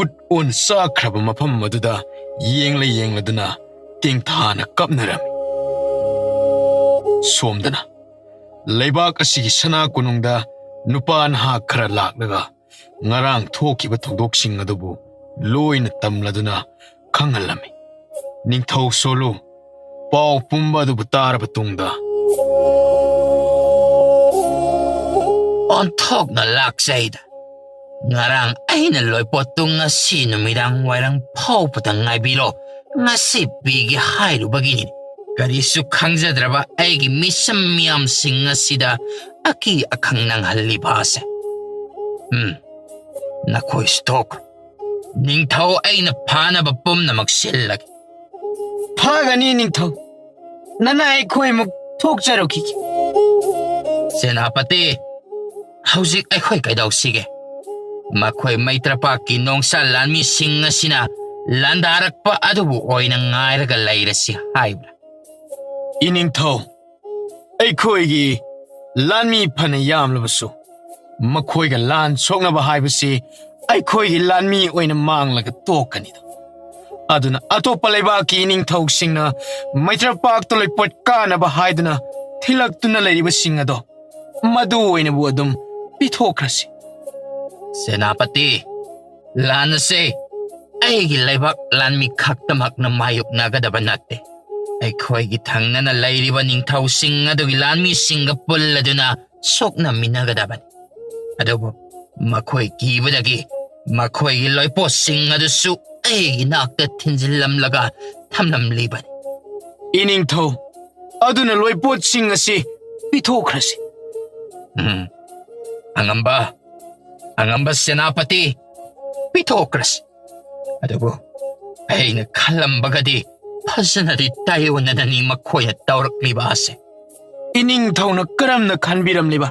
ꯎꯠ ꯑꯣꯟ ꯆꯥꯈ꯭ꯔꯕ ꯃꯐꯝ ꯑꯗꯨꯗ ꯌꯦꯡꯂ ꯌꯦꯡꯂꯗꯨꯅ ꯇꯦꯡꯊꯥꯅ ꯀꯞꯅꯔꯝꯃꯤ꯫ ꯁꯣꯝꯗꯅ ꯂꯩꯕꯥꯛ ꯑꯁꯤꯒꯤ ꯁꯅꯥ ꯀꯣꯅꯨꯡꯗ ꯅꯨꯄꯥ ꯅꯍꯥ ꯈꯔ ꯂꯥꯛꯂꯒ ꯉꯔꯥꯡ ꯊꯣꯛꯈꯤꯕ ꯊꯧꯗꯣꯛꯁꯤꯡ ꯑꯗꯨꯕꯨ ꯂꯣꯏꯅ ꯇꯝꯂꯗꯨꯅ ꯈꯪꯍꯜꯂꯝꯃꯤ꯫ ꯅꯤꯡꯊꯧ ꯁꯣꯂꯨ ꯄꯥꯎ ꯄꯨꯝꯕ ꯑꯗꯨꯕꯨ ꯇꯥꯔꯕ ꯇꯨꯡꯗ, ꯑꯣꯟꯊꯣꯛꯅ ꯂꯥꯛꯆꯩꯗ꯫ ꯉꯔꯥꯡ ꯑꯩꯅ ꯂꯣꯏꯄꯣꯠꯇꯨ ꯉꯁꯤ ꯅꯨꯃꯤꯗꯥꯡ ꯋꯥꯏꯔꯝ ꯐꯥꯎꯕꯗ ꯉꯥꯏꯕꯤꯔꯣ, ꯉꯁꯤ ꯄꯤꯒꯦ ꯍꯥꯏꯔꯨꯕꯒꯤꯅꯤ꯫ ꯀꯔꯤꯁꯨ ꯈꯪꯖꯗ꯭ꯔꯕ ꯑꯩꯒꯤ ꯃꯤꯁꯝ ꯃꯤꯌꯥꯝꯁꯤꯡ ꯑꯁꯤꯗ ꯑꯀꯤ ꯑꯈꯪ ꯅꯪꯍꯜꯂꯤꯕ ꯑꯁꯦ꯫ ꯎꯝ, ꯅꯈꯣꯏꯁꯨ ꯊꯣꯛꯈ꯭ꯔꯣ꯫ ꯅꯤꯡꯊꯧ ꯑꯩꯅ ꯐꯥꯅꯕ ꯄꯨꯝꯅꯃꯛ ꯁꯤꯜꯂꯒꯦ꯫ ꯐꯒꯅꯤ ꯅꯤꯡꯊꯧ, ꯅꯅꯥꯏ ꯑꯩꯈꯣꯏ ꯑꯃꯨꯛ ꯊꯣꯛꯆꯔꯨꯈꯤꯒꯦ꯫ ꯁꯦꯅꯥꯄꯇꯤ, ꯍꯧꯖꯤꯛ ꯑꯩꯈꯣꯏ ꯀꯩꯗꯧꯁꯤꯒꯦ? ꯃꯈꯣꯏ ꯃꯩꯇ꯭ꯔꯄꯥꯛꯀꯤ ꯅꯣꯡꯁꯥ ꯂꯥꯟꯃꯤꯁꯤꯡ ꯑꯁꯤꯅ ꯂꯥꯟꯗꯥꯔꯛꯄ ꯑꯗꯨꯕꯨ ꯑꯣꯏꯅ ꯉꯥꯏꯔꯒ ꯂꯩꯔꯁꯤ ꯍꯥꯏꯕ꯭ꯔꯥ? ꯏꯅꯤꯡꯊꯧ, ꯑꯩꯈꯣꯏꯒꯤ ꯂꯥꯟꯃꯤ ꯐꯅ ꯌꯥꯝꯂꯕꯁꯨ ꯃꯈꯣꯏꯒ ꯂꯥꯟ ꯁꯣꯛꯅꯕ ꯍꯥꯏꯕꯁꯤ ꯑꯩꯈꯣꯏꯒꯤ ꯂꯥꯟꯃꯤ ꯑꯣꯏꯅ ꯃꯥꯡꯂꯒ ꯇꯣꯛꯀꯅꯤꯗ꯫ ꯑꯗꯨꯅ ꯑꯇꯣꯞꯄ ꯂꯩꯕꯥꯛꯀꯤ ꯏꯅꯤꯡꯊꯧꯁꯤꯡꯅ ꯃꯩꯇ꯭ꯔꯄꯥꯛꯇ ꯂꯣꯏꯄꯣꯠ ꯀꯥꯅꯕ ꯍꯥꯏꯗꯨꯅ ꯊꯤꯜꯂꯛꯇꯨꯅ ꯂꯩꯔꯤꯕꯁꯤꯡ ꯑꯗꯣ ꯃꯗꯨ ꯑꯣꯏꯅꯕꯨ ꯑꯗꯨꯝ ꯄꯤꯊꯣꯛꯈ꯭ꯔꯁꯤ꯫ ꯁꯦꯅꯥꯄꯇꯤ, ꯂꯥꯟ ꯑꯁꯤ ꯑꯩꯒꯤ ꯂꯩꯕꯥꯛ ꯂꯥꯟꯃꯤ ꯈꯛꯇꯃꯛꯅ ꯃꯥꯌꯣꯛꯅꯒꯗꯕ ꯅꯠꯇꯦ꯫ ꯑꯩꯈꯣꯏꯒꯤ ꯊꯪꯅꯅ ꯂꯩꯔꯤꯕ ꯅꯤꯡꯊꯧꯁꯤꯡ ꯑꯗꯨꯒꯤ ꯂꯥꯟꯃꯤꯁꯤꯡꯒ ꯄꯨꯜꯂꯗꯨꯅ ꯁꯣꯛꯅꯃꯤꯟꯅꯒꯗꯕꯅꯤ꯫ ꯑꯗꯨꯕꯨ ꯃꯈꯣꯏ ꯀꯤꯕꯗꯒꯤ ꯃꯈꯣꯏꯒꯤ ꯂꯣꯏꯄꯣꯠꯁꯤꯡ ꯑꯗꯨꯁꯨ ꯑꯩꯒꯤ ꯅꯥꯛꯇ ꯊꯤꯟꯖꯤꯜꯂꯝꯂꯒ ꯊꯝꯂꯝꯂꯤꯕꯅꯤ꯫ ꯏꯅꯤꯡꯊꯧ, ꯑꯗꯨꯅ ꯂꯣꯏꯄꯣꯠꯁꯤꯡ ꯑꯁꯤ ꯄꯤꯊꯣꯛꯈ꯭ꯔꯁꯤ꯫ ꯎꯝ꯫ ꯑꯉꯝꯕ, ꯑꯉꯝꯕ ꯁꯦꯅꯥꯄꯇꯤ, ꯄꯤꯊꯣꯛꯈ꯭ꯔꯁꯤ꯫ ꯑꯗꯨꯕꯨ ꯑꯩꯅ ꯈꯜꯂꯝꯕꯒꯗꯤ ꯐꯖꯅꯗꯤ ꯇꯥꯏꯑꯣꯟꯅꯅꯅꯤ ꯃꯈꯣꯏꯅ ꯇꯧꯔꯛꯂꯤꯕ ꯑꯁꯦ꯫ ꯏꯅꯤꯡꯊꯧꯅ ꯀꯔꯝꯅ ꯈꯟꯕꯤꯔꯝꯂꯤꯕ?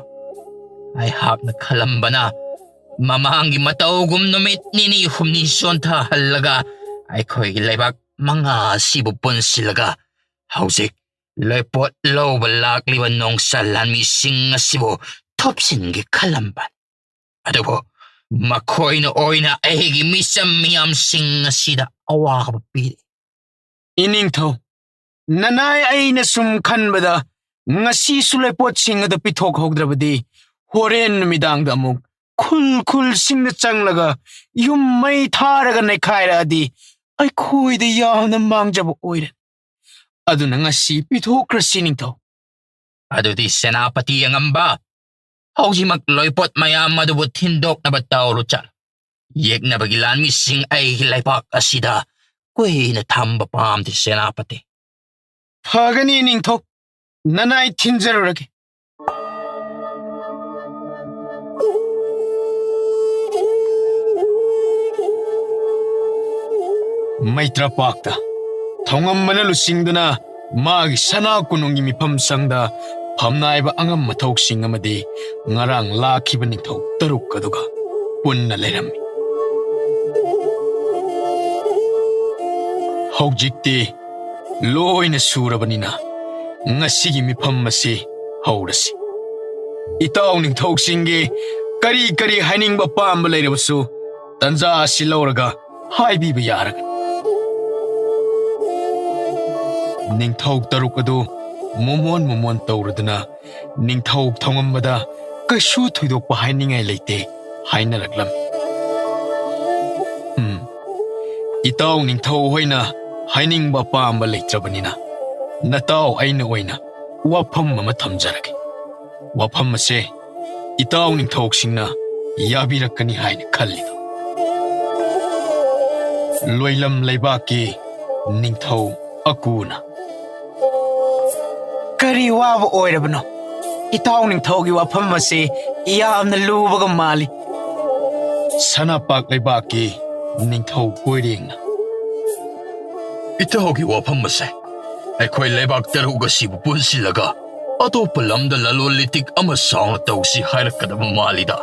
ꯑꯩꯍꯥꯛꯅ ꯈꯜꯂꯝꯕꯅ ꯃꯃꯥꯡꯒꯤ ꯃꯇꯧꯒꯨꯝ ꯅꯨꯃꯤꯠ ꯅꯤꯅꯤ ꯍꯨꯝꯅꯤ ꯆꯣꯟꯊꯍꯜꯂꯒ ꯑꯩꯈꯣꯏꯒꯤ ꯂꯩꯕꯥꯛ ꯃꯉꯥ ꯑꯁꯤꯕꯨ ꯄꯨꯟꯁꯤꯜꯂꯒ ꯍꯧꯖꯤꯛ ꯂꯣꯏꯄꯣꯠ ꯂꯧꯕ ꯂꯥꯛꯂꯤꯕ ꯅꯣꯡꯆꯥ ꯂꯥꯟꯃꯤꯁꯤꯡ ꯑꯁꯤꯕꯨ ꯊꯨꯞꯆꯤꯟꯒꯦ ꯈꯜꯂꯝꯕꯅꯤ꯫ ꯑꯗꯨꯕꯨ ꯃꯈꯣꯏꯅ ꯑꯣꯏꯅ ꯑꯩꯒꯤ ꯃꯤꯆꯝ ꯃꯤꯌꯥꯝꯁꯤꯡ ꯑꯁꯤꯗ ꯑꯋꯥꯕ ꯄꯤꯔꯤ꯫ ꯏꯅꯤꯡꯊꯧ, ꯅꯅꯥꯏ, ꯑꯩꯅ ꯁꯨꯝ ꯈꯟꯕꯗ ꯉꯁꯤꯁꯨ ꯂꯣꯏꯄꯣꯠꯁꯤꯡ ꯑꯗꯨ ꯄꯤꯊꯣꯛꯍꯧꯗ꯭ꯔꯕꯗꯤ ꯍꯣꯔꯦꯟ ꯅꯨꯃꯤꯗꯥꯡꯗ ꯑꯃꯨꯛ ꯈꯨꯜ ꯈꯨꯜꯁꯤꯡꯗ ꯆꯪꯂꯒ ꯌꯨꯝ ꯃꯩ ꯊꯥꯔꯒ ꯅꯩꯈꯥꯏꯔꯛꯑꯗꯤ ꯑꯩꯈꯣꯏꯗ ꯌꯥꯝꯅ ꯃꯥꯡꯖꯕ ꯑꯣꯏꯔꯦ꯫ ꯑꯗꯨꯅ ꯉꯁꯤ ꯄꯤꯊꯣꯛꯈ꯭ꯔꯁꯤ ꯅꯤꯡꯊꯧ꯫ ꯑꯗꯨꯗꯤ ꯁꯦꯅꯥꯄꯇꯤ ꯑꯉꯝꯕ, ꯍꯧꯖꯤꯛꯃꯛ ꯂꯣꯏꯄꯣꯠ ꯃꯌꯥꯝ ꯑꯗꯨꯕꯨ ꯊꯤꯟꯗꯣꯛꯅꯕ ꯇꯧꯔꯨ ꯆꯠꯂꯨ꯫ ꯌꯦꯛꯅꯕꯒꯤ ꯂꯥꯟꯃꯤꯁꯤꯡ ꯑꯩꯒꯤ ꯂꯩꯕꯥꯛ ꯑꯁꯤꯗ ꯀꯨꯏꯅ ꯊꯝꯕ ꯄꯥꯝꯗꯦ ꯁꯦꯅꯥꯄꯇꯤ꯫ ꯐꯒꯅꯤ ꯅꯤꯡꯊꯧ, ꯅꯅꯥꯏ ꯊꯤꯟꯖꯔꯨꯔꯒꯦ꯫ ꯃꯩꯇ꯭ꯔꯄꯥꯛꯇ ꯊꯧꯉꯝꯕꯅ ꯂꯨꯆꯤꯡꯗꯨꯅ ꯃꯥꯒꯤ ꯁꯅꯥ ꯀꯣꯅꯨꯡꯒꯤ ꯃꯤꯐꯝ ꯁꯪꯗ ꯐꯝꯅꯥꯏꯕ ꯑꯉꯝ ꯃꯊꯧꯁꯤꯡ ꯑꯃꯗꯤ ꯉꯔꯥꯡ ꯂꯥꯛꯈꯤꯕ ꯅꯤꯡꯊꯧ ꯇꯔꯨꯛ ꯑꯗꯨꯒ ꯄꯨꯟꯅ ꯂꯩꯔꯝꯃꯤ꯫ ꯍꯧꯖꯤꯛꯇꯤ ꯂꯣꯏꯅ ꯁꯨꯔꯕꯅꯤꯅ ꯉꯁꯤꯒꯤ ꯃꯤꯐꯝ ꯑꯁꯤ ꯍꯧꯔꯁꯤ꯫ ꯏꯇꯥꯎ ꯅꯤꯡꯊꯧꯁꯤꯡꯒꯤ ꯀꯔꯤ ꯀꯔꯤ ꯍꯥꯏꯅꯤꯡꯕ ꯑꯄꯥꯝꯕ ꯂꯩꯔꯕꯁꯨ ꯇꯟꯖꯥ ꯑꯁꯤ ꯂꯧꯔꯒ ꯍꯥꯏꯕꯤꯕ ꯌꯥꯔꯒꯅꯤ꯫ ꯅꯤꯡꯊꯧ ꯇꯔꯨꯛ ꯑꯗꯨ ꯃꯣꯃꯣꯟ ꯃꯣꯃꯣꯟ ꯇꯧꯔꯗꯨꯅ ꯅꯤꯡꯊꯧ ꯊꯧꯉꯝꯕꯗ ꯀꯩꯁꯨ ꯊꯣꯏꯗꯣꯛꯄ ꯍꯥꯏꯅꯤꯡꯉꯥꯏ ꯂꯩꯇꯦ ꯍꯥꯏꯅꯔꯛꯂꯝꯃꯤ꯫ ꯎꯝ, ꯏꯇꯥꯎ ꯅꯤꯡꯊꯧ ꯍꯣꯏꯅ ꯍꯥꯏꯅꯤꯡꯕ ꯑꯄꯥꯝꯕ ꯂꯩꯇ꯭ꯔꯕꯅꯤꯅ ꯅꯇꯥꯎ ꯑꯩꯅ ꯑꯣꯏꯅ ꯋꯥꯐꯝ ꯑꯃ ꯊꯝꯖꯔꯒꯦ꯫ ꯋꯥꯐꯝ ꯑꯁꯦ ꯏꯇꯥꯎ ꯅꯤꯡꯊꯧꯁꯤꯡꯅ ꯌꯥꯕꯤꯔꯛꯀꯅꯤ ꯍꯥꯏꯅ ꯈꯜꯂꯤ꯫ ꯂꯣꯏꯂꯝ ꯂꯩꯕꯥꯛꯀꯤ ꯅꯤꯡꯊꯧ ꯑꯀꯨꯅ꯫ ꯀꯔꯤ ꯋꯥꯕ ꯑꯣꯏꯔꯕꯅꯣ? ꯏꯇꯥꯎ ꯅꯤꯡꯊꯧꯒꯤ ꯋꯥꯐꯝ ꯑꯁꯤ ꯌꯥꯝꯅ ꯂꯨꯕꯒ ꯃꯥꯜꯂꯤ꯫ ꯁꯅꯥꯄꯥꯛ ꯂꯩꯕꯥꯛꯀꯤ ꯅꯤꯡꯊꯧ ꯀꯣꯏꯔꯦꯡꯅ, "ꯏꯇꯥꯎꯒꯤ ꯋꯥꯐꯝ ꯑꯁꯦ ꯑꯩꯈꯣꯏ ꯂꯩꯕꯥꯛ ꯇꯔꯨꯛ ꯑꯁꯤꯕꯨ ꯄꯨꯟꯁꯤꯜꯂꯒ ꯑꯇꯣꯞꯄ ꯂꯝꯗ ꯂꯂꯣꯟ ꯏꯇꯤꯛ ꯑꯃ ꯆꯥꯎꯅ ꯇꯧꯁꯤ ꯍꯥꯏꯔꯛꯀꯗꯕ ꯃꯥꯜꯂꯤꯗ?"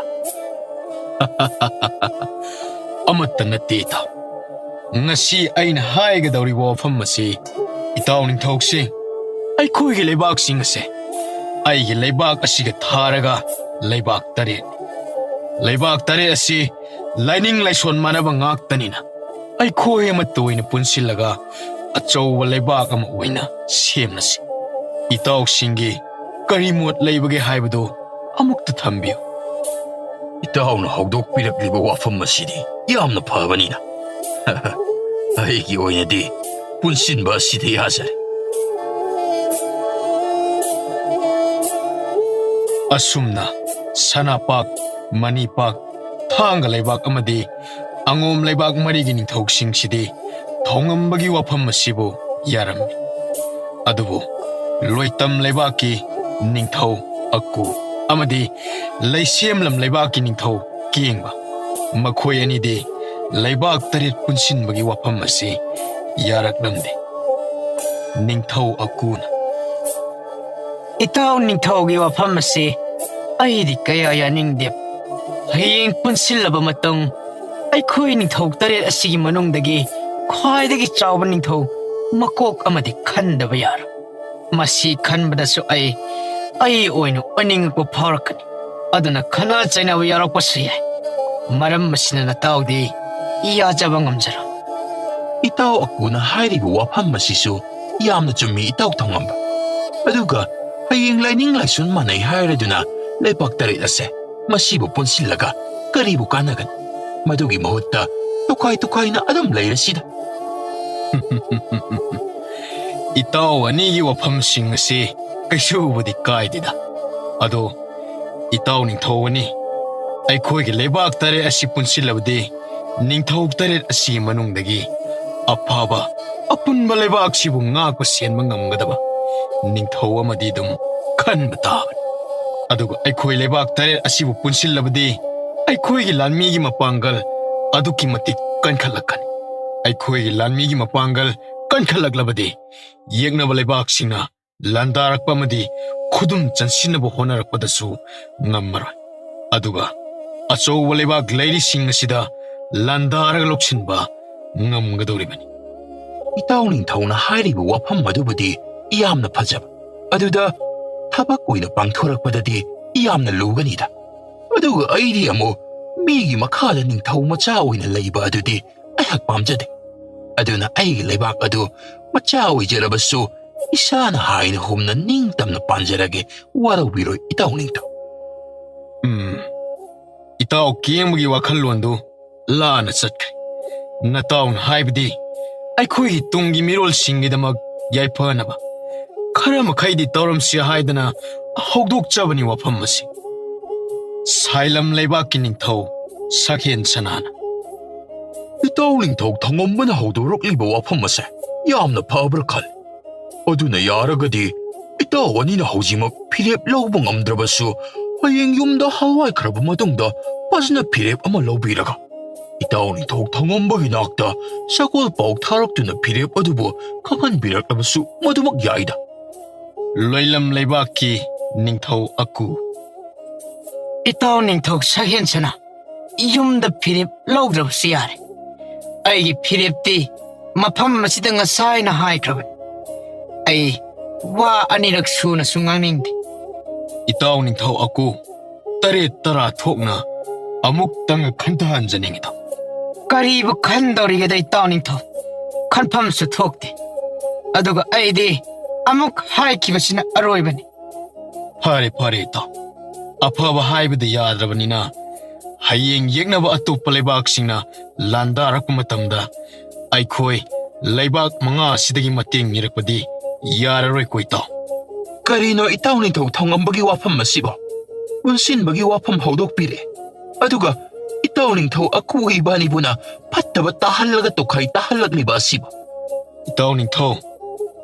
"ꯑꯃꯠꯇ ꯅꯠꯇꯦ ꯏꯇꯥꯎ꯫ ꯉꯁꯤ ꯑꯩꯅ ꯍꯥꯏꯒꯗꯧꯔꯤꯕ ꯋꯥꯐꯝ ꯑꯁꯤ, ꯏꯇꯥꯎ ꯅꯤꯡꯊꯧꯁꯤꯡ, ꯑꯩꯈꯣꯏꯒꯤ ꯂꯩꯕꯥꯛꯁꯤꯡ ꯑꯁꯦ ꯑꯩꯒꯤ ꯂꯩꯕꯥꯛ ꯑꯁꯤꯒ ꯊꯥꯔꯒ ꯂꯩꯕꯥꯛ ꯇꯔꯦꯠ, ꯂꯩꯕꯥꯛ ꯇꯔꯦꯠ ꯑꯁꯤ ꯂꯥꯏꯅꯤꯡ ꯂꯥꯏꯁꯣꯟ ꯃꯥꯟꯅꯕ ꯉꯥꯛꯇꯅꯤꯅ, ꯑꯩꯈꯣꯏ ꯑꯃꯠꯇ ꯑꯣꯏꯅ ꯄꯨꯟꯁꯤꯜꯂꯒ ꯑꯆꯧꯕ ꯂꯩꯕꯥꯛ ꯑꯃ ꯑꯣꯏꯅ ꯁꯦꯝꯂꯁꯤ꯫ ꯏꯇꯥꯎꯁꯤꯡꯒꯤ ꯀꯔꯤ ꯃꯣꯠ ꯂꯩꯕꯒꯦ ꯍꯥꯏꯕꯗꯨ ꯑꯃꯨꯛꯇ ꯊꯝꯕꯤꯌꯨ꯫" "ꯏꯇꯥꯎꯅ ꯍꯧꯗꯣꯛꯄꯤꯔꯛꯂꯤꯕ ꯋꯥꯐꯝ ꯑꯁꯤꯗꯤ ꯌꯥꯝꯅ ꯐꯕꯅꯤꯅ, ꯑꯩꯒꯤ ꯑꯣꯏꯅꯗꯤ ꯄꯨꯟꯁꯤꯟꯕ ꯑꯁꯤꯗ ꯌꯥꯖꯔꯦ꯫" ꯑꯁꯨꯝꯅ ꯁꯅꯥꯄꯥꯛ, ꯃꯅꯤꯄꯥꯛ, ꯊꯥꯡꯒ ꯂꯩꯕꯥꯛ ꯑꯃꯗꯤ ꯑꯉꯣꯝ ꯂꯩꯕꯥꯛ ꯃꯔꯤꯒꯤ ꯅꯤꯡꯊꯧꯁꯤꯡꯁꯤꯗꯤ ꯊꯧꯉꯝꯕꯒꯤ ꯋꯥꯐꯝ ꯑꯁꯤꯕꯨ ꯌꯥꯔꯝꯃꯤ꯫ ꯑꯗꯨꯕꯨ ꯂꯣꯏꯇꯝ ꯂꯩꯕꯥꯛꯀꯤ ꯅꯤꯡꯊꯧ ꯑꯀꯨ ꯑꯃꯗꯤ ꯂꯩꯁꯦꯝꯂꯝ ꯂꯩꯕꯥꯛꯀꯤ ꯅꯤꯡꯊꯧ ꯀꯦꯡꯕ, ꯃꯈꯣꯏ ꯑꯅꯤꯗꯤ ꯂꯩꯕꯥꯛ ꯇꯔꯦꯠ ꯄꯨꯟꯁꯤꯟꯕꯒꯤ ꯋꯥꯐꯝ ꯑꯁꯤ ꯌꯥꯔꯛꯂꯝꯗꯦ꯫ ꯅꯤꯡꯊꯧ ꯑꯀꯨꯅ, "ꯏꯇꯥꯎ ꯅꯤꯡꯊꯧꯒꯤ ꯋꯥꯐꯝ ꯑꯁꯤ ꯑꯩꯗꯤ ꯀꯌꯥ ꯌꯥꯅꯤꯡꯗꯦ꯫ ꯍꯌꯦꯡ ꯄꯨꯟꯁꯤꯜꯂꯕ ꯃꯇꯨꯡ ꯑꯩꯈꯣꯏ ꯅꯤꯡꯊꯧ ꯇꯔꯦꯠ ꯑꯁꯤꯒꯤ ꯃꯅꯨꯡꯗꯒꯤ ꯈ꯭ꯋꯥꯏꯗꯒꯤ ꯆꯥꯎꯕ ꯅꯤꯡꯊꯧ ꯃꯀꯣꯛ ꯑꯃꯗꯤ ꯈꯟꯗꯕ ꯌꯥꯔꯣꯏ꯫ ꯃꯁꯤ ꯈꯟꯕꯗꯁꯨ ꯑꯩ, ꯑꯩ ꯑꯣꯏꯅ ꯑꯣꯏꯅꯤꯡꯉꯛꯄ ꯐꯥꯎꯔꯛꯀꯅꯤ꯫ ꯑꯗꯨꯅ ꯈꯠꯅ ꯆꯩꯅꯕ ꯌꯥꯎꯔꯛꯄꯁꯨ ꯌꯥꯏ꯫ ꯃꯔꯝ ꯑꯁꯤꯅ ꯅꯇꯥꯎꯗꯤ ꯌꯥꯖꯕ ꯉꯝꯖꯔꯣꯏ꯫" "ꯏꯇꯥꯎ ꯑꯀꯨꯅ ꯍꯥꯏꯔꯤꯕ ꯋꯥꯐꯝ ꯑꯁꯤꯁꯨ ꯌꯥꯝꯅ ꯆꯨꯝꯃꯤ, ꯏꯇꯥꯎ ꯊꯧꯉꯝꯕ꯫ ꯑꯗꯨꯒ ꯍꯌꯦꯡ ꯂꯥꯏꯅꯤꯡ ꯂꯥꯏꯁꯣꯟ ꯃꯥꯟꯅꯩ ꯍꯥꯏꯔꯗꯨꯅ ꯂꯩꯕꯥꯛ ꯇꯔꯦꯠ ꯑꯁꯦ ꯃꯁꯤꯕꯨ ꯄꯨꯟꯁꯤꯜꯂꯒ ꯀꯔꯤꯕꯨ ꯀꯥꯟꯅꯒꯅꯤ? ꯃꯗꯨꯒꯤ ꯃꯍꯨꯠꯇ ꯇꯣꯈꯥꯏ ꯇꯣꯈꯥꯏꯅ ꯑꯗꯨꯝ ꯂꯩꯔꯁꯤꯗ꯫" "ꯏꯇꯥꯎ ꯑꯅꯤꯒꯤ ꯋꯥꯐꯝꯁꯤꯡ ꯑꯁꯤ ꯀꯩꯁꯨꯕꯨꯗꯤ ꯀꯥꯏꯗꯦꯗ꯫ ꯑꯗꯣ ꯏꯇꯥꯎ ꯅꯤꯡꯊꯧ ꯑꯅꯤ, ꯑꯩꯈꯣꯏꯒꯤ ꯂꯩꯕꯥꯛ ꯇꯔꯦꯠ ꯑꯁꯤ ꯄꯨꯟꯁꯤꯜꯂꯕꯗꯤ ꯅꯤꯡꯊꯧ ꯇꯔꯦꯠ ꯑꯁꯤꯒꯤ ꯃꯅꯨꯡꯗꯒꯤ ꯑꯐꯕ ꯑꯄꯨꯟꯕ ꯂꯩꯕꯥꯛꯁꯤꯕꯨ ꯉꯥꯛꯄ ꯁꯦꯟꯕ ꯉꯝꯒꯗꯕ ꯅꯤꯡꯊꯧ ꯑꯃꯗꯤ ꯑꯗꯨꯝ ꯈꯟꯕ ꯇꯥꯕꯅꯤ꯫ ꯑꯗꯨꯒ ꯑꯩꯈꯣꯏ ꯂꯩꯕꯥꯛ ꯇꯔꯦꯠ ꯑꯁꯤꯕꯨ ꯄꯨꯟꯁꯤꯜꯂꯕꯗꯤ ꯑꯩꯈꯣꯏꯒꯤ ꯂꯥꯟꯃꯤꯒꯤ ꯃꯄꯥꯡꯒꯜ ꯑꯗꯨꯛꯀꯤ ꯃꯇꯤꯛ ꯀꯟꯈꯠꯂꯛꯀꯅꯤ꯫ ꯑꯩꯈꯣꯏꯒꯤ ꯂꯥꯟꯃꯤꯒꯤ ꯃꯄꯥꯡꯒꯜ ꯀꯟꯈꯠꯂꯛꯂꯕꯗꯤ ꯌꯦꯛꯅꯕ ꯂꯩꯕꯥꯛꯁꯤꯡꯅ ꯂꯥꯟꯗꯥꯔꯛꯄ ꯑꯃꯗꯤ ꯈꯨꯗꯨꯝ ꯆꯟꯁꯤꯟꯅꯕ ꯍꯣꯠꯅꯔꯛꯄꯗꯁꯨ ꯉꯝꯃꯔꯣꯏ꯫ ꯑꯗꯨꯒ ꯑꯆꯧꯕ ꯂꯩꯕꯥꯛ ꯂꯩꯔꯤꯁꯤꯡ ꯑꯁꯤꯗ ꯂꯥꯟꯗꯥꯔꯒ ꯂꯧꯁꯤꯟꯕ ꯉꯝꯒꯗꯧꯔꯤꯕꯅꯤ꯫ ꯏꯇꯥꯎ ꯅꯤꯡꯊꯧꯅ ꯍꯥꯏꯔꯤꯕ ꯋꯥꯐꯝ ꯑꯗꯨꯕꯨꯗꯤ ꯌꯥꯝꯅ ꯐꯖꯕ, ꯑꯗꯨꯗ ꯊꯕꯛ ꯑꯣꯏꯅ ꯄꯥꯡꯊꯣꯔꯛꯄꯗꯗꯤ ꯌꯥꯝꯅ ꯂꯨꯒꯅꯤꯗ꯫ ꯑꯗꯨꯒ ꯑꯩꯗꯤ ꯑꯃꯨꯛ ꯃꯤꯒꯤ ꯃꯈꯥꯗ ꯅꯤꯡꯊꯧ ꯃꯆꯥ ꯑꯣꯏꯅ ꯂꯩꯕ ꯑꯗꯨꯗꯤ ꯑꯩꯍꯥꯛ ꯄꯥꯝꯖꯗꯦ꯫ ꯑꯗꯨꯅ ꯑꯩꯒꯤ ꯂꯩꯕꯥꯛ ꯑꯗꯨ ꯃꯆꯥ ꯑꯣꯏꯖꯔꯕꯁꯨ ꯏꯁꯥꯅ ꯍꯥꯏꯅ ꯍꯨꯝꯅ ꯅꯤꯡꯇꯝꯅ ꯄꯥꯟꯖꯔꯒꯦ, ꯋꯥꯔꯧꯕꯤꯔꯣꯏ ꯏꯇꯥꯎ ꯅꯤꯡꯊꯧ꯫ ꯎꯝ, ꯏꯇꯥꯎ ꯀꯦꯡꯕꯒꯤ ꯋꯥꯈꯜꯂꯣꯟꯗꯨ ꯂꯥꯟꯅ ꯆꯠꯈ꯭ꯔꯦ꯫ ꯅꯇꯥꯎꯅ ꯍꯥꯏꯕꯗꯤ ꯑꯩꯈꯣꯏꯒꯤ ꯇꯨꯡꯒꯤ ꯃꯤꯔꯣꯜꯁꯤꯡꯒꯤꯗꯃꯛ ꯌꯥꯏꯐꯅꯕ ꯈꯔ ꯃꯈꯩꯗꯤ ꯇꯧꯔꯝꯁꯤ ꯍꯥꯏꯗꯅ ꯍꯧꯗꯣꯛꯆꯕꯅꯤ ꯋꯥꯐꯝ ꯑꯁꯤ꯫ ꯁꯥꯏꯂꯝ ꯂꯩꯕꯥꯛꯀꯤ ꯅꯤꯡꯊꯧ ꯁꯛꯍꯦꯟ ꯁꯅꯥꯅ꯫ ꯏꯇꯥꯎ ꯅꯤꯡꯊꯧ ꯊꯥꯡꯉꯝꯕꯅ ꯍꯧꯗꯣꯔꯛꯂꯤꯕ ꯋꯥꯐꯝ ꯑꯁꯦ ꯌꯥꯝꯅ ꯐꯕ꯭ꯔꯥ ꯈꯜꯂꯤ꯫ ꯑꯗꯨꯅ ꯌꯥꯔꯒꯗꯤ ꯏꯇꯥꯎ ꯑꯅꯤꯅ ꯍꯧꯖꯤꯛꯃꯛ ꯐꯤꯔꯦꯞ ꯂꯧꯕ ꯉꯝꯗ꯭ꯔꯕꯁꯨ ꯍꯌꯦꯡ ꯌꯨꯝꯗ ꯍꯜꯋꯥꯏꯈ꯭ꯔꯕ ꯃꯇꯨꯡꯗ ꯐꯖꯅ ꯐꯤꯔꯦꯞ ꯑꯃ ꯂꯧꯕꯤꯔꯒ ꯏꯇꯥꯎ ꯅꯤꯡꯊꯧ ꯊꯥꯡꯉꯝꯕꯒꯤ ꯅꯥꯛꯇ ꯁꯒꯣꯜ ꯄꯥꯎ ꯊꯥꯔꯛꯇꯨꯅ ꯐꯤꯔꯦꯞ ꯑꯗꯨꯕꯨ ꯈꯪꯍꯟꯕꯤꯔꯛꯂꯕꯁꯨ ꯃꯗꯨꯃꯛ ꯌꯥꯏꯗ꯫ ꯂꯣꯏꯂꯝ ꯂꯩꯕꯥꯛꯀꯤ ꯅꯤꯡꯊꯧ ꯑꯀꯨ꯫ ꯏꯇꯥꯎ ꯅꯤꯡꯊꯧ ꯁꯛꯍꯦꯟꯁꯅ ꯌꯨꯝꯗ ꯐꯤꯔꯦꯞ ꯂꯧꯗ꯭ꯔꯕꯁꯨ ꯌꯥꯔꯦ꯫ ꯑꯩꯒꯤ ꯐꯤꯔꯦꯞꯇꯤ ꯃꯐꯝ ꯑꯁꯤꯗ ꯉꯁꯥꯏꯅ ꯍꯥꯏꯈ꯭ꯔꯕꯅꯤ꯫ ꯑꯩ ꯋꯥ ꯑꯅꯤꯔꯛ ꯁꯨꯅꯁꯨ ꯉꯥꯡꯅꯤꯡꯗꯦ꯫ ꯏꯇꯥꯎ ꯅꯤꯡꯊꯧ ꯑꯀꯨ, ꯇꯔꯦꯠ ꯇꯔꯥ ꯊꯣꯛꯅ ꯑꯃꯨꯛꯇꯪ ꯈꯟꯊꯍꯟꯖꯅꯤꯡꯉꯤꯗꯣ꯫ ꯀꯔꯤꯕꯨ ꯈꯟꯗꯧꯔꯤꯒꯦꯗ ꯏꯇꯥꯎ ꯅꯤꯡꯊꯧ? ꯈꯟꯐꯝꯁꯨ ꯊꯣꯛꯇꯦ꯫ ꯑꯗꯨꯒ ꯑꯩꯗꯤ ꯑꯃꯨꯛ ꯍꯥꯏꯈꯤꯕꯁꯤꯅ ꯑꯔꯣꯏꯕꯅꯤ꯫ ꯐꯔꯦ, ꯐꯔꯦ ꯏꯇꯥꯎ꯫ ꯑꯐꯕ ꯍꯥꯏꯕꯗ ꯌꯥꯗ꯭ꯔꯕꯅꯤꯅ ꯍꯌꯦꯡ ꯌꯦꯛꯅꯕ ꯑꯇꯣꯞꯄ ꯂꯩꯕꯥꯛꯁꯤꯡꯅ ꯂꯥꯟꯗꯥꯔꯛꯄ ꯃꯇꯝꯗ ꯑꯩꯈꯣꯏ ꯂꯩꯕꯥꯛ ꯃꯉꯥ ꯑꯁꯤꯗꯒꯤ ꯃꯇꯦꯡ ꯅꯤꯔꯛꯄꯗꯤ ꯌꯥꯔꯔꯣꯏꯀꯣ ꯏꯇꯥꯎ꯫ ꯀꯔꯤꯅꯣ ꯏꯇꯥꯎ ꯅꯤꯡꯊꯧ ꯊꯧꯉꯝꯕꯒꯤ ꯋꯥꯐꯝ ꯑꯁꯤꯕꯣ? ꯄꯨꯟꯁꯤꯟꯕꯒꯤ ꯋꯥꯐꯝ ꯍꯧꯗꯣꯛꯄꯤꯔꯦ꯫ ꯑꯗꯨꯒ ꯏꯇꯥꯎ ꯅꯤꯡꯊꯧ ꯑꯀꯨ ꯏꯕꯥꯅꯤꯕꯨꯅ ꯐꯠꯇꯕ ꯇꯥꯍꯜꯂꯒ ꯇꯣꯈꯥꯏ ꯇꯥꯍꯜꯂꯛꯂꯤꯕ ꯑꯁꯤꯕꯨ? ꯏꯇꯥꯎ ꯅꯤꯡꯊꯧ,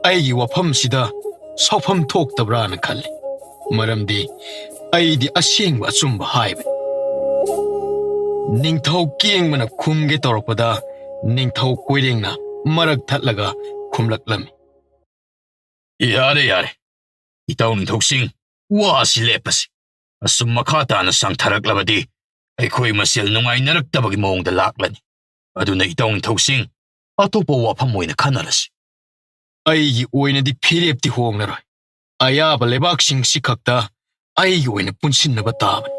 ꯑꯩꯒꯤ ꯋꯥꯐꯝꯁꯤꯗ ꯁꯥꯎꯐꯝ ꯊꯣꯛꯇꯕ꯭ꯔꯥꯅ ꯈꯜꯂꯤ꯫ ꯃꯔꯝꯗꯤ ꯑꯩꯗꯤ ꯑꯁꯦꯡꯕ ꯑꯆꯨꯝꯕ ꯍꯥꯏꯕꯅꯤ꯫ ꯅꯤꯡꯊꯧ ꯀꯦꯡꯕꯅ ꯈꯨꯝꯒꯦ ꯇꯧꯔꯛꯄꯗ ꯅꯤꯡꯊꯧ ꯀꯣꯏꯔꯦꯡꯅ ꯃꯔꯛ ꯊꯠꯂꯒ ꯈꯨꯝꯂꯛꯂꯝꯃꯤ꯫ "ꯌꯥꯔꯦ, ꯌꯥꯔꯦ꯫ ꯏꯇꯥꯎ ꯅꯤꯡꯊꯧꯁꯤꯡ, ꯋꯥ ꯑꯁꯤ ꯂꯦꯞꯄꯁꯤ꯫ ꯑꯁꯨꯝ ꯃꯈꯥ ꯇꯥꯅ ꯁꯥꯡꯊꯔꯛꯂꯕꯗꯤ ꯑꯩꯈꯣꯏ ꯃꯁꯦꯜ ꯅꯨꯡꯉꯥꯏꯅꯔꯛꯇꯕꯒꯤ ꯃꯑꯣꯡꯗ ꯂꯥꯛꯂꯅꯤ꯫ ꯑꯗꯨꯅ ꯏꯇꯥꯎ ꯅꯤꯡꯊꯧꯁꯤꯡ, ꯑꯇꯣꯞꯄ ꯋꯥꯐꯝ ꯑꯣꯏꯅ ꯈꯟꯅꯔꯁꯤ꯫ ꯑꯩꯒꯤ ꯑꯣꯏꯅꯗꯤ ꯐꯤꯔꯦꯞꯇꯤ ꯍꯣꯡꯂꯔꯣꯏ꯫ ꯑꯌꯥꯕ ꯂꯩꯕꯥꯛꯁꯤꯡꯁꯤ ꯈꯛꯇ ꯑꯩꯒꯤ ꯑꯣꯏꯅ ꯄꯨꯟꯁꯤꯟꯅꯕ ꯇꯥꯕꯅꯤ꯫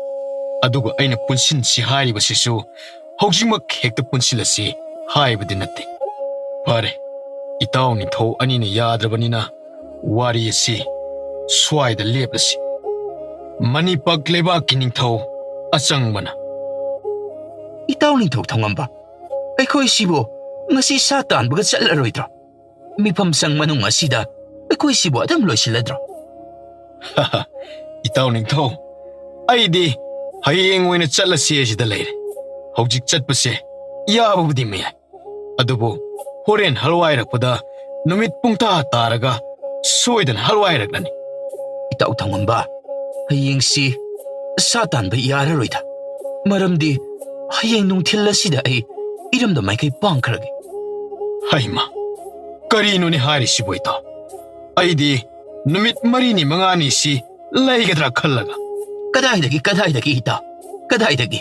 ꯑꯗꯨꯒ ꯑꯩꯅ ꯄꯨꯟꯁꯤꯟꯁꯤ ꯍꯥꯏꯔꯤꯕꯁꯤꯁꯨ ꯍꯧꯖꯤꯛꯃꯛ ꯍꯦꯛꯇ ꯄꯨꯟꯁꯤꯜꯂꯁꯤ ꯍꯥꯏꯕꯗꯤ ꯅꯠꯇꯦ꯫ ꯐꯔꯦ, ꯏꯇꯥꯎ ꯅꯤꯡꯊꯧ ꯑꯅꯤꯅ ꯌꯥꯗ꯭ꯔꯕꯅꯤꯅ ꯋꯥꯔꯤ ꯑꯁꯤ ꯁ꯭ꯋꯥꯏꯗ ꯂꯦꯞꯂꯁꯤ꯫" ꯃꯅꯤꯄꯛ ꯂꯩꯕꯥꯛꯀꯤ ꯅꯤꯡꯊꯧ ꯑꯆꯪꯕꯅ, "ꯏꯇꯥꯎ ꯅꯤꯡꯊꯧ ꯊꯣꯉꯝꯕ, ꯑꯩꯈꯣꯏꯁꯤꯕꯨ ꯉꯁꯤ ꯁꯥ ꯇꯥꯟꯕꯒ ꯆꯠꯂꯔꯣꯏꯗ꯭ꯔꯣ? ꯃꯤꯐꯝ ꯁꯪ ꯃꯅꯨꯡ ꯑꯁꯤꯗ ꯑꯩꯈꯣꯏꯁꯤꯕꯨ ꯑꯗꯨꯝ ꯂꯣꯏꯁꯤꯜꯂꯗ꯭ꯔꯣ?" "ꯏꯇꯥꯎ ꯅꯤꯡꯊꯧ, ꯑꯩꯗꯤ ꯍꯌꯦꯡ ꯑꯣꯏꯅ ꯆꯠꯂꯁꯤ ꯑꯁꯤꯗ ꯂꯩꯔꯦ꯫ ꯍꯧꯖꯤꯛ ꯆꯠꯄꯁꯦ ꯌꯥꯕꯕꯨꯗꯤ ꯃꯌꯥꯏ, ꯑꯗꯨꯕꯨ ꯍꯣꯔꯦꯟ ꯍꯜꯋꯥꯏꯔꯛꯄꯗ ꯅꯨꯃꯤꯠ ꯄꯨꯡꯇꯥ ꯇꯥꯔꯒ ꯁꯣꯏꯗꯅ ꯍꯜꯋꯥꯏꯔꯛꯂꯅꯤ꯫" "ꯏꯇꯥꯎ ꯊꯣꯉꯝꯕ, ꯍꯌꯦꯡꯁꯤ ꯁꯥ ꯇꯥꯟꯕ ꯌꯥꯔꯔꯣꯏꯗ꯫ ꯃꯔꯝꯗꯤ ꯍꯌꯦꯡ ꯅꯨꯡꯊꯤꯜ ꯑꯁꯤꯗ ꯑꯩ ꯏꯔꯝꯗꯝ ꯃꯥꯏꯀꯩ ꯄꯥꯡꯈ꯭ꯔꯒꯦ꯫" "ꯍꯩꯃ, ꯀꯔꯤꯅꯣꯅꯦ ꯍꯥꯏꯔꯤꯁꯤꯕꯨ ꯏꯇꯥꯎ? ꯑꯩꯗꯤ ꯅꯨꯃꯤꯠ ꯃꯔꯤꯅꯤ ꯃꯉꯥꯅꯤꯁꯤ ꯂꯩꯒꯗ꯭ꯔꯥ ꯈꯜꯂꯒ꯫" "ꯀꯗꯥꯏꯗꯒꯤ, ꯀꯗꯥꯏꯗꯒꯤ ꯏꯇꯥꯎ? ꯀꯗꯥꯏꯗꯒꯤ?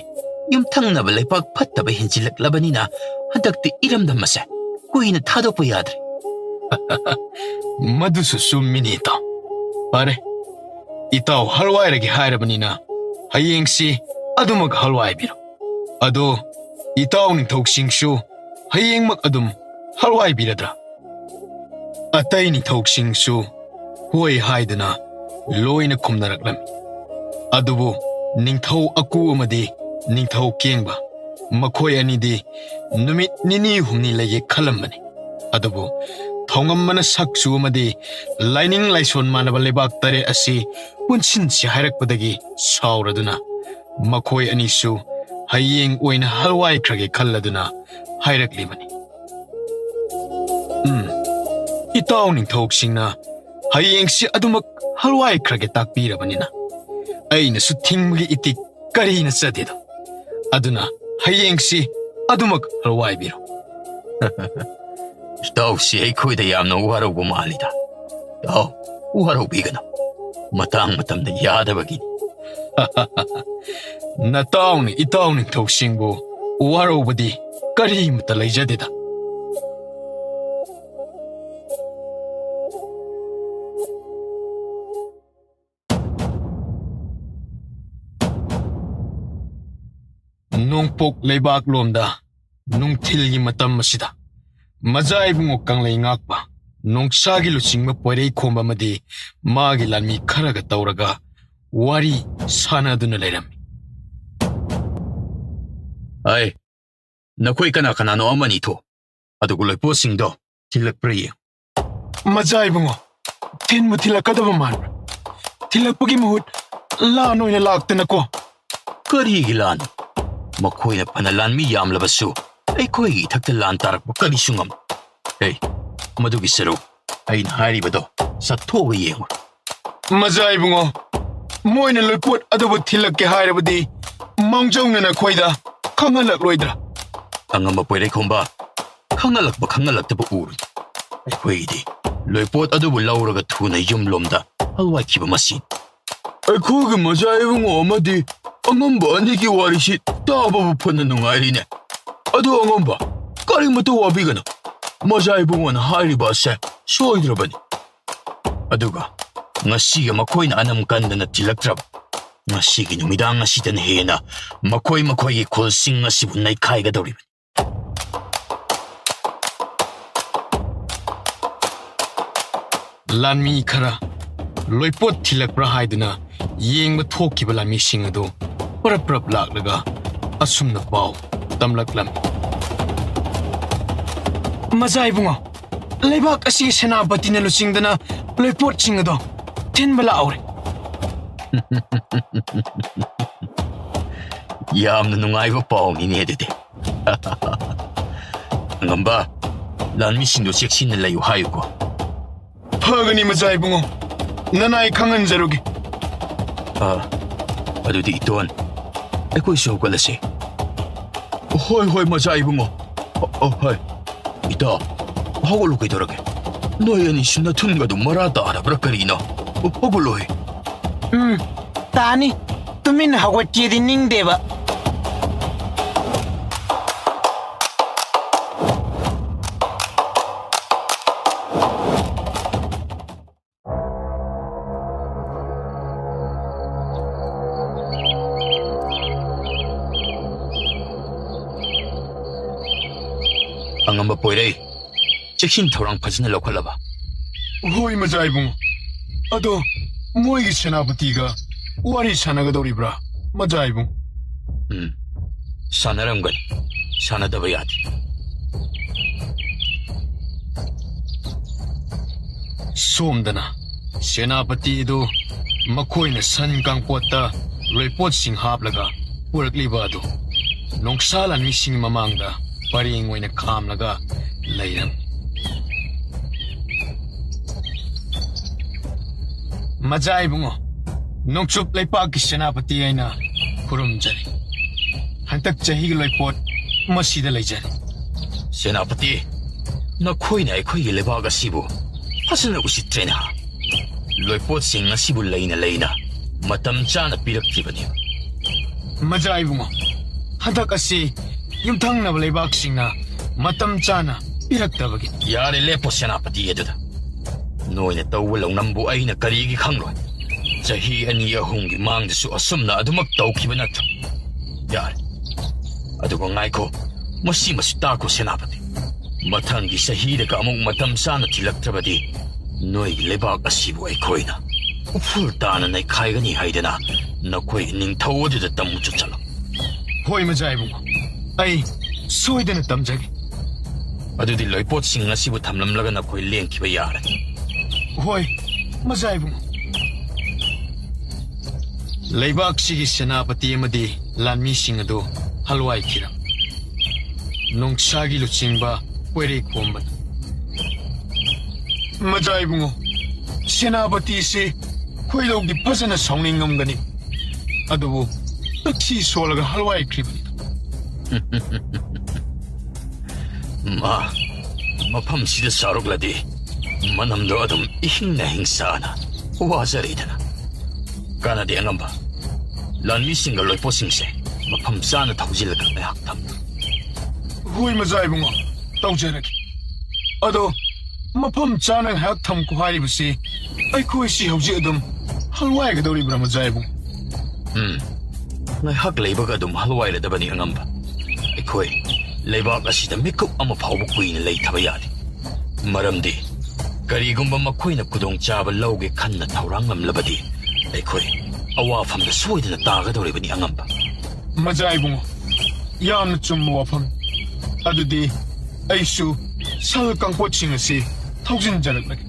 ꯌꯨꯝꯊꯪꯅꯕ ꯂꯩꯄꯥꯛ ꯐꯠꯇꯕ ꯍꯦꯟꯖꯤꯜꯂꯛꯂꯕꯅꯤꯅ ꯍꯟꯗꯛꯇꯤ ꯏꯔꯝꯗꯝ ꯑꯁꯦ ꯀꯨꯏꯅ ꯊꯥꯗꯣꯛꯄ ꯌꯥꯗ꯭ꯔꯦ꯫" "ꯃꯗꯨꯁꯨ ꯆꯨꯝꯃꯤꯅꯦ ꯏꯇꯥꯎ꯫ ꯐꯔꯦ, ꯏꯇꯥꯎ ꯍꯜꯋꯥꯏꯔꯒꯦ ꯍꯥꯏꯔꯕꯅꯤꯅ ꯍꯌꯦꯡꯁꯤ ꯑꯗꯨꯃꯛ ꯍꯜꯋꯥꯏꯕꯤꯔꯣ꯫ ꯑꯗꯣ ꯏꯇꯥꯎ ꯅꯤꯡꯊꯧꯁꯤꯡꯁꯨ ꯍꯌꯦꯡꯃꯛ ꯑꯗꯨꯝ ꯍꯜꯋꯥꯏꯕꯤꯔꯗ꯭ꯔꯥ?" ꯑꯇꯩ ꯅꯤꯡꯊꯧꯁꯤꯡꯁꯨ ꯍꯣꯏ ꯍꯥꯏꯗꯨꯅ ꯂꯣꯏꯅ ꯈꯨꯝꯅꯔꯛꯂꯝꯃꯤ꯫ ꯑꯗꯨꯕꯨ ꯅꯤꯡꯊꯧ ꯑꯀꯨ ꯑꯃꯗꯤ ꯅꯤꯡꯊꯧ ꯀꯦꯡꯕ, ꯃꯈꯣꯏ ꯑꯅꯤꯗꯤ ꯅꯨꯃꯤꯠ ꯅꯤꯅꯤ ꯍꯨꯝꯅꯤ ꯂꯩꯒꯦ ꯈꯜꯂꯝꯕꯅꯤ꯫ ꯑꯗꯨꯕꯨ ꯊꯧꯉꯝꯕꯅ ꯁꯛꯆꯨ ꯑꯃꯗꯤ ꯂꯥꯏꯅꯤꯡ ꯂꯥꯏꯁꯣꯟ ꯃꯥꯟꯅꯕ ꯂꯩꯕꯥꯛ ꯇꯔꯦꯠ ꯑꯁꯤ ꯄꯨꯟꯁꯤꯟꯁꯤ ꯍꯥꯏꯔꯛꯄꯗꯒꯤ ꯁꯥꯎꯔꯗꯨꯅ ꯃꯈꯣꯏ ꯑꯅꯤꯁꯨ ꯍꯌꯦꯡ ꯑꯣꯏꯅ ꯍꯜꯋꯥꯏꯈ꯭ꯔꯒꯦ ꯈꯜꯂꯗꯨꯅ ꯍꯥꯏꯔꯛꯂꯤꯕꯅꯤ꯫ ꯎꯝ, ꯏꯇꯥꯎ ꯅꯤꯡꯊꯧꯁꯤꯡꯅ ꯍꯌꯦꯡꯁꯤ ꯑꯗꯨꯃꯛ ꯍꯜꯋꯥꯏꯈ꯭ꯔꯒꯦ ꯇꯥꯛꯄꯤꯔꯕꯅꯤꯅ ꯑꯩꯅꯁꯨ ꯊꯤꯡꯕꯒꯤ ꯏꯇꯤꯛ ꯀꯔꯤꯅ ꯆꯠꯇꯦꯗꯣ꯫ ꯑꯗꯨꯅ ꯍꯌꯦꯡꯁꯤ ꯑꯗꯨꯃꯛ ꯍꯜꯋꯥꯏꯕꯤꯔꯣ꯫ ꯏꯇꯥꯎꯁꯤ ꯑꯩꯈꯣꯏꯗ ꯌꯥꯝꯅ ꯋꯥꯔꯧꯕ ꯃꯥꯜꯂꯤꯗ꯫ ꯏꯇꯥꯎ, ꯋꯥꯔꯧꯕꯤꯒꯅꯨ꯫ ꯃꯇꯥꯡ ꯃꯇꯝꯗ ꯌꯥꯗꯕꯒꯤꯅꯤ꯫ ꯅꯇꯥꯎꯅ ꯏꯇꯥꯎ ꯅꯤꯡꯊꯧꯁꯤꯡꯕꯨ ꯋꯥꯔꯧꯕꯗꯤ ꯀꯔꯤꯃꯇ ꯂꯩꯖꯗꯦꯗ꯫ ꯅꯣꯡꯄꯣꯛ ꯂꯩꯕꯥꯛꯂꯣꯝꯗ ꯅꯨꯡꯊꯤꯜꯒꯤ ꯃꯇꯝ ꯑꯁꯤꯗ ꯃꯖꯥ ꯏꯕꯨꯡꯉꯣ ꯀꯪꯂꯩ ꯉꯥꯛꯄ ꯅꯣꯡꯁꯥꯒꯤ ꯂꯨꯆꯤꯡꯕ ꯄꯣꯏꯔꯩ ꯈꯣꯝꯕ ꯑꯃꯗꯤ ꯃꯥꯒꯤ ꯂꯥꯟꯃꯤ ꯈꯔꯒ ꯇꯧꯔꯒ ꯋꯥꯔꯤ ꯁꯥꯟꯅꯗꯨꯅ ꯂꯩꯔꯝꯃꯤ꯫ ꯑꯩ, ꯅꯈꯣꯏ ꯀꯅꯥ ꯀꯅꯥꯅꯣ ꯑꯃꯅꯤ ꯊꯣꯛ, ꯑꯗꯨꯒ ꯂꯣꯏꯄꯣꯠꯁꯤꯡꯗꯣ ꯊꯤꯜꯂꯛꯄ꯭ꯔꯥ ꯌꯦꯡ꯫ ꯃꯖꯥ ꯏꯕꯨꯡꯉꯣ, ꯊꯤꯟꯕꯨ ꯊꯤꯜꯂꯛꯀꯗꯕ ꯃꯥꯟꯕ꯭ꯔꯥ? ꯊꯤꯜꯂꯛꯄꯒꯤ ꯃꯍꯨꯠ ꯂꯥꯟ ꯑꯣꯏꯅ ꯂꯥꯛꯇꯅꯀꯣ꯫ ꯀꯔꯤꯒꯤ ꯂꯥꯟ? ꯃꯈꯣꯏꯅ ꯐꯅ ꯂꯥꯟꯃꯤ ꯌꯥꯝꯂꯕꯁꯨ ꯑꯩꯈꯣꯏꯒꯤ ꯏꯊꯛꯇ ꯂꯥꯟ ꯇꯥꯔꯛꯄ ꯀꯔꯤꯁꯨ ꯉꯝ꯫ ꯍꯦ, ꯃꯗꯨꯒꯤ ꯁꯔꯨꯛ ꯑꯩꯅ ꯍꯥꯏꯔꯤꯕꯗꯣ ꯆꯠꯊꯣꯛꯑꯒ ꯌꯦꯡꯉꯨ꯫ ꯃꯖꯥ ꯏꯕꯨꯡꯉꯣ, ꯃꯣꯏꯅ ꯂꯣꯏꯄꯣꯠ ꯑꯗꯨꯕꯨ ꯊꯤꯜꯂꯛꯀꯦ ꯍꯥꯏꯔꯕꯗꯤ ꯃꯥꯡꯖꯧꯅꯅ ꯑꯩꯈꯣꯏꯗ ꯈꯪꯍꯜꯂꯛꯂꯣꯏꯗ꯭ꯔꯥ? ꯑꯉꯝꯕ ꯄꯣꯏꯔꯩꯈꯣꯝꯕ, ꯈꯪꯍꯜꯂꯛꯄ ꯈꯪꯍꯜꯂꯛꯇꯕ ꯎꯔꯨ꯫ ꯑꯩꯈꯣꯏꯒꯤꯗꯤ ꯂꯣꯏꯄꯣꯠ ꯑꯗꯨꯕꯨ ꯂꯧꯔꯒ ꯊꯨꯅ ꯌꯨꯝꯂꯣꯝꯗ ꯍꯜꯋꯥꯏꯈꯤꯕ ꯃꯁꯤꯅꯤ꯫ ꯑꯩꯈꯣꯏꯒꯤ ꯃꯖꯥ ꯏꯕꯨꯡꯉꯣ ꯑꯃꯗꯤ ꯑꯉꯝꯕ ꯑꯅꯤꯒꯤ ꯋꯥꯔꯤꯁꯤ ꯇꯥꯕꯕꯨ ꯐꯅ ꯅꯨꯡꯉꯥꯏꯔꯤꯅꯦ꯫ ꯑꯗꯨ ꯑꯉꯝꯕ, ꯀꯔꯤꯃꯇ ꯋꯥꯕꯤꯒꯅꯨ꯫ ꯃꯖꯥ ꯏꯕꯨꯡꯉꯣꯅ ꯍꯥꯏꯔꯤꯕ ꯑꯁꯦ ꯁꯣꯏꯗ꯭ꯔꯕꯅꯤ꯫ ꯑꯗꯨꯒ ꯉꯁꯤꯒ ꯃꯈꯣꯏꯅ ꯑꯅꯝ ꯀꯟꯗꯅ ꯊꯤꯜꯂꯛꯇ꯭ꯔꯕ, ꯉꯁꯤꯒꯤ ꯅꯨꯃꯤꯗꯥꯡ ꯑꯁꯤꯗꯅ ꯍꯦꯟꯅ ꯃꯈꯣꯏ ꯃꯈꯣꯏꯒꯤ ꯈꯨꯜꯁꯤꯡ ꯑꯁꯤꯕꯨ ꯅꯩꯈꯥꯏꯒꯗꯧꯔꯤꯕꯅꯤ꯫ ꯂꯥꯟꯃꯤ ꯈꯔ ꯂꯣꯏꯄꯣꯠ ꯊꯤꯜꯂꯛꯄ꯭ꯔꯥ ꯍꯥꯏꯗꯨꯅ ꯌꯦꯡꯕ ꯊꯣꯛꯈꯤꯕ ꯂꯥꯟꯃꯤꯁꯤꯡ ꯑꯗꯨ ꯄꯔꯞ ꯄꯔꯞ ꯂꯥꯛꯂꯒ ꯑꯁꯨꯝꯅ ꯄꯥꯎ ꯇꯝꯂꯛꯂꯝꯃꯤ꯫ ꯃꯖꯥ ꯏꯕꯨꯡꯉꯣ, ꯂꯩꯕꯥꯛ ꯑꯁꯤꯒꯤ ꯁꯦꯅꯥꯄꯇꯤꯅ ꯂꯨꯆꯤꯡꯗꯅ ꯂꯣꯏꯄꯣꯠꯁꯤꯡ ꯑꯗꯣ ꯊꯤꯟꯕ ꯂꯥꯛꯍꯧꯔꯦ꯫ ꯌꯥꯝꯅ ꯅꯨꯡꯉꯥꯏꯕ ꯄꯥꯎꯅꯤꯅꯦ ꯑꯗꯨꯗꯤ꯫ ꯑꯉꯝꯕ, ꯂꯥꯟꯃꯤꯁꯤꯡꯗꯣ ꯆꯦꯛꯁꯤꯟꯅ ꯂꯩꯌꯨ ꯍꯥꯏꯌꯨꯀꯣ꯫ ꯐꯒꯅꯤ ꯃꯖꯥ ꯏꯕꯨꯡꯉꯣ, ꯅꯅꯥꯏ ꯈꯪꯍꯟꯖꯔꯨꯒꯦ꯫ ꯑꯥ, ꯑꯗꯨꯗꯤ ꯏꯇꯣꯟ, ꯑꯩꯈꯣꯏꯁꯨ ꯍꯧꯒꯠꯂꯁꯤ꯫ ꯍꯣꯏ, ꯍꯣꯏ, ꯃꯆꯥ ꯏꯕꯨꯡꯉꯣ꯫ ꯑ, ꯑ, ꯍꯣꯏ꯫ ꯏꯇꯥꯎ, ꯍꯧꯒꯠꯂꯨ ꯀꯩꯗꯧꯔꯒꯦ? ꯅꯣꯏ ꯑꯅꯤꯁꯤ ꯅꯊꯨꯟꯒꯗꯨ ꯃꯔꯥ ꯇꯥꯔꯕ꯭ꯔꯥ ꯀꯔꯤꯅꯣ? ꯍꯧꯒꯠꯂꯣꯍꯦ꯫ ꯎꯝ, ꯇꯥꯅꯤ꯫ ꯇꯨꯃꯤꯟꯅ ꯍꯧꯒꯠꯀꯦꯗꯤ ꯅꯤꯡꯗꯦꯕ꯫ ꯑꯉꯝꯕ ꯄꯣꯏꯔꯩ, ꯆꯦꯛꯁꯤꯟ ꯊꯧꯔꯥꯡ ꯐꯖꯅ ꯂꯧꯈꯠꯂꯕ? ꯍꯣꯏ, ꯃꯆꯥ ꯏꯕꯨꯡꯉꯣ꯫ ꯑꯗꯣ ꯃꯣꯏꯒꯤ ꯁꯦꯅꯥꯄꯇꯤꯒ ꯋꯥꯔꯤ ꯁꯥꯟꯅꯒꯗꯧꯔꯤꯕ꯭ꯔꯥ, ꯃꯆꯥ ꯏꯕꯨꯡꯉꯣ? ꯎꯝ, ꯁꯥꯟꯅꯔꯝꯒꯅꯤ꯫ ꯁꯥꯟꯅꯗꯕ ꯌꯥꯗꯦ꯫ ꯁꯣꯝꯗꯅ ꯁꯦꯅꯥꯄꯇꯤ ꯑꯗꯨ ꯃꯈꯣꯏꯅ ꯁꯟ ꯀꯥꯡꯄꯣꯠꯇ ꯂꯣꯏꯄꯣꯠꯁꯤꯡ ꯍꯥꯞꯂꯒ ꯄꯨꯔꯛꯂꯤꯕ ꯑꯗꯨ ꯅꯣꯡꯁꯥ ꯂꯥꯟꯃꯤꯁꯤꯡꯒꯤ ꯃꯃꯥꯡꯗ ꯄꯔꯦꯡ ꯑꯣꯏꯅ ꯈꯥꯝꯂꯒ ꯂꯩꯔꯝꯃꯤ꯫ ꯃꯖꯥ ꯏꯕꯨꯡꯉꯣ, ꯅꯣꯡꯆꯨꯞ ꯂꯩꯄꯥꯛꯀꯤ ꯁꯦꯅꯥꯄꯇꯤ ꯑꯩꯅ ꯈꯨꯔꯨꯝꯖꯔꯤ꯫ ꯍꯟꯗꯛ ꯆꯍꯤꯒꯤ ꯂꯣꯏꯄꯣꯠ ꯃꯁꯤꯗ ꯂꯩꯖꯔꯤ꯫ ꯁꯦꯅꯥꯄꯇꯤ, ꯅꯈꯣꯏꯅ ꯑꯩꯈꯣꯏꯒꯤ ꯂꯩꯕꯥꯛ ꯑꯁꯤꯕꯨ ꯐꯖꯅ ꯎꯁꯤꯠꯇ꯭ꯔꯦꯅ꯫ ꯂꯣꯏꯄꯣꯠꯁꯤꯡ ꯑꯁꯤꯕꯨ ꯂꯩꯅ ꯂꯩꯅ ꯃꯇꯝ ꯆꯥꯅ ꯄꯤꯔꯛꯇ꯭ꯔꯤꯕꯅꯤ꯫ ꯃꯖꯥ ꯏꯕꯨꯡꯉꯣ, ꯍꯟꯗꯛ ꯑꯁꯤ ꯌꯨꯝꯊꯪꯅꯕ ꯂꯩꯕꯥꯛꯁꯤꯡꯅ ꯃꯇꯝ ꯆꯥꯅ ꯄꯤꯔꯛꯇꯕꯒꯤ꯫ ꯌꯥꯔꯦ, ꯂꯦꯞꯄꯣ ꯁꯦꯅꯥꯄꯇꯤ ꯑꯗꯨꯗ꯫ ꯅꯣꯏꯅ ꯇꯧꯕ ꯂꯧꯅꯝꯕꯨ ꯑꯩꯅ ꯀꯔꯤꯒꯤ ꯈꯪꯂꯣꯏ? ꯆꯍꯤ ꯑꯅꯤ ꯑꯍꯨꯝꯒꯤ ꯃꯥꯡꯗꯁꯨ ꯑꯁꯨꯝꯅ ꯑꯗꯨꯃꯛ ꯇꯧꯈꯤꯕ ꯅꯠꯇ꯭ꯔꯣ? ꯌꯥꯔꯦ꯫ ꯑꯗꯨꯒ ꯉꯥꯏꯈꯣ, ꯃꯁꯤꯃꯁꯨ ꯇꯥꯈꯣ ꯁꯦꯅꯥꯄꯇꯤ꯫ ꯃꯊꯪꯒꯤ ꯆꯍꯤꯗꯒ ꯑꯃꯨꯛ ꯃꯇꯝ ꯆꯥꯅ ꯊꯤꯜꯂꯛꯇ꯭ꯔꯕꯗꯤ ꯅꯣꯏꯒꯤ ꯂꯩꯕꯥꯛ ꯑꯁꯤꯕꯨ ꯑꯩꯈꯣꯏꯅ ꯎꯐꯨꯜ ꯇꯥꯅ ꯅꯩꯈꯥꯏꯒꯅꯤ ꯍꯥꯏꯗꯅ ꯅꯈꯣꯏ ꯅꯤꯡꯊꯧ ꯑꯗꯨꯗ ꯇꯝꯃꯨꯆꯣ ꯆꯠꯂꯣ꯫ ꯍꯣꯏ, ꯃꯖꯥ ꯏꯕꯨꯡꯉꯣ, ꯑꯩ ꯁꯣꯏꯗꯅ ꯇꯝꯖꯒꯦ꯫ ꯑꯗꯨꯗꯤ ꯂꯣꯏꯄꯣꯠꯁꯤꯡ ꯑꯁꯤꯕꯨ ꯊꯝꯂꯝꯂꯒ ꯅꯈꯣꯏ ꯂꯦꯡꯈꯤꯕ ꯌꯥꯔꯅꯤ꯫ ꯍꯣꯏ, ꯃꯖꯥ ꯏꯕꯨꯡꯉꯣ꯫ ꯂꯩꯕꯥꯛꯁꯤꯒꯤ ꯁꯦꯅꯥꯄꯇꯤ ꯑꯃꯗꯤ ꯂꯥꯟꯃꯤꯁꯤꯡ ꯑꯗꯨ ꯍꯜꯋꯥꯏꯈꯤꯔꯝ꯫ ꯅꯣꯡꯁꯥꯒꯤ ꯂꯨꯆꯤꯡꯕ ꯀꯣꯏꯔꯩ ꯈꯣꯝꯕꯅ, ꯃꯖꯥ ꯏꯕꯨꯡꯉꯣ, ꯁꯦꯅꯥꯄꯇꯤꯁꯤ ꯈꯣꯏꯗꯧꯗꯤ ꯐꯖꯅ ꯁꯥꯎꯅꯤꯡꯉꯝꯒꯅꯤ, ꯑꯗꯨꯕꯨ ꯇꯛꯁꯤ ꯁꯣꯜꯂꯒ ꯍꯜꯋꯥꯏꯈ꯭ꯔꯤꯕꯅꯤ꯫ ꯃꯥ ꯃꯐꯝꯁꯤꯗ ꯆꯥꯎꯔꯛꯂꯗꯤ ꯃꯅꯝꯗꯣ ꯑꯗꯨꯝ ꯏꯍꯤꯡꯅ ꯍꯤꯡꯁꯥꯅ ꯋꯥꯖꯔꯤꯗꯅ꯫ ꯀꯥꯟꯅꯗꯦ ꯑꯉꯝꯕ, ꯂꯥꯟꯃꯤꯁꯤꯡꯒ ꯂꯣꯏꯄꯣꯠꯁꯤꯡꯁꯦ ꯃꯐꯝ ꯆꯥꯅ ꯊꯧꯖꯤꯜꯂꯒ ꯉꯥꯏꯍꯥꯛ ꯊꯝꯃꯨ꯫ ꯍꯣꯏ ꯃꯖꯥ ꯏꯕꯨꯡꯉꯣ, ꯇꯧꯖꯔꯒꯦ꯫ ꯑꯗꯣ ꯃꯐꯝ ꯆꯥꯅ ꯉꯥꯏꯍꯥꯛ ꯊꯝꯈꯣ ꯍꯥꯏꯔꯤꯕꯁꯤ ꯑꯩꯈꯣꯏꯁꯤ ꯍꯧꯖꯤꯛ ꯑꯗꯨꯝ ꯍꯜꯋꯥꯏꯒꯗꯧꯔꯤꯕ꯭ꯔꯥ ꯃꯖꯥ ꯏꯕꯨꯡꯉꯣ? ꯎꯝ, ꯉꯥꯏꯍꯥꯛ ꯂꯩꯕꯒ ꯑꯗꯨꯝ ꯍꯜꯋꯥꯏꯔꯗꯕꯅꯤ ꯑꯉꯝꯕ꯫ ꯑꯩꯈꯣꯏ ꯂꯩꯕꯥꯛ ꯑꯁꯤꯗ ꯃꯤꯀꯨꯞ ꯑꯃ ꯐꯥꯎꯕ ꯀꯨꯏꯅ ꯂꯩꯊꯕ ꯌꯥꯗꯦ꯫ ꯃꯔꯝꯗꯤ ꯀꯔꯤꯒꯨꯝꯕ ꯃꯈꯣꯏꯅ ꯈꯨꯗꯣꯡꯆꯥꯕ ꯂꯧꯒꯦ ꯈꯟꯅ ꯊꯧꯔꯥꯡꯂꯝꯂꯕꯗꯤ ꯑꯩꯈꯣꯏ ꯑꯋꯥꯐꯝꯗ ꯁꯣꯏꯗꯅ ꯇꯥꯒꯗꯧꯔꯤꯕꯅꯤ ꯑꯉꯝꯕ꯫ ꯃꯖꯥ ꯏꯕꯨꯡꯉꯣ, ꯌꯥꯝꯅ ꯆꯨꯝꯕ ꯋꯥꯐꯝ꯫ ꯑꯗꯨꯗꯤ ꯑꯩꯁꯨ ꯁꯟ ꯀꯥꯡꯄꯣꯠꯁꯤꯡ ꯑꯁꯤ ꯊꯧꯖꯤꯟꯖꯔꯛꯂꯒꯦ꯫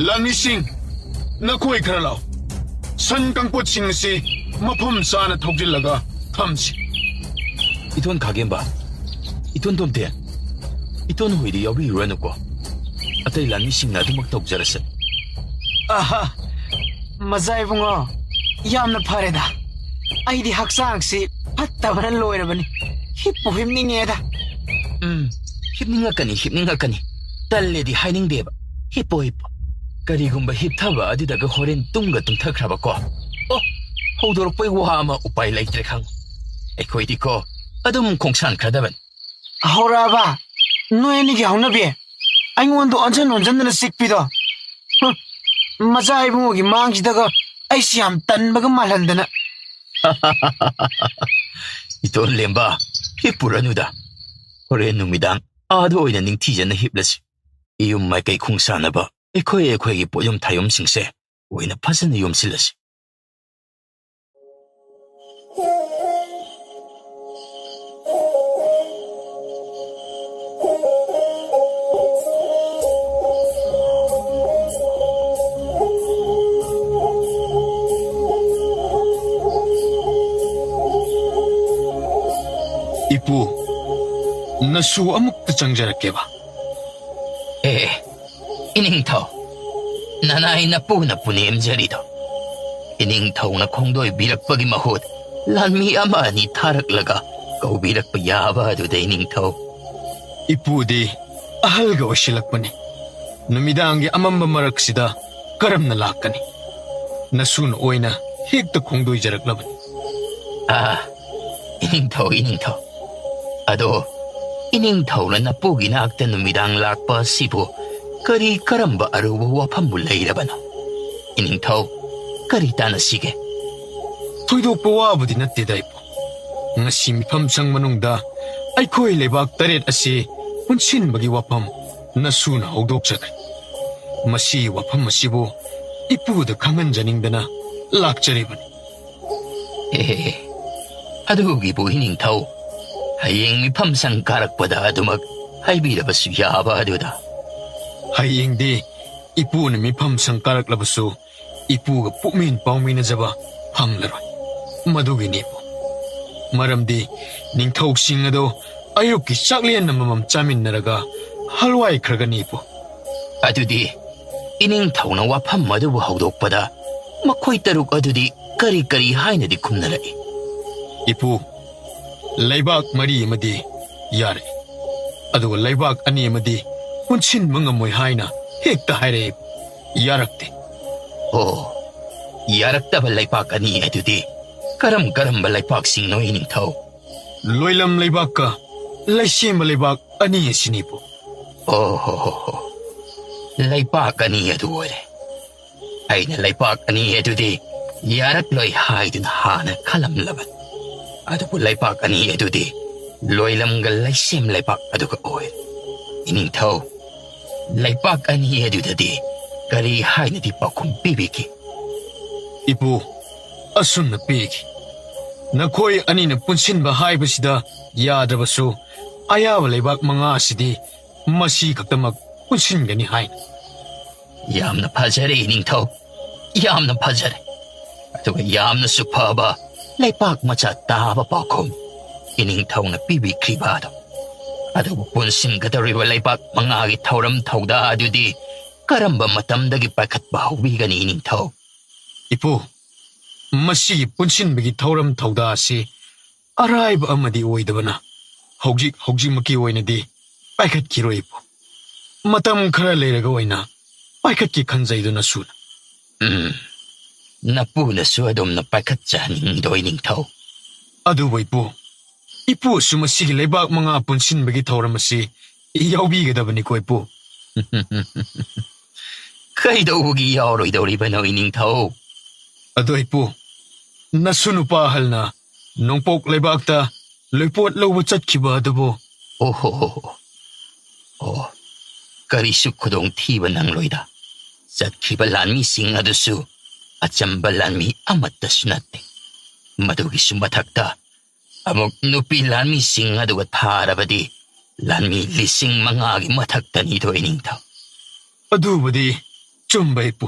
ꯂꯥꯟꯃꯤꯁꯤꯡ, ꯅꯈꯣꯏ ꯈꯔ ꯂꯥꯛꯑꯣ꯫ ꯁꯟ ꯀꯥꯡꯄꯣꯠꯁꯤꯡ ꯑꯁꯤ ꯃꯐꯝ ꯆꯥꯅ ꯊꯧꯖꯤꯜꯂꯒ ꯊꯝꯁꯤ꯫ ꯏꯇꯣꯟ ꯈꯥꯒꯦꯝꯕ, ꯏꯇꯣꯟ ꯇꯣꯝꯊꯦꯟ, ꯏꯇꯣꯟ ꯍꯣꯏꯗꯤ ꯌꯥꯎꯕꯤꯔꯨꯔꯅꯨꯀꯣ꯫ ꯑꯇꯩ ꯂꯥꯟꯃꯤꯁꯤꯡꯅ ꯑꯗꯨꯃꯛ ꯇꯧꯖꯔꯁꯅꯨ꯫ ꯑꯍꯥ, ꯃꯖꯥ ꯏꯕꯨꯡꯉꯣ, ꯌꯥꯝꯅ ꯐꯔꯦꯗ꯫ ꯑꯩꯗꯤ ꯍꯛꯆꯥꯡꯁꯤ ꯐꯠꯇꯕꯅ ꯂꯣꯏꯔꯕꯅꯤ꯫ ꯍꯤꯞꯄꯨ ꯍꯤꯞꯅꯤꯡꯉꯦꯗ꯫ ꯎꯝ, ꯍꯤꯞꯅꯤꯡꯉꯛꯀꯅꯤ, ꯍꯤꯞꯅꯤꯡꯉꯛꯀꯅꯤ꯫ ꯇꯜꯂꯦꯗꯤ ꯍꯥꯏꯅꯤꯡꯗꯦꯕ꯫ ꯍꯤꯞꯄꯣ, ꯍꯤꯞꯄꯣ꯫ ꯀꯔꯤꯒꯨꯝꯕ ꯍꯤꯞꯊꯕ ꯑꯗꯨꯗꯒ ꯍꯣꯔꯦꯟ ꯇꯨꯝꯒ ꯇꯨꯝꯊꯈ꯭ꯔꯕꯀꯣ, ꯑꯣ, ꯍꯧꯗꯣꯔꯛꯄꯩ ꯋꯥ ꯑꯃ ꯎꯄꯥꯏ ꯂꯩꯇ꯭ꯔꯦ ꯈꯪꯉꯨ꯫ ꯑꯩꯈꯣꯏꯗꯤꯀꯣ ꯑꯗꯨꯝ ꯈꯣꯡꯁꯥꯟꯈ꯭ꯔꯗꯕꯅꯤ꯫ ꯍꯧꯔꯛꯑꯕ? ꯅꯣꯏ ꯑꯅꯤꯒꯤ ꯍꯧꯅꯕꯤ? ꯑꯩꯉꯣꯟꯗ ꯑꯣꯟꯁꯤꯟ ꯑꯣꯟꯁꯤꯟꯗꯅ ꯆꯤꯛꯄꯤꯗꯣ꯫ ꯍꯨꯝ, ꯃꯆꯥ ꯏꯕꯨꯡꯉꯣꯒꯤ ꯃꯥꯡꯁꯤꯗꯒ ꯑꯩꯁꯤ ꯌꯥꯝ ꯇꯟꯕꯒ ꯃꯥꯜꯍꯟꯗꯅ꯫ ꯏꯇꯣꯟ ꯂꯦꯝꯕ, ꯍꯤꯞꯄꯨꯔꯅꯨꯗ꯫ ꯍꯣꯔꯦꯟ ꯅꯨꯃꯤꯗꯥꯡ ꯑꯥꯗ ꯑꯣꯏꯅ ꯅꯤꯡꯊꯤꯖꯅ ꯍꯤꯞꯂꯁꯤ꯫ ꯏꯌꯨꯝ ꯃꯥꯏꯀꯩ ꯈꯣꯡꯁꯥꯟꯅꯕ ꯑꯩꯈꯣꯏ ꯑꯩꯈꯣꯏꯒꯤ ꯄꯣꯠꯌꯨꯝ ꯊꯥꯌꯨꯝꯁꯤꯡꯁꯦ ꯑꯣꯏꯅ ꯐꯖꯅ ꯌꯣꯝꯁꯤꯜꯂꯁꯤ꯫ ꯏꯄꯨ, ꯅꯁꯨ ꯑꯃꯨꯛꯇ ꯆꯪꯖꯔꯛꯀꯦꯕ꯫ ꯑꯦ, ꯏꯅꯤꯡꯊꯧ, ꯅꯅꯥꯏ ꯅꯄꯨꯅ ꯄꯨꯅꯦꯝꯖꯔꯤꯗꯣ꯫ ꯏꯅꯤꯡꯊꯧꯅ ꯈꯣꯡꯗꯣꯏꯕꯤꯔꯛꯄꯒꯤ ꯃꯍꯨꯠ ꯂꯥꯟꯃꯤ ꯑꯃ ꯑꯅꯤ ꯊꯥꯔꯛꯂꯒ ꯀꯧꯕꯤꯔꯛꯄ ꯌꯥꯕ ꯑꯗꯨꯗ, ꯏꯅꯤꯡꯊꯧ꯫ ꯏꯄꯨꯗꯤ ꯑꯍꯜꯒ ꯑꯣꯏꯁꯤꯜꯂꯛꯄꯅꯤ꯫ ꯅꯨꯃꯤꯗꯥꯡꯒꯤ ꯑꯃꯝꯕ ꯃꯔꯛꯁꯤꯗ ꯀꯔꯝꯅ ꯂꯥꯛꯀꯅꯤ? ꯅꯁꯨꯅ ꯑꯣꯏꯅ ꯍꯦꯛꯇ ꯈꯣꯡꯗꯣꯏꯖꯔꯛꯂꯕꯅꯤ꯫ ꯑꯥ, ꯏꯅꯤꯡꯊꯧ, ꯏꯅꯤꯡꯊꯧ꯫ ꯑꯗꯣ, ꯏꯅꯤꯡꯊꯧꯅ ꯅꯄꯨꯒꯤ ꯅꯥꯛꯇ ꯅꯨꯃꯤꯗꯥꯡ ꯂꯥꯛꯄ ꯑꯁꯤꯕꯨ ꯀꯔꯤ ꯀꯔꯝꯕ ꯑꯔꯨꯕ ꯋꯥꯐꯝꯕꯨ ꯂꯩꯔꯕꯅꯣ? ꯏꯅꯤꯡꯊꯧ, ꯀꯔꯤ ꯇꯥꯟꯅꯁꯤꯒꯦ? ꯊꯣꯏꯗꯣꯛꯄ ꯋꯥꯕꯨꯗꯤ ꯅꯠꯇꯦꯗ, ꯏꯄꯨ꯫ ꯉꯁꯤ ꯃꯤꯐꯝ ꯁꯪ ꯃꯅꯨꯡꯗ ꯑꯩꯈꯣꯏ ꯂꯩꯕꯥꯛ ꯇꯔꯦꯠ ꯑꯁꯤ ꯄꯨꯟꯁꯤꯟꯕꯒꯤ ꯋꯥꯐꯝ ꯅꯁꯨꯅ ꯍꯧꯗꯣꯛꯆꯈ꯭ꯔꯦ꯫ ꯃꯁꯤ ꯋꯥꯐꯝ ꯑꯁꯤꯕꯨ ꯏꯄꯨꯗ ꯈꯪꯍꯟꯖꯅꯤꯡꯗꯅ ꯂꯥꯛꯆꯔꯤꯕꯅꯤ꯫ ꯑꯦ, ꯑꯗꯨꯒꯤꯕꯨ ꯏꯅꯤꯡꯊꯧ, ꯍꯌꯦꯡ ꯃꯤꯐꯝ ꯁꯪ ꯀꯥꯔꯛꯄꯗ ꯑꯗꯨꯃꯛ ꯍꯥꯏꯕꯤꯔꯕꯁꯨ ꯌꯥꯕ ꯑꯗꯨꯗ꯫ ꯍꯌꯦꯡꯗꯤ ꯏꯄꯨꯅ ꯃꯤꯐꯝ ꯁꯪ ꯀꯥꯔꯛꯂꯕꯁꯨ ꯏꯄꯨꯒ ꯄꯨꯛꯃꯤꯟ ꯄꯥꯎꯃꯤꯟꯅꯖꯕ ꯐꯪꯂꯔꯣꯏ꯫ ꯃꯗꯨꯒꯤꯅꯤ ꯏꯄꯨ꯫ ꯃꯔꯝꯗꯤ ꯅꯤꯡꯊꯧꯁꯤꯡ ꯑꯗꯣ ꯑꯌꯨꯛꯀꯤ ꯆꯥꯛꯂꯦꯟ ꯑꯃꯃꯝ ꯆꯥꯃꯤꯟꯅꯔꯒ ꯍꯜꯋꯥꯏꯈ꯭ꯔꯒꯅꯤ ꯏꯄꯨ꯫ ꯑꯗꯨꯗꯤ ꯏꯅꯤꯡꯊꯧꯅ ꯋꯥꯐꯝ ꯑꯗꯨꯕꯨ ꯍꯧꯗꯣꯛꯄꯗ ꯃꯈꯣꯏ ꯇꯔꯨꯛ ꯑꯗꯨꯗꯤ ꯀꯔꯤ ꯀꯔꯤ ꯍꯥꯏꯅꯗꯤ ꯈꯨꯝꯅꯔꯛꯏ? ꯏꯄꯨ, ꯂꯩꯕꯥꯛ ꯃꯔꯤ ꯑꯃꯗꯤ ꯌꯥꯔꯦ, ꯑꯗꯨꯒ ꯂꯩꯕꯥꯛ ꯑꯅꯤ ꯑꯃꯗꯤ ꯄꯨꯟꯁꯤꯟꯕ ꯉꯝꯃꯣꯏ ꯍꯥꯏꯅ ꯍꯦꯛꯇ ꯍꯥꯏꯔꯛꯏ꯫ ꯌꯥꯔꯛꯇꯦ꯫ ꯑꯣ, ꯌꯥꯔꯛꯇꯕ ꯂꯩꯄꯥꯛ ꯑꯅꯤ ꯑꯗꯨꯗꯤ ꯀꯔꯝ ꯀꯔꯝꯕ ꯂꯩꯄꯥꯛꯁꯤꯡꯅꯣ, ꯏꯅꯤꯡꯊꯧ? ꯂꯣꯏꯂꯝ ꯂꯩꯕꯥꯛꯀ ꯂꯩꯁꯦꯝꯕ ꯂꯩꯕꯥꯛ ꯑꯅꯤ ꯑꯁꯤꯅꯤꯕꯨ꯫ ꯑꯣ ꯍꯣ ꯍꯣ ꯍꯣ, ꯂꯩꯄꯥꯛ ꯑꯅꯤ ꯑꯗꯨ ꯑꯣꯏꯔꯦ꯫ ꯑꯩꯅ ꯂꯩꯄꯥꯛ ꯑꯅꯤ ꯑꯗꯨꯗꯤ ꯌꯥꯔꯛꯂꯣꯏ ꯍꯥꯏꯗꯨꯅ ꯍꯥꯟꯅ ꯈꯜꯂꯝꯂꯕꯅꯤ꯫ ꯑꯗꯨꯕꯨ ꯂꯩꯄꯥꯛ ꯑꯅꯤ ꯑꯗꯨꯗꯤ ꯂꯣꯏꯂꯝꯒ ꯂꯩꯁꯦꯝ ꯂꯩꯄꯥꯛ ꯑꯗꯨꯒ ꯑꯣꯏꯔꯦ꯫ ꯏꯅꯤꯡꯊꯧ, ꯂꯩꯄꯥꯛ ꯑꯅꯤ ꯑꯗꯨꯗꯗꯤ ꯀꯔꯤ ꯍꯥꯏꯅꯗꯤ ꯄꯥꯎꯈꯨꯝ ꯄꯤꯕꯤꯈꯤ? ꯏꯄꯨ, ꯑꯁꯨꯝꯅ ꯄꯤꯈꯤ꯫ ꯅꯈꯣꯏ ꯑꯅꯤꯅ ꯄꯨꯟꯁꯤꯟꯕ ꯍꯥꯏꯕꯁꯤꯗ ꯌꯥꯗ꯭ꯔꯕꯁꯨ, ꯑꯌꯥꯕ ꯂꯩꯕꯥꯛ ꯃꯉꯥ ꯑꯁꯤꯗꯤ ꯃꯁꯤ ꯈꯛꯇꯃꯛ ꯄꯨꯟꯁꯤꯟꯒꯅꯤ ꯍꯥꯏꯅ꯫ ꯌꯥꯝꯅ ꯐꯖꯔꯦ, ꯏꯅꯤꯡꯊꯧ, ꯌꯥꯝꯅ ꯐꯖꯔꯦ꯫ ꯑꯗꯨꯒ ꯌꯥꯝꯅꯁꯨ ꯐꯕ ꯂꯩꯄꯥꯛ ꯃꯆꯥ ꯇꯥꯕ ꯄꯥꯎꯈꯨꯝ ꯏꯅꯤꯡꯊꯧꯅ ꯄꯤꯕꯤꯈ꯭ꯔꯤꯕ ꯑꯗꯣ꯫ ꯑꯗꯨꯕꯨ ꯄꯨꯟꯁꯤꯟꯒꯗꯧꯔꯤꯕ ꯂꯩꯄꯥꯛ ꯃꯉꯥꯒꯤ ꯊꯧꯔꯝ ꯊꯧꯗꯥ ꯑꯗꯨꯗꯤ ꯀꯔꯝꯕ ꯃꯇꯝꯗꯒꯤ ꯄꯥꯏꯈꯠꯄ ꯍꯧꯕꯤꯒꯅꯤ, ꯏꯅꯤꯡꯊꯧ? ꯏꯄꯨ, ꯃꯁꯤꯒꯤ ꯄꯨꯟꯁꯤꯟꯕꯒꯤ ꯊꯧꯔꯝ ꯊꯧꯗꯥ ꯑꯁꯤ ꯑꯔꯥꯏꯕ ꯑꯃꯗꯤ ꯑꯣꯏꯗꯕꯅ ꯍꯧꯖꯤꯛ ꯍꯧꯖꯤꯛꯃꯛꯀꯤ ꯑꯣꯏꯅꯗꯤ ꯄꯥꯏꯈꯠꯈꯤꯔꯣꯏ ꯏꯄꯨ꯫ ꯃꯇꯝ ꯈꯔ ꯂꯩꯔꯒ ꯑꯣꯏꯅ ꯄꯥꯏꯈꯠꯀꯦ ꯈꯟꯖꯩꯗꯨꯅ ꯁꯨꯅ꯫ ꯎꯝ, ꯅꯄꯨꯅꯁꯨ ꯑꯗꯨꯝꯅ ꯄꯥꯏꯈꯠꯆꯍꯟꯅꯤꯡꯗꯣꯏ ꯅꯤꯡꯊꯧ꯫ ꯑꯗꯨꯕꯨ ꯏꯄꯨ, ꯏꯄꯨꯁꯨ ꯃꯁꯤꯒꯤ ꯂꯩꯕꯥꯛ ꯃꯉꯥ ꯄꯨꯟꯁꯤꯟꯕꯒꯤ ꯊꯧꯔꯝ ꯑꯁꯤ ꯌꯥꯎꯕꯤꯒꯗꯕꯅꯤꯀꯣ ꯏꯄꯨ꯫ ꯀꯩꯗꯧꯕꯒꯤ ꯌꯥꯎꯔꯣꯏꯗꯧꯔꯤꯕꯅꯣ ꯏꯅꯤꯡꯊꯧ? ꯑꯗꯣ ꯏꯄꯨ, ꯅꯁꯨ ꯅꯨꯄꯥ ꯑꯍꯜꯅ ꯅꯣꯡꯄꯣꯛ ꯂꯩꯕꯥꯛꯇ ꯂꯣꯏꯄꯣꯠ ꯂꯧꯕ ꯆꯠꯈꯤꯕ ꯑꯗꯨꯕꯨ? ꯑꯣꯍꯣ, ꯑꯣ, ꯀꯔꯤꯁꯨ ꯈꯨꯗꯣꯡꯊꯤꯕ ꯅꯪꯂꯣꯏꯗ꯫ ꯆꯠꯈꯤꯕ ꯂꯥꯟꯃꯤꯁꯤꯡ ꯑꯗꯨꯁꯨ ꯑꯆꯝꯕ ꯂꯥꯟꯃꯤ ꯑꯃꯠꯇꯁꯨ ꯅꯠꯇꯦ꯫ ꯃꯗꯨꯒꯤꯁꯨ ꯃꯊꯛꯇ ꯑꯃꯨꯛ ꯅꯨꯄꯤ ꯂꯥꯟꯃꯤꯁꯤꯡ ꯑꯗꯨꯒ ꯊꯥꯔꯕꯗꯤ ꯂꯥꯟꯃꯤ ꯂꯤꯁꯤꯡ ꯃꯉꯥꯒꯤ ꯃꯊꯛꯇꯅꯤꯗꯣ ꯏꯅꯤꯡꯊꯧ꯫ ꯑꯗꯨꯕꯨꯗꯤ ꯆꯨꯝꯕ ꯏꯄꯨ꯫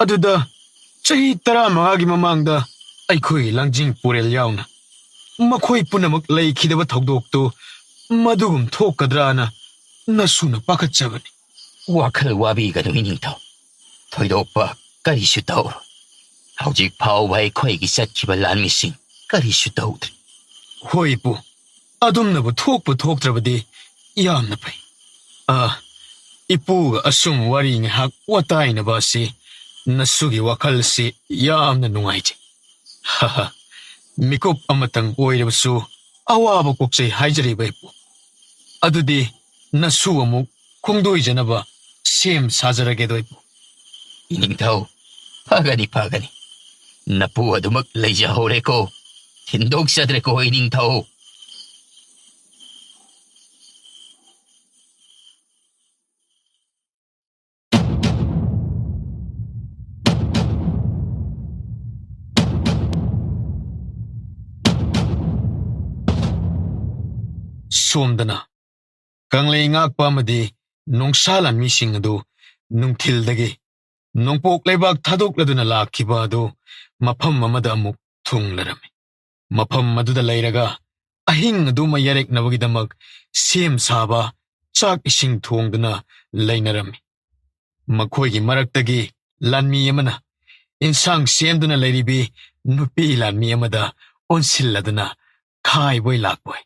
ꯑꯗꯨꯗ ꯆꯍꯤ ꯇꯔꯥꯃꯉꯥꯒꯤ ꯃꯃꯥꯡꯗ ꯑꯩꯈꯣꯏ ꯂꯥꯡꯖꯤꯡ ꯄꯨꯔꯦꯜ ꯌꯥꯎꯅ ꯃꯈꯣꯏ ꯄꯨꯝꯅꯃꯛ ꯂꯩꯈꯤꯗꯕ ꯊꯧꯗꯣꯛꯇꯨ ꯃꯗꯨꯒꯨꯝ ꯊꯣꯛꯀꯗ꯭ꯔꯥꯅ ꯅꯁꯨꯅ ꯄꯥꯈꯠꯆꯕꯅꯤ꯫ ꯋꯥꯈꯜ ꯋꯥꯕꯤꯒꯅꯨ ꯏꯅꯤꯡꯊꯧ꯫ ꯊꯣꯏꯗꯣꯛꯄ ꯀꯔꯤꯁꯨ ꯇꯧꯔꯣꯏ꯫ ꯍꯧꯖꯤꯛ ꯐꯥꯎꯕ ꯑꯩꯈꯣꯏꯒꯤ ꯆꯠꯈꯤꯕ ꯂꯥꯟꯃꯤꯁꯤꯡ ꯀꯔꯤꯁꯨ ꯇꯧꯗ꯭ꯔꯤ꯫ ꯍꯣꯏ ꯏꯄꯨ, ꯑꯗꯨꯝꯅꯕꯨ ꯊꯣꯛꯄꯨ ꯊꯣꯛꯇ꯭ꯔꯕꯗꯤ ꯌꯥꯝꯅ ꯐꯩ꯫ ꯑ, ꯏꯄꯨꯒ ꯑꯁꯨꯝ ꯋꯥꯔꯤ ꯉꯥꯏꯍꯥꯛ ꯋꯥꯇꯥꯏꯅꯕ ꯑꯁꯤ ꯅꯁꯨꯒꯤ ꯋꯥꯈꯜꯁꯤ ꯌꯥꯝꯅ ꯅꯨꯡꯉꯥꯏꯖꯩ꯫ ꯍꯥꯍꯥ, ꯃꯤꯀꯨꯞ ꯑꯃꯇꯪ ꯑꯣꯏꯔꯕꯁꯨ ꯑꯋꯥꯕ ꯀꯣꯛꯆꯩ ꯍꯥꯏꯖꯔꯤꯕ ꯏꯄꯨ꯫ ꯑꯗꯨꯗꯤ ꯅꯁꯨ ꯑꯃꯨꯛ ꯈꯣꯡꯗꯣꯏꯖꯅꯕ ꯁꯦꯝ ꯁꯥꯖꯔꯒꯦꯗꯣ ꯏꯄꯨ꯫ ꯏꯅꯤꯡꯊꯧ, ꯐꯒꯅꯤ, ꯐꯒꯅꯤ꯫ ꯅꯄꯨ ꯑꯗꯨꯃꯛ ꯂꯩꯖꯍꯧꯔꯦꯀꯣ꯫ ꯊꯤꯟꯗꯣꯛꯆꯗ꯭ꯔꯦꯀꯣ ꯏꯅꯤꯡꯊꯧ꯫ ꯁꯣꯝꯗꯅ ꯀꯪꯂꯩ ꯉꯥꯛꯄ ꯑꯃꯗꯤ ꯅꯣꯡꯁꯥ ꯂꯥꯟꯃꯤꯁꯤꯡ ꯑꯗꯨ ꯅꯨꯡꯊꯤꯜꯗꯒꯤ ꯅꯣꯡꯄꯣꯛ ꯂꯩꯕꯥꯛ ꯊꯥꯗꯣꯛꯂꯗꯨꯅ ꯂꯥꯛꯈꯤꯕ ꯑꯗꯨ ꯃꯐꯝ ꯑꯃꯗ ꯑꯃꯨꯛ ꯊꯨꯡꯂꯔꯝꯃꯤ꯫ ꯃꯐꯝ ꯑꯗꯨꯗ ꯂꯩꯔꯒ ꯑꯍꯤꯡ ꯑꯗꯨ ꯃꯩꯌꯥꯔꯦꯛꯅꯕꯒꯤꯗꯃꯛ ꯁꯦꯝ ꯁꯥꯕ, ꯆꯥꯛ ꯏꯁꯤꯡ ꯊꯣꯡꯗꯨꯅ ꯂꯩꯅꯔꯝꯃꯤ꯫ ꯃꯈꯣꯏꯒꯤ ꯃꯔꯛꯇꯒꯤ ꯂꯥꯟꯃꯤ ꯑꯃꯅ ꯏꯟꯁꯥꯡ ꯁꯦꯝꯗꯨꯅ ꯂꯩꯔꯤꯕꯤ ꯅꯨꯄꯤ ꯂꯥꯟꯃꯤ ꯑꯃꯗ ꯑꯣꯟꯁꯤꯜꯂꯗꯨꯅ ꯈꯥꯏꯕꯣꯏ ꯂꯥꯛꯄꯣꯏ꯫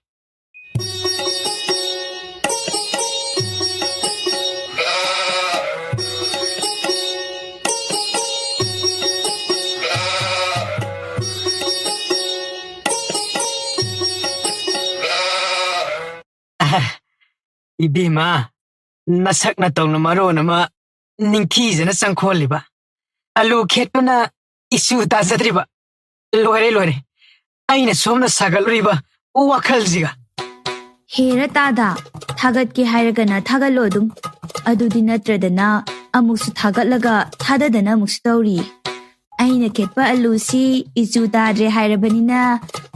ꯑꯍ, ꯏꯕꯦꯝꯃ, ꯅꯁꯛ ꯅꯇꯧꯅ ꯃꯔꯣꯟ ꯑꯃ ꯅꯤꯡꯊꯤꯖꯅ ꯆꯪꯈꯣꯜꯂꯤꯕ꯫ ꯑꯂꯨ ꯈꯦꯠꯄꯅ ꯏꯁꯨ ꯇꯥꯖꯗ꯭ꯔꯤꯕ꯫ ꯂꯣꯏꯔꯦ, ꯂꯣꯏꯔꯦ꯫ ꯑꯩꯅ ꯁꯣꯝꯅ ꯁꯥꯒꯠꯂꯨꯔꯤꯕ ꯋꯥꯈꯜꯁꯤꯒ꯫ ꯍꯦꯔ ꯇꯥꯗ, ꯊꯥꯒꯠꯀꯦ ꯍꯥꯏꯔꯒꯅ ꯊꯥꯒꯠꯂꯣ ꯑꯗꯨꯝ꯫ ꯑꯗꯨꯗꯤ ꯅꯠꯇ꯭ꯔꯗꯅ ꯑꯃꯨꯛꯁꯨ ꯊꯥꯒꯠꯂꯒ ꯊꯥꯗꯗꯅ ꯑꯃꯨꯛꯁꯨ ꯇꯧꯔꯤ꯫ ꯑꯩꯅ ꯈꯦꯠꯄ ꯑꯂꯨꯁꯤ ꯏꯆꯨ ꯇꯥꯗ꯭ꯔꯦ ꯍꯥꯏꯔꯕꯅꯤꯅ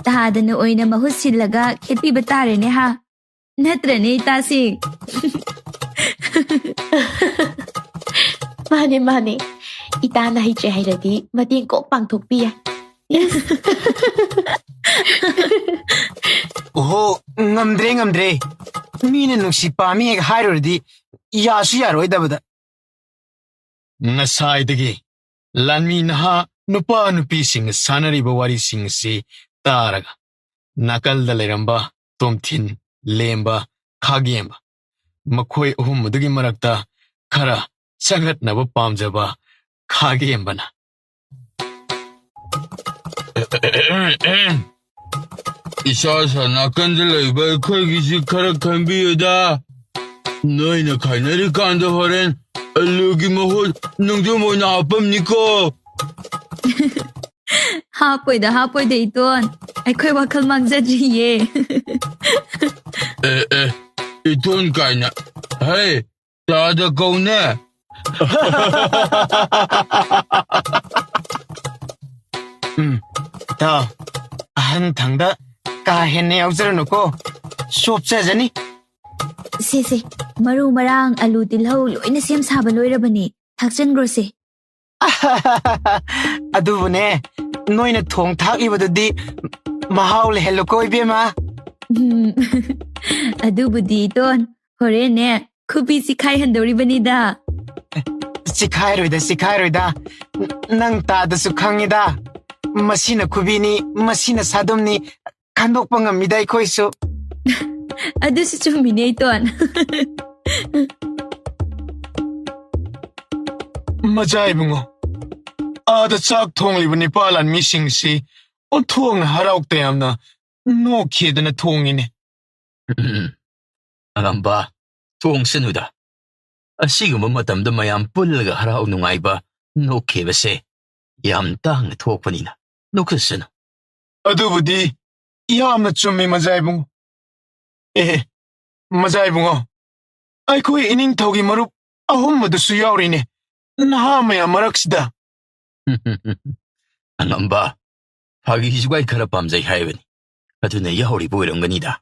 ꯇꯥꯗꯅ ꯑꯣꯏꯅ ꯃꯍꯨꯠ ꯁꯤꯜꯂꯒ ꯈꯦꯠꯄꯤꯕ ꯇꯥꯔꯦꯅꯦ ꯍꯥ? ꯅꯠꯇ꯭ꯔꯅꯦ ꯏꯇꯥꯁꯤꯡ? ꯃꯥꯅꯦ, ꯃꯥꯅꯦ꯫ ꯏꯇꯥꯅ ꯍꯩꯇ꯭ꯔꯦ ꯍꯥꯏꯔꯗꯤ ꯃꯇꯦꯡ ꯀꯣꯛ ꯄꯥꯡꯊꯣꯛꯄꯤ ꯌꯥꯏ꯫ ꯑꯣꯍꯣ, ꯉꯝꯗ꯭ꯔꯦ, ꯉꯝꯗ꯭ꯔꯦ꯫ ꯃꯤꯅ ꯅꯨꯡꯁꯤ ꯄꯥꯝꯃꯤ ꯍꯦꯛ ꯍꯥꯏꯔꯨꯔꯗꯤ ꯌꯥꯁꯨ ꯌꯥꯔꯣꯏꯗꯕꯗ꯫ ꯉꯁꯥꯏꯗꯒꯤ ꯂꯥꯟꯃꯤ ꯅꯍꯥ ꯅꯨꯄꯥ ꯅꯨꯄꯤꯁꯤꯡꯅ ꯁꯥꯟꯅꯔꯤꯕ ꯋꯥꯔꯤꯁꯤꯡ ꯑꯁꯤ ꯇꯥꯔꯒ ꯅꯥꯀꯜꯗ ꯂꯩꯔꯝꯕ ꯇꯣꯝꯊꯤꯟ, ꯂꯦꯝꯕ, ꯈꯥꯒꯦꯝꯕ, ꯃꯈꯣꯏ ꯑꯍꯨꯝ ꯑꯗꯨꯒꯤ ꯃꯔꯛꯇ ꯈꯔ ꯆꯒꯠꯅꯕ ꯄꯥꯝꯖꯕ ꯈꯥꯒꯦꯝꯕꯅ, ꯏꯁꯥ ꯁꯥ ꯅꯥꯀꯟꯗ ꯂꯩꯕ ꯑꯩꯈꯣꯏꯒꯤꯁꯨ ꯈꯔ ꯈꯟꯕꯤꯌꯨꯗ꯫ ꯅꯣꯏꯅ ꯈꯥꯏꯅꯔꯤꯀꯥꯟꯗ ꯍꯣꯔꯦꯟ ꯑꯂꯨꯒꯤ ꯃꯍꯨꯠ ꯅꯣꯡꯖꯝ ꯑꯣꯏꯅ ꯍꯥꯞꯄꯝꯅꯤꯀꯣ꯫ ꯍꯥꯞꯄꯣꯏꯗ, ꯍꯥꯞꯄꯣꯏꯗ, ꯏꯇꯣꯟ꯫ ꯑꯩꯈꯣꯏ ꯋꯥꯈꯜ ꯃꯥꯡꯖꯗ꯭ꯔꯤꯌꯦ꯫ ꯑꯦ, ꯑꯦ, ꯏꯇꯣꯟ ꯀꯥꯏꯅ꯫ ꯍꯩ, ꯇꯥꯗ ꯀꯧꯅꯦ꯫ ꯎꯝ, ꯏꯇꯥꯎ, ꯑꯍꯟ ꯊꯪꯗ ꯀꯥ ꯍꯦꯟꯅ ꯌꯥꯎꯖꯔꯅꯨꯀꯣ꯫ ꯆꯣꯞꯆꯖꯅꯤ꯫ ꯁꯦ, ꯁꯦ, ꯃꯔꯨ ꯃꯔꯥꯡ, ꯑꯂꯨ, ꯇꯤꯜꯍꯧ ꯂꯣꯏꯅ ꯁꯦꯝ ꯁꯥꯕ ꯂꯣꯏꯔꯕꯅꯤ꯫ ꯊꯥꯛꯆꯟꯈ꯭ꯔꯣꯁꯦ꯫ ꯑꯗꯨꯕꯨꯅꯦ, ꯅꯣꯏꯅ ꯊꯣꯡ ꯊꯥꯛꯂꯤꯕꯗꯨꯗꯤ ꯃꯍꯥꯎ ꯂꯩꯍꯜꯂꯨꯀꯣ, ꯏꯕꯦꯝꯃ꯫ ꯎꯝ, ꯑꯗꯨꯕꯨꯗꯤ, ꯏꯇꯣꯟ, ꯍꯣꯔꯦꯟꯅꯦ, ꯈꯨꯕꯤ ꯆꯤꯈꯥꯏꯍꯟꯗꯧꯔꯤꯕꯅꯤꯗ꯫ ꯆꯤꯈꯥꯏꯔꯣꯏꯗ, ꯆꯤꯈꯥꯏꯔꯣꯏꯗ꯫ ꯅꯪ ꯇꯥꯗꯁꯨ ꯈꯪꯉꯤꯗ꯫ ꯃꯁꯤꯅ ꯈꯨꯕꯤꯅꯤ, ꯃꯁꯤꯅ ꯁꯥꯗꯨꯝꯅꯤ꯫ ꯈꯟꯗꯣꯛꯄ ꯉꯝꯃꯤꯗ ꯑꯩꯈꯣꯏꯁꯨ꯫ ꯑꯗꯨꯁꯨ ꯆꯨꯝꯃꯤꯅꯦ, ꯏꯇꯣꯟ꯫ ꯃꯖꯥ ꯏꯕꯨꯡꯉꯣ, ꯑꯥꯗ ꯆꯥꯛ ꯊꯣꯡꯂꯤꯕ ꯅꯤꯄꯥ ꯂꯥꯟꯃꯤꯁꯤꯡꯁꯤ ꯑꯣꯟꯊꯣꯛꯅ ꯍꯔꯥꯎ ꯇꯌꯥꯝꯅ ꯅꯣꯛꯈꯤꯗꯅ ꯊꯣꯡꯉꯤꯅꯦ꯫ ꯎꯝ, ꯑꯉꯝꯕ, ꯊꯣꯡꯁꯅꯨꯗ꯫ ꯑꯁꯤꯒꯨꯝꯕ ꯃꯇꯝꯗ ꯃꯌꯥꯝ ꯄꯨꯜꯂꯒ ꯍꯔꯥꯎ ꯅꯨꯡꯉꯥꯏꯕ ꯅꯣꯛꯈꯤꯕꯁꯦ ꯌꯥꯝ ꯇꯥꯡꯅ ꯊꯣꯛꯄꯅꯤꯅ ꯅꯣꯛꯈꯤꯁꯅꯨ꯫ ꯑꯗꯨꯕꯨꯗꯤ ꯌꯥꯝꯅ ꯆꯨꯝꯃꯤ, ꯃꯖꯥ ꯏꯕꯨꯡꯉꯣ꯫ ꯑꯦ, ꯃꯖꯥ ꯏꯕꯨꯡꯉꯣ, ꯑꯩꯈꯣꯏ ꯏꯅꯤꯡꯊꯧꯒꯤ ꯃꯔꯨꯞ ꯑꯍꯨꯝ ꯑꯗꯨꯁꯨ ꯌꯥꯎꯔꯤꯅꯦ, ꯅꯍꯥ ꯃꯌꯥꯝ ꯃꯔꯛꯁꯤꯗ꯫ ꯑꯉꯝꯕ, ꯐꯥꯒꯤ ꯖꯨꯒꯥꯏ ꯈꯔ ꯄꯥꯝꯖꯩ ꯍꯥꯏꯕꯅꯤ, ꯑꯗꯨꯅ ꯌꯥꯎꯔꯤꯕ ꯑꯣꯏꯔꯝꯒꯅꯤꯗ꯫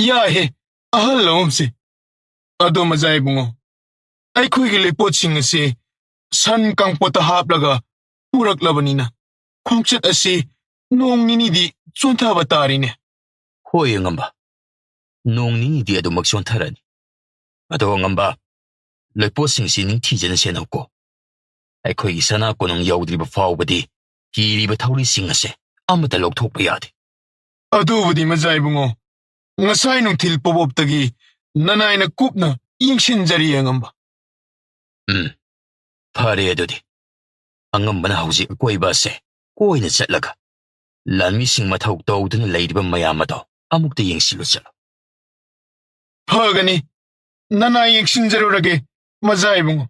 ꯌꯥꯏꯍꯦ, ꯑꯍꯜ ꯑꯍꯨꯝꯁꯦ꯫ ꯑꯗꯣ ꯃꯖꯥ ꯏꯕꯨꯡꯉꯣ, ꯑꯩꯈꯣꯏꯒꯤ ꯂꯩꯄꯣꯠꯁꯤꯡ ꯑꯁꯤ ꯁꯟ ꯀꯥꯡꯄꯣꯠꯇ ꯍꯥꯞꯂꯒ ꯄꯨꯔꯛꯂꯕꯅꯤꯅ ꯈꯣꯡꯆꯠ ꯑꯁꯤ ꯅꯣꯡ ꯅꯤꯅꯤꯗꯤ ꯆꯣꯟꯊꯕ ꯇꯥꯔꯤꯅꯦ꯫ ꯍꯣꯏ ꯑꯉꯝꯕ, ꯅꯣꯡ ꯅꯤꯅꯤꯗꯤ ꯑꯗꯨꯃꯛ ꯆꯣꯟꯊꯔꯅꯤ꯫ ꯑꯗꯣ ꯑꯉꯝꯕ, ꯂꯩꯄꯣꯠꯁꯤꯡꯁꯤ ꯅꯤꯡꯊꯤꯖꯅ ꯁꯦꯟꯅꯧꯀꯣ꯫ ꯑꯩꯈꯣꯏꯒꯤ ꯁꯅꯥ ꯀꯣꯅꯨꯡ ꯌꯧꯗ꯭ꯔꯤꯕ ꯐꯥꯎꯕꯗꯤ ꯀꯤꯔꯤꯕ ꯊꯧꯔꯤꯁꯤꯡ ꯑꯁꯦ ꯑꯃꯠꯇ ꯂꯧꯊꯣꯛꯄ ꯌꯥꯗꯦ꯫ ꯑꯗꯨꯕꯨꯗꯤ ꯃꯖꯥ ꯏꯕꯨꯡꯉꯣ, ꯉꯁꯥꯏ ꯅꯨꯡꯊꯤꯜ ꯄꯣꯕꯣꯞꯇꯒꯤ ꯅꯅꯥꯏꯅ ꯀꯨꯞꯅ ꯌꯦꯡꯁꯤꯟꯖꯔꯤ ꯑꯉꯝꯕ꯫ ꯎꯝ, ꯐꯔꯦ ꯑꯗꯨꯗꯤ꯫ ꯑꯉꯝꯕꯅ ꯍꯧꯖꯤꯛ ꯑꯀꯣꯏꯕ ꯑꯁꯦ ꯀꯣꯏꯅ ꯆꯠꯂꯒ ꯂꯥꯟꯃꯤꯁꯤꯡ ꯃꯊꯧ ꯇꯧꯗꯨꯅ ꯂꯩꯔꯤꯕ ꯃꯌꯥꯝ ꯑꯗꯣ ꯑꯃꯨꯛꯇ ꯌꯦꯡꯁꯤꯜꯂꯨ ꯆꯠꯂꯣ꯫ ꯐꯒꯅꯤ, ꯅꯅꯥꯏ ꯌꯦꯡꯁꯤꯟꯖꯔꯨꯔꯒꯦ, ꯃꯖꯥ ꯏꯕꯨꯡꯉꯣ꯫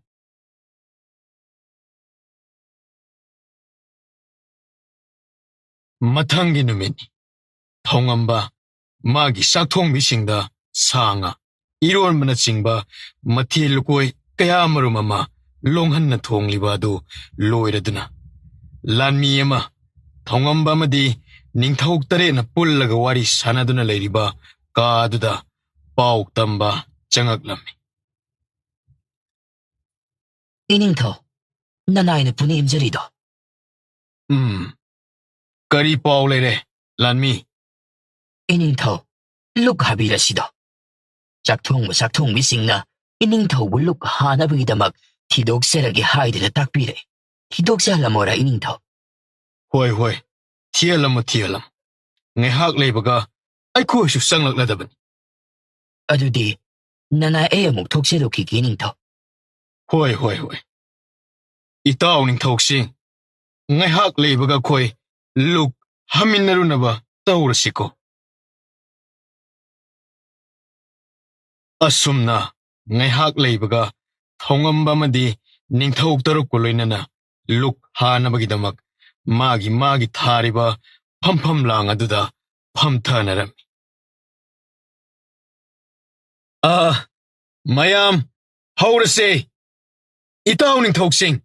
ꯃꯊꯪꯒꯤ ꯅꯨꯃꯤꯠꯅꯤ꯫ ꯊꯧꯉꯝꯕ ꯃꯥꯒꯤ ꯆꯥꯛꯊꯣꯡꯕꯤꯁꯤꯡꯗ ꯁꯥ ꯉꯥ, ꯏꯔꯣꯟꯕꯅꯆꯤꯡꯕ ꯃꯊꯦꯜ ꯂꯨꯀꯣꯏ ꯀꯌꯥꯃꯔꯨꯝ ꯑꯃ ꯂꯣꯡꯍꯟꯅ ꯊꯣꯡꯂꯤꯕ ꯑꯗꯨ ꯂꯣꯏꯔꯗꯨꯅ, ꯂꯥꯟꯃꯤ ꯑꯃ, ꯊꯧꯉꯝꯕ ꯑꯃꯗꯤ ꯅꯤꯡꯊꯧ ꯇꯔꯦꯠꯅ ꯄꯨꯜꯂꯒ ꯋꯥꯔꯤ ꯁꯥꯟꯅꯗꯨꯅ ꯂꯩꯔꯤꯕ ꯀꯥ ꯑꯗꯨꯗ ꯄꯥꯎ ꯇꯝꯕ ꯆꯪꯉꯛꯂꯝꯃꯤ꯫ ꯏꯅꯤꯡꯊꯧ, ꯅꯅꯥꯏꯅ ꯄꯨꯅꯦꯝꯖꯔꯤꯗꯣ? ꯎꯝ꯫ ꯀꯔꯤ ꯄꯥꯎ ꯂꯩꯔꯦ, ꯂꯥꯟꯃꯤ? ꯏꯅꯤꯡꯊꯧ, ꯂꯨꯛ ꯍꯥꯕꯤꯔꯁꯤꯗꯣ꯫ ꯆꯥꯛꯊꯣꯡꯕ ꯆꯥꯛꯊꯣꯡꯕꯤꯁꯤꯡꯅ ꯏꯅꯤꯡꯊꯧꯕꯨ ꯂꯨꯛ ꯍꯥꯅꯕꯒꯤꯗꯃꯛ ꯊꯤꯗꯣꯛꯆꯔꯒꯦ ꯍꯥꯏꯗꯨꯅ ꯇꯥꯛꯄꯤꯔꯦ꯫ ꯊꯤꯗꯣꯛꯆꯍꯜꯂꯝꯃꯣꯔꯥ, ꯏꯅꯤꯡꯊꯧ? ꯍꯣꯏ, ꯍꯣꯏ꯫ ꯊꯤꯍꯜꯂꯝꯃꯨ, ꯊꯤꯍꯜꯂꯝꯃꯨ꯫ ꯉꯥꯏꯍꯥꯛ ꯂꯩꯕꯒ ꯑꯩꯈꯣꯏꯁꯨ ꯆꯪꯂꯛꯂꯗꯕꯅꯤ꯫ ꯑꯗꯨꯗꯤ ꯅꯅꯥꯏ ꯑꯩ ꯑꯃꯨꯛ ꯊꯣꯛꯆꯔꯨꯈꯤꯒꯦ, ꯅꯤꯡꯊꯧ꯫ ꯍꯣꯏ, ꯍꯣꯏ, ꯍꯣꯏ꯫ ꯏꯇꯥꯎ ꯅꯤꯡꯊꯧꯁꯤꯡ, ꯉꯥꯏꯍꯥꯛ ꯂꯩꯕꯒ ꯑꯩꯈꯣꯏ ꯂꯨꯛ ꯍꯥꯃꯤꯟꯅꯔꯨꯅꯕ ꯇꯧꯔꯁꯤꯀꯣ꯫ ꯑꯁꯨꯝꯅ ꯉꯥꯏꯍꯥꯛ ꯂꯩꯕꯒ ꯊꯧꯉꯝꯕ ꯑꯃꯗꯤ ꯅꯤꯡꯊꯧ ꯇꯔꯨꯛꯀ ꯂꯣꯏꯅꯅ ꯂꯨꯛ ꯍꯥꯅꯕꯒꯤꯗꯃꯛ ꯃꯥꯒꯤ ꯃꯥꯒꯤ ꯊꯥꯔꯤꯕ ꯐꯝꯐꯝ ꯂꯥꯡ ꯑꯗꯨꯗ ꯐꯝꯊꯅꯔꯝꯃꯤ꯫ ꯑ, ꯃꯌꯥꯝ, ꯍꯧꯔꯁꯦ! ꯏꯇꯥꯎ ꯅꯤꯡꯊꯧꯁꯤꯡ,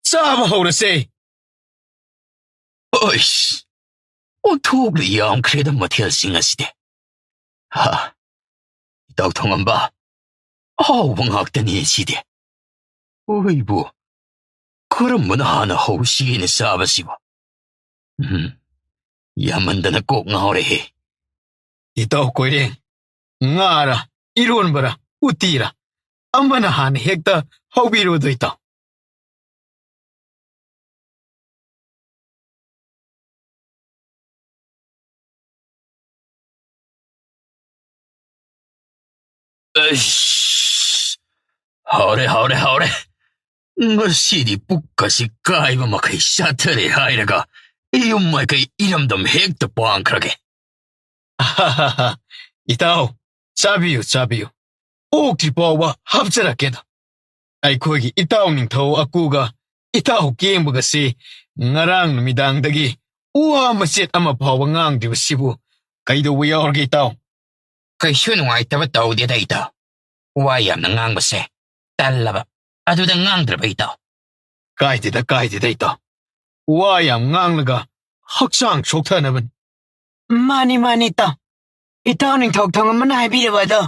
ꯆꯥꯕ ꯍꯧꯔꯁꯦ! ꯑꯩꯁ, ꯑꯣꯟꯊꯣꯛꯅ ꯌꯥꯝꯈ꯭ꯔꯦꯗ ꯃꯊꯦꯜꯁꯤꯡ ꯑꯁꯤꯗꯤ꯫ ꯍꯥ, ꯏꯇꯥꯎ ꯊꯣꯡꯉꯝꯕ, ꯑꯍꯥꯎꯕ ꯉꯥꯛꯇꯅꯤ ꯁꯤꯗꯤ꯫ ꯑꯣꯏꯕꯨ, ꯀꯔꯝꯕꯅ ꯍꯥꯟꯅ ꯍꯧꯁꯤꯒꯦꯅ ꯆꯥꯕꯁꯤꯕꯨ? ꯎꯝ, ꯌꯥꯝꯃꯟꯗꯅ ꯀꯣꯛ ꯉꯥꯎꯔꯦꯍꯦ꯫ ꯏꯇꯥꯎ ꯀꯣꯏꯔꯦꯡ, ꯉꯥꯔ, ꯏꯔꯣꯟꯕꯔ, ꯎꯇꯤꯔ, ꯑꯃꯅ ꯍꯥꯟꯅ ꯍꯦꯛꯇ ꯍꯧꯕꯤꯔꯣꯗꯣ ꯏꯇꯥꯎ꯫ ꯑꯩꯁ! ꯍꯥꯎꯔꯦ, ꯍꯥꯎꯔꯦ, ꯍꯥꯎꯔꯦ꯫ ꯉꯁꯤꯗꯤ ꯄꯨꯛꯀꯁꯤ ꯀꯥꯏꯕ ꯃꯈꯩ ꯆꯥꯊꯔꯦ ꯍꯥꯏꯔꯒ ꯌꯨꯝ ꯃꯥꯏꯀꯩ ꯏꯔꯝꯗꯝ ꯍꯦꯛꯇ ꯄꯥꯡꯈ꯭ꯔꯒꯦ꯫ ꯏꯇꯥꯎ, ꯆꯥꯕꯤꯌꯨ, ꯆꯥꯕꯤꯌꯨ꯫ ꯑꯣꯛꯇ꯭ꯔꯤ ꯐꯥꯎꯕ ꯍꯥꯞꯆꯔꯛꯀꯦꯗ꯫ ꯑꯩꯈꯣꯏꯒꯤ ꯏꯇꯥꯎ ꯅꯤꯡꯊꯧ ꯑꯀꯨꯒ ꯏꯇꯥꯎ ꯀꯦꯡꯕꯒꯁꯤ ꯉꯔꯥꯡ ꯅꯨꯃꯤꯗꯥꯡꯗꯒꯤ ꯋꯥ ꯃꯆꯦꯠ ꯑꯃ ꯐꯥꯎꯕ ꯉꯥꯡꯗ꯭ꯔꯤꯕꯁꯤꯕꯨ ꯀꯩꯗꯧꯕ ꯌꯥꯎꯔꯒꯦ ꯏꯇꯥꯎ? ꯀꯩꯁꯨ ꯅꯨꯡꯉꯥꯏꯇꯕ ꯇꯧꯗꯦꯗ ꯏꯇꯥꯎ꯫ ꯋꯥ ꯌꯥꯝꯅ ꯉꯥꯡꯕꯁꯦ ꯇꯜꯂꯕ꯫ ꯑꯗꯨꯗ ꯉꯥꯡꯗ꯭ꯔꯕ ꯏꯇꯥꯎ꯫ ꯀꯥꯏꯗꯦꯗ, ꯀꯥꯏꯗꯦꯗ ꯏꯇꯥꯎ꯫ ꯋꯥ ꯌꯥꯝ ꯉꯥꯡꯂꯒ ꯍꯛꯆꯥꯡ ꯁꯣꯛꯊꯅꯕꯅꯤ꯫ ꯃꯥꯅꯤ, ꯃꯥꯅꯤ ꯏꯇꯥꯎ꯫ ꯏꯇꯥꯎ ꯅꯤꯡꯊꯧ ꯊꯣꯡꯉꯝꯕꯅ ꯍꯥꯏꯕꯤꯔꯕ ꯑꯗꯣ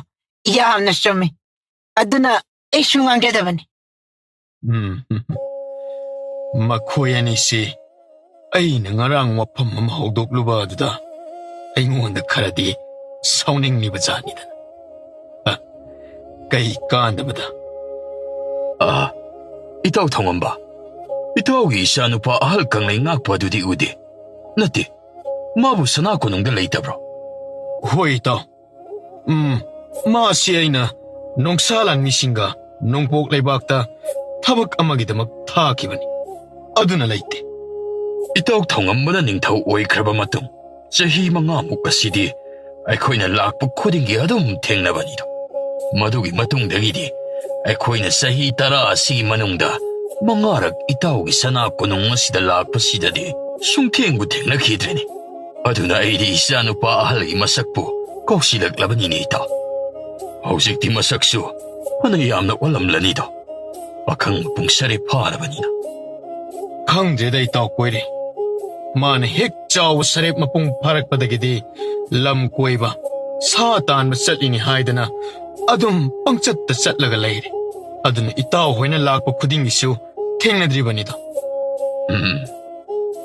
ꯌꯥꯝꯅ ꯆꯨꯝꯃꯤ꯫ ꯑꯗꯨꯅ ꯑꯩꯁꯨ ꯉꯥꯡꯖꯗꯕꯅꯤ꯫ ꯎꯝ, ꯎꯝ꯫ ꯃꯈꯣꯏ ꯑꯅꯤꯁꯤ ꯑꯩꯅ ꯉꯔꯥꯡ ꯋꯥꯐꯝ ꯑꯃ ꯍꯧꯗꯣꯛꯂꯨꯕ ꯑꯗꯨꯗ ꯑꯩꯉꯣꯟꯗ ꯈꯔꯗꯤ ꯁꯥꯎꯅꯤꯡꯂꯤꯕ ꯖꯥꯠꯅꯤꯗꯅ꯫ ꯑ, ꯀꯩ ꯀꯥꯟꯗꯕꯗ? ꯑ, ꯏꯇꯥꯎ ꯊꯣꯡꯉꯝꯕ, ꯏꯇꯥꯎꯒꯤ ꯏꯆꯥꯅꯨꯄꯥ ꯑꯍꯜ ꯀꯪꯂꯩ ꯉꯥꯛꯄ ꯑꯗꯨꯗꯤ ꯎꯗꯦ꯫ ꯅꯠꯇꯦ, ꯃꯥꯕꯨ ꯁꯅꯥ ꯀꯣꯅꯨꯡꯗ ꯂꯩꯇꯕ꯭ꯔꯣ? ꯍꯣꯏ, ꯏꯇꯥꯎ꯫ ꯎꯝ, ꯃꯥꯁꯤ ꯑꯩꯅ ꯅꯣꯡꯁꯥ ꯂꯥꯟꯃꯤꯁꯤꯡꯒ ꯅꯣꯡꯄꯣꯛ ꯂꯩꯕꯥꯛꯇ ꯊꯕꯛ ꯑꯃꯒꯤꯗꯃꯛ ꯊꯥꯈꯤꯕꯅꯤ꯫ ꯑꯗꯨꯅ ꯂꯩꯇꯦ꯫ ꯏꯇꯥꯎ ꯊꯧꯉꯝꯕꯅ ꯅꯤꯡꯊꯧ ꯑꯣꯏꯈ꯭ꯔꯕ ꯃꯇꯨꯡ, ꯆꯍꯤ ꯃꯉꯥꯃꯨꯛ ꯑꯁꯤꯗꯤ ꯑꯩꯈꯣꯏꯅ ꯂꯥꯛꯄ ꯈꯨꯗꯤꯡꯒꯤ ꯑꯗꯨꯝ ꯊꯦꯡꯅꯕꯅꯤꯗꯣ꯫ ꯃꯗꯨꯒꯤ ꯃꯇꯨꯡꯗꯒꯤꯗꯤ ꯑꯩꯈꯣꯏꯅ ꯆꯍꯤ ꯇꯔꯥ ꯑꯁꯤꯒꯤ ꯃꯅꯨꯡꯗ ꯃꯉꯥꯔꯛ ꯏꯇꯥꯎꯒꯤ ꯁꯅꯥ ꯀꯣꯅꯨꯡ ꯑꯁꯤꯗ ꯂꯥꯛꯄꯁꯤꯗꯗꯤ ꯁꯨꯡꯊꯦꯡꯕꯨ ꯊꯦꯡꯅꯈꯤꯗ꯭ꯔꯦꯅꯦ꯫ ꯑꯗꯨꯅ ꯑꯩꯗꯤ ꯏꯆꯥꯅꯨꯄꯥ ꯑꯍꯜꯒꯤ ꯃꯁꯛꯄꯨ ꯀꯧꯁꯤꯜꯂꯛꯂꯕꯅꯤꯅꯦ, ꯏꯇꯥꯎ꯫ ꯍꯧꯖꯤꯛꯇꯤ ꯃꯁꯛꯁꯨ ꯐꯅ ꯌꯥꯝꯅ ꯑꯣꯜꯂꯝꯂꯅꯤꯗꯣ꯫ ꯄꯥꯈꯪ ꯃꯄꯨꯡ ꯁꯔꯦꯞ ꯐꯥꯔꯕꯅꯤꯅ꯫ ꯈꯪꯗ꯭ꯔꯦꯗ, ꯏꯇꯥꯎ ꯀꯣꯏꯔꯦ꯫ ꯃꯥꯅ ꯍꯦꯛ ꯆꯥꯎꯕ ꯁꯔꯦꯞ ꯃꯄꯨꯡ ꯐꯥꯔꯛꯄꯗꯒꯤꯗꯤ ꯂꯝ ꯀꯣꯏꯕ, ꯁꯥ ꯇꯥꯟꯕ ꯆꯠꯂꯤꯅꯤ ꯍꯥꯏꯗꯅ ꯑꯗꯨꯝ ꯄꯪꯆꯠꯇ ꯆꯠꯂꯒ ꯂꯩꯔꯦ꯫ ꯑꯗꯨꯅ ꯏꯇꯥꯎ ꯍꯣꯏꯅ ꯂꯥꯛꯄ ꯈꯨꯗꯤꯡꯒꯤꯁꯨ ꯊꯦꯡꯅꯗ꯭ꯔꯤꯕꯅꯤꯗꯣ꯫ ꯎꯝ,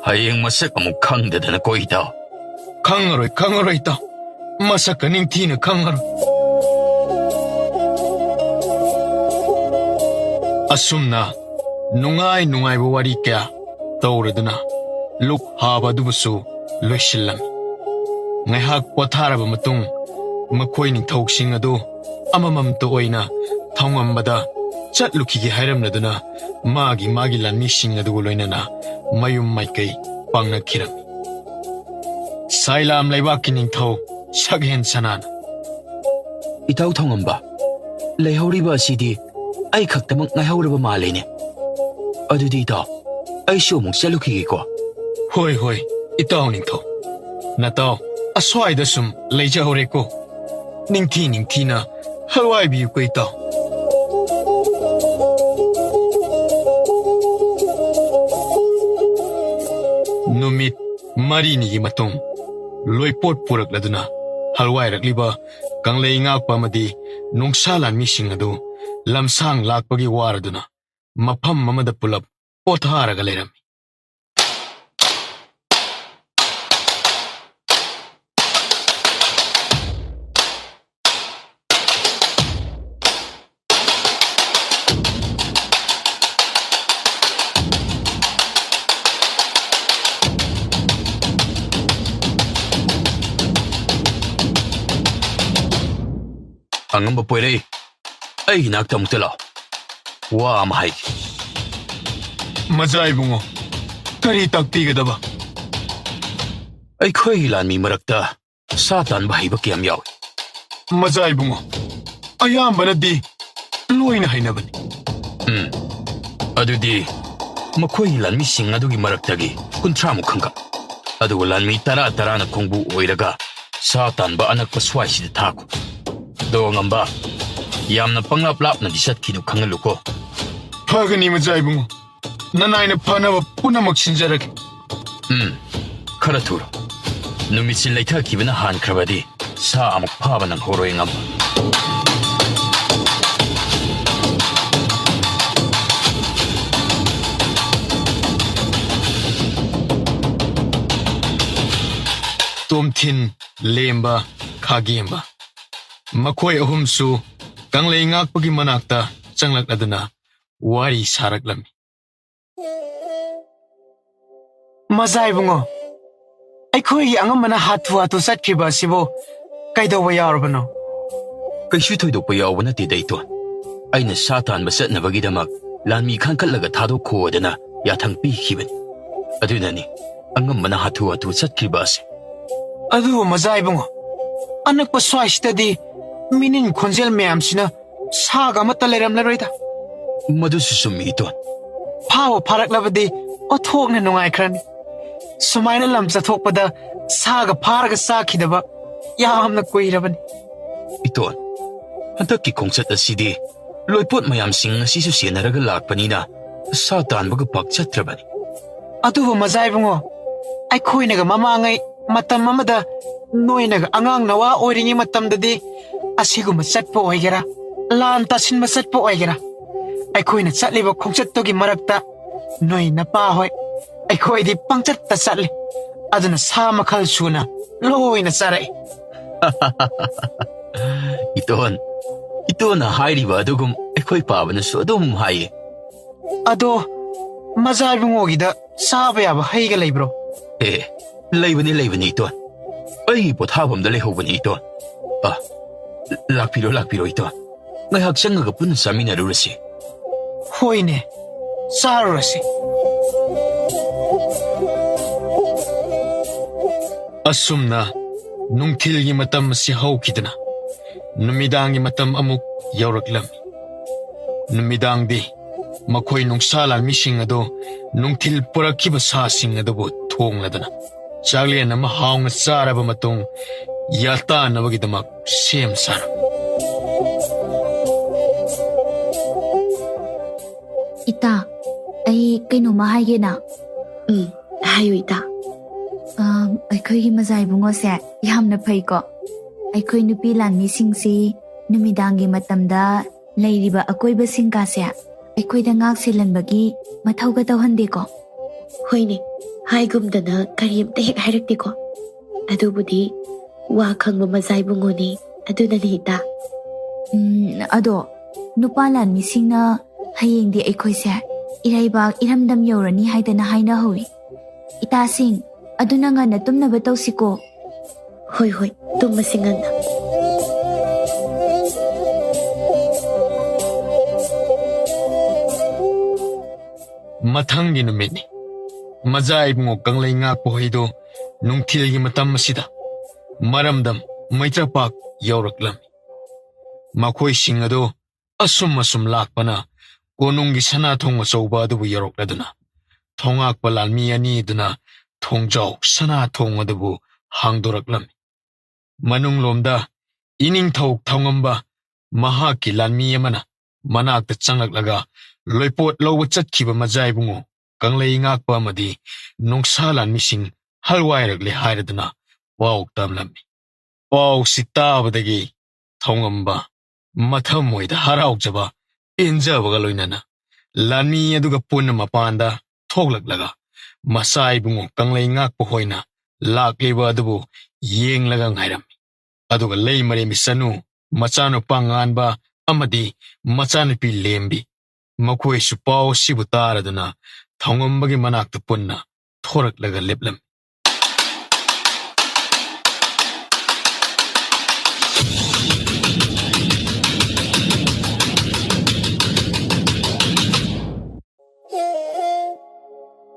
ꯍꯌꯦꯡ ꯃꯁꯛ ꯑꯃꯨꯛ ꯈꯪꯗꯗꯅ ꯀꯣ, ꯏꯇꯥꯎ꯫ ꯈꯪꯉꯔꯣꯏ, ꯈꯪꯉꯔꯣꯏ, ꯏꯇꯥꯎ꯫ ꯃꯁꯛꯀ ꯅꯤꯡꯊꯤꯅ ꯈꯪꯉꯔꯣꯏ꯫ ꯑꯁꯨꯝꯅ ꯅꯨꯡꯉꯥꯏ ꯅꯨꯡꯉꯥꯏꯕ ꯋꯥꯔꯤ ꯀꯌꯥ ꯇꯧꯔꯗꯨꯅ ꯂꯨꯛ ꯍꯥꯕ ꯑꯗꯨꯕꯨꯁꯨ ꯂꯣꯏꯁꯤꯜꯂꯝꯃꯤ꯫ ꯉꯥꯏꯍꯥꯛ ꯄꯣꯊꯥꯔꯕ ꯃꯇꯨꯡ, ꯃꯈꯣꯏ ꯅꯤꯡꯊꯧꯁꯤꯡ ꯑꯗꯨ ꯑꯃꯃꯝꯇ ꯑꯣꯏꯅ ꯊꯧꯉꯝꯕꯗ ꯆꯠꯂꯨꯈꯤꯒꯦ ꯍꯥꯏꯔꯝꯂꯗꯨꯅ ꯃꯥꯒꯤ ꯃꯥꯒꯤ ꯂꯥꯟꯃꯤꯁꯤꯡ ꯑꯗꯨꯒ ꯂꯣꯏꯅꯅ ꯃꯌꯨꯝ ꯃꯥꯏꯀꯩ ꯄꯥꯡꯅꯈꯤꯔꯝꯃꯤ꯫ ꯁꯥꯏꯂꯥꯝ ꯂꯩꯕꯥꯛꯀꯤ ꯅꯤꯡꯊꯧ ꯁꯛꯍꯦꯟ ꯁꯅꯥꯅ, "ꯏꯇꯥꯎ ꯊꯧꯉꯝꯕ, ꯂꯩꯍꯧꯔꯤꯕ ꯑꯁꯤꯗꯤ ꯑꯩ ꯈꯛꯇꯃꯛ ꯉꯥꯏꯍꯧꯔꯕ ꯃꯥꯜꯂꯦꯅꯦ꯫ ꯑꯗꯨꯗꯤ ꯏꯇꯥꯎ, ꯑꯩꯁꯨ ꯑꯃꯨꯛ ꯆꯠꯂꯨꯈꯤꯒꯦꯀꯣ꯫" "ꯍꯣꯏ, ꯍꯣꯏ, ꯏꯇꯥꯎ ꯅꯤꯡꯊꯧ꯫ ꯅꯇꯥꯎ ꯑꯁ꯭ꯋꯥꯏꯗ ꯁꯨꯝ ꯂꯩꯖꯍꯧꯔꯦꯀꯣ꯫ ꯅꯤꯡꯊꯤ ꯅꯤꯡꯊꯤꯅ ꯍꯜꯋꯥꯏꯕꯤꯌꯨꯀꯣ, ꯏꯇꯥꯎ꯫" ꯅꯨꯃꯤꯠ ꯃꯔꯤꯅꯤꯒꯤ ꯃꯇꯨꯡ, ꯂꯣꯏꯄꯣꯠ ꯄꯨꯔꯛꯂꯗꯨꯅ ꯍꯜꯋꯥꯏꯔꯛꯂꯤꯕ ꯀꯪꯂꯩ ꯉꯥꯛꯄ ꯑꯃꯗꯤ ꯅꯣꯡꯁꯥ ꯂꯥꯟꯃꯤꯁꯤꯡ ꯑꯗꯨ ꯂꯝꯁꯥꯡ ꯂꯥꯛꯄꯒꯤ ꯋꯥꯔꯗꯨꯅ ꯃꯐꯝ ꯑꯃꯗ ꯄꯨꯂꯞ ꯄꯣꯊꯥꯔꯒ ꯂꯩꯔꯝꯃꯤ꯫ ꯑꯉꯝꯕ ꯄꯣꯏꯔꯩ, ꯑꯩꯒꯤ ꯅꯥꯛꯇ ꯑꯃꯨꯛꯇ ꯂꯥꯛꯑꯣ꯫ ꯋꯥ ꯑꯃ ꯍꯥꯏꯒꯦ꯫ ꯃꯖꯥ ꯏꯕꯨꯡꯉꯣ, ꯀꯔꯤ ꯇꯥꯛꯄꯤꯒꯗꯕ? ꯑꯩꯈꯣꯏꯒꯤ ꯂꯥꯟꯃꯤ ꯃꯔꯛꯇ ꯁꯥ ꯇꯥꯟꯕ ꯍꯩꯕ ꯀꯌꯥꯝ ꯌꯥꯎꯏ? ꯃꯖꯥ ꯏꯕꯨꯡꯉꯣ, ꯑꯌꯥꯝꯕꯅꯗꯤ ꯂꯣꯏꯅ ꯍꯩꯅꯕꯅꯤ꯫ ꯎꯝ, ꯑꯗꯨꯗꯤ ꯃꯈꯣꯏꯒꯤ ꯂꯥꯟꯃꯤꯁꯤꯡ ꯑꯗꯨꯒꯤ ꯃꯔꯛꯇꯒꯤ ꯀꯨꯟꯊ꯭ꯔꯥꯃꯨꯛ ꯈꯟꯒꯠꯂꯨ꯫ ꯑꯗꯨꯒ ꯂꯥꯟꯃꯤ ꯇꯔꯥ ꯇꯔꯥꯅ ꯈꯣꯡꯕꯨ ꯑꯣꯏꯔꯒ ꯁꯥ ꯇꯥꯟꯕ ꯑꯅꯛꯄ ꯁ꯭ꯋꯥꯏꯁꯤꯗ ꯊꯥꯈꯣ꯫ ꯑꯗꯣ ꯑꯉꯝꯕ, ꯌꯥꯝꯅ ꯄꯪꯂꯥꯞ ꯂꯥꯞꯅꯗꯤ ꯆꯠꯈꯤꯅꯨ, ꯈꯪꯍꯜꯂꯨꯀꯣ꯫ ꯐꯒꯅꯤ ꯃꯖꯥ ꯏꯕꯨꯡꯉꯣ, ꯅꯅꯥꯏꯅ ꯐꯅꯕ ꯄꯨꯝꯅꯃꯛ ꯁꯤꯟꯖꯔꯒꯦ꯫ ꯎꯝ, ꯈꯔ ꯊꯨꯔꯣ꯫ ꯅꯨꯃꯤꯠꯁꯤ ꯂꯩꯊꯈꯤꯕꯅ ꯍꯥꯟꯈ꯭ꯔꯕꯗꯤ ꯁꯥ ꯑꯃꯨꯛ ꯐꯥꯕ ꯅꯪꯍꯧꯔꯣꯏ, ꯑꯉꯝꯕ꯫ ꯇꯣꯝꯊꯤꯟ, ꯂꯦꯝꯕ, ꯈꯥꯒꯦꯝꯕ, ꯃꯈꯣꯏ ꯑꯍꯨꯝꯁꯨ ꯀꯪꯂꯩ ꯉꯥꯛꯄꯒꯤ ꯃꯅꯥꯛꯇ ꯆꯪꯂꯛꯂꯗꯨꯅ ꯋꯥꯔꯤ ꯁꯥꯔꯛꯂꯝꯃꯤ꯫ ꯃꯖꯥ ꯏꯕꯨꯡꯉꯣ, ꯑꯩꯈꯣꯏꯒꯤ ꯑꯉꯝꯕꯅ ꯍꯥꯊꯨ ꯍꯥꯊꯨ ꯆꯠꯈ꯭ꯔꯤꯕ ꯑꯁꯤꯕꯨ ꯀꯩꯗꯧꯕ ꯌꯥꯎꯔꯕꯅꯣ? ꯀꯩꯁꯨ ꯊꯣꯏꯗꯣꯛꯄ ꯌꯥꯎꯕ ꯅꯠꯇꯦꯗ, ꯏꯇꯣꯟ꯫ ꯑꯩꯅ ꯁꯥ ꯇꯥꯟꯕ ꯆꯠꯅꯕꯒꯤꯗꯃꯛ ꯂꯥꯟꯃꯤ ꯈꯟꯈꯠꯂꯒ ꯊꯥꯗꯣꯛꯈꯣꯗꯅ ꯌꯥꯊꯪ ꯄꯤꯈꯤꯕꯅꯤ꯫ ꯑꯗꯨꯅꯅꯤ ꯑꯉꯝꯕꯅ ꯍꯥꯊꯨ ꯍꯥꯊꯨ ꯆꯠꯈ꯭ꯔꯤꯕ ꯑꯁꯤ꯫ ꯑꯗꯨꯕꯨ ꯃꯖꯥ ꯏꯕꯨꯡꯉꯣ, ꯑꯅꯛꯄ ꯁ꯭ꯋꯥꯏꯁꯤꯗꯗꯤ ꯃꯤꯅꯤꯟ ꯈꯣꯟꯖꯦꯜ ꯃꯌꯥꯝꯁꯤꯅ ꯁꯥꯒ ꯑꯃꯠꯇ ꯂꯩꯔꯝꯂꯔꯣꯏꯗ꯫ ꯃꯗꯨꯁꯨ ꯆꯨꯝꯃꯤ, ꯏꯇꯣꯟ꯫ ꯐꯥꯕꯨ ꯐꯥꯔꯛꯂꯕꯗꯤ ꯑꯣꯟꯊꯣꯛꯅ ꯅꯨꯡꯉꯥꯏꯈ꯭ꯔꯅꯤ꯫ ꯁꯨꯃꯥꯏꯅ ꯂꯝ ꯆꯠꯊꯣꯛꯄꯗ ꯁꯥꯒ ꯐꯥꯔꯒ ꯆꯥꯈꯤꯗꯕ ꯌꯥꯝꯅ ꯀꯨꯏꯔꯕꯅꯤ꯫ ꯏꯇꯣꯟ, ꯍꯟꯗꯛꯀꯤ ꯈꯣꯡꯆꯠ ꯑꯁꯤꯗꯤ ꯂꯣꯏꯄꯣꯠ ꯃꯌꯥꯝꯁꯤꯡ ꯑꯁꯤꯁꯨ ꯁꯦꯟꯅꯔꯒ ꯂꯥꯛꯄꯅꯤꯅ ꯁꯥ ꯇꯥꯟꯕꯒ ꯄꯥꯛ ꯆꯠꯇ꯭ꯔꯕꯅꯤ꯫ ꯑꯗꯨꯕꯨ ꯃꯖꯥ ꯏꯕꯨꯡꯉꯣ, ꯑꯩꯈꯣꯏꯅꯒ ꯃꯃꯥꯡꯉꯩ ꯃꯇꯝ ꯑꯃꯗ ꯅꯣꯏꯅꯒ ꯑꯉꯥꯡ ꯅꯋꯥ ꯑꯣꯏꯔꯤꯉꯩ ꯃꯇꯝꯗꯗꯤ ꯑꯁꯤꯒꯨꯝꯕ ꯆꯠꯄ ꯑꯣꯏꯒꯦꯔꯥ, ꯂꯥꯟ ꯇꯥꯁꯤꯟꯕ ꯆꯠꯄ ꯑꯣꯏꯒꯦꯔꯥ, ꯑꯩꯈꯣꯏꯅ ꯆꯠꯂꯤꯕ ꯈꯣꯡꯆꯠꯇꯨꯒꯤ ꯃꯔꯛꯇ ꯅꯣꯏ ꯅꯄꯥ ꯍꯣꯏ ꯑꯩꯈꯣꯏꯗꯤ ꯄꯪꯆꯠꯇ ꯆꯠꯂꯤ꯫ ꯑꯗꯨꯅ ꯁꯥ ꯃꯈꯜ ꯁꯨꯅ ꯂꯣꯏꯅ ꯆꯥꯔꯛꯏ꯫ ꯏꯇꯣꯟ, ꯏꯇꯣꯟꯅ ꯍꯥꯏꯔꯤꯕ ꯑꯗꯨꯒꯨꯝ ꯑꯩꯈꯣꯏ ꯄꯥꯕꯅꯁꯨ ꯑꯗꯨꯝ ꯍꯥꯏꯌꯦ꯫ ꯑꯗꯣ ꯃꯖꯥ ꯏꯕꯨꯡꯉꯣꯒꯤꯗ ꯆꯥꯕ ꯌꯥꯕ ꯍꯩꯒ ꯂꯩꯕ꯭ꯔꯣ? ꯑꯦ, ꯂꯩꯕꯅꯤ, ꯂꯩꯕꯅꯤ, ꯏꯇꯣꯟ꯫ ꯑꯩꯒꯤ ꯄꯣꯊꯥꯐꯝꯗ ꯂꯩꯍꯧꯕꯅꯤ, ꯏꯇꯣꯟ꯫ ꯑ, ꯂꯥꯛꯄꯤꯔꯣ, ꯂꯥꯛꯄꯤꯔꯣ, ꯏꯇꯥ꯫ ꯉꯥꯏꯍꯥꯛ ꯆꯪꯉꯒ ꯄꯨꯟꯅ ꯆꯥꯃꯤꯟꯅꯔꯨꯔꯁꯤ꯫ ꯍꯣꯏꯅꯦ, ꯆꯥꯔꯨꯔꯁꯤ꯫ ꯑꯁꯨꯝꯅ ꯅꯨꯡꯊꯤꯜꯒꯤ ꯃꯇꯝ ꯑꯁꯤ ꯍꯧꯈꯤꯗꯨꯅ ꯅꯨꯃꯤꯗꯥꯡꯒꯤ ꯃꯇꯝ ꯑꯃꯨꯛ ꯌꯧꯔꯛꯂꯝꯃꯤ꯫ ꯅꯨꯃꯤꯗꯥꯡꯗꯤ ꯃꯈꯣꯏ ꯅꯨꯡꯁꯥ ꯂꯥꯟꯃꯤꯁꯤꯡ ꯑꯗꯨ ꯅꯨꯡꯊꯤꯜ ꯄꯨꯔꯛꯈꯤꯕ ꯁꯥꯁꯤꯡ ꯑꯗꯨꯕꯨ ꯊꯣꯡꯂꯗꯨꯅ ꯆꯥꯛꯂꯦꯟ ꯑꯃ ꯍꯥꯎꯅ ꯆꯥꯔꯕ ꯃꯇꯨꯡ ꯌꯥꯇꯥꯅꯕꯒꯤꯗꯃꯛ ꯁꯦꯝ ꯁꯥꯔꯝꯃꯤ꯫ ꯏꯇꯥ, ꯑꯩ ꯀꯩꯅꯣꯝꯃ ꯍꯥꯏꯒꯦꯅ꯫ ꯎꯝ, ꯍꯥꯏꯌꯨ ꯏꯇꯥ꯫ ꯑꯥ, ꯑꯩꯈꯣꯏꯒꯤ ꯃꯖꯥ ꯏꯕꯨꯡꯉꯣꯁꯦ ꯌꯥꯝꯅ ꯐꯩꯀꯣ꯫ ꯑꯩꯈꯣꯏ ꯅꯨꯄꯤ ꯂꯥꯟꯃꯤꯁꯤꯡꯁꯤ ꯅꯨꯃꯤꯗꯥꯡꯒꯤ ꯃꯇꯝꯗ ꯂꯩꯔꯤꯕ ꯑꯀꯣꯏꯕꯁꯤꯡ ꯀꯥꯁꯦ ꯑꯩꯈꯣꯏꯗ ꯉꯥꯛ ꯁꯦꯜꯍꯟꯕꯒꯤ ꯃꯊꯧꯒ ꯇꯧꯍꯟꯗꯦꯀꯣ꯫ ꯍꯣꯏꯅꯦ, ꯍꯥꯏꯒꯨꯝꯗꯅ ꯀꯔꯤꯝꯇ ꯍꯦꯛ ꯍꯥꯏꯔꯛꯇꯦꯀꯣ꯫ ꯑꯗꯨꯕꯨꯗꯤ ꯋꯥ ꯈꯪꯕ ꯃꯖꯥ ꯏꯕꯨꯡꯉꯣꯅꯤ, ꯑꯗꯨꯅꯅꯤ ꯏꯇꯥ꯫ ꯎꯝ, ꯑꯗꯣ ꯅꯨꯄꯥ ꯂꯥꯟꯃꯤꯁꯤꯡꯅ ꯍꯌꯦꯡꯗꯤ ꯑꯩꯈꯣꯏꯁꯦ ꯏꯔꯩꯕꯥꯛ ꯏꯔꯝꯗꯝ ꯌꯧꯔꯅꯤ ꯍꯥꯏꯗꯅ ꯍꯥꯏꯅꯍꯧꯏ꯫ ꯏꯇꯥꯁꯤꯡ, ꯑꯗꯨꯅ ꯉꯟꯅ ꯇꯨꯝꯅꯕ ꯇꯧꯁꯤꯀꯣ꯫ ꯍꯣꯏ, ꯍꯣꯏ, ꯇꯨꯝꯃꯁꯤ ꯉꯟꯅ꯫ ꯃꯊꯪꯒꯤ ꯅꯨꯃꯤꯠꯅꯤ꯫ ꯃꯖꯥ ꯏꯕꯨꯡꯉꯣ ꯀꯪꯂꯩ ꯉꯥꯛꯄ ꯍꯣꯏꯗꯨ ꯅꯨꯡꯊꯤꯜꯒꯤ ꯃꯇꯝ ꯑꯁꯤꯗ ꯃꯔꯝꯗꯝ ꯃꯩꯇ꯭ꯔꯄꯥꯛ ꯌꯧꯔꯛꯂꯝꯃꯤ꯫ ꯃꯈꯣꯏꯁꯤꯡ ꯑꯗꯨ ꯑꯁꯨꯝ ꯑꯁꯨꯝ ꯂꯥꯛꯄꯅ ꯀꯣꯅꯨꯡꯒꯤ ꯁꯅꯥꯊꯣꯡ ꯑꯆꯧꯕ ꯑꯗꯨꯕꯨ ꯌꯧꯔꯛꯂꯗꯨꯅ ꯊꯣꯉꯥꯛꯄ ꯂꯥꯟꯃꯤ ꯑꯅꯤ ꯑꯗꯨꯅ ꯊꯣꯡꯖꯥꯎ ꯁꯅꯥꯊꯣꯡ ꯑꯗꯨꯕꯨ ꯍꯥꯡꯗꯣꯔꯛꯂꯝꯃꯤ꯫ ꯃꯅꯨꯡꯂꯣꯝꯗ ꯏꯅꯤꯡꯊꯧ ꯊꯧꯉꯝꯕ ꯃꯍꯥꯛꯀꯤ ꯂꯥꯟꯃꯤ ꯑꯃꯅ ꯃꯅꯥꯛꯇ ꯆꯪꯂꯛꯂꯒ ꯂꯣꯏꯄꯣꯠ ꯂꯧꯕ ꯆꯠꯈꯤꯕ ꯃꯖꯥ ꯏꯕꯨꯡꯉꯣ ꯀꯪꯂꯩ ꯉꯥꯛꯄ ꯑꯃꯗꯤ ꯅꯨꯡꯁꯥ ꯂꯥꯟꯃꯤꯁꯤꯡ ꯍꯜꯋꯥꯏꯔꯛꯂꯦ ꯍꯥꯏꯔꯗꯨꯅ ꯄꯥꯎ ꯇꯝꯂꯝꯃꯤ꯫ ꯄꯥꯎꯁꯤ ꯇꯥꯕꯗꯒꯤ ꯊꯧꯉꯝꯕ ꯃꯊꯃꯣꯏꯗ ꯍꯔꯥꯎꯖꯕ ꯄꯦꯟꯖꯕꯒ ꯂꯣꯏꯅꯅ ꯂꯥꯟꯃꯤ ꯑꯗꯨꯒ ꯄꯨꯟꯅ ꯃꯄꯥꯟꯗ ꯊꯣꯛꯂꯛꯂꯒ ꯃꯆꯥ ꯏꯕꯨꯡꯉꯣ ꯀꯪꯂꯩ ꯉꯥꯛꯄ ꯍꯣꯏꯅ ꯂꯥꯛꯂꯤꯕ ꯑꯗꯨꯕꯨ ꯌꯦꯡꯂꯒ ꯉꯥꯏꯔꯝꯃꯤ꯫ ꯑꯗꯨꯒ ꯂꯩꯃꯔꯦꯝꯕꯤ ꯆꯅꯨ, ꯃꯆꯥꯅꯨꯄꯥ ꯉꯥꯟꯕ ꯑꯃꯗꯤ ꯃꯆꯥꯅꯨꯄꯤ ꯂꯦꯝꯕꯤ, ꯃꯈꯣꯏꯁꯨ ꯄꯥꯎ ꯑꯁꯤꯕꯨ ꯇꯥꯔꯗꯨꯅ ꯊꯧꯉꯝꯕꯒꯤ ꯃꯅꯥꯛꯇ ꯄꯨꯟꯅ ꯊꯣꯔꯛꯂꯒ ꯂꯦꯞꯂꯝꯃꯤ꯫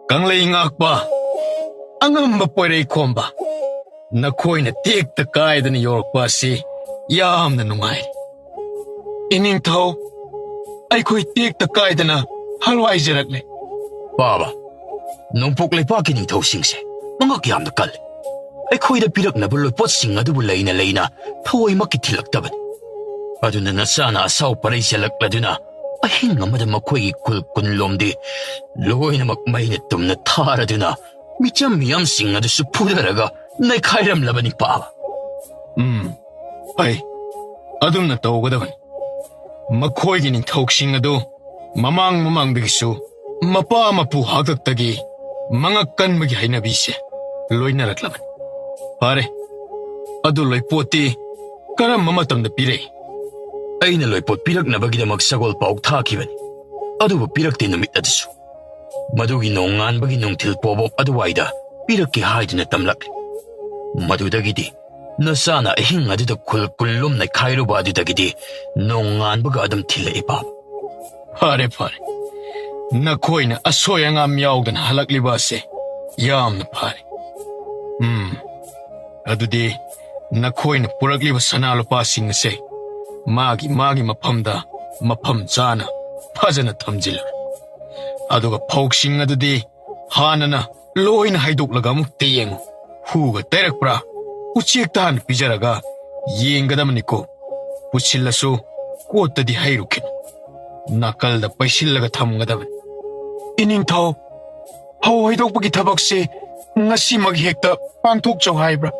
ꯀꯪꯂꯩ ꯉꯥꯛꯄ, ꯑꯉꯝꯕ ꯄꯣꯏꯔꯩ ꯈꯣꯝꯕ, ꯅꯈꯣꯏꯅ ꯇꯦꯛꯇ ꯀꯥꯏꯗꯅ ꯌꯧꯔꯛꯄ ꯑꯁꯤ ꯌꯥꯝꯅ ꯅꯨꯡꯉꯥꯏ꯫ ꯏꯅꯤꯡꯊꯧ, ꯑꯩꯈꯣꯏ ꯇꯦꯛꯇ ꯀꯥꯏꯗꯅ ꯍꯜꯋꯥꯏꯖꯔꯛꯂꯦ꯫ ꯄꯥꯕ, ꯅꯣꯡꯄꯣꯛ ꯂꯩꯄꯥꯛꯀꯤ ꯅꯤꯡꯊꯧꯁꯤꯡꯁꯦ ꯃꯉꯛ ꯌꯥꯝꯅ ꯀꯜꯂꯤ꯫ ꯑꯩꯈꯣꯏꯗ ꯄꯤꯔꯛꯅꯕ ꯂꯣꯏꯄꯣꯠꯁꯤꯡ ꯑꯗꯨꯕꯨ ꯂꯩꯅ ꯂꯩꯅ ꯊꯋꯥꯏꯃꯛꯀꯤ ꯊꯤꯜꯂꯛꯇꯕꯅꯤ꯫ ꯑꯗꯨꯅ ꯅꯆꯥꯅ ꯑꯁꯥꯎ ꯄꯔꯩ ꯆꯦꯜꯂꯛꯂꯗꯨꯅ ꯑꯍꯤꯡ ꯑꯃꯗ ꯃꯈꯣꯏꯒꯤ ꯈꯨꯜ ꯀꯨꯟꯂꯣꯝꯗꯤ ꯂꯣꯏꯅꯃꯛ ꯃꯩꯅ ꯇꯨꯝꯅ ꯊꯥꯔꯗꯨꯅ ꯃꯤꯆꯝ ꯃꯤꯌꯥꯝꯁꯤꯡ ꯑꯗꯨꯁꯨ ꯐꯨꯊꯔꯒ ꯅꯩꯈꯥꯏꯔꯝꯂꯕꯅꯤ ꯄꯥꯕ꯫ ꯎꯝ, ꯐꯩ꯫ ꯑꯗꯨꯝꯅ ꯇꯧꯒꯗꯕꯅꯤ꯫ ꯃꯈꯣꯏꯒꯤ ꯅꯤꯡꯊꯧꯁꯤꯡ ꯑꯗꯨ ꯃꯃꯥꯡ ꯃꯃꯥꯡꯗꯒꯤꯁꯨ ꯃꯄꯥ ꯃꯄꯨ ꯍꯥꯛꯇꯛꯇꯒꯤ ꯃꯉꯛ ꯀꯟꯕꯒꯤ ꯍꯩꯅꯕꯤꯁꯦ ꯂꯣꯏꯅꯔꯛꯂꯕꯅꯤ꯫ ꯐꯔꯦ, ꯑꯗꯨ ꯂꯣꯏꯄꯣꯠꯇꯤ ꯀꯔꯝꯕ ꯃꯇꯝꯗ ꯄꯤꯔꯛꯏ? ꯑꯩꯅ ꯂꯣꯏꯄꯣꯠ ꯄꯤꯔꯛꯅꯕꯒꯤꯗꯃꯛ ꯁꯒꯣꯜ ꯄꯥꯎ ꯊꯥꯈꯤꯕꯅꯤ, ꯑꯗꯨꯕꯨ ꯄꯤꯔꯛꯇꯦ ꯅꯨꯃꯤꯠ ꯑꯗꯨꯁꯨ꯫ ꯃꯗꯨꯒꯤ ꯅꯣꯡꯉꯥꯟꯕꯒꯤ ꯅꯨꯡꯊꯤꯜ ꯄꯣꯕꯣꯞ ꯑꯗꯨꯋꯥꯏꯗ ꯄꯤꯔꯛꯀꯦ ꯍꯥꯏꯗꯨꯅ ꯇꯝꯂꯛꯂꯦ꯫ ꯃꯗꯨꯗꯒꯤꯗꯤ ꯅꯆꯥꯅ ꯑꯍꯤꯡ ꯑꯗꯨꯗ ꯈꯨꯜ ꯀꯨꯟꯂꯨꯝ ꯅꯩꯈꯥꯏꯔꯨꯕ ꯑꯗꯨꯗꯒꯤꯗꯤ ꯅꯣꯡꯉꯥꯟꯕꯒ ꯑꯗꯨꯝ ꯊꯤꯜꯂꯛꯏ ꯄꯥꯕ꯫ ꯐꯔꯦ, ꯐꯔꯦ꯫ ꯅꯈꯣꯏꯅ ꯑꯁꯣꯏ ꯑꯉꯥꯝ ꯌꯥꯎꯗꯅ ꯍꯜꯂꯛꯂꯤꯕ ꯑꯁꯦ ꯌꯥꯝꯅ ꯐꯔꯦ꯫ ꯎꯝ, ꯑꯗꯨꯗꯤ ꯅꯈꯣꯏꯅ ꯄꯨꯔꯛꯂꯤꯕ ꯁꯅꯥ ꯂꯨꯄꯥꯁꯤꯡ ꯑꯁꯦ ꯃꯥꯒꯤ ꯃꯥꯒꯤ ꯃꯐꯝꯗ ꯃꯐꯝ ꯆꯥꯅ ꯐꯖꯅ ꯊꯝꯖꯤꯜꯂꯨ꯫ ꯑꯗꯨꯒ ꯐꯧꯁꯤꯡ ꯑꯗꯨꯗꯤ ꯍꯥꯟꯅꯅ ꯂꯣꯏꯅ ꯍꯩꯗꯣꯛꯂꯒ ꯑꯃꯨꯛꯇ ꯌꯦꯡꯉꯨ꯫ ꯍꯨꯒ ꯇꯩꯔꯛꯄ꯭ꯔꯥ? ꯎꯆꯦꯛꯇ ꯍꯥꯟꯅ ꯄꯤꯖꯔꯒ ꯌꯦꯡꯒꯗꯕꯅꯤꯀꯣ꯫ ꯄꯨꯁꯤꯜꯂꯁꯨ ꯀꯣꯠꯇꯗꯤ ꯍꯩꯔꯨꯈꯤꯅꯨ꯫ ꯅꯥꯀꯜꯗ ꯄꯩꯁꯤꯜꯂꯒ ꯊꯝꯒꯗꯕꯅꯤ꯫ ꯏꯅꯤꯡꯊꯧ, ꯐꯧ ꯍꯩꯗꯣꯛꯄꯒꯤ ꯊꯕꯛꯁꯤ ꯉꯁꯤꯃꯛ ꯍꯦꯛꯇ ꯄꯥꯡꯊꯣꯛꯆꯧ ꯍꯥꯏꯕ꯭ꯔꯥ?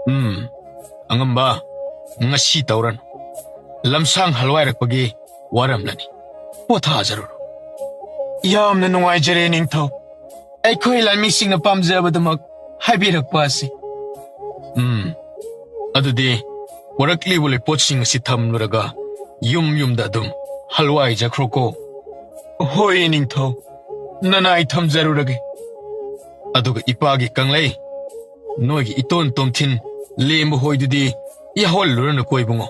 ꯎꯝ, ꯑꯉꯝꯕ, ꯉꯁꯤ ꯇꯧꯔꯅꯨ꯫ ꯂꯝꯁꯥꯡ ꯍꯜꯋꯥꯏꯔꯛꯄꯒꯤ ꯋꯥꯔꯝꯂꯅꯤ꯫ ꯄꯣꯊꯥꯖꯔꯨꯔꯣ꯫ ꯌꯥꯝꯅ ꯅꯨꯡꯉꯥꯏꯖꯔꯦ ꯅꯤꯡꯊꯧ, ꯑꯩꯈꯣꯏ ꯂꯥꯟꯃꯤꯁꯤꯡꯅ ꯄꯥꯝꯖꯕꯗꯨꯃꯛ ꯍꯥꯏꯕꯤꯔꯛꯄ ꯑꯁꯤ꯫ ꯎꯝ, ꯑꯗꯨꯗꯤ ꯄꯨꯔꯛꯂꯤꯕ ꯂꯩꯄꯣꯠꯁꯤꯡ ꯑꯁꯤ ꯊꯝꯂꯨꯔꯒ ꯌꯨꯝ ꯌꯨꯝꯗ ꯑꯗꯨꯝ ꯍꯜꯋꯥꯏꯖꯈ꯭ꯔꯣꯀꯣ꯫ ꯍꯣꯏ ꯅꯤꯡꯊꯧ, ꯅꯅꯥꯏ ꯊꯝꯖꯔꯨꯔꯒꯦ꯫ ꯑꯗꯨꯒ ꯏꯄꯥꯒꯤ ꯀꯪꯂꯩ, ꯅꯣꯏꯒꯤ ꯏꯇꯣꯟ ꯇꯣꯝꯊꯤꯟ ꯂꯦꯝꯕ ꯍꯣꯏꯗꯨꯗꯤ ꯌꯥꯎꯍꯜꯂꯨꯔꯅꯨꯀꯣ ꯏꯕꯨꯡꯉꯣ꯫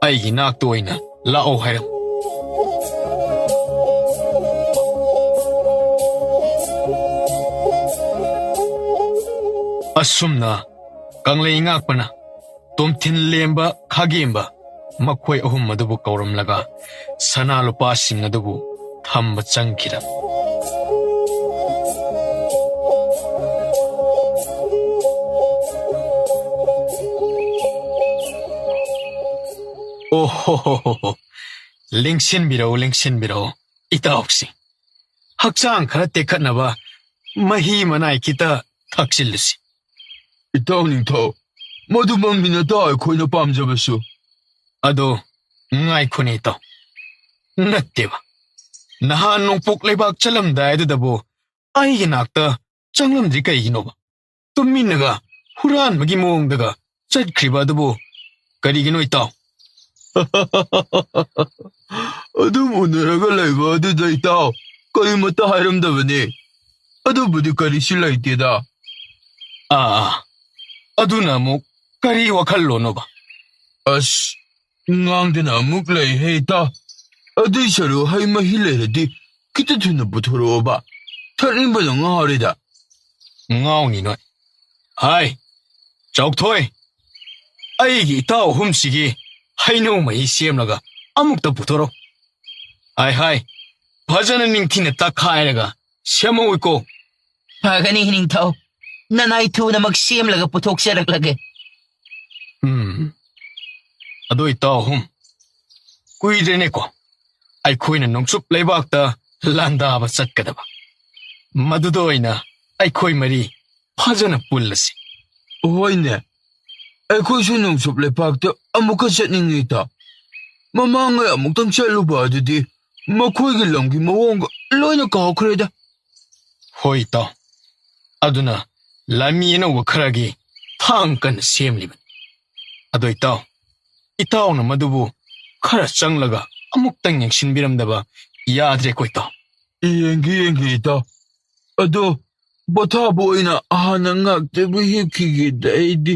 ꯑꯩꯒꯤ ꯅꯥꯛꯇ ꯑꯣꯏꯅ ꯂꯥꯛꯑꯣ ꯍꯥꯏꯔꯝꯃꯨ꯫ ꯑꯁꯨꯝꯅ ꯀꯪꯂꯩ ꯉꯥꯛꯄꯅ ꯇꯣꯝꯊꯤꯟ ꯂꯦꯝꯕ ꯈꯥꯒꯦꯝꯕ ꯃꯈꯣꯏ ꯑꯍꯨꯝ ꯑꯗꯨꯕꯨ ꯀꯧꯔꯝꯂꯒ ꯁꯅꯥ ꯂꯨꯄꯥꯁꯤꯡ ꯑꯗꯨꯕꯨ ꯊꯝꯕ ꯆꯪꯈꯤꯔꯝꯃꯤ꯫ ꯑꯣ ꯍꯣ ꯍꯣ ꯍꯣ ꯍꯣ꯫ ꯂꯦꯡꯁꯤꯟꯕꯤꯔꯛꯎ, ꯂꯦꯡꯁꯤꯟꯕꯤꯔꯛꯎ, ꯏꯇꯥꯎꯁꯤꯡ꯫ ꯍꯛꯆꯥꯡ ꯈꯔ ꯇꯦꯛꯈꯠꯅꯕ ꯃꯍꯤ ꯃꯅꯥꯏ ꯈꯤꯇ ꯊꯛꯆꯤꯜꯂꯨꯁꯤ꯫ ꯏꯇꯥꯎ ꯅꯤꯡꯊꯧ, ꯃꯗꯨꯃꯛꯅꯤ ꯅꯇꯥꯎ ꯑꯩꯈꯣꯏꯅ ꯄꯥꯝꯖꯕꯁꯨ꯫ ꯑꯗꯣ ꯉꯥꯏꯈꯣꯅꯦ ꯏꯇꯥꯎ꯫ ꯅꯠꯇꯦꯕ꯫ ꯅꯍꯥꯟ ꯅꯣꯡꯄꯣꯛ ꯂꯩꯕꯥꯛ ꯆꯠꯂꯝꯗꯥꯏ ꯑꯗꯨꯗꯕꯨ ꯑꯩꯒꯤ ꯅꯥꯛꯇ ꯆꯪꯂꯝꯗ꯭ꯔꯤ ꯀꯩꯒꯤꯅꯣꯕ? ꯇꯨꯃꯤꯟꯅꯒ ꯍꯨꯔꯥꯟꯕꯒꯤ ꯃꯑꯣꯡꯗꯒ ꯆꯠꯈ꯭ꯔꯤꯕ ꯑꯗꯨꯕꯨ ꯀꯔꯤꯒꯤꯅꯣ ꯏꯇꯥꯎ? ꯑꯗꯨꯝ ꯎꯅꯔꯒ ꯂꯩꯕ ꯑꯗꯨꯗ ꯏꯇꯥꯎ ꯀꯔꯤꯃꯠꯇ ꯍꯥꯏꯔꯝꯗꯕꯅꯤ꯫ ꯑꯗꯨꯕꯨꯗꯤ ꯀꯔꯤꯁꯨ ꯂꯩꯇꯦꯗ꯫ ꯑꯥ, ꯑꯥ꯫ ꯑꯗꯨꯅ ꯑꯃꯨꯛ ꯀꯔꯤ ꯋꯥꯈꯜꯂꯣꯟꯅꯣꯕ? ꯑꯁ, ꯉꯥꯡꯗꯅ ꯑꯃꯨꯛ ꯂꯩꯍꯦ ꯏꯇꯥꯎ꯫ ꯑꯗꯨꯏ ꯁꯔꯨꯛ ꯍꯩ ꯃꯍꯤ ꯂꯩꯔꯗꯤ ꯈꯤꯇ ꯊꯨꯅ ꯄꯨꯊꯣꯔꯛꯑꯣꯕ꯫ ꯊꯛꯅꯤꯡꯕꯅ ꯉꯥꯎꯔꯦꯗ꯫ ꯉꯥꯎꯅꯤ ꯅꯣꯏ꯫ ꯍꯥꯏ, ꯆꯥꯎꯊꯣꯏ, ꯑꯩꯒꯤ ꯏꯇꯥꯎ ꯑꯍꯨꯝꯁꯤꯒꯤ ꯍꯩꯅꯧ ꯃꯍꯤ ꯁꯦꯝꯂꯒ ꯑꯃꯨꯛꯇ ꯄꯨꯊꯣꯔꯛꯑꯣ꯫ ꯍꯥꯏ, ꯍꯥꯏ, ꯐꯖꯅ ꯅꯤꯡꯊꯤꯅ ꯇꯛꯈꯥꯏꯔꯒ ꯁꯦꯝꯍꯧꯏꯀꯣ꯫ ꯐꯒꯅꯤ ꯅꯤꯡꯊꯧ, ꯅꯅꯥꯏ ꯊꯨꯅꯃꯛ ꯁꯦꯝꯂꯒ ꯄꯨꯊꯣꯛꯆꯔꯛꯂꯒꯦ꯫ ꯎꯝ, ꯑꯗꯣ ꯏꯇꯥꯎ ꯑꯍꯨꯝ, ꯀꯨꯏꯗ꯭ꯔꯦꯅꯦꯀꯣ ꯑꯩꯈꯣꯏꯅ ꯅꯣꯡꯆꯨꯞ ꯂꯩꯕꯥꯛꯇ ꯂꯥꯟꯗꯥꯕ ꯆꯠꯀꯗꯕ꯫ ꯃꯗꯨꯗ ꯑꯣꯏꯅ ꯑꯩꯈꯣꯏ ꯃꯔꯤ ꯐꯖꯅ ꯄꯨꯜꯂꯁꯤ꯫ ꯍꯣꯏꯅꯦ, ꯑꯩꯈꯣꯏꯁꯨ ꯅꯣꯡꯆꯨꯞ ꯂꯩꯄꯥꯛꯇ ꯑꯃꯨꯛꯀ ꯆꯠꯅꯤꯡꯉꯤ ꯏꯇꯥꯎ꯫ ꯃꯃꯥꯡꯉꯩ ꯑꯃꯨꯛꯇꯪ ꯆꯠꯂꯨꯕ ꯑꯗꯨꯗꯤ ꯃꯈꯣꯏꯒꯤ ꯂꯝꯒꯤ ꯃꯑꯣꯡꯒ ꯂꯣꯏꯅ ꯀꯥꯎꯈ꯭ꯔꯦꯗ꯫ ꯍꯣꯏ ꯏꯇꯥꯎ, ꯑꯗꯨꯅ ꯂꯥꯟꯃꯤ ꯑꯅꯧꯕ ꯈꯔꯒꯤ ꯊꯥꯡ ꯀꯟꯅ ꯁꯦꯝꯂꯤꯕꯅꯤ꯫ ꯑꯗꯣ ꯏꯇꯥꯎ, ꯏꯇꯥꯎꯅ ꯃꯗꯨꯕꯨ ꯈꯔ ꯆꯪꯂꯒ ꯑꯃꯨꯛꯇꯪ ꯌꯦꯡꯁꯤꯟꯕꯤꯔꯝꯗꯕ ꯌꯥꯗ꯭ꯔꯦꯀꯣ ꯏꯇꯥꯎ꯫ ꯌꯦꯡꯒꯦ, ꯌꯦꯡꯒꯦ ꯏꯇꯥꯎ꯫ ꯑꯗꯣ ꯄꯣꯊꯥꯕ ꯑꯣꯏꯅ ꯍꯥꯟꯅ ꯉꯥꯛꯇꯕꯨ ꯍꯤꯞꯈꯤꯒꯦꯗ ꯑꯩꯗꯤ꯫